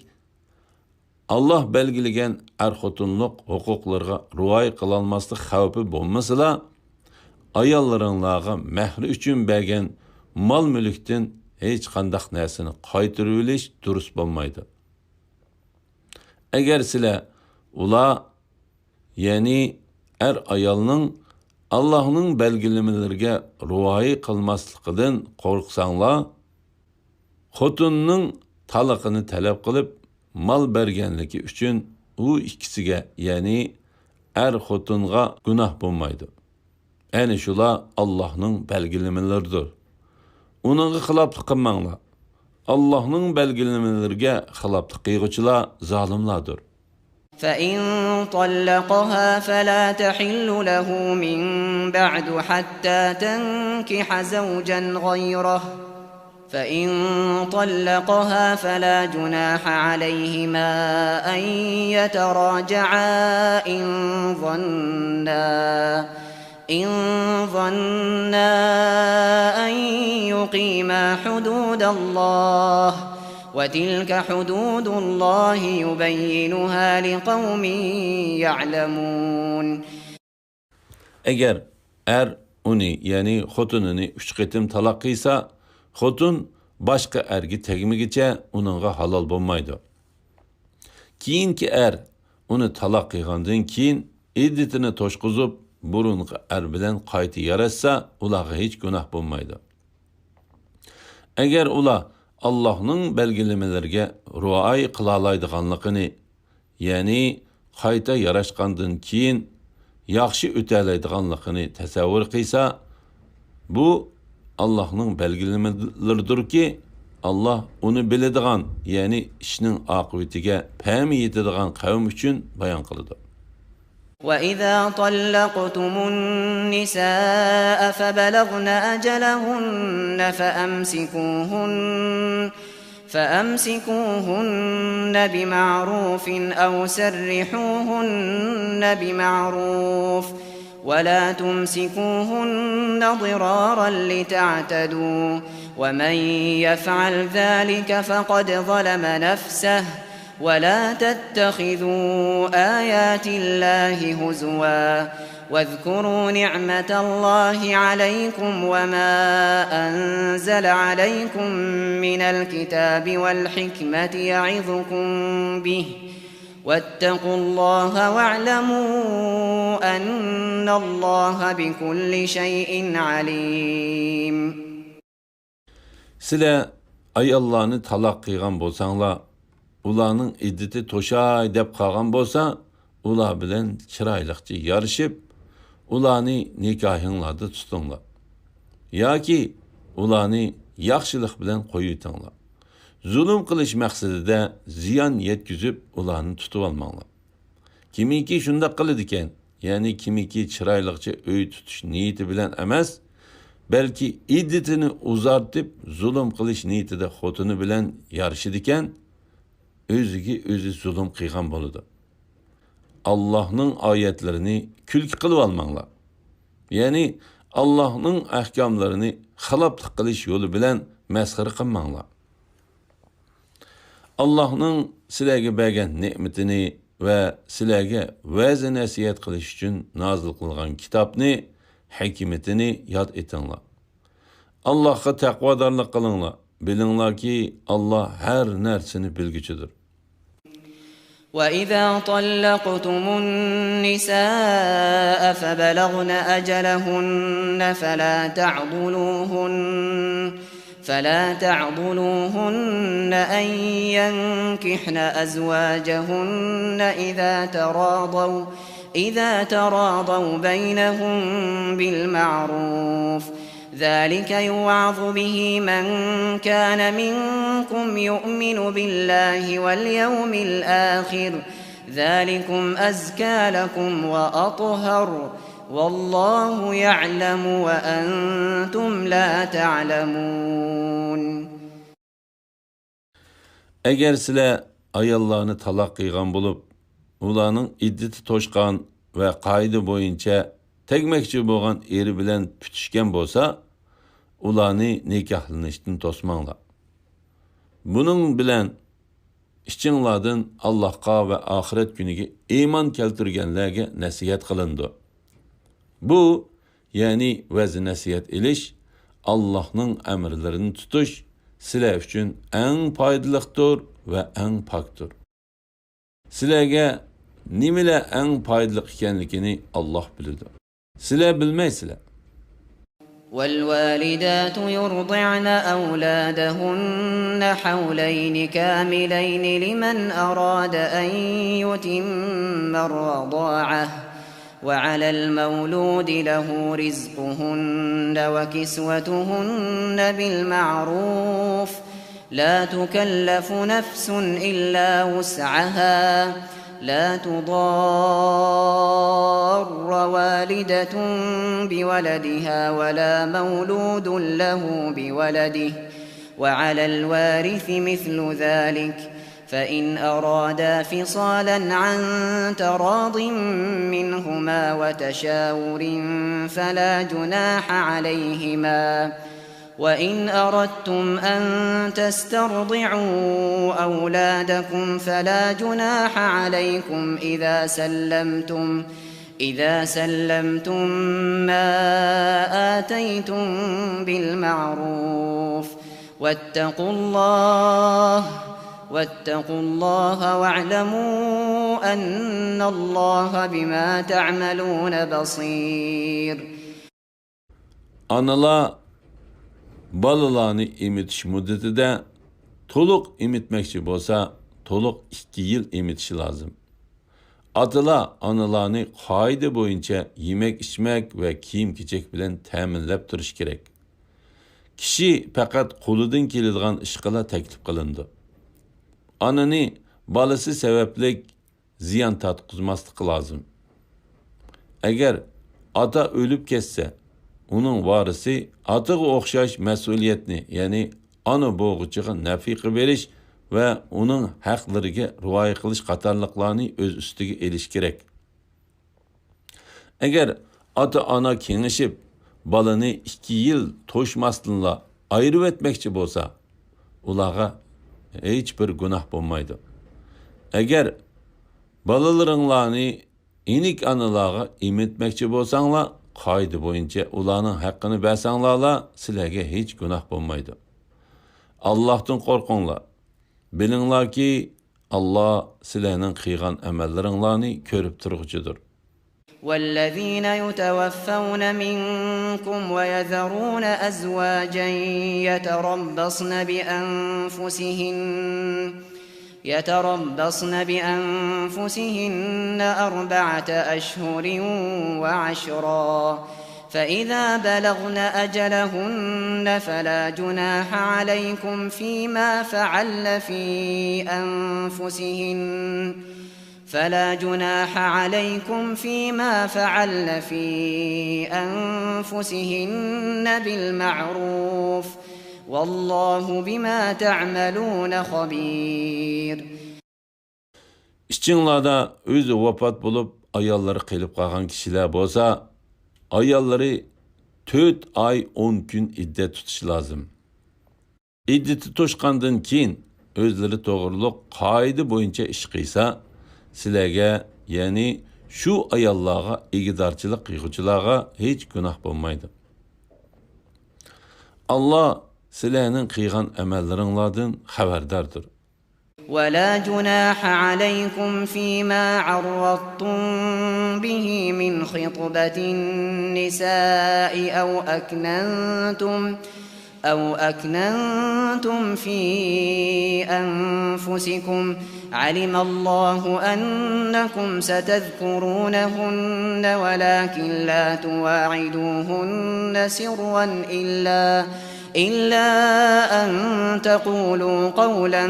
ئاللاھ بەلگىلىگەن ئەر-خوتۇنلۇق ھوقۇقلىرىغا رىئايە قىلالماسلىق خەۋپى بولمىسىلا، ئاياللىرىڭلارغا مەھرى ئۈچۈن بەرگەن مال-مۈلۈكتىن ھېچقانداق نەرسىنى قايتۇرۇۋېلىش دۇرۇس بولمايدۇ. ئەگەر سىلەر ئۇلار، يەنى ئەر-ئايالنىڭ ئاللاھنىڭ بەلگىلىمىلىرىگە رىئايە قىلماسلىقىدىن قورقساڭلار، خوتۇننىڭ تالىقىنى تەلەپ قىلىپ، مال بەرگەنلىكى ئۈچۈن ئۇ ئىككىسىگە، يەنى ئەر-خوتۇنغا گۇناھ بولمايدۇ. ئەنە شۇلار ئاللاھنىڭ بەلگىلىمىلىرىدۇر. ئۇنىڭغا خىلاپلىق قىلماڭلار. ئاللاھنىڭ بەلگىلىمىلىرىگە خىلاپلىق قىلغۇچىلار زالىملاردۇر. فإن طلقها فلا تحل له من بعد حتى تنكح زوجا غيره، فإن طلقها فلا جناح عليهما أن يتراجعا إن ظنا، إن ظنا أن يقيما حدود الله، وتلك حدود الله يبينها لقوم يعلمون. ئەگەر ئەر ئۇنى، يەنى خوتۇنىنى ئۈچ قېتىم تالاق قىلسا، خوتۇن باشقا ئەرگە تەگمىگىچە ئۇنىڭغا ھالال بولمايدۇ. كېيىنكى ئەر ئۇنى تالاق قىلغاندىن كېيىن ئىددىتىنى توشقۇزۇپ، بۇرۇنقى ئەر بىلەن قايتا ياراشسا، ئۇلارغا ھېچ گۇناھ بولمايدۇ. ئەگەر ئۇلار ئاللاھنىڭ بەلگىلىمىلىرىگە رىئايە قىلالايدىغانلىقىنى، يەنى قايتا ياراشقاندىن كېيىن ياخشى ئۆتەلەيدىغانلىقىنى تەسەۋۋۇر قىلسا، بۇ ئاللاھنىڭ بەلگىلىمىلىرىدۇركى، ئاللاھ ئۇنى بىلىدىغان، يەنى ئىشنىڭ ئاقىۋىتىگە پەمى يېتىدىغان قەۋم ئۈچۈن بايان قىلىدۇ. وإذا طلقتم النساء فبلغن أجلهن فأمسكوهن، فأمسكوهن بمعروف أو سرحوهن بمعروف، ولا تمسكوهن ضرارا لتعتدوا، ومن يفعل ذلك فقد ظلم نفسه، ولا تتخذوا آيات الله هزوا، واذكروا نعمة الله عليكم وما أنزل عليكم من الكتاب والحكمة يعظكم به، واتقوا الله واعلموا أن الله بكل شيء عليم. سىلەر ئاياللارنى تالاق قىلغان بولساڭلار، ئۇلارنىڭ ئىددىتى توشاي دەپ قالغان بولسا، ئۇلار بىلەن چىرايلىقچە يارىشىپ، ئۇلارنى نىكاھىڭلاردا تۇتۇڭلار. ياكى ئۇلارنى ياخشىلىق بىلەن قويۇۋېتىڭلار. زۇلۇم قىلىش مەقسىتىدە زىيان يەتكۈزۈپ، ئۇلارنى تۇتۇۋالماڭلار. كىمكى شۇنداق قىلىدىكەن، يەنى كىمكى چىرايلىقچە ئۆي تۇتۇش نىيىتى بىلەن ئەمەس، بەلكى ئىددىتىنى ئۇزارتىپ، زۇلۇم قىلىش نىيىتىدە خوتۇنى بىلەن يارىشىدىكەن، ئۆزىگە ئۆزى زۇلۇم قىلغان بولىدۇ. ئاللاھنىڭ ئايەتلىرىنى كۈلكە قىلىۋالماڭلار. يەنى ئاللاھنىڭ ئەھكاملىرىنى خىلاپلىق قىلىش يولى بىلەن مەسخىرە قىلماڭلار. ئاللاھنىڭ سىلەرگە بەرگەن نېمىتىنى ۋە سىلەرگە ۋەزى-نەسىھەت قىلىش ئۈچۈن نازىل قىلغان كىتابنى، ھېكمىتىنى ياد ئېتىڭلار. ئاللاھقا تەقۋادارلىق قىلىڭلار. بىلىڭلاركى، ئاللاھ ھەر نەرسىنى بىلگۈچىدۇر. وإذا طلقتم النساء فبلغن أجلهن فلا تعضلوهن فلا تعضلوهن أن ينكحن أزواجهن إذا تراضوا، إذا تراضوا بينهم بالمعروف، ذلك يوعظ به من كان منكم يؤمن بالله واليوم الآخر، ذلكم أزكى لكم وأطهر، والله يعلم وأنتم لا تعلمون. ئەگەر سىلەر ئاياللارنى تالاق قىلغان بولۇپ، ئۇلارنىڭ ئىددىتى توشقان ۋە قائىدە بويىچە تەگمەكچى بولغان ئېرى بىلەن پۈتۈشكەن بولسا، ئۇلارنى نىكاھلىنىشتىن توسماڭلار. بۇنىڭ بىلەن ئىچىڭلاردىن ئاللاھقا ۋە ئاخىرەت كۈنىگە ئىمان كەلتۈرگەنلەرگە نەسىھەت قىلىنىدۇ. بۇ، يەنى ۋەز-نەسىھەت ئېلىش، ئاللاھنىڭ ئەمرلىرىنى تۇتۇش سىلەر ئۈچۈن ئەڭ پايدىلىقتۇر ۋە ئەڭ پاكتۇر. سىلەرگە نېمىلەر ئەڭ پايدىلىق ئىكەنلىكىنى ئاللاھ بىلىدۇ. سىلەر بىلمەيسىلەر. والوالدات يرضعن أولادهن حولين كاملين لمن أراد أن يتم الرضاعة، وعلى المولود له رزقهن وكسوتهن بالمعروف، لا تكلف نفس إلا وسعها، لا تضار والدة بولدها ولا مولود له بولده، وعلى الوارث مثل ذلك، فإن أرادا فصالا عن تراض منهما وتشاور فلا جناح عليهما، وإن أردتم أن تسترضعوا أولادكم فلا جناح عليكم إذا سلمتم، إذا سلمتم ما آتيتم بالمعروف، واتقوا الله، واتقوا الله واعلموا أن الله بما تعملون بصير. ئانىلار بالىلارنى ئېمىتىش مۇددىتىدە تولۇق ئېمىتمەكچى بولسا، تولۇق ئىككى يىل ئېمىتىشى لازىم. ئاتىلار، ئانىلارنى قائىدە بويىچە يېمەك-ئىچمەك ۋە كىيىم-كېچەك بىلەن تەمىنلەپ تۇرۇشى كېرەك. كىشى پەقەت قولىدىن كېلىدىغان ئىشقىلا تەكلىپ قىلىنىدۇ. ئانىنى بالىسى سەۋەبلىك زىيان تارتقۇزماسلىقى لازىم. ئەگەر ئاتا ئۆلۈپ كەتسە، ئۇنىڭ ۋارىسى ئاتىغا ئوخشاش مەسئۇلىيەتنى، يەنى ئانا بوغۇچىغا نەپىقە بېرىش ۋە ئۇنىڭ ھەقلىرىگە رىئايە قىلىش قاتارلىقلارنى ئۆز ئۈستىگە ئېلىشى كېرەك. ئەگەر ئاتا-ئانا كېڭىشىپ، بالىنى ئىككى يىل توشماستىنلا ئايرىۋەتمەكچى بولسا، ئۇلارغا ھېچ بىر گۇناھ بولمايدۇ. ئەگەر بالىلىرىڭلارنى ئېنىك ئانىلارغا ئېمىتمەكچى بولساڭلار، قائىدە بويىچە ئۇلارنىڭ ھەققىنى بەرسەڭلارلا، سىلەرگە ھېچ گۇناھ بولمايدۇ. ئاللاھتىن قورقۇڭلار. بىلىڭلاركى، ئاللا سىلەرنىڭ قىلغان ئەمەللىرىڭلارنى كۆرۈپ تۇرغۇچىدۇر. والذين يتوفون منكم ويذرون أزواجا يتربصن بأنفسهن، يتربصن بأنفسهن أربعة أشهر وعشرا، فإذا بلغن أجلهن فلا جناح عليكم فيما فعلن في أنفسهن، فلا جناح عليكم فيما فعلن في أنفسهن بالمعروف، والله بما تعملون خبير. ئىچىڭلاردا ئۆزى ۋاپات بولۇپ، ئاياللىرى قېلىپ قالغان كىشىلەر بولسا، ئاياللىرى تۆت ئاي ئون كۈن ئىددەت تۇتۇشى لازىم. ئىددىتى توشقاندىن كېيىن ئۆزلىرى توغرۇلۇق قائىدە بويىچە ئىش قىلسا، سىلەرگە، يەنى شۇ ئاياللارغا ئىگىدارچىلىق قىلغۇچىلارغا ھېچ گۇناھ بولمايدۇ. ئاللا سىلەرنىڭ قىلغان ئەمەللىرىڭلاردىن خەۋەرداردۇر. ولا جناح عليكم فيما عرضتم به من خطبة النساء أو أكننتم، أو أكننتم في أنفسكم، علم الله أنكم ستذكرونهن ولكن لا تواعدوهن سرا إلا، إلا أن تقولوا قولا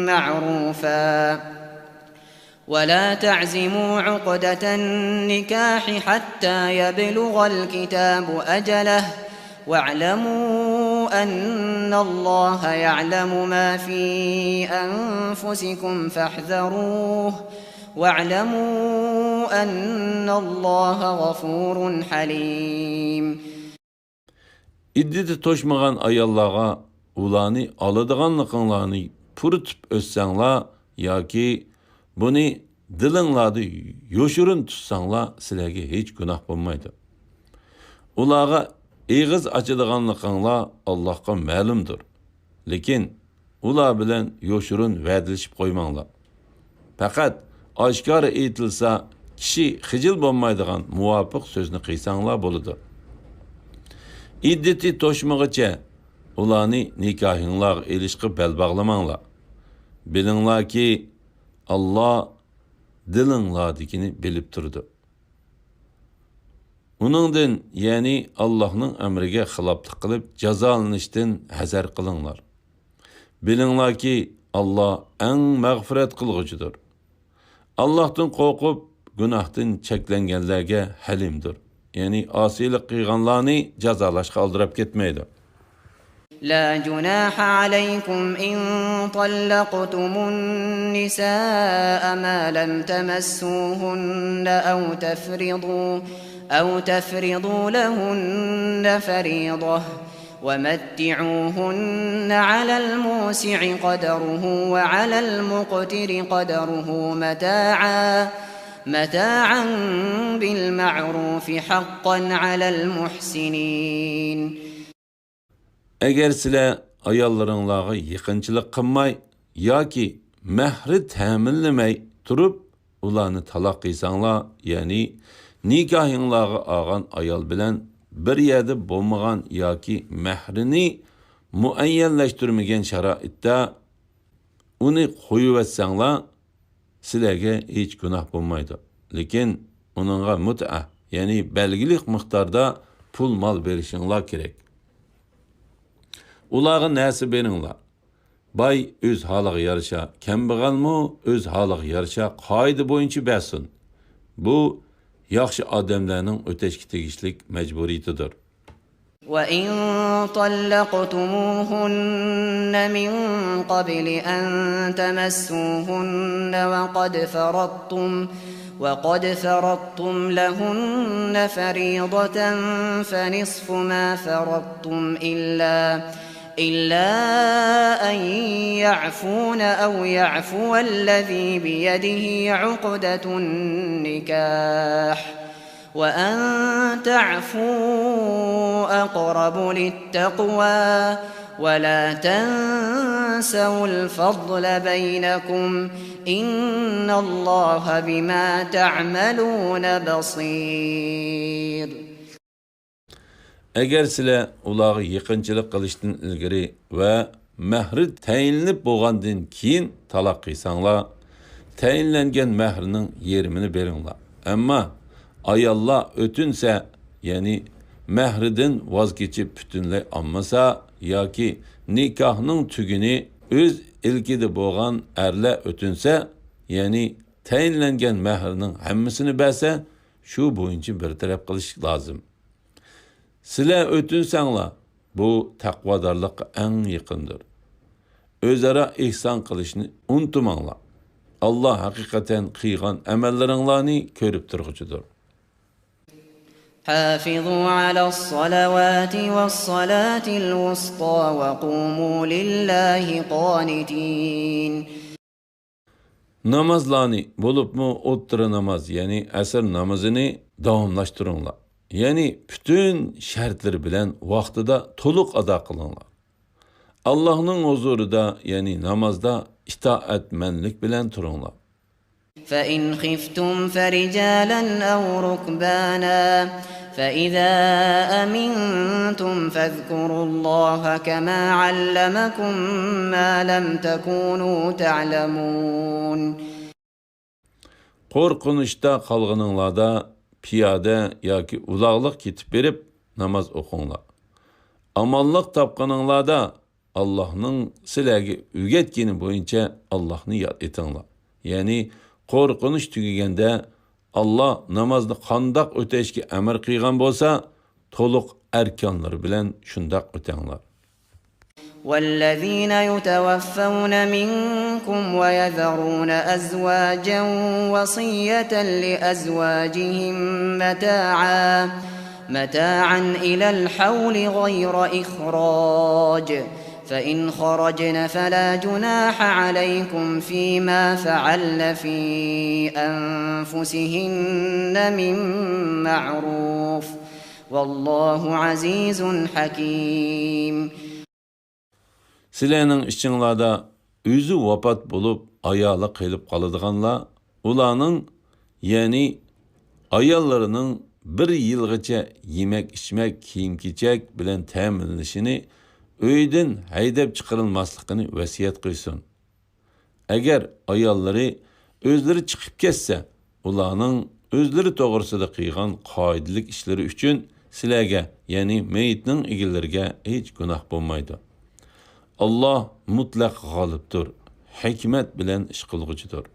معروفا. ولا تعزموا عقدة النكاح حتى يبلغ الكتاب أجله، واعلموا أن الله يعلم ما في أنفسكم فاحذروه، واعلموا أن الله غفور حليم. ئىددىتى توشمىغان ئاياللارغا ئۇلارنى ئالىدىغانلىقىڭلارنى پۇرىتىپ ئۆتسەڭلار ياكى بۇنى دىلىڭلاردا يوشۇرۇن تۇتساڭلار، سىلەرگە ھېچ گۇناھ بولمايدۇ. ئۇلارغا ئېغىز ئاچىدىغانلىقىڭلار ئاللاھقا مەلۇمدۇر. لېكىن ئۇلار بىلەن يوشۇرۇن ۋەدىلىشىپ قويماڭلار. پەقەت ئاشكارا ئېيتىلسا، كىشى خىجىل بولمايدىغان مۇۋاپىق سۆزنى قىلساڭلار بولىدۇ. ئىددىتى توشمىغىچە ئۇلارنى نىكاھىڭلارغا ئېلىشقا بەل باغلىماڭلار. بىلىڭلاركى، ئاللا دىلىڭلاردىكىنى بىلىپ تۇرىدۇ. ئۇنىڭدىن، يەنى ئاللاھنىڭ ئەمرىگە خىلاپلىق قىلىپ جازالىنىشتىن ھەزەر قىلىڭلار. بىلىڭلاركى، ئاللا ئەڭ مەغپىرەت قىلغۇچىدۇر. ئاللاھتىن قورقۇپ، گۇناھتىن چەكلەنگەنلەرگە ھەلىمدۇر. يەنى ئاسىيلىق قىلغانلارنى جازالاشقا ئالدىراپ كەتمەيدۇ. لا جناح عليكم إن طلقتم النساء ما لم تمسوهن أو تفرضوا، أو تفرضوا لهن فريضة، ومتعوهن على الموسع قدره وعلى المقتر قدره متاعا، متاعا بالمعروف حقا على المحسنين. ئەگەر سىلەر ئاياللىرىڭلارغا يېقىنچىلىق قىلماي ياكى مەھرى تەمىنلىمەي تۇرۇپ ئۇلارنى تالاق قىلساڭلار، يەنى نىكاھىڭلارغا ئالغان ئايال بىلەن بىر يەردە بولمىغان ياكى مەھرىنى مۇئەييەنلەشتۈرمىگەن شارائىتتا ئۇنى قويۇۋەتسەڭلار، سىلەرگە ھېچ گۇناھ بولمايدۇ. لېكىن ئۇنىڭغا مۇتئە، يەنى بەلگىلىك مىقداردا پۇل مال بېرىشىڭلار كېرەك. ئۇلارغا نەرسە بېرىڭلار. باي ئۆز ھالىغا يارىشا، كەمبەغەلمۇ ئۆز ھالىغا يارىشا قائىدە بويىچە بەرسۇن. بۇ ياخشى ئادەملەرنىڭ ئۆتەشكە تېگىشلىك مەجبۇرىيىتىدۇر. وإن طلقتموهن من قبل أن تمسوهن وقد فرضتم، وقد فرضتم لهن فريضة فنصف ما فرضتم إلا، إلا أن يعفون أو يعفو الذي بيده عقدة النكاح، وأن تعفوا أقرب للتقوى، ولا تنسوا الفضل بينكم، إن الله بما تعملون بصير. ئەگەر سىلەر ئۇلارغا يېقىنچىلىق قىلىشتىن ئىلگىرى ۋە مەھرى تەيىنلىنىپ بولغاندىن كېيىن تالاق قىلساڭلار، تەيىنلەنگەن مەھرىنىڭ يېرىمىنى بېرىڭلار. ئەمما ئاياللار ئۆتۈنسە، يەنى مەھرىدىن ۋاز كېچىپ پۈتۈنلەي ئالمىسا ياكى نىكاھنىڭ تۈگۈنى ئۆز ئىلكىدە بولغان ئەرلەر ئۆتۈنسە، يەنى تەيىنلەنگەن مەھرىنىڭ ھەممىسىنى بەرسە، شۇ بويىچە بىر تەرەپ قىلىش لازىم. سىلەر ئۆتۈنسەڭلار، بۇ تەقۋادارلىققا ئەڭ يېقىندۇر. ئۆزئارا ئېھسان قىلىشنى ئۇنتۇماڭلار. ئاللا ھەقىقەتەن قىلغان ئەمەللىرىڭلارنى كۆرۈپ تۇرغۇچىدۇر. حافظوا على الصلوات والصلاة الوسطى وقوموا لله قانتين. نامازلارنى، بولۇپمۇ ئوتتۇرا ناماز، يەنى ئەسىر نامىزىنى داۋاملاشتۇرۇڭلار. يەنى پۈتۈن شەرتلىرى بىلەن ۋاقتىدا تولۇق ئادا قىلىڭلار. ئاللاھنىڭ ھۇزۇرىدا، يەنى نامازدا ئىتائەتمەنلىك بىلەن تۇرۇڭلار. فإن خفتم فرجالا أو ركبانا، فإذا أمنتم فاذكروا الله كما علمكم ما لم تكونوا تعلمون. قورقۇنچتا قالغىنىڭلاردا پىيادە ياكى ئۇلاغلىق كېتىپ بېرىپ ناماز ئوقۇڭلار. ئامانلىق تاپقىنىڭلاردا ئاللاھنىڭ سىلەرگە ئۆگەتكىنى بويىچە ئاللاھنى ياد ئېتىڭلار. يەنى قورقۇنچ تۈگىگەندە ئاللا نامازنى قانداق ئۆتەشكە ئەمر قىلغان بولسا، تولۇق ئەركانلىرى بىلەن شۇنداق ئۆتەڭلار. والذين يتوفون منكم ويذرون أزواجا وصية لأزواجهم متاعا، متاعا إلى الحول غير إخراج، فإن خرجن فلا جناح عليكم فيما فعلن في أنفسهن من معروف، والله عزيز حكيم. سىلەرنىڭ ئىچىڭلاردا ئۆزى ۋاپات بولۇپ، ئايالى قېلىپ قالىدىغانلار، ئۇلارنىڭ، يەنى ئاياللىرىنىڭ بىر يىلغىچە يېمەك-ئىچمەك، كىيىم-كېچەك بىلەن تەمىنلىنىشىنى ئۆيدىن ھەيدەپ چىقىرىلماسلىقىنى ۋەسىيەت قىلسۇن. ئەگەر ئاياللىرى ئۆزلىرى چىقىپ كەتسە، ئۇلارنىڭ ئۆزلىرى توغرىسىدا قىلغان قائىدىلىك ئىشلىرى ئۈچۈن سىلەرگە، يەنى مېيىتنىڭ ئىگىلىرىگە ھېچ گۇناھ بولمايدۇ. ئاللا مۇتلەق غالىبتۇر، ھېكمەت بىلەن ئىش قىلغۇچىدۇر.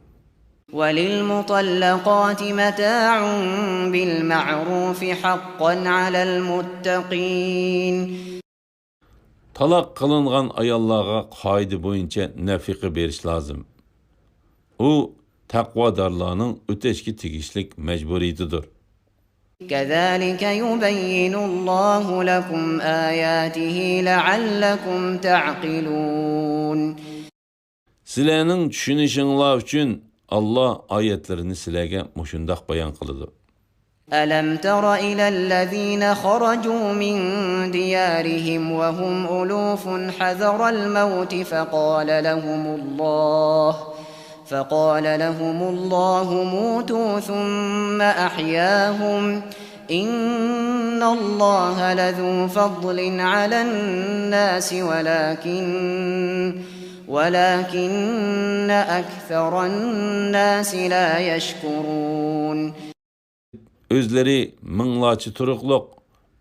وللمطلقات متاع بالمعروف حقا على المتقين. تالاق قىلىنغان ئاياللارغا قائىدە بويىچە نەپىقە بېرىش لازىم. ئۇ تەقۋادارلارنىڭ ئۆتەشكە تېگىشلىك مەجبۇرىيىتىدۇر. كذلك يبين الله لكم آياته لعلكم تعقلون. سىلەرنىڭ چۈشىنىشىڭلار ئۈچۈن ئاللا ئايەتلىرىنى سىلەرگە مۇشۇنداق بايان قىلىدۇ. ألم تر إلى الذين خرجوا من ديارهم وهم ألوف حذر الموت فقال لهم الله، فقال لهم الله موتوا ثم أحياهم، إن الله لذو فضل على الناس ولكن، ولكن أكثر الناس لا يشكرون. ئۆزلىرى مىڭلارچە تۇرۇقلۇق،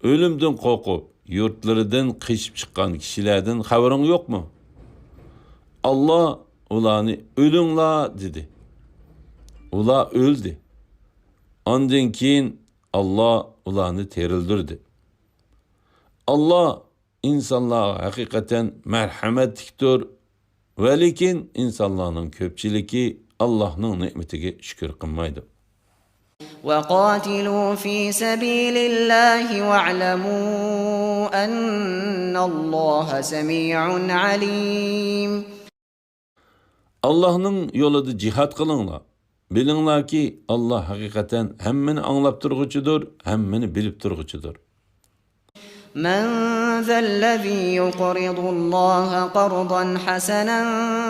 ئۆلۈمدىن قورقۇپ، يۇرتلىرىدىن قېچىپ چىققان كىشىلەردىن خەۋىرىڭ يوقمۇ؟ ئاللا ئۇلارنى ئۆلۈڭلار دېدى. ئۇلار ئۆلدى. ئاندىن كېيىن ئاللا ئۇلارنى تىرىلدۈردى. ئاللا ئىنسانلارغا ھەقىقەتەن مەرھەمەتلىكتۇر، ۋەلىكىن ئىنسانلارنىڭ كۆپچىلىكى ئاللاھنىڭ نېمىتىگە شۈكۈر قىلمايدۇ. وقاتلوا في سبيل الله واعلموا أن الله سميع عليم. ئاللاھنىڭ يولىدا جىھاد قىلىڭلار. بىلىڭلاركى، ئاللا ھەقىقەتەن ھەممىنى ئاڭلاپ تۇرغۇچىدۇر، ھەممىنى بىلىپ تۇرغۇچىدۇر. من ذا الذي يقرض الله قرضا حسنا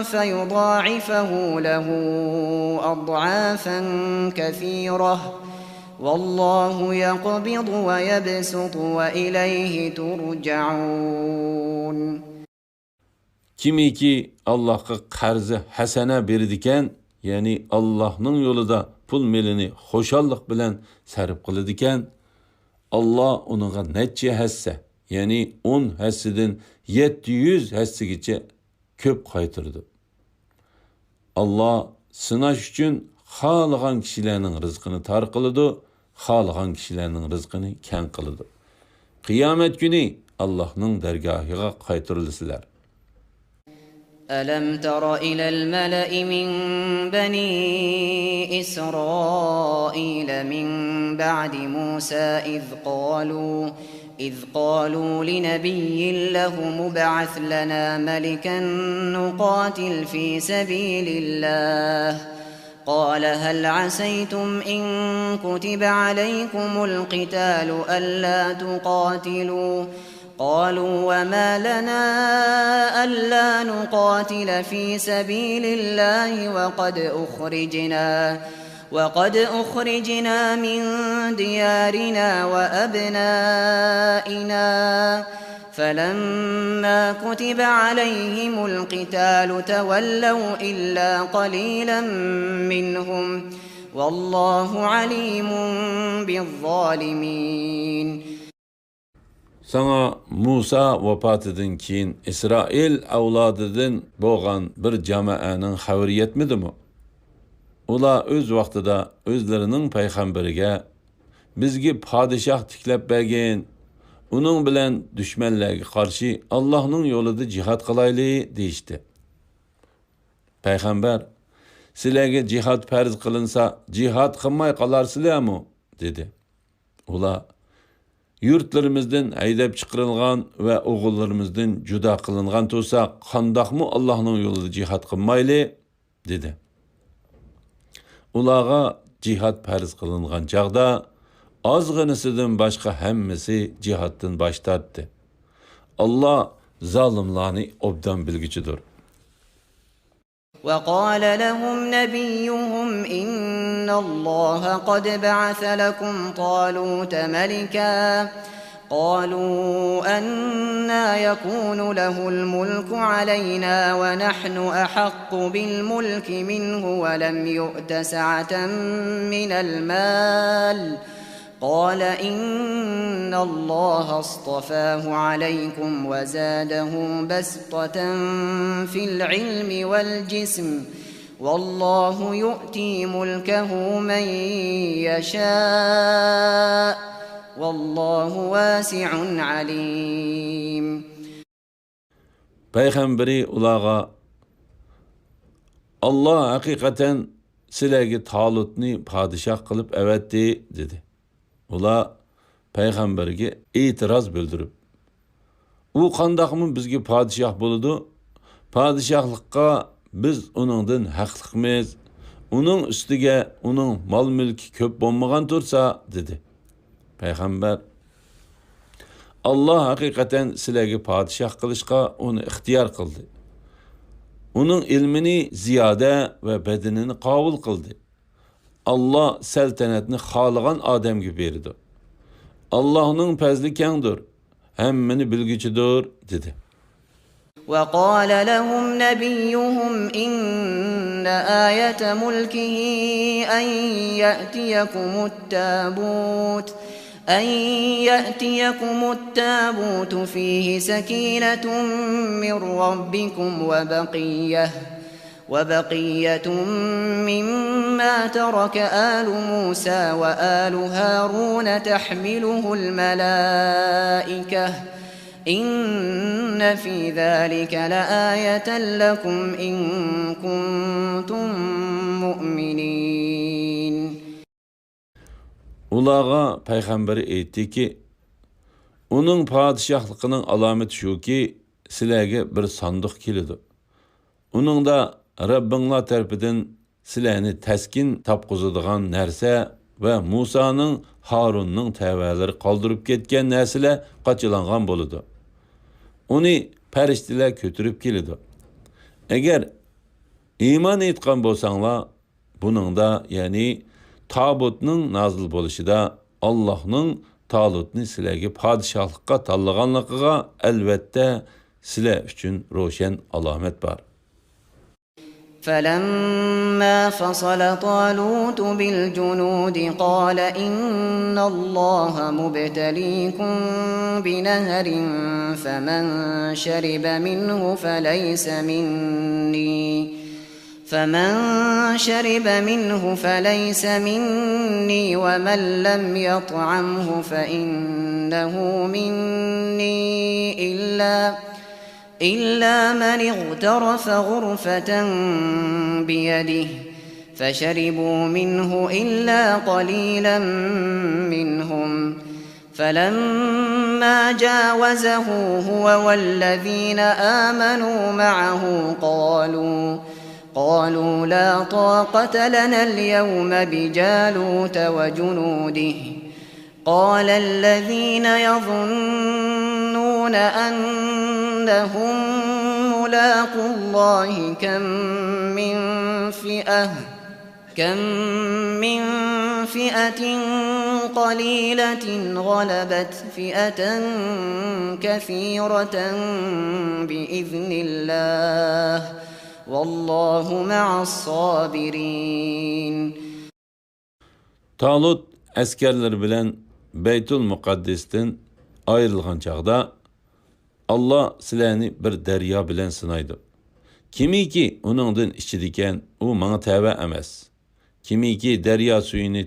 فيضاعفه له أضعافا كثيرة والله يقبض ويبسط وإليه ترجعون. كىمكى ئاللاھقا قەرزى ھەسەنە بېرىدىكەن، يەنى ئاللاھنىڭ يولىدا پۇل مېلىنى خۇشاللىق بىلەن سەرپ قىلىدىكەن، ئاللا ئۇنىڭغا نەچچە ھەسسە، يەنى ئون ھەسسىدىن يەتتە يۈز ھەسسىگىچە كۆپ قايتۇرىدۇ. ئاللا سىناش ئۈچۈن خالىغان كىشىلەرنىڭ رىزقىنى تار قىلىدۇ، خالىغان كىشىلەرنىڭ رىزقىنى كەڭ قىلىدۇ. قىيامەت كۈنى ئاللاھنىڭ دەرگاھىغا قايتۇرۇلىسىلەر. ألم تر إلى الملأ من بني إسرائيل من بعد موسى إذ قالوا إذ قالوا لنبي لهم ابعث لنا ملكا نقاتل في سبيل الله، قال هل عسيتم إن كتب عليكم القتال ألا تقاتلوا؟ قالوا وما لنا ألا نقاتل في سبيل الله وقد أخرجنا وقد أخرجنا من ديارنا وأبنائنا فلما كتب عليهم القتال تولوا إلا قليلا منهم والله عليم بالظالمين. ساڭا مۇسا ۋاپاتىدىن كېيىن ئىسرائىل ئەۋلادىدىن بولغان بىر جامائەنىڭ خەۋىرى يەتمىدىمۇ؟ ئۇلار ئۆز ۋاقتىدا ئۆزلىرىنىڭ پەيغەمبىرىگە، «بىزگە پادىشاھ تىكلەپ بەرگىن، ئۇنىڭ بىلەن دۈشمەنلەرگە قارشى ئاللاھنىڭ يولىدا جىھاد قىلايلى» دېيىشتى. پەيغەمبەر، «سىلەرگە جىھاد پەرز قىلىنسا، جىھاد قىلماي قالارسىلەرمۇ؟» دېدى. ئۇلار، «يۇرتلىرىمىزدىن ھەيدەپ چىقىرىلغان ۋە ئوغۇللىرىمىزدىن جۇدا قىلىنغان تۇرساق، قانداقمۇ ئاللاھنىڭ يولىدا جىھاد قىلمايلى؟» دېدى. ئۇلارغا جىھاد پەرز قىلىنغان چاغدا، ئازغىنىسىدىن باشقا ھەممىسى جىھادتىن باش تارتتى. ئاللا زالىملارنى ئوبدان بىلگۈچىدۇر. وقال لهم نبيهم إن الله قد بعث لكم طالوت ملكا قالوا أنى يكون له الملك علينا ونحن أحق بالملك منه ولم يؤت سعة من المال قال إن الله اصطفاه عليكم وزاده بسطة في العلم والجسم والله يؤتي ملكه من يشاء والله واسع عليم. پەيغەمبىرى ئۇلارغا، «ئاللا ھەقىقەتەن سىلەرگە تالۇتنى پادىشاھ قىلىپ ئەۋەتتى» دېدى. ئۇلار پەيغەمبەرگە ئېتىراز بىلدۈرۈپ، «ئۇ قانداقمۇ بىزگە پادىشاھ بولىدۇ؟ پادىشاھلىققا بىز ئۇنىڭدىن ھەقلىقمىز. ئۇنىڭ ئۈستىگە ئۇنىڭ مال-مۈلكى كۆپ بولمىغان تۇرسا» دېدى. پەيغەمبەر، «ئاللا ھەقىقەتەن سىلەرگە پادىشاھ قىلىشقا ئۇنى ئىختىيار قىلدى. ئۇنىڭ ئىلمىنى زىيادە ۋە بەدىنىنى قاۋۇل قىلدى. ئاللا سەلتەنەتنى خالىغان ئادەمگە بېرىدۇ. ئاللانىڭ پەزلى كەڭدۇر، ھەممىنى بىلگۈچىدۇر» دېدى. وقال لهم نبيهم إن آية ملكه أن يأتيكم التابوت أن يأتيكم التابوت فيه سكينة من ربكم وبقية وبقية مما ترك آل موسى وآل هارون تحمله الملائكة إن في ذلك لآية لكم إن كنتم مؤمنين. ئۇلارغا پەيغەمبىرى ئېيتتىكى، ئۇنىڭ پادىشاھلىقىنىڭ ئالامىتى شۇكى، سىلەرگە بىر ساندۇق كېلىدۇ. ئۇنىڭدا رەببىڭلار تەرىپىدىن سىلەرنى تەسكىن تاپقۇزىدىغان نەرسە ۋە مۇسانىڭ، ھارۇننىڭ تەۋەلىرى قالدۇرۇپ كەتكەن نەرسىلەر قاچىلانغان بولىدۇ. ئۇنى پەرىشتىلەر كۆتۈرۈپ كېلىدۇ. ئەگەر ئىمان ئېيتقان بولساڭلار، بۇنىڭدا، يەنى تابۇتنىڭ نازىل بولۇشىدا، ئاللاھنىڭ تالۇتنى سىلەرگە پادىشاھلىققا تاللىغانلىقىغا، ئەلۋەتتە، سىلەر ئۈچۈن روشەن ئالامەت بار. فلما فصل طالوت بالجنود قال إن الله مبتليكم بنهر فمن شرب منه فليس مني فمن شرب منه فليس مني ومن لم يطعمه فإنه مني إلا إلا من اغترف غرفة بيده فشربوا منه إلا قليلا منهم فلما جاوزه هو والذين آمنوا معه قالوا قالوا لا طاقة لنا اليوم بجالوت وجنوده قال الذين يظنون أنهم ملاقو الله كم من فئة كم من فئة قليلة غلبت فئة كثيرة بإذن الله والله مع الصابرين. تالۇت ئەسكەرلىرى بىلەن بەيتۇل مۇقەددەستىن ئايرىلغان چاغدا، ئاللا سىلەرنى بىر دەريا بىلەن سىنايدۇ. كىمكى ئۇنىڭدىن ئىچىدىكەن، ئۇ ماڭا تەۋە ئەمەس. كىمكى دەريا سۈيىنى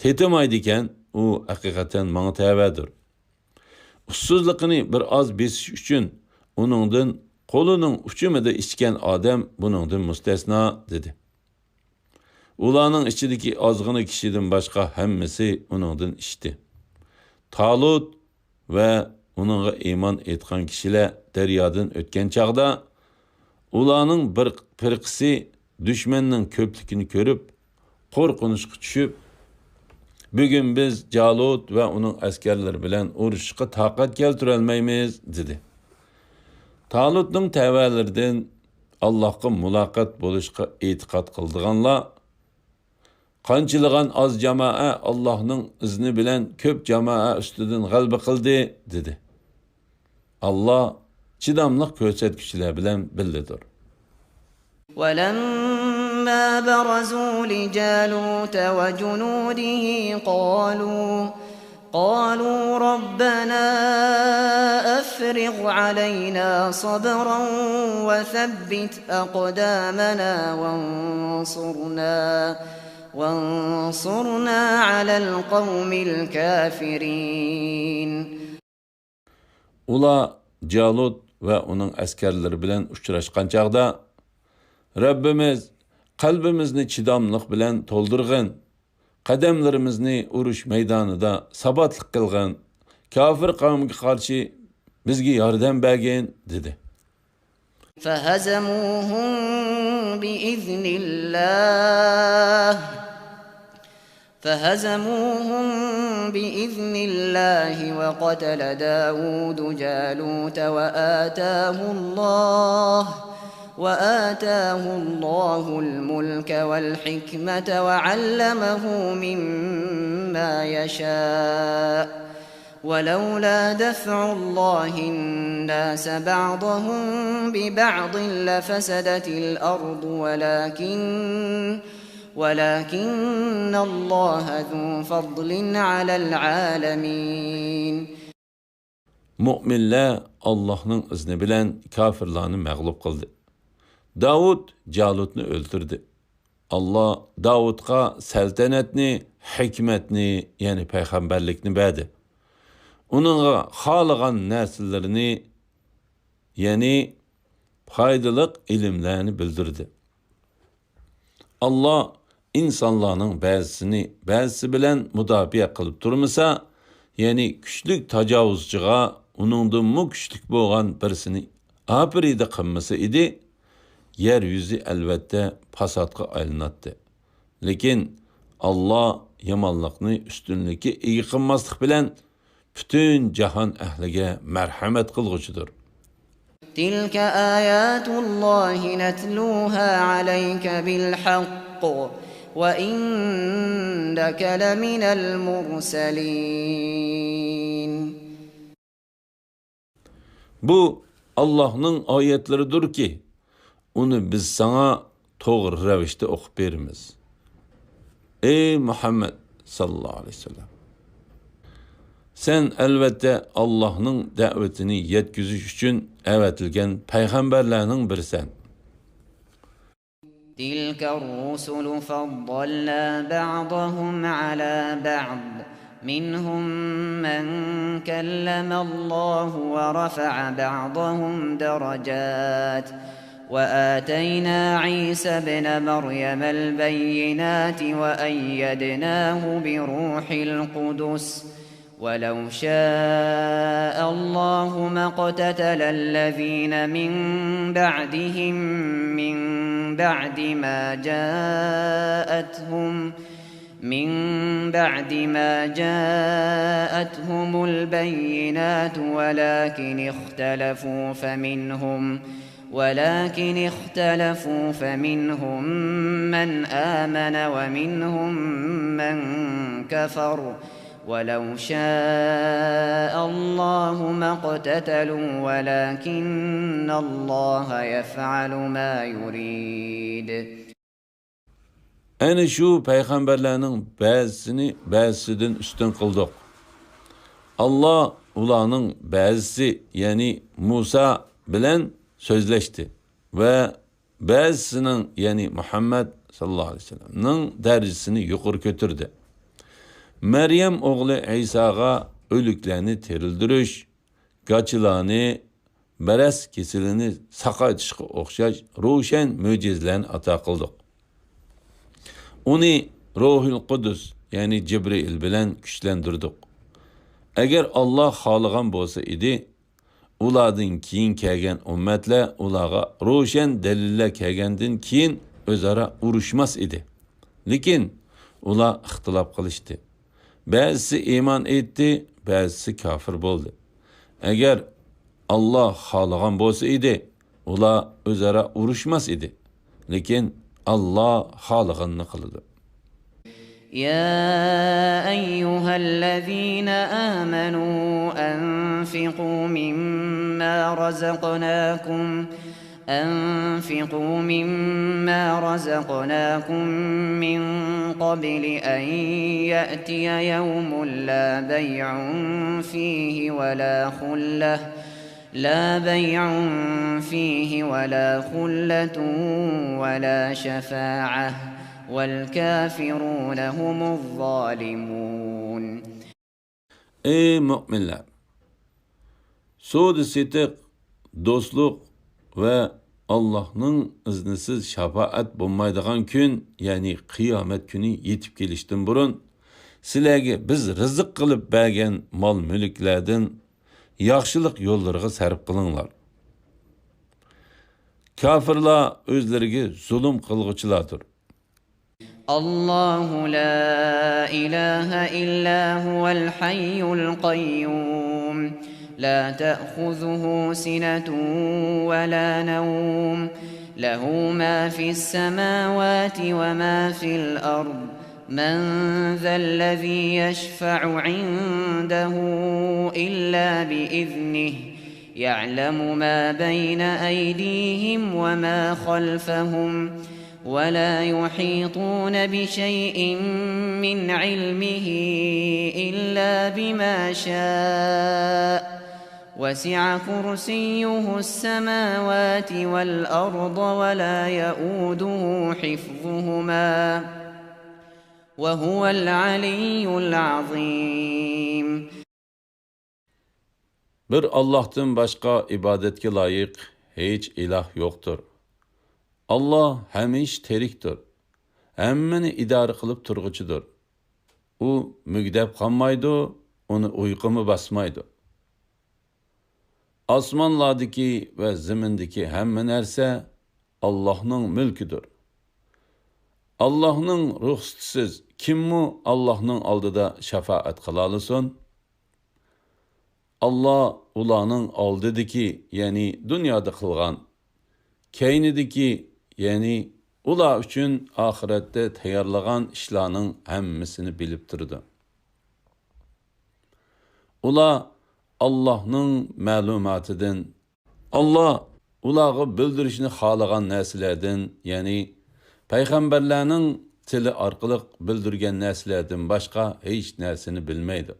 تېتىمايدىكەن، ئۇ ھەقىقەتەن ماڭا تەۋەدۇر. ئۇسسۇزلۇقىنى بىر ئاز بېسىش ئۈچۈن ئۇنىڭدىن قولىنىڭ ئۇچىمىدا ئىچكەن ئادەم بۇنىڭدىن مۇستەسنا، دېدى. ئۇلارنىڭ ئىچىدىكى ئازغىنە كىشىدىن باشقا ھەممىسى ئۇنىڭدىن ئىچتى. تالۇت ۋە ئۇنىڭغا ئىمان ئېيتقان كىشىلەر دەريادىن ئۆتكەن چاغدا، ئۇلارنىڭ بىر پىرقىسى دۈشمەننىڭ كۆپلۈكىنى كۆرۈپ، قورقۇنچقا چۈشۈپ، بۈگۈن بىز جالۇت ۋە ئۇنىڭ ئەسكەرلىرى بىلەن ئۇرۇشۇشقا تاقەت كەلتۈرەلمەيمىز، دېدى. تالۇتنىڭ تەۋەلىرىدىن ئاللاھقا مۇلاقات بولۇشقا ئېتىقاد قىلىدىغانلار، قانچىلىغان ئاز جامائە ئاللاھنىڭ ئىزنى بىلەن كۆپ جامائە ئۈستىدىن غەلىبە قىلدى، دېدى. ئاللا چىداملىق كۆرسەتكۈچىلەر بىلەن بىللىدۇر. ولما برزوا لجالوت وجنوده قالوا قالوا ربنا أفرغ علينا صبرا وثبت أقدامنا وانصرنا وانصرنا على القوم الكافرين. ئۇلار جالۇت ۋە ئۇنىڭ ئەسكەرلىرى بىلەن ئۇچراشقان چاغدا، رەببىمىز، قەلبىمىزنى چىداملىق بىلەن تولدۇرغىن، قەدەملىرىمىزنى ئۇرۇش مەيدانىدا ساباتلىق قىلغىن، كاپىر قەۋمگە قارشى بىزگە ياردەم بەرگىن، دېدى. فهزموهم بإذن الله فهزموهم بإذن الله وقتل داود جالوت وآتاه الله وآتاه الله الملك والحكمة وعلمه مما يشاء ولولا دفع الله الناس بعضهم ببعض لفسدت الأرض ولكن ولكن الله ذو فضل على العالمين. مۆمىنلەر ئاللاھنىڭ ئىزنى بىلەن كاپىرلارنى مەغلۇپ قىلدى. داۋۇت جالۇتنى ئۆلتۈردى. ئاللا داۋۇتقا سەلتەنەتنى، ھېكمەتنى، يەنى پەيغەمبەرلىكنى بەردى. ئۇنىڭغا خالىغان نەرسىلىرىنى، يەنى پايدىلىق ئىلىملەرنى بىلدۈردى. ئاللا ئىنسانلارنىڭ بەزىسىنى بەزىسى بىلەن مۇداپىئە قىلىپ تۇرمىسا، يەنى كۈچلۈك تاجاۋۇزچىغا ئۇنىڭدىنمۇ كۈچلۈك بولغان بىرسىنى ئاپىرىدە قىلمىسا ئىدى، يەر يۈزى ئەلۋەتتە پاساتقا ئايلىناتتى. لېكىن ئاللا يامانلىقنى ئۈستۈنلۈككە ئىگە قىلماسلىق بىلەن پۈتۈن جاھان ئەھلىگە مەرھەمەت قىلغۇچىدۇر. تلك آيات الله نتلوها عليك بالحق وإنك لمن المرسلين. بۇ ئاللاھنىڭ ئايەتلىرىدۇركى، ئۇنى بىز ساڭا توغرا رەۋىشتە ئوقۇپ بېرىمىز. ئەي مۇھەممەد ساللاللاھۇ ئەلەيھى ۋەسەللەم! سەن ئەلۋەتتە ئاللاھنىڭ دەۋىتىنى يەتكۈزۈش ئۈچۈن ئەۋەتىلگەن پەيغەمبەرلەرنىڭ بىرىسەن. تلك الرسل فضلنا بعضهم على بعض منهم من كلم الله ورفع بعضهم درجات وآتينا عيسى ابن مريم البينات وأيدناه بروح القدس ولو شاء الله ما اقتتل الذين من بعدهم من بعد ما جاءتهم من بعد ما جاءتهم البينات ولكن اختلفوا فمنهم ولكن اختلفوا فمنهم من آمن ومنهم من كفر ولو شاء الله ما اقتتلوا ولكن الله يفعل ما يريد. ئەنە شۇ پەيغەمبەرلەرنىڭ بەزىسىنى بەزىسىدىن ئۈستۈن قىلدۇق. ئاللا ئۇلارنىڭ بەزىسى، يەنى مۇسا بىلەن سۆزلەشتى ۋە بەزىسىنىڭ، يەنى مۇھەممەد ساللاللاھۇ ئەلەيھى ۋەسەللەمنىڭ دەرىجىسىنى يۇقىرى كۆتۈردى. مەريەم ئوغلى ئەيساغا ئۆلۈكلەرنى تىرىلدۈرۈش، گاچىلارنى، بەرەس كېسىلىنى ساقايتىشقا ئوخشاش روشەن مۆجىزىلەرنى ئاتا قىلدۇق. ئۇنى روھىل قۇدۇس، يەنى جىبرىئىل بىلەن كۈچلەندۈردۇق. ئەگەر ئاللا خالىغان بولسا ئىدى، ئۇلاردىن كېيىن كەلگەن ئۈممەتلەر ئۇلارغا روشەن دەلىللەر كەلگەندىن كېيىن ئۆزئارا ئۇرۇشماس ئىدى. لېكىن ئۇلار ئىختىلاپ قىلىشتى. بەزىسى ئىمان ئېيتتى، بەزىسى كاپىر بولدى. ئەگەر ئاللا خالىغان بولسا ئىدى، ئۇلار ئۆزئارا ئۇرۇشماس ئىدى. لېكىن ئاللا خالىغىنىنى قىلىدۇ. يا أيها الذين آمنوا أنفقوا مما رزقناكم أنفقوا مما رزقناكم من قبل أن يأتي يوم لا بيع فيه ولا خلة لا بيع فيه ولا خلة ولا شفاعة والكافرون هم الظالمون. ئەي مۆمىنلەر! سودا-سېتىق، دوستلۇق ۋە ئاللاھنىڭ ئىزنىسىز شاپائەت بولمايدىغان كۈن، يەنى قىيامەت كۈنى يېتىپ كېلىشتىن بۇرۇن، سىلەرگە بىز رىزىق قىلىپ بەرگەن مال-مۈلۈكلەردىن ياخشىلىق يوللىرىغا سەرپ قىلىڭلار. كاپىرلار ئۆزلىرىگە زۇلۇم قىلغۇچىلاردۇر. الله لا إله إلا هو الحي القيوم لا تأخذه سنة ولا نوم له ما في السماوات وما في الأرض من ذا الذي يشفع عنده إلا بإذنه يعلم ما بين أيديهم وما خلفهم ولا يحيطون بشيء من علمه إلا بما شاء وسع كرسيه السماوات والأرض ولا يئوده حفظهما وهو العلي العظيم. بىر ئاللاھتىن باشقا ئىبادەتكە لايىق ھېچ ئىلاھ يوقتۇر. ئاللاھ ھەمىشە تىرىكتۇر، ھەممىنى ئىدارە قىلىپ تۇرغۇچىدۇر. ئۇ مۈگدەپ قالمايدۇ، ئۇنى ئۇيقۇمۇ باسمايدۇ. ئاسمانلاردىكى ۋە زېمىندىكى ھەممە نەرسە ئاللاھنىڭ مۈلكىدۇر. ئاللاھنىڭ رۇخسىتىسىز كىممۇ ئاللاھنىڭ ئالدىدا شاپائەت قىلالىسۇن؟ ئاللا ئۇلارنىڭ ئالدىدىكى، يەنى دۇنيادا قىلغان، كەينىدىكى، يەنى ئۇلار ئۈچۈن ئاخىرەتتە تەييارلىغان ئىشلارنىڭ ھەممىسىنى بىلىپ تۇرىدۇ. ئۇلار ئاللاھنىڭ مەلۇماتىدىن، ئاللا ئۇلارغا بىلدۈرۈشنى خالىغان نەرسىلەردىن، يەنى پەيغەمبەرلەرنىڭ تىلى ئارقىلىق بىلدۈرگەن نەرسىلەردىن باشقا ھېچ نەرسىنى بىلمەيدۇ.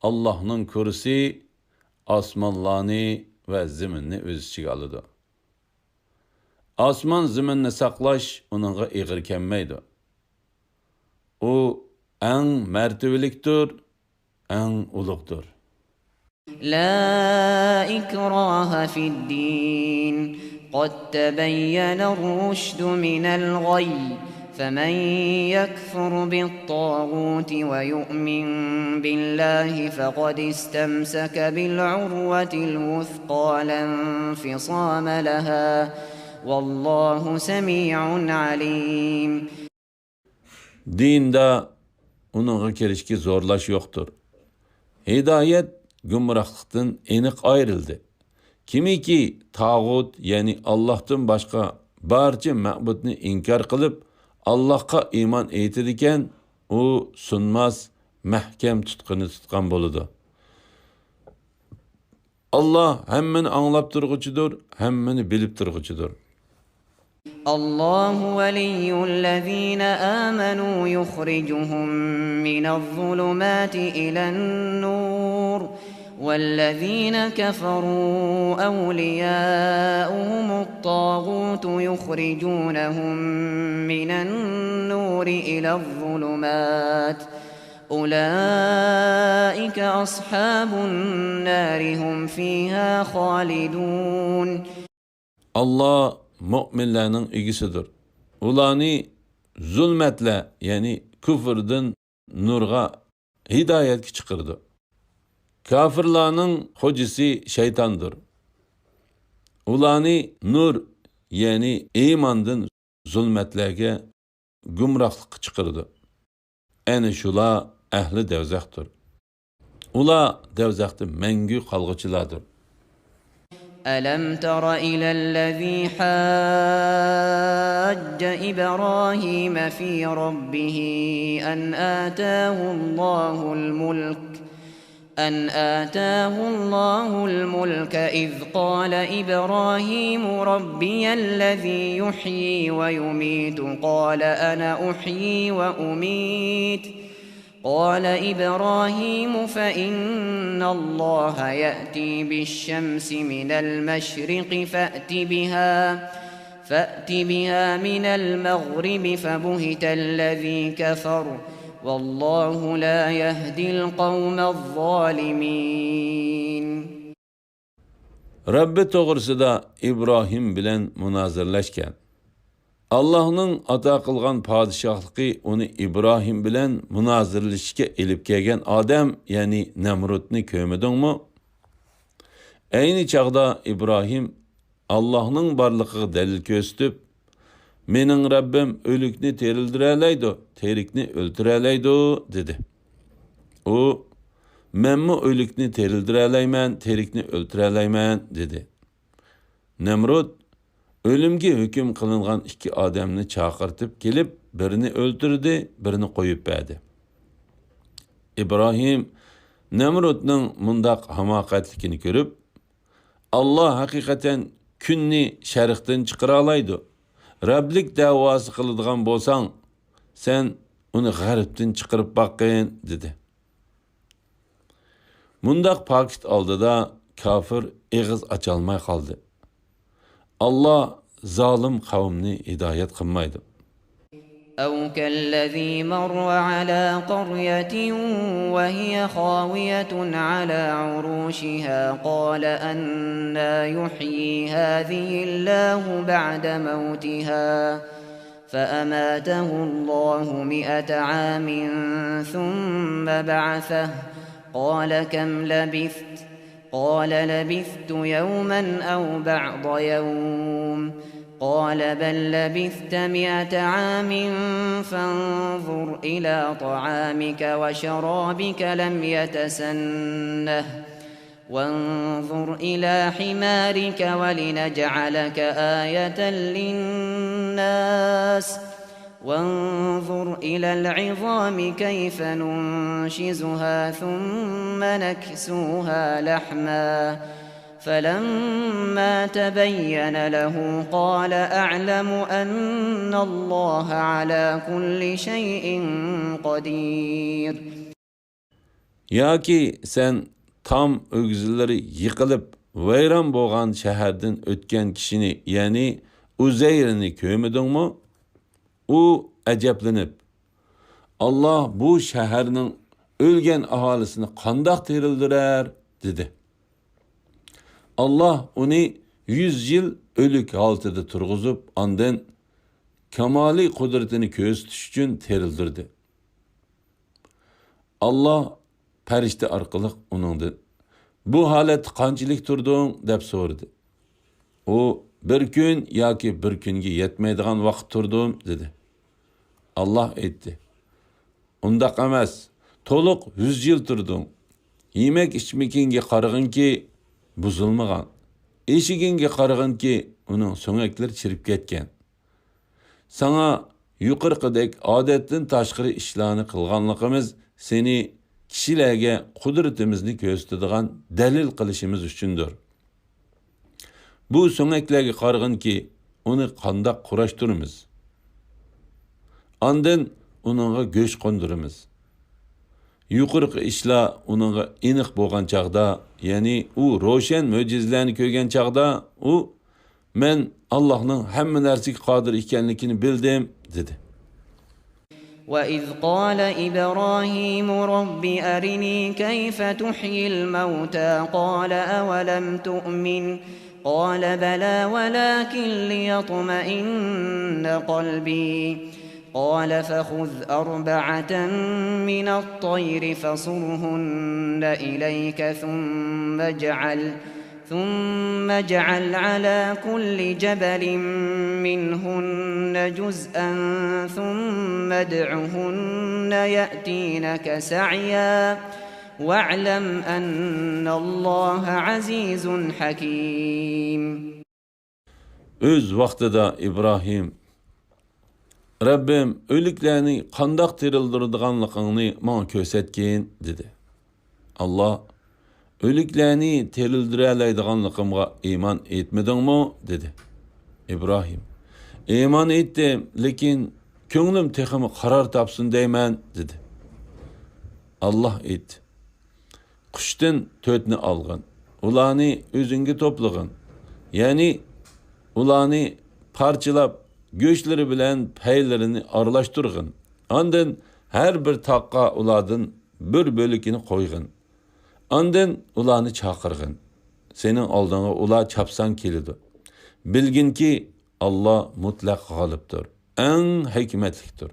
ئاللاھنىڭ كۇرسى ئاسمانلارنى ۋە زېمىننى ئۆز ئىچىگە ئالىدۇ. ئاسمان زېمىننى ساقلاش ئۇنىڭغا ئېغىر كەلمەيدۇ. ئۇ ئەڭ مەرتىۋىلىكتۇر، ئەڭ ئۇلۇغدۇر. لا إكراه في الدين قد تبين الرشد من الغي فمن يكفر بالطاغوت ويؤمن بالله فقد استمسك بالعروة الوثقى لا انفصام لها والله سميع عليم. دىندا ئۇنىڭغا كىرىشكە زورلاش يوقتۇر. ھىدايەت گۇمراھلىقتىن ئېنىق ئايرىلدى. كىمكى تاغۇت، يەنى ئاللاھتىن باشقا بارچە مەبۇدنى ئىنكار قىلىپ، ئاللاھقا ئىمان ئېيتىدىكەن، ئۇ سۇنماس، مەھكەم تۇتقىنى تۇتقان بولىدۇ. ئاللاھ ھەممىنى ئاڭلاپ تۇرغۇچىدۇر، ھەممىنى بىلىپ تۇرغۇچىدۇر. الله ولي الذين آمنوا يخرجهم من الظلمات إلى النور والذين كفروا أولياؤهم الطاغوت يخرجونهم من النور إلى الظلمات أولئك أصحاب النار هم فيها خالدون. ئاللاھ مۆمىنلەرنىڭ ئىگىسىدۇر. ئۇلارنى زۇلمەتلەر، يەنى كۇفردىن نۇرغا، ھىدايەتكە چىقىرىدۇ. كاپىرلارنىڭ خوجىسى شەيتاندۇر. ئۇلارنى نۇر، يەنى ئىماندىن زۇلمەتلەرگە، گۇمراھلىققا چىقىرىدۇ. ئەنە شۇلار ئەھلى دەۋزەختۇر. ئۇلار دەۋزەختە مەڭگۈ قالغۇچىلاردۇر. ألم تر إلى الذي حاج إبراهيم في ربه أن آتاه الله الملك أن آتاه الله الملك إذ قال إبراهيم ربي الذي يحيي ويميت قال أنا أحيي وأميت قال إبراهيم فإن الله يأتي بالشمس من المشرق فأت بها فأت بها من المغرب فبهت الذي كفر والله لا يهدي القوم الظالمين. رەببى توغرىسىدا ئىبراھىم بىلەن مۇنازىرىلەشكەن. ئاللاھنىڭ ئاتا قىلغان پادىشاھلىقى ئۇنى ئىبراھىم بىلەن مۇنازىرىلىشىشكە ئېلىپ كەلگەن ئادەم، يەنى نەمرۇدنى كۆرمىدىڭمۇ؟ ئەينى چاغدا ئىبراھىم ئاللاھنىڭ بارلىقىغا دەلىل كۆرسىتىپ، مېنىڭ رەببىم ئۆلۈكنى تىرىلدۈرەلەيدۇ، تىرىكنى ئۆلتۈرەلەيدۇ، دېدى. ئۇ، مەنمۇ ئۆلۈكنى تىرىلدۈرەلەيمەن، تىرىكنى ئۆلتۈرەلەيمەن، دېدى. نەمرۇد ئۆلۈمگە ھۆكۈم قىلىنغان ئىككى ئادەمنى چاقىرتىپ كېلىپ، بىرىنى ئۆلتۈردى، بىرىنى قويۇپ بەردى. ئىبراھىم نەمرۇدنىڭ مۇنداق ھاماقەتلىكىنى كۆرۈپ، ئاللاھ ھەقىقەتەن كۈننى شەرقتىن چىقىرالايدۇ. رەبلىك دەۋاسى قىلىدىغان بولساڭ، سەن ئۇنى غەربتىن چىقىرىپ باققىن، دېدى. مۇنداق پاكىت ئالدىدا كاپىر ئېغىز ئاچالماي قالدى. ئاللاھ زالىم قەۋمنى ھىدايەت قىلمايدۇ. أو كالذي مر على قرية وهي خاوية على عروشها قال أنى يحيي هذه الله بعد موتها فأماته الله مائة عام ثم بعثه قال كم لبثت قال لبثت يوما أو بعض يوم قال بل لبثت مائة عام فانظر إلى طعامك وشرابك لم يتسنه وانظر إلى حمارك ولنجعلك آية للناس وانظر إلى العظام كيف ننشزها ثم نكسوها لحما فلما تبين له قال أعلم أن الله على كل شيء قدير. ياكى سەن تام ئۆگزىلىرى يىقىلىپ ۋەيران بولغان شەھەردىن ئۆتكەن كىشىنى، يەنى ئۇزەيرنى كۆرمىدىڭمۇ؟ ئۇ ئەجەبلىنىپ، ئاللاھ بۇ شەھەرنىڭ ئۆلگەن ئاھالىسىنى قانداق تىرىلدۈرەر؟ دېدى. ئاللاھ ئۇنى يۈز يىل ئۆلۈك ھالىتىدە تۇرغۇزۇپ، ئاندىن كامالىي قۇدرىتىنى كۆرسىتىش ئۈچۈن تىرىلدۈردى. ئاللاھ پەرىشتە ئارقىلىق ئۇنىڭدىن، بۇ ھالەتتە قانچىلىك تۇردۇڭ؟ دەپ سورىدى. ئۇ، بىر كۈن ياكى بىر كۈنگە يەتمەيدىغان ۋاقىت تۇردۇم، دېدى. ئاللاھ ئېيتتى، ئۇنداق ئەمەس، تولۇق يۈز يىل تۇردۇڭ. يېمەك-ئىچمىكىڭگە قارىغىنكى، بۇزۇلمىغان. ئېشىكىڭگە قارىغىنكى، ئۇنىڭ سۆڭەكلىرى چىرىپ كەتكەن. ساڭا يۇقىرىقىدەك ئادەتتىن تاشقىرى ئىشلارنى قىلغانلىقىمىز سېنى كىشىلەرگە قۇدرىتىمىزنى كۆرسىتىدىغان دەلىل قىلىشىمىز ئۈچۈندۇر. بۇ سۆڭەكلەرگە قارىغىنكى، ئۇنى قانداق قۇراشتۇرىمىز؟ ئاندىن ئۇنىڭغا گۆش قوندۇرىمىز. يۇقىرىقى ئىشلار ئۇنىڭغا ئېنىق بولغان چاغدا، يەنى ئۇ روشەن مۆجىزىلەرنى كۆرگەن چاغدا، ئۇ، «مەن ئاللاھنىڭ ھەممە نەرسىگە قادىر ئىكەنلىكىنى بىلدىم» دېدى. وَإِذْ قَالَ إِبْرَاهِيمُ رَبِّ أَرِنِي كَيْفَ تُحْيِي الْمَوْتَىٰ قَالَ أَوَلَمْ تُؤْمِنْ قَالَ بَلَىٰ وَلَٰكِن لِّيَطْمَئِنَّ قَلْبِي قَالَ فَخُذْ أَرْبَعَةً مِّنَ الطَّيْرِ فَصُرْهُنَّ إِلَيْكَ ثُمَّ اجْعَلْ ثم اجعل على كل جبل منهن جزءا ثم ادعهن يأتينك سعيا واعلم أن الله عزيز حكيم. ئۆز ۋاقتىدا ئىبراھىم، «رەببىم، ئۆلۈكلەرنى قانداق تىرىلدۈرىدىغانلىقىڭنى ماڭا كۆرسەتكىن» دېدى. ئاللا، «ئۆلۈكلەرنى تىرىلدۈرەلەيدىغانلىقىمغا ئىمان ئېيتمىدىڭمۇ؟» دېدى. ئىبراھىم، «ئىمان ئېيتتىم، لېكىن كۆڭلۈم تېخىمۇ قارار تاپسۇن دەيمەن» دېدى. ئاللا ئېيتتى، «قۇشتىن تۆتنى ئالغىن، ئۇلارنى ئۆزۈڭگە توپلىغىن، يەنى ئۇلارنى پارچىلاپ، گۆشلىرى بىلەن پەيلىرىنى ئارىلاشتۇرغىن. ئاندىن ھەر بىر تاغقا ئۇلاردىن بىر بۆلىكىنى قويغىن. ئاندىن ئۇلارنى چاقىرغىن. سېنىڭ ئالدىڭغا ئۇلار چاپسان كېلىدۇ. بىلگىنكى، ئاللا مۇتلەق غالىبتۇر، ئەڭ ھېكمەتلىكتۇر.»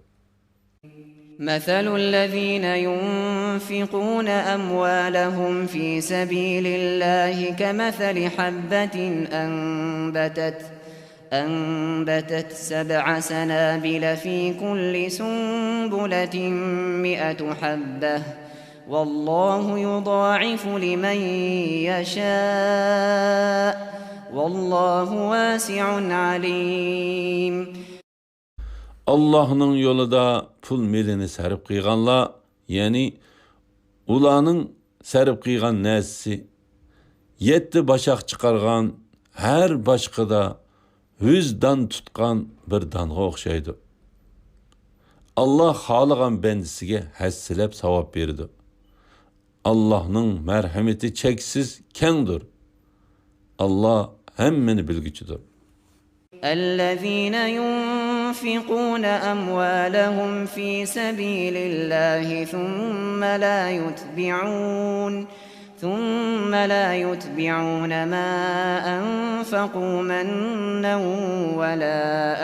مثل الذين ينفقون أموالهم في سبيل الله كمثل حبة أنبتت أنبتت سبع سنابل في كل سنبلة مائة حبة والله يضاعف لمن يشاء والله واسع عليم. ئاللاھنىڭ يولىدا پۇل مېلىنى سەرپ قىلغانلار، يەنى ئۇلارنىڭ سەرپ قىلغان نەرسىسى يەتتە باشاق چىقارغان، ھەر باشىقىدا يۈز دان تۇتقان بىر دانغا ئوخشايدۇ. ئاللا خالىغان بەندىسىگە ھەسسىلەپ ساۋاب بېرىدۇ. ئاللاھنىڭ مەرھىمىتى چەكسىز كەڭدۇر. ئاللا ھەممىنى بىلگۈچىدۇر. الذين ينفقون أموالهم في سبيل الله ثم لا يتبعون ثم لا يتبعون ما أنفقوا منا ولا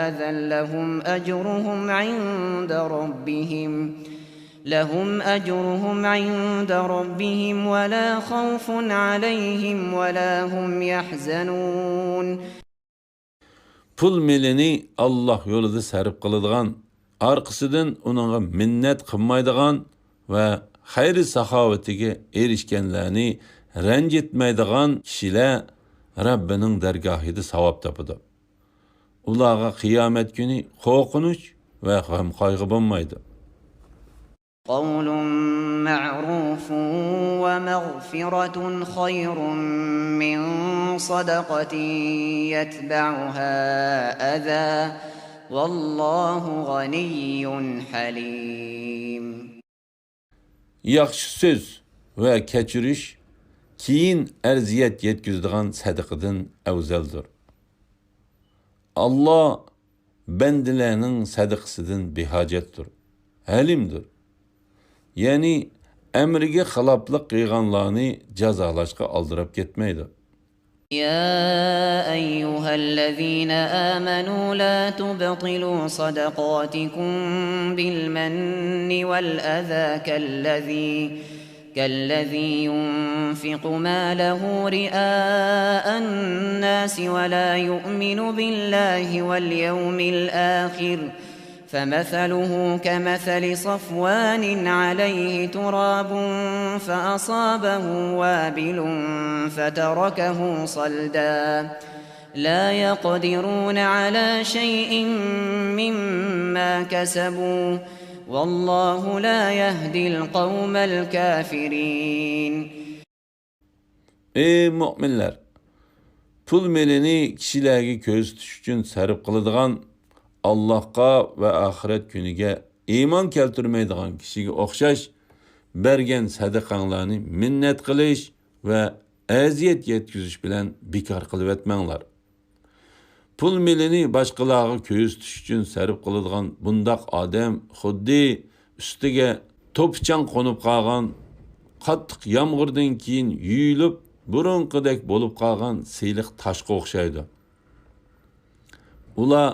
أذى لهم أجرهم عند ربهم لهم أجرهم عند ربهم ولا خوف عليهم ولا هم يحزنون. پۇل مېلىنى ئاللاھ يولىدا سەرپ قىلىدىغان، ئارقىسىدىن ئۇنىڭغا مىننەت قىلمايدىغان ۋە خەير-ساخاۋىتىگە ئېرىشكەنلەرنى رەنجىتمەيدىغان كىشىلەر رەببىنىڭ دەرگاھىدا ساۋاب تاپىدۇ. ئۇلارغا قىيامەت كۈنى قورقۇنچ ۋە غەم-قايغۇ بولمايدۇ. قول معروف ومغفرة خير من صدقة يتبعها أذى والله غني حليم. ياخشى سۆز ۋە كەچۈرۈش كېيىن ئەزىيەت يەتكۈزىدىغان سەدىقىدىن ئەۋزەلدۇر. ئاللا بەندىلەرنىڭ سەدىقىسىدىن بىھاجەتتۇر، ھەلىمدۇر. يەنى ئەمرىگە خىلاپلىق قىلغانلارنى جازالاشقا ئالدىراپ كەتمەيدۇ. يا أيها الذين آمنوا لا تبطلوا صدقاتكم بالمن والأذى كالذي كالذي ينفق ماله رئاء الناس ولا يؤمن بالله واليوم الآخر فمثله كمثل صفوان عليه تراب فأصابه وابل فتركه صلدا. لا يقدرون على شيء مما كسبوا، والله لا يهدي القوم الكافرين. ئەي مۆمىنلەر! پۇل مېلىنى كىشىلەرگە كۆرسىتىش ئۈچۈن سەرپ قىلىدىغان، ئاللاھقا ۋە ئاخىرەت كۈنىگە ئىمان كەلتۈرمەيدىغان كىشىگە ئوخشاش بەرگەن سەدىقەڭلارنى مىننەت قىلىش ۋە ئەزىيەت يەتكۈزۈش بىلەن بىكار قىلىۋەتمەڭلار. پۇل مېلىنى باشقىلارغا كۆرسىتىش ئۈچۈن سەرپ قىلىدىغان بۇنداق ئادەم خۇددى ئۈستىگە توپا-چاڭ قونۇپ قالغان، قاتتىق يامغۇردىن كېيىن يۇيۇلۇپ، بۇرۇنقىدەك بولۇپ قالغان سىلىق تاشقا ئوخشايدۇ. ئۇلار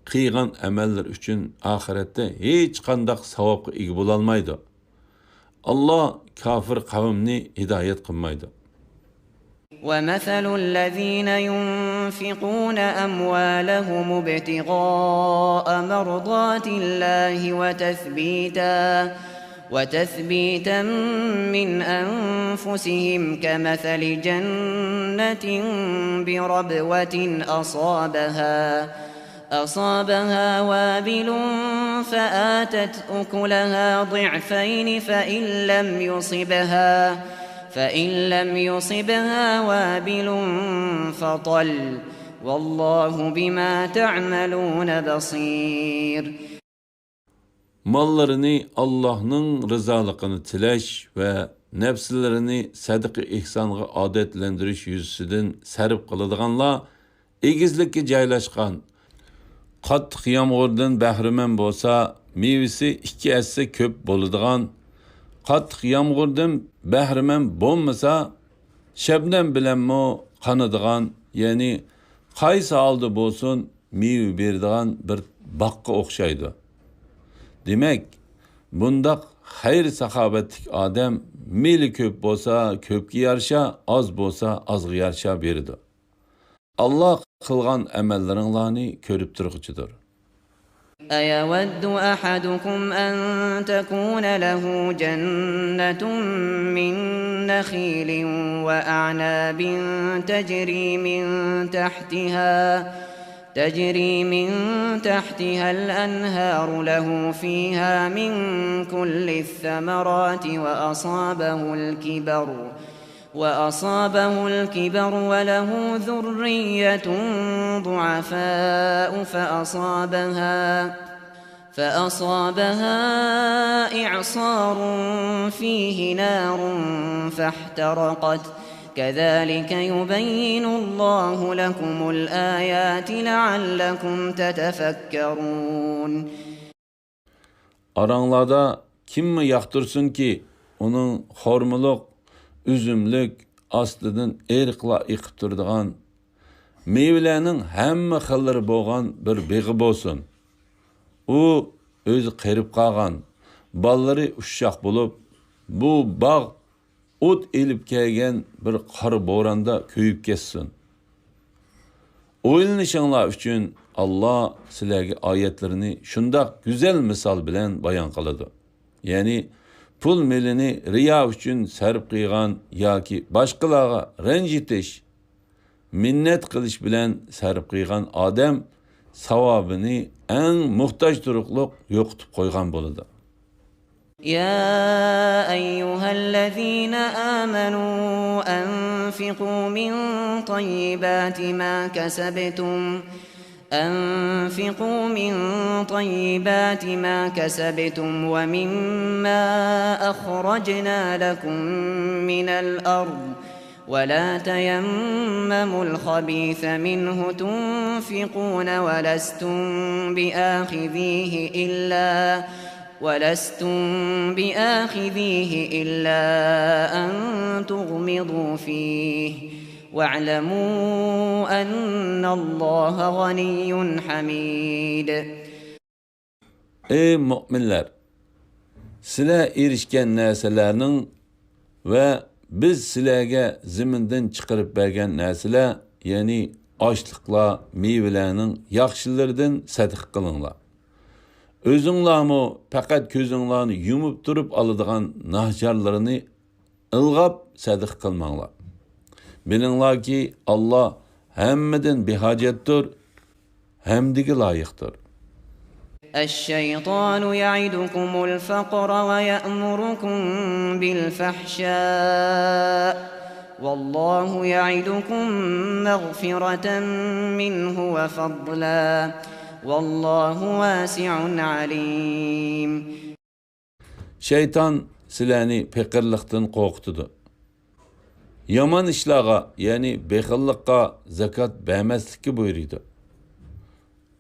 قىلغان ئەمەللىرى ئۈچۈن ئاخىرەتتە ھېچقانداق ساۋابقا ئىگە بولالمايدۇ. ئاللا كاپىر قەۋمنى ھىدايەت قىلمايدۇ. ومثل الذين ينفقون أموالهم ابتغاء مرضات الله وتثبيتا، وتثبيتا من أنفسهم كمثل جنة بربوة أصابها أصابها وابل فآتت أكلها ضعفين فإن لم يصبها، فإن لم يصبها وابل فطل، والله بما تعملون بصير. ماللىرىنى ئاللاھنىڭ رىزالىقىنى تىلەش ۋە نەپسلىرىنى سەدىقە-ئېھسانغا ئادەتلەندۈرۈش يۈزىسىدىن سەرپ قىلىدىغانلار ئېگىزلىككە جايلاشقان، قاتتىق يامغۇردىن بەھرىمەن بولسا، مېۋىسى ئىككى ھەسسە كۆپ بولىدىغان، قاتتىق يامغۇردىن بەھرىمەن بولمىسا، شەبنەم بىلەنمۇ قانىدىغان، يەنى قايسى ھالدا بولسۇن، مېۋە بېرىدىغان بىر باغقا ئوخشايدۇ. دېمەك، بۇنداق خەير-ساخاۋەتلىك ئادەم مېلى كۆپ بولسا، كۆپكە يارىشا، ئاز بولسا، ئازغا يارىشا بېرىدۇ. ئاللا قىلغان ئەمەللىرىڭلارنى كۆرۈپ تۇرغۇچىدۇر. أيود أحدكم أن تكون له جنة من نخيل وأعناب تجري من تحتها، تجري من تحتها الأنهار له فيها من كل الثمرات وأصابه الكبر، وأصابه الكبر وله ذرية ضعفاء فأصابها، فأصابها إعصار فيه نار فاحترقت، كذلك يبين الله لكم الآيات لعلكم تتفكرون. ئاراڭلاردا كىممۇ ياقتۇرسۇنكى، ئۇنىڭ خورمىلىق، ئۈزۈملۈك، ئاستىدىن ئېرىقلار ئېقىپ تۇرىدىغان، مېۋىلەرنىڭ ھەممە خىللىرى بولغان بىر بېغى بولسۇن. ئۇ ئۆزى قېرىپ قالغان، بالىلىرى ئۇششاق بولۇپ، بۇ باغ ئوت ئېلىپ كەلگەن بىر قارا بوراندا كۆيۈپ كەتسۇن. ئويلىنىشىڭلار ئۈچۈن ئاللا سىلەرگە ئايەتلىرىنى شۇنداق گۈزەل مىسال بىلەن بايان قىلىدۇ. يەنى پۇل مېلىنى رىيا ئۈچۈن سەرپ قىلغان ياكى باشقىلارغا رەنجىتىش، مىننەت قىلىش بىلەن سەرپ قىلغان ئادەم ساۋابىنى ئەڭ موھتاج تۇرۇقلۇق يوقىتىپ قويغان بولىدۇ. يا أيها الذين آمنوا أنفقوا من طيبات ما كسبتم، أنفقوا من طيبات ما كسبتم ومما أخرجنا لكم من الأرض، ولا تيمموا الخبيث منه تنفقون ولستم بآخذيه إلا، ولستم بآخذيه إلا أن تغمضوا فيه، واعلموا أن الله غني حميد. ئەي مۆمىنلەر! سىلەر ئېرىشكەن نەرسىلەرنىڭ ۋە بىز سىلەرگە زېمىندىن چىقىرىپ بەرگەن نەرسىلەر، يەنى ئاشلىقلار، مېۋىلەرنىڭ ياخشىلىرىدىن سەدىقە قىلىڭلار. ئۆزۈڭلارمۇ پەقەت كۆزۈڭلارنى يۇمۇپ تۇرۇپ ئالىدىغان ناچارلىرىنى ئىلغاپ سەدىقە قىلماڭلار. بىلىڭلاركى، ئاللا ھەممىدىن بىھاجەتتۇر، ھەمدىگە لايىقتۇر. الشيطان يعدكم الفقر ويأمركم بالفحشاء والله يعدكم مغفرة منه وفضلا والله واسع عليم. شەيتان سىلەرنى پېقىرلىقتىن قورقۇتىدۇ. يامان ئىشلارغا، يەنى بېخىللىققا زاكات بەرمەسلىككە بۇيرۇيدۇ.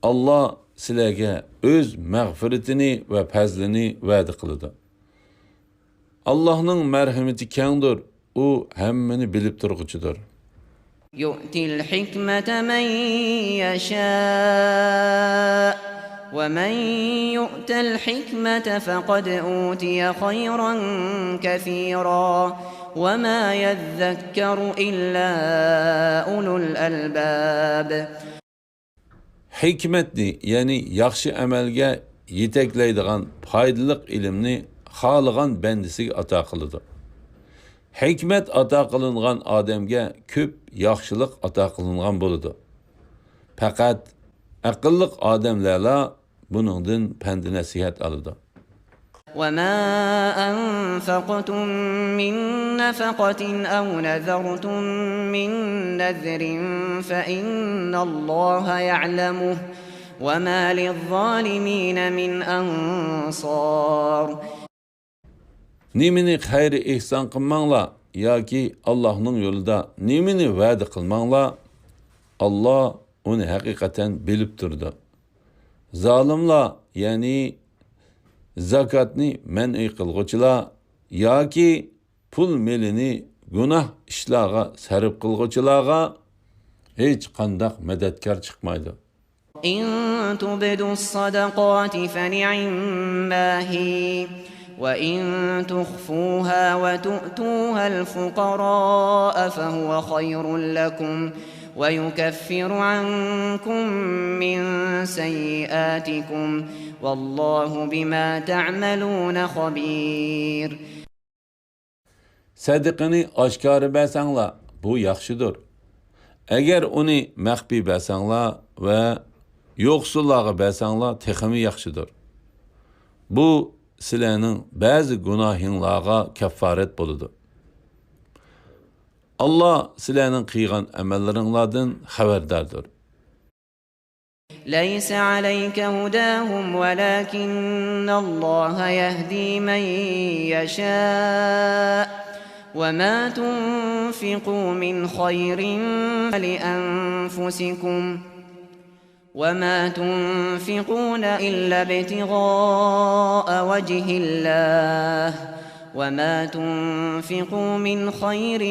ئاللا سىلەرگە ئۆز مەغپىرىتىنى ۋە پەزلىنى ۋەدە قىلىدۇ. ئاللانىڭ مەرھىمىتى كەڭدۇر، ئۇ ھەممىنى بىلىپ تۇرغۇچىدۇر. يؤت الحكمة من يشاء ومن يؤت الحكمة فقد أوتي خيرا كثيرا وما يذكر إلا أولو الألباب. ھېكمەتنى، يەنى ياخشى ئەمەلگە يېتەكلەيدىغان پايدىلىق ئىلىمنى خالىغان بەندىسىگە ئاتا قىلىدۇ. ھېكمەت ئاتا قىلىنغان ئادەمگە كۆپ ياخشىلىق ئاتا قىلىنغان بولىدۇ. پەقەت ئەقىللىق ئادەملەرلا بۇنىڭدىن پەند-نەسىھەت ئالىدۇ. وما أنفقتم من نفقة أو نذرتم من نذر فإن الله يعلمه وما للظالمين من أنصار. نېمىنى خەير-ئېھسان قىلماڭلار ياكى ئاللاھنىڭ يولىدا نېمىنى ۋەدە قىلماڭلار، ئاللا ئۇنى ھەقىقەتەن بىلىپ تۇرىدۇ. زالىملار، يەنى زاكاتنى مەنئى قىلغۇچىلار ياكى پۇل مېلىنى گۇناھ ئىشلارغا سەرپ قىلغۇچىلارغا ھېچقانداق مەدەتكار چىقمايدۇ. إن تبدوا الصدقات فنعما هي وإن تخفوها وتؤتوها الفقراء فهو خير لكم ويكفر عنكم من سيئاتكم والله بما تعملون خبير. سەدىقىنى ئاشكارا بەرسەڭلار، بۇ ياخشىدۇر. ئەگەر ئۇنى مەخپىي بەرسەڭلار ۋە يوقسۇللارغا بەرسەڭلار، تېخىمۇ ياخشىدۇر. بۇ سىلەرنىڭ بەزى گۇناھىڭلارغا كەففارەت بولىدۇ. ئاللا سىلەرنىڭ قىلغان ئەمەللىرىڭلاردىن خەۋەرداردۇر. ليس عليك هداهم ولكن الله يهدي من يشاء وما تنفقوا من خير فلأنفسكم وما تنفقون إلا ابتغاء وجه الله وما تنفقوا من خير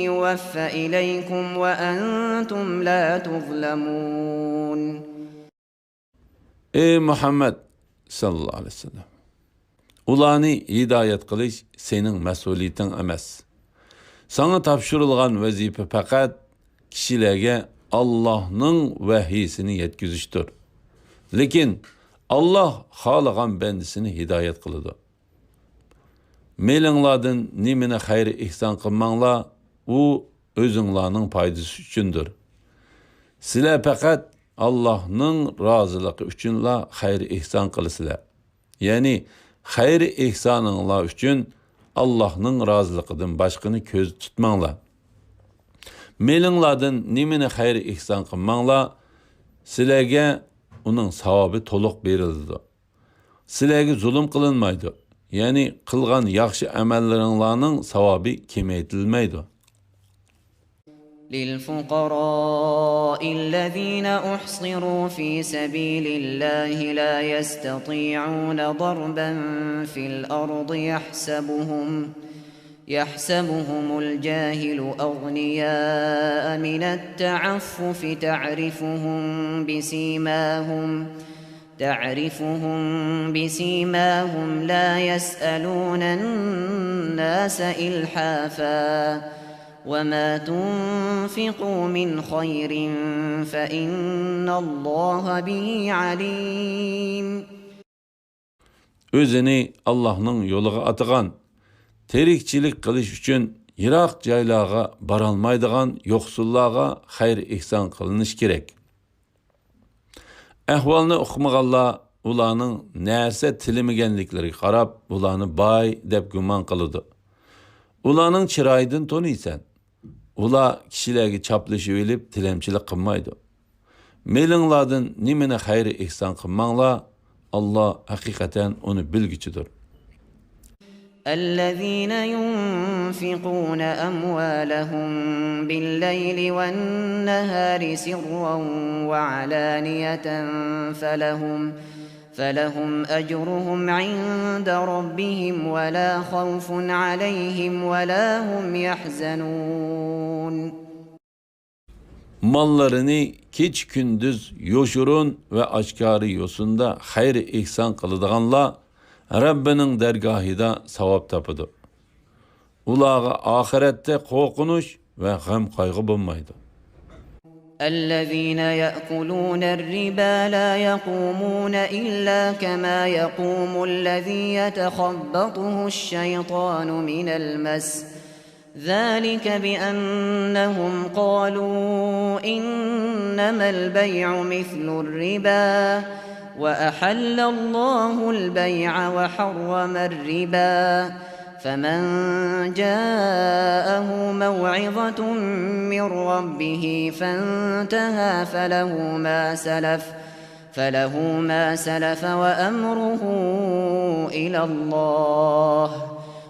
يوف إليكم وأنتم لا تظلمون. ئەي مۇھەممەد ساللاللاھۇ ئەلەيھى ۋەسەللەم، ئۇلارنى ھىدايەت قىلىش سېنىڭ مەسئۇلىيىتىڭ ئەمەس. ساڭا تاپشۇرۇلغان ۋەزىپە پەقەت كىشىلەرگە ئاللاھنىڭ ۋەھىيسىنى يەتكۈزۈشتۇر. لېكىن ئاللاھ خالىغان بەندىسىنى ھىدايەت قىلىدۇ. مېلىڭلاردىن نېمىنى خەير-ئېھسان قىلماڭلار، ئۇ ئۆزۈڭلارنىڭ پايدىسى ئۈچۈندۇر. سىلەر پەقەت ئاللاھنىڭ رازىلىقى ئۈچۈنلا خەير-ئېھسان قىلىسىلەر. يەنى خەير-ئېھسانىڭلار ئۈچۈن ئاللاھنىڭ رازىلىقىدىن باشقىنى كۆزدە تۇتماڭلار. مېلىڭلاردىن نېمىنى خەير-ئېھسان قىلماڭلار، سىلەرگە ئۇنىڭ ساۋابى تولۇق بېرىلىدۇ. سىلەرگە زۇلۇم قىلىنمايدۇ، يەنى قىلغان ياخشى ئەمەللىرىڭلارنىڭ ساۋابى كېمەيتىلمەيدۇ. للفقراء الذين أحصروا في سبيل الله لا يستطيعون ضربا في الأرض يحسبهم يحسبهم الجاهل أغنياء من التعفف تعرفهم بسيماهم تعرفهم بسيماهم لا يسألون الناس إلحافا وما تنفقوا من خير فإن الله به عليم. ئۆزىنى ئاللاھنىڭ يولىغا ئاتىغان، تىرىكچىلىك قىلىش ئۈچۈن يىراق جايلارغا بارالمايدىغان يوقسۇللارغا خەير-ئېھسان قىلىنىشى كېرەك. ئەھۋالنى ئۇقمىغانلار ئۇلارنىڭ نەرسە تىلىمىگەنلىكلىرىگە قاراپ، ئۇلارنى باي دەپ گۇمان قىلىدۇ. ئۇلارنىڭ چىرايىدىن تونۇيسەن. ئۇلار كىشىلەرگە چاپلىشىۋېلىپ تىلەمچىلىك قىلمايدۇ. مېلىڭلاردىن نېمىنى خەير-ئېھسان قىلماڭلار، ئاللا ھەقىقەتەن ئۇنى بىلگۈچىدۇر. الذين ينفقون أموالهم بالليل والنهار سرا وعلانية فلهم، فلهم أجرهم عند ربهم ولا خوف عليهم ولا هم يحزنون. ماللىرىنى كېچە-كۈندۈز يوشۇرۇن ۋە ئاشكارا يوسۇندا خەير-ئېھسان قىلىدىغانلار رەببىنىڭ دەرگاھىدا ساۋاب تاپىدۇ. ئۇلارغا ئاخىرەتتە قورقۇنچ ۋە غەم-قايغۇ بولمايدۇ. الذين يأكلون الربا لا يقومون إلا كما يقوم الذي يتخبطه الشيطان من المس، ذلك بأنهم قالوا إنما البيع مثل الربا وأحل الله البيع وحرم الربا، فمن جاءه موعظة من ربه فانتهى فله ما سلف، فله ما سلف وأمره إلى الله،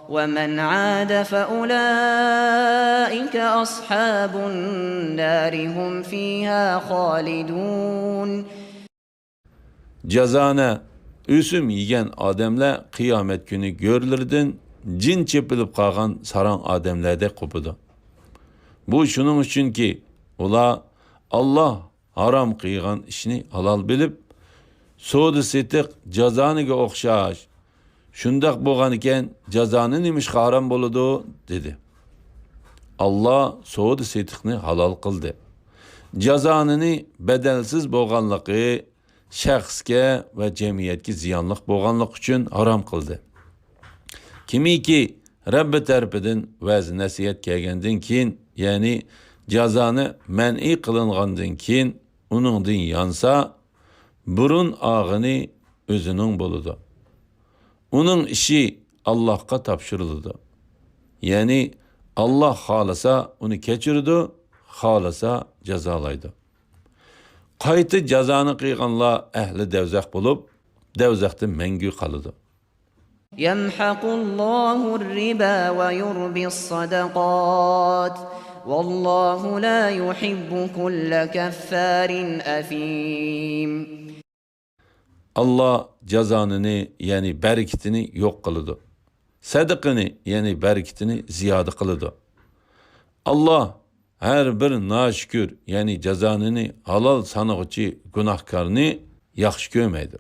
ومن عاد فأولئك أصحاب النار هم فيها خالدون. جازانە، ئۆسۈم يېگەن ئادەملەر قىيامەت كۈنى گۆرلىرىدىن جىن چېپىلىپ قالغان ساراڭ ئادەملەردەك قوپىدۇ. بۇ شۇنىڭ ئۈچۈنكى، ئۇلار ئاللا ھارام قىلغان ئىشنى ھالال بىلىپ، سودا-سېتىق جازانىگە ئوخشاش، شۇنداق بولغانىكەن، جازانە نېمىشقا ھارام بولىدۇ؟ دېدى. ئاللا سودا-سېتىقنى ھالال قىلدى. جازانىنى بەدەلسىز بولغانلىقى، شەخسكە ۋە جەمئىيەتكە زىيانلىق بولغانلىقى ئۈچۈن ھارام قىلدى. كىمكى رەببى تەرىپىدىن ۋەز-نەسىھەت كەلگەندىن كېيىن، يەنى جازانى مەنئى قىلىنغاندىن كېيىن، ئۇنىڭدىن يانسا، بۇرۇن ئالغىنى ئۆزىنىڭ بولىدۇ. ئۇنىڭ ئىشى ئاللاھقا تاپشۇرۇلىدۇ. يەنى ئاللاھ خالىسا ئۇنى كەچۈرىدۇ، خالىسا جازالايدۇ. قايتا جازانى قىلغانلار ئەھلى دەۋزەخ بولۇپ، دەۋزەختە مەڭگۈ قالىدۇ. يمحق الله الربا ويربي الصدقات والله لا يحب كل كفار أثيم. ئاللا جازانىنى، يەنى بەرىكىتىنى يوق قىلىدۇ. سەدىقىنى، يەنى بەرىكىتىنى زىيادە قىلىدۇ. ئاللا ھەر بىر ناشۈكۈر، يەنى جازانىنى ھالال سانىغۇچى گۇناھكارنى ياخشى كۆرمەيدۇ.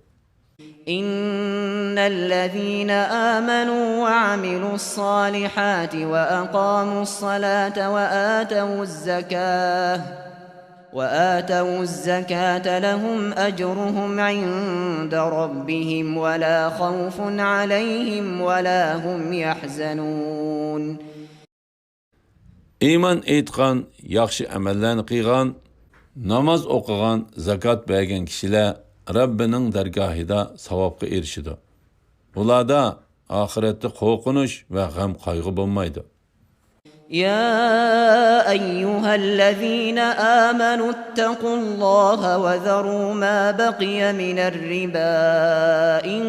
إن الذين آمنوا وعملوا الصالحات وأقاموا الصلاة وآتوا الزكاة وآتوا الزكاة لهم أجرهم عند ربهم ولا خوف عليهم ولا هم يحزنون. ئىمان ئېيتقان، ياخشى ئەمەللەرنى قىلغان، ناماز ئوقۇغان، زاكات بەرگەن كىشىلەر رەببىنىڭ دەرگاھىدا ساۋابقا ئېرىشىدۇ. ئۇلاردا ئاخىرەتتە قورقۇنچ ۋە غەم-قايغۇ بولمايدۇ. يا أيها الذين آمنوا اتقوا الله وذروا ما بقي من الربا إن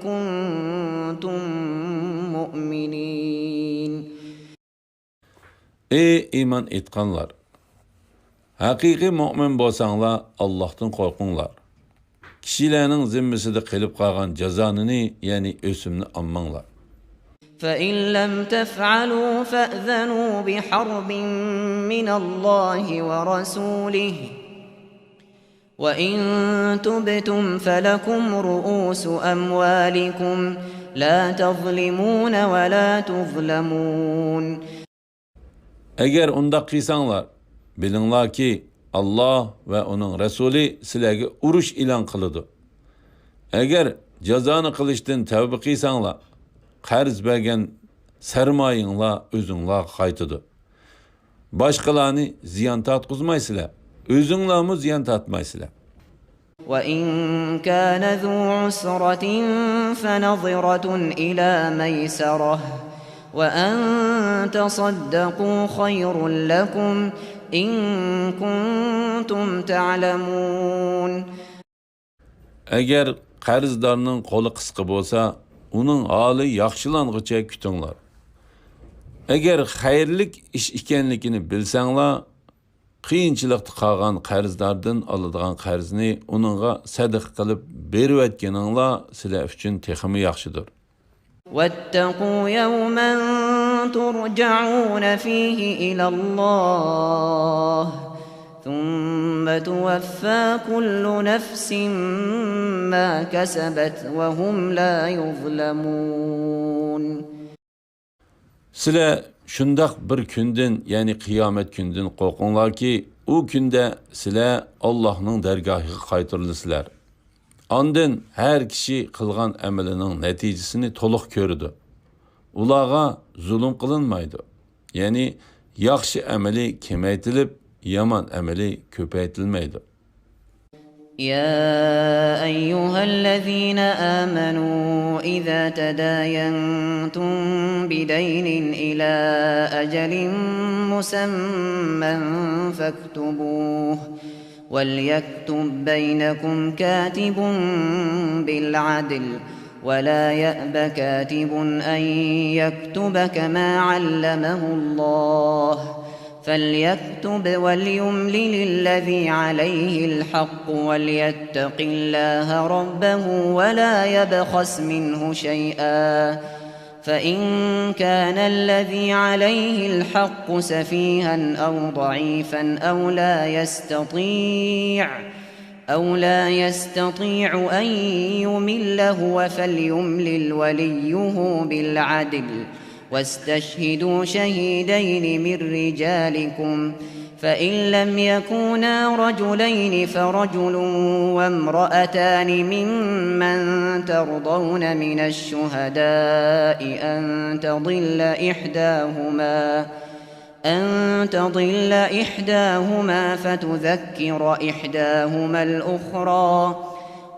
كنتم مؤمنين. ئەي ئىمان ئېيتقانلار! ھەقىقىي مۆمىن بولساڭلار، ئاللاھتىن قورقۇڭلار. كىشىلەرنىڭ زىممىسىدە قېلىپ قالغان جازانىنى، يەنى ئۆسۈمنى ئالماڭلار. فإن لم تفعلوا فأذنوا بحرب من الله ورسوله، وإن تبتم فلكم رءوس أموالكم لا تظلمون ولا تظلمون. ئەگەر ئۇنداق قىلساڭلار، بىلىڭلاركى، ئاللا ۋە ئۇنىڭ رەسۇلى سىلەرگە ئۇرۇش ئېلان قىلىدۇ. ئەگەر جازانى قىلىشتىن تەۋبە قىلساڭلار، قەرز بەرگەن سەرمايىڭلار ئۆزۈڭلارغا قايتىدۇ. باشقىلارنى زىيان تارتقۇزمايسىلەر، ئۆزۈڭلارمۇ زىيان تارتمايسىلەر. وإن كان ذو عسرة فنظرة إلى ميسرة وأن تصدقوا خير لكم إن كنتم تعلمون. ئەگەر قەرزدارنىڭ قولى قىسقا بولسا، ئۇنىڭ ھالى ياخشىلانغۇچە كۈتۈڭلار. ئەگەر خەيرلىك ئىش ئىكەنلىكىنى بىلسەڭلار، قىيىنچىلىقتا قالغان قەرزداردىن ئالىدىغان قەرزنى ئۇنىڭغا سەدىقە قىلىپ بېرىۋەتكىنىڭلار سىلەر ئۈچۈن تېخىمۇ ياخشىدۇر. واتقوا يوما ترجعون فيه إلى الله ثم توفى كل نفس ما كسبت وهم لا يظلمون. سىلەر شۇنداق بىر كۈندىن، يەنى قىيامەت كۈنىدىن قورقۇڭلاركى، ئۇ كۈندە سىلەر ئاللاھنىڭ دەرگاھىغا قايتۇرۇلىسىلەر. ئاندىن ھەر كىشى قىلغان ئەمىلىنىڭ نەتىجىسىنى تولۇق كۆرىدۇ. ئۇلارغا زۇلۇم قىلىنمايدۇ. يەنى ياخشى ئەمىلى كېمەيتىلىپ، يامان ئەمىلى كۆپەيتىلمەيدۇ. يا أيها الذين آمنوا إذا تداينتم بدين إلى أجل مسمى فاكتبوه وليكتب بينكم كاتب بالعدل ولا يأب كاتب أن يكتب كما علمه الله فليكتب وليملل الذي عليه الحق وليتق الله ربه ولا يبخس منه شيئا فإن كان الذي عليه الحق سفيها أو ضعيفا أو لا يستطيع أو لا يستطيع أن يمل هو فليملل وليه بالعدل واستشهدوا شهيدين من رجالكم فإن لم يكونا رجلين فرجل وامرأتان ممن ترضون من الشهداء أن تضل إحداهما أن تضل إحداهما فتذكر إحداهما الأخرى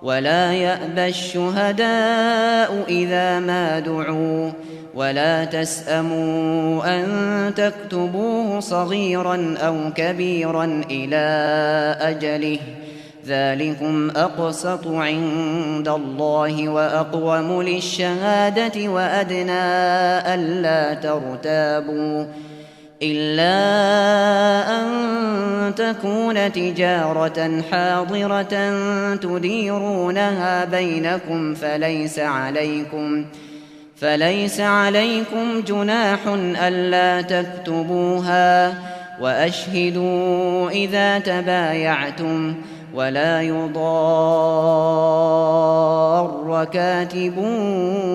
ولا يأب الشهداء إذا ما دعوا ولا تسأموا أن تكتبوه صغيرا أو كبيرا إلى أجله ذلكم أقسط عند الله وأقوم للشهادة وأدنى ألا ترتابوا إلا أن تكون تجارة حاضرة تديرونها بينكم فليس عليكم فليس عليكم جناح ألا تكتبوها وأشهدوا إذا تبايعتم ولا يضار كاتب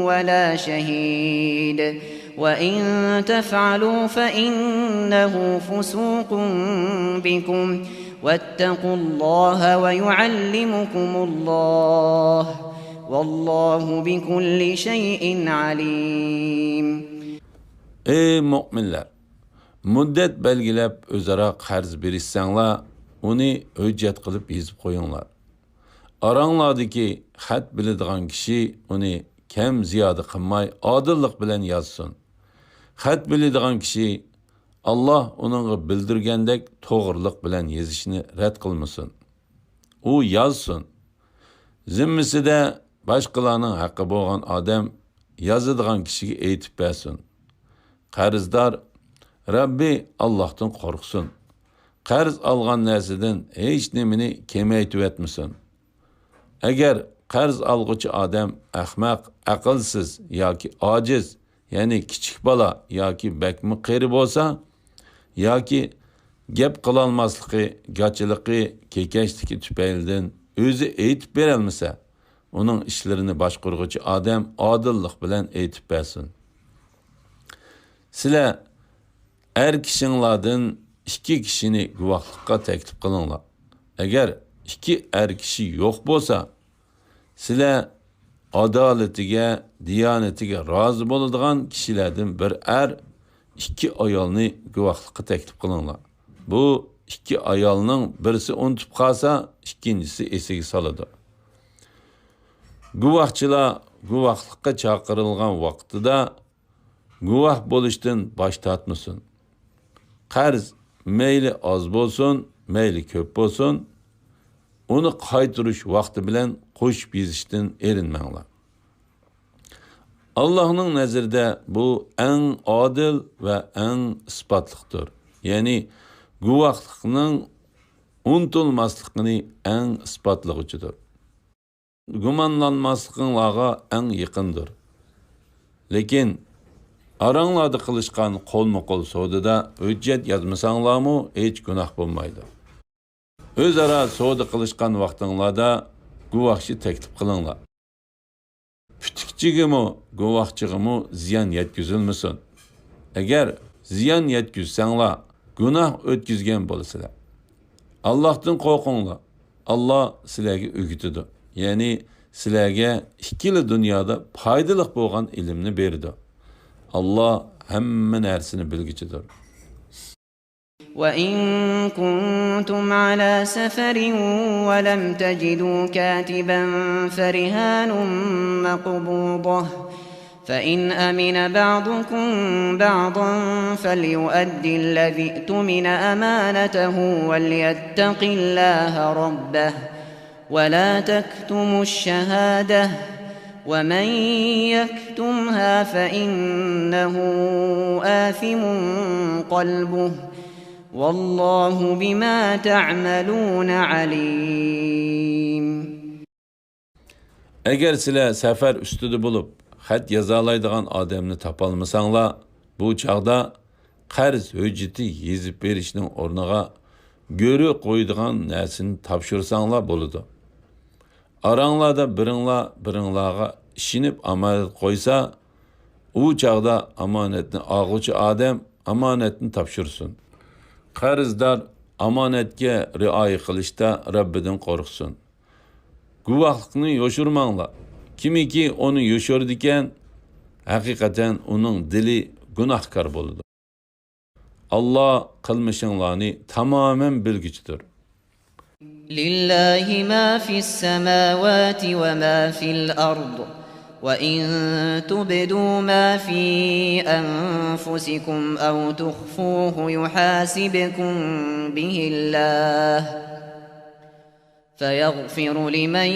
ولا شهيد وإن تفعلوا فإنه فسوق بكم واتقوا الله ويعلمكم الله والله بكل شيء عليم. ئەي مۆمىنلەر! مۇددەت بەلگىلەپ ئۆزئارا قەرز بېرىشسەڭلار، ئۇنى ھۆججەت قىلىپ يېزىپ قويۇڭلار. ئاراڭلاردىكى خەت بىلىدىغان كىشى ئۇنى كەم زىيادە قىلماي ئادىللىق بىلەن يازسۇن. خەت بىلىدىغان كىشى ئاللاھ ئۇنىڭغا بىلدۈرگەندەك توغرىلىق بىلەن يېزىشنى رەت قىلمىسۇن. ئۇ يازسۇن. زىممىسىدە باشقىلارنىڭ ھەققى بولغان ئادەم يازىدىغان كىشىگە ئېيتىپ بەرسۇن. قەرزدار رەببى ئاللاھتىن قورقسۇن. قەرز ئالغان نەرسىدىن ھېچ نېمىنى كېمەيتىۋەتمىسۇن. ئەگەر قەرز ئالغۇچى ئادەم ئەخمەق، ئەقىلسىز ياكى ئاجىز، يەنى كىچىك بالا ياكى بەكمۇ قېرى بولسا، ياكى گەپ قىلالماسلىقى، گاچىلىقى، كېكەچلىكى تۈپەيلىدىن ئۆزى ئېيتىپ بېرەلمىسە، ئۇنىڭ ئىشلىرىنى باشقۇرغۇچى ئادەم ئادىللىق بىلەن ئېيتىپ بەرسۇن. سىلەر ئەر كىشىڭلاردىن ئىككى كىشىنى گۇۋاھلىققا تەكلىپ قىلىڭلار. ئەگەر ئىككى ئەر كىشى يوق بولسا، سىلەر ئادالىتىگە، دىيانىتىگە رازى بولىدىغان كىشىلەردىن بىر ئەر، ئىككى ئايالنى گۇۋاھلىققا تەكلىپ قىلىڭلار. بۇ ئىككى ئايالنىڭ بىرسى ئۇنتۇپ قالسا، ئىككىنچىسى ئېسىگە سالىدۇ. گۇۋاھچىلار گۇۋاھلىققا چاقىرىلغان ۋاقتىدا گۇۋاھ بولۇشتىن باش تارتمىسۇن. قەرز مەيلى ئاز بولسۇن، مەيلى كۆپ بولسۇن، ئۇنى قايتۇرۇش ۋاقتى بىلەن قوشۇپ يېزىشتىن ئېرىنمەڭلار. ئاللاھنىڭ نەزىرىدە بۇ ئەڭ ئادىل ۋە ئەڭ ئىسپاتلىقتۇر. يەنى گۇۋاھلىقنىڭ ئۇنتۇلماسلىقىنى ئەڭ ئىسپاتلىغۇچىدۇر. گۇمانلانماسلىقىڭلارغا ئەڭ يېقىندۇر. لېكىن ئاراڭلاردا قىلىشقان قولمۇ-قول سودىدا ھۆججەت يازمىساڭلارمۇ ھېچ گۇناھ بولمايدۇ. ئۆزئارا سودا قىلىشقان ۋاقتىڭلاردا گۇۋاھچى تەكلىپ قىلىڭلار. پۈتۈكچىگىمۇ، گۇۋاھچىغىمۇ زىيان يەتكۈزۈلمىسۇن. ئەگەر زىيان يەتكۈزسەڭلار، گۇناھ ئۆتكۈزگەن بولىسىلەر. ئاللاھتىن قورقۇڭلار. ئاللاھ سىلەرگە ئۆگىتىدۇ. يەنى سىلەرگە ئىككىلا دۇنيادا پايدىلىق بولغان ئىلىمنى بېرىدۇ. ئاللاھ ھەممە نەرسىنى بىلگۈچىدۇر. وإن كنتم على سفر ولم تجدوا كاتبا فرهان مقبوضة، فإن أمن بعضكم بعضا فليؤد الذي اؤتمن أمانته وليتق الله ربه، ولا تكتموا الشهادة، ومن يكتمها فإنه آثم قلبه، والله بما تعملون عليم. ئەگەر سىلەر سەپەر ئۈستىدە بولۇپ، خەت يازالايدىغان ئادەمنى تاپالمىساڭلار، بۇ چاغدا قەرز ھۆججىتى يېزىپ بېرىشنىڭ ئورنىغا گۆرۈ قويىدىغان نەرسىنى تاپشۇرساڭلار بولىدۇ. ئاراڭلاردا بىرىڭلار بىرىڭلارغا ئىشىنىپ ئامانەت قويسا، ئۇ چاغدا ئامانەتنى ئالغۇچى ئادەم ئامانەتنى تاپشۇرسۇن. قەرزدار ئامانەتكە رىئايە قىلىشتا رەببىدىن قورقسۇن. گۇۋاھلىقنى يوشۇرماڭلار. كىمكى ئۇنى يوشۇرىدىكەن، ھەقىقەتەن ئۇنىڭ دىلى گۇناھكار بولىدۇ. ئاللاھ قىلمىشىڭلارنى تامامەن بىلگۈچىدۇر. لله ما في السماوات وما في الأرض، وإن تبدوا ما في أنفسكم أو تخفوه يحاسبكم به الله، فيغفر لمن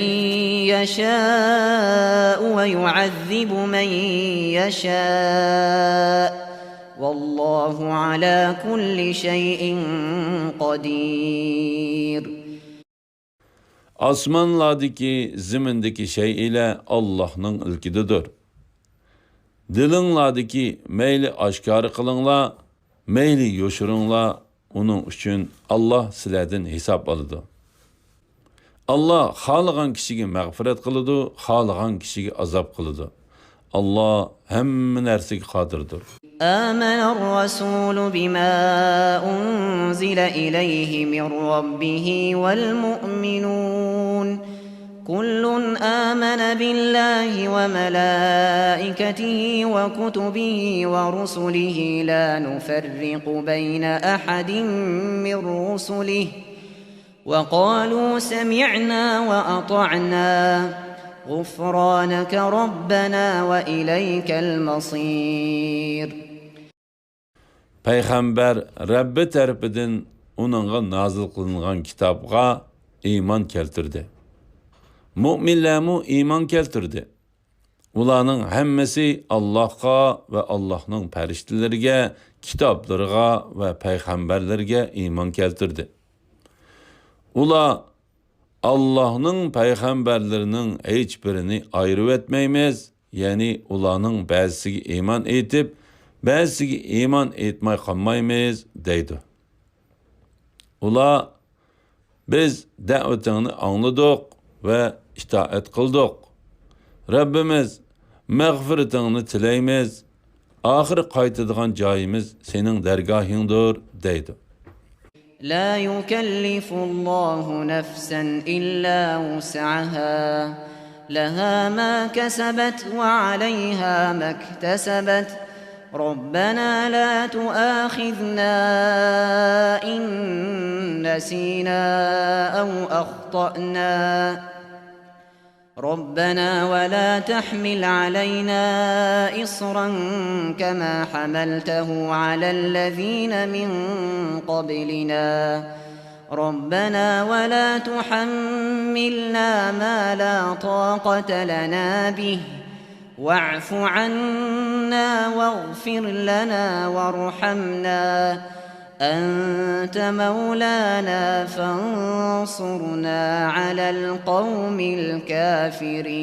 يشاء ويعذب من يشاء، والله على كل شيء قدير. ئاسمانلاردىكى، زېمىندىكى شەيئىلەر ئاللاھنىڭ ئىلكىدىدۇر. دىلىڭلاردىكى مەيلى ئاشكارا قىلىڭلار، مەيلى يوشۇرۇڭلار، ئۇنىڭ ئۈچۈن ئاللاھ سىلەردىن ھېساب ئالىدۇ. ئاللاھ خالىغان كىشىگە مەغپىرەت قىلىدۇ، خالىغان كىشىگە ئازاب قىلىدۇ. ئاللاھ ھەممە نەرسىگە قادىردۇر. آمن الرسول بما أنزل إليه من ربه والمؤمنون، كل آمن بالله وملائكته وكتبه ورسله لا نفرق بين أحد من رسله، وقالوا سمعنا وأطعنا، غفرانك ربنا وإليك المصير. پەيغەمبەر رەببى تەرىپىدىن ئۇنىڭغا نازىل قىلىنغان كىتابقا ئىمان كەلتۈردى. مۆمىنلەرمۇ ئىمان كەلتۈردى. ئۇلارنىڭ ھەممىسى ئاللاھقا ۋە ئاللاھنىڭ پەرىشتىلىرىگە، كىتابلىرىغا ۋە پەيغەمبەرلىرىگە ئىمان كەلتۈردى. ئۇلار ئاللاھنىڭ پەيغەمبەرلىرىنىڭ ھېچبىرىنى ئايرىۋەتمەيمىز، يەنى ئۇلارنىڭ بەزىسىگە ئىمان ئېيتىپ، بەزىسىگە ئىمان ئېيتماي قالمايمىز، دەيدۇ. ئۇلار، بىز دەۋىتىڭنى ئاڭلىدۇق ۋە ئىتائەت قىلدۇق. رەببىمىز، مەغپىرىتىڭنى تىلەيمىز. ئاخىرى قايتىدىغان جايىمىز سېنىڭ دەرگاھىڭدۇر، دەيدۇ. لا يكلف الله نفسا إلا وسعها، لها ما كسبت وعليها ما اكتسبت. ربنا لا تؤاخذنا إن نسينا أو أخطأنا. ربنا ولا تحمل علينا إصرا كما حملته على الذين من قبلنا. ربنا ولا تحملنا ما لا طاقة لنا به. واعف عنا واغفر لنا وارحمنا. أنت مولانا فانصرنا على القوم الكافرين.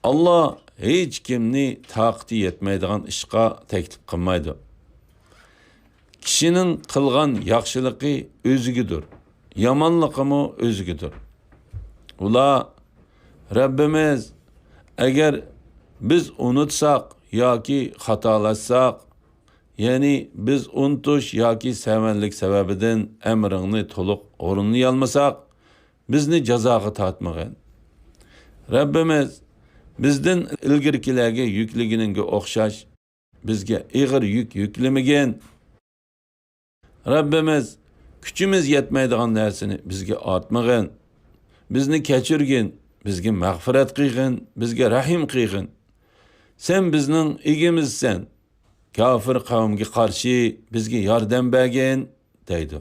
ئاللا ھېچكىمنى تاقىتى يەتمەيدىغان ئىشقا تەكلىپ قىلمايدۇ. كىشىنىڭ قىلغان ياخشىلىقى ئۆزىگىدۇر، يامانلىقىمۇ ئۆزىگىدۇر. ئۇلار، رەببىمىز، ئەگەر بىز ئۇنتۇساق ياكى خاتالاشساق، يەنى بىز ئۇنتۇش ياكى سەۋەنلىك سەۋەبىدىن ئەمرىڭنى تولۇق ئورۇنلىيالمىساق، بىزنى جازاغا تارتمىغىن. رەببىمىز، بىزدىن ئىلگىرىكىلەرگە يۈكلىگىنىڭگە ئوخشاش بىزگە ئېغىر يۈك يۈكلىمىگىن. رەببىمىز، كۈچىمىز يەتمەيدىغان نەرسىنى بىزگە ئارتمىغىن. بىزنى كەچۈرگىن، بىزگە مەغپىرەت قىلغىن، بىزگە رەھىم قىلغىن. سەن بىزنىڭ ئىگىمىزسەن. كاپىر قەۋمگە قارشى بىزگە ياردەم بەرگىن، دەيدۇ.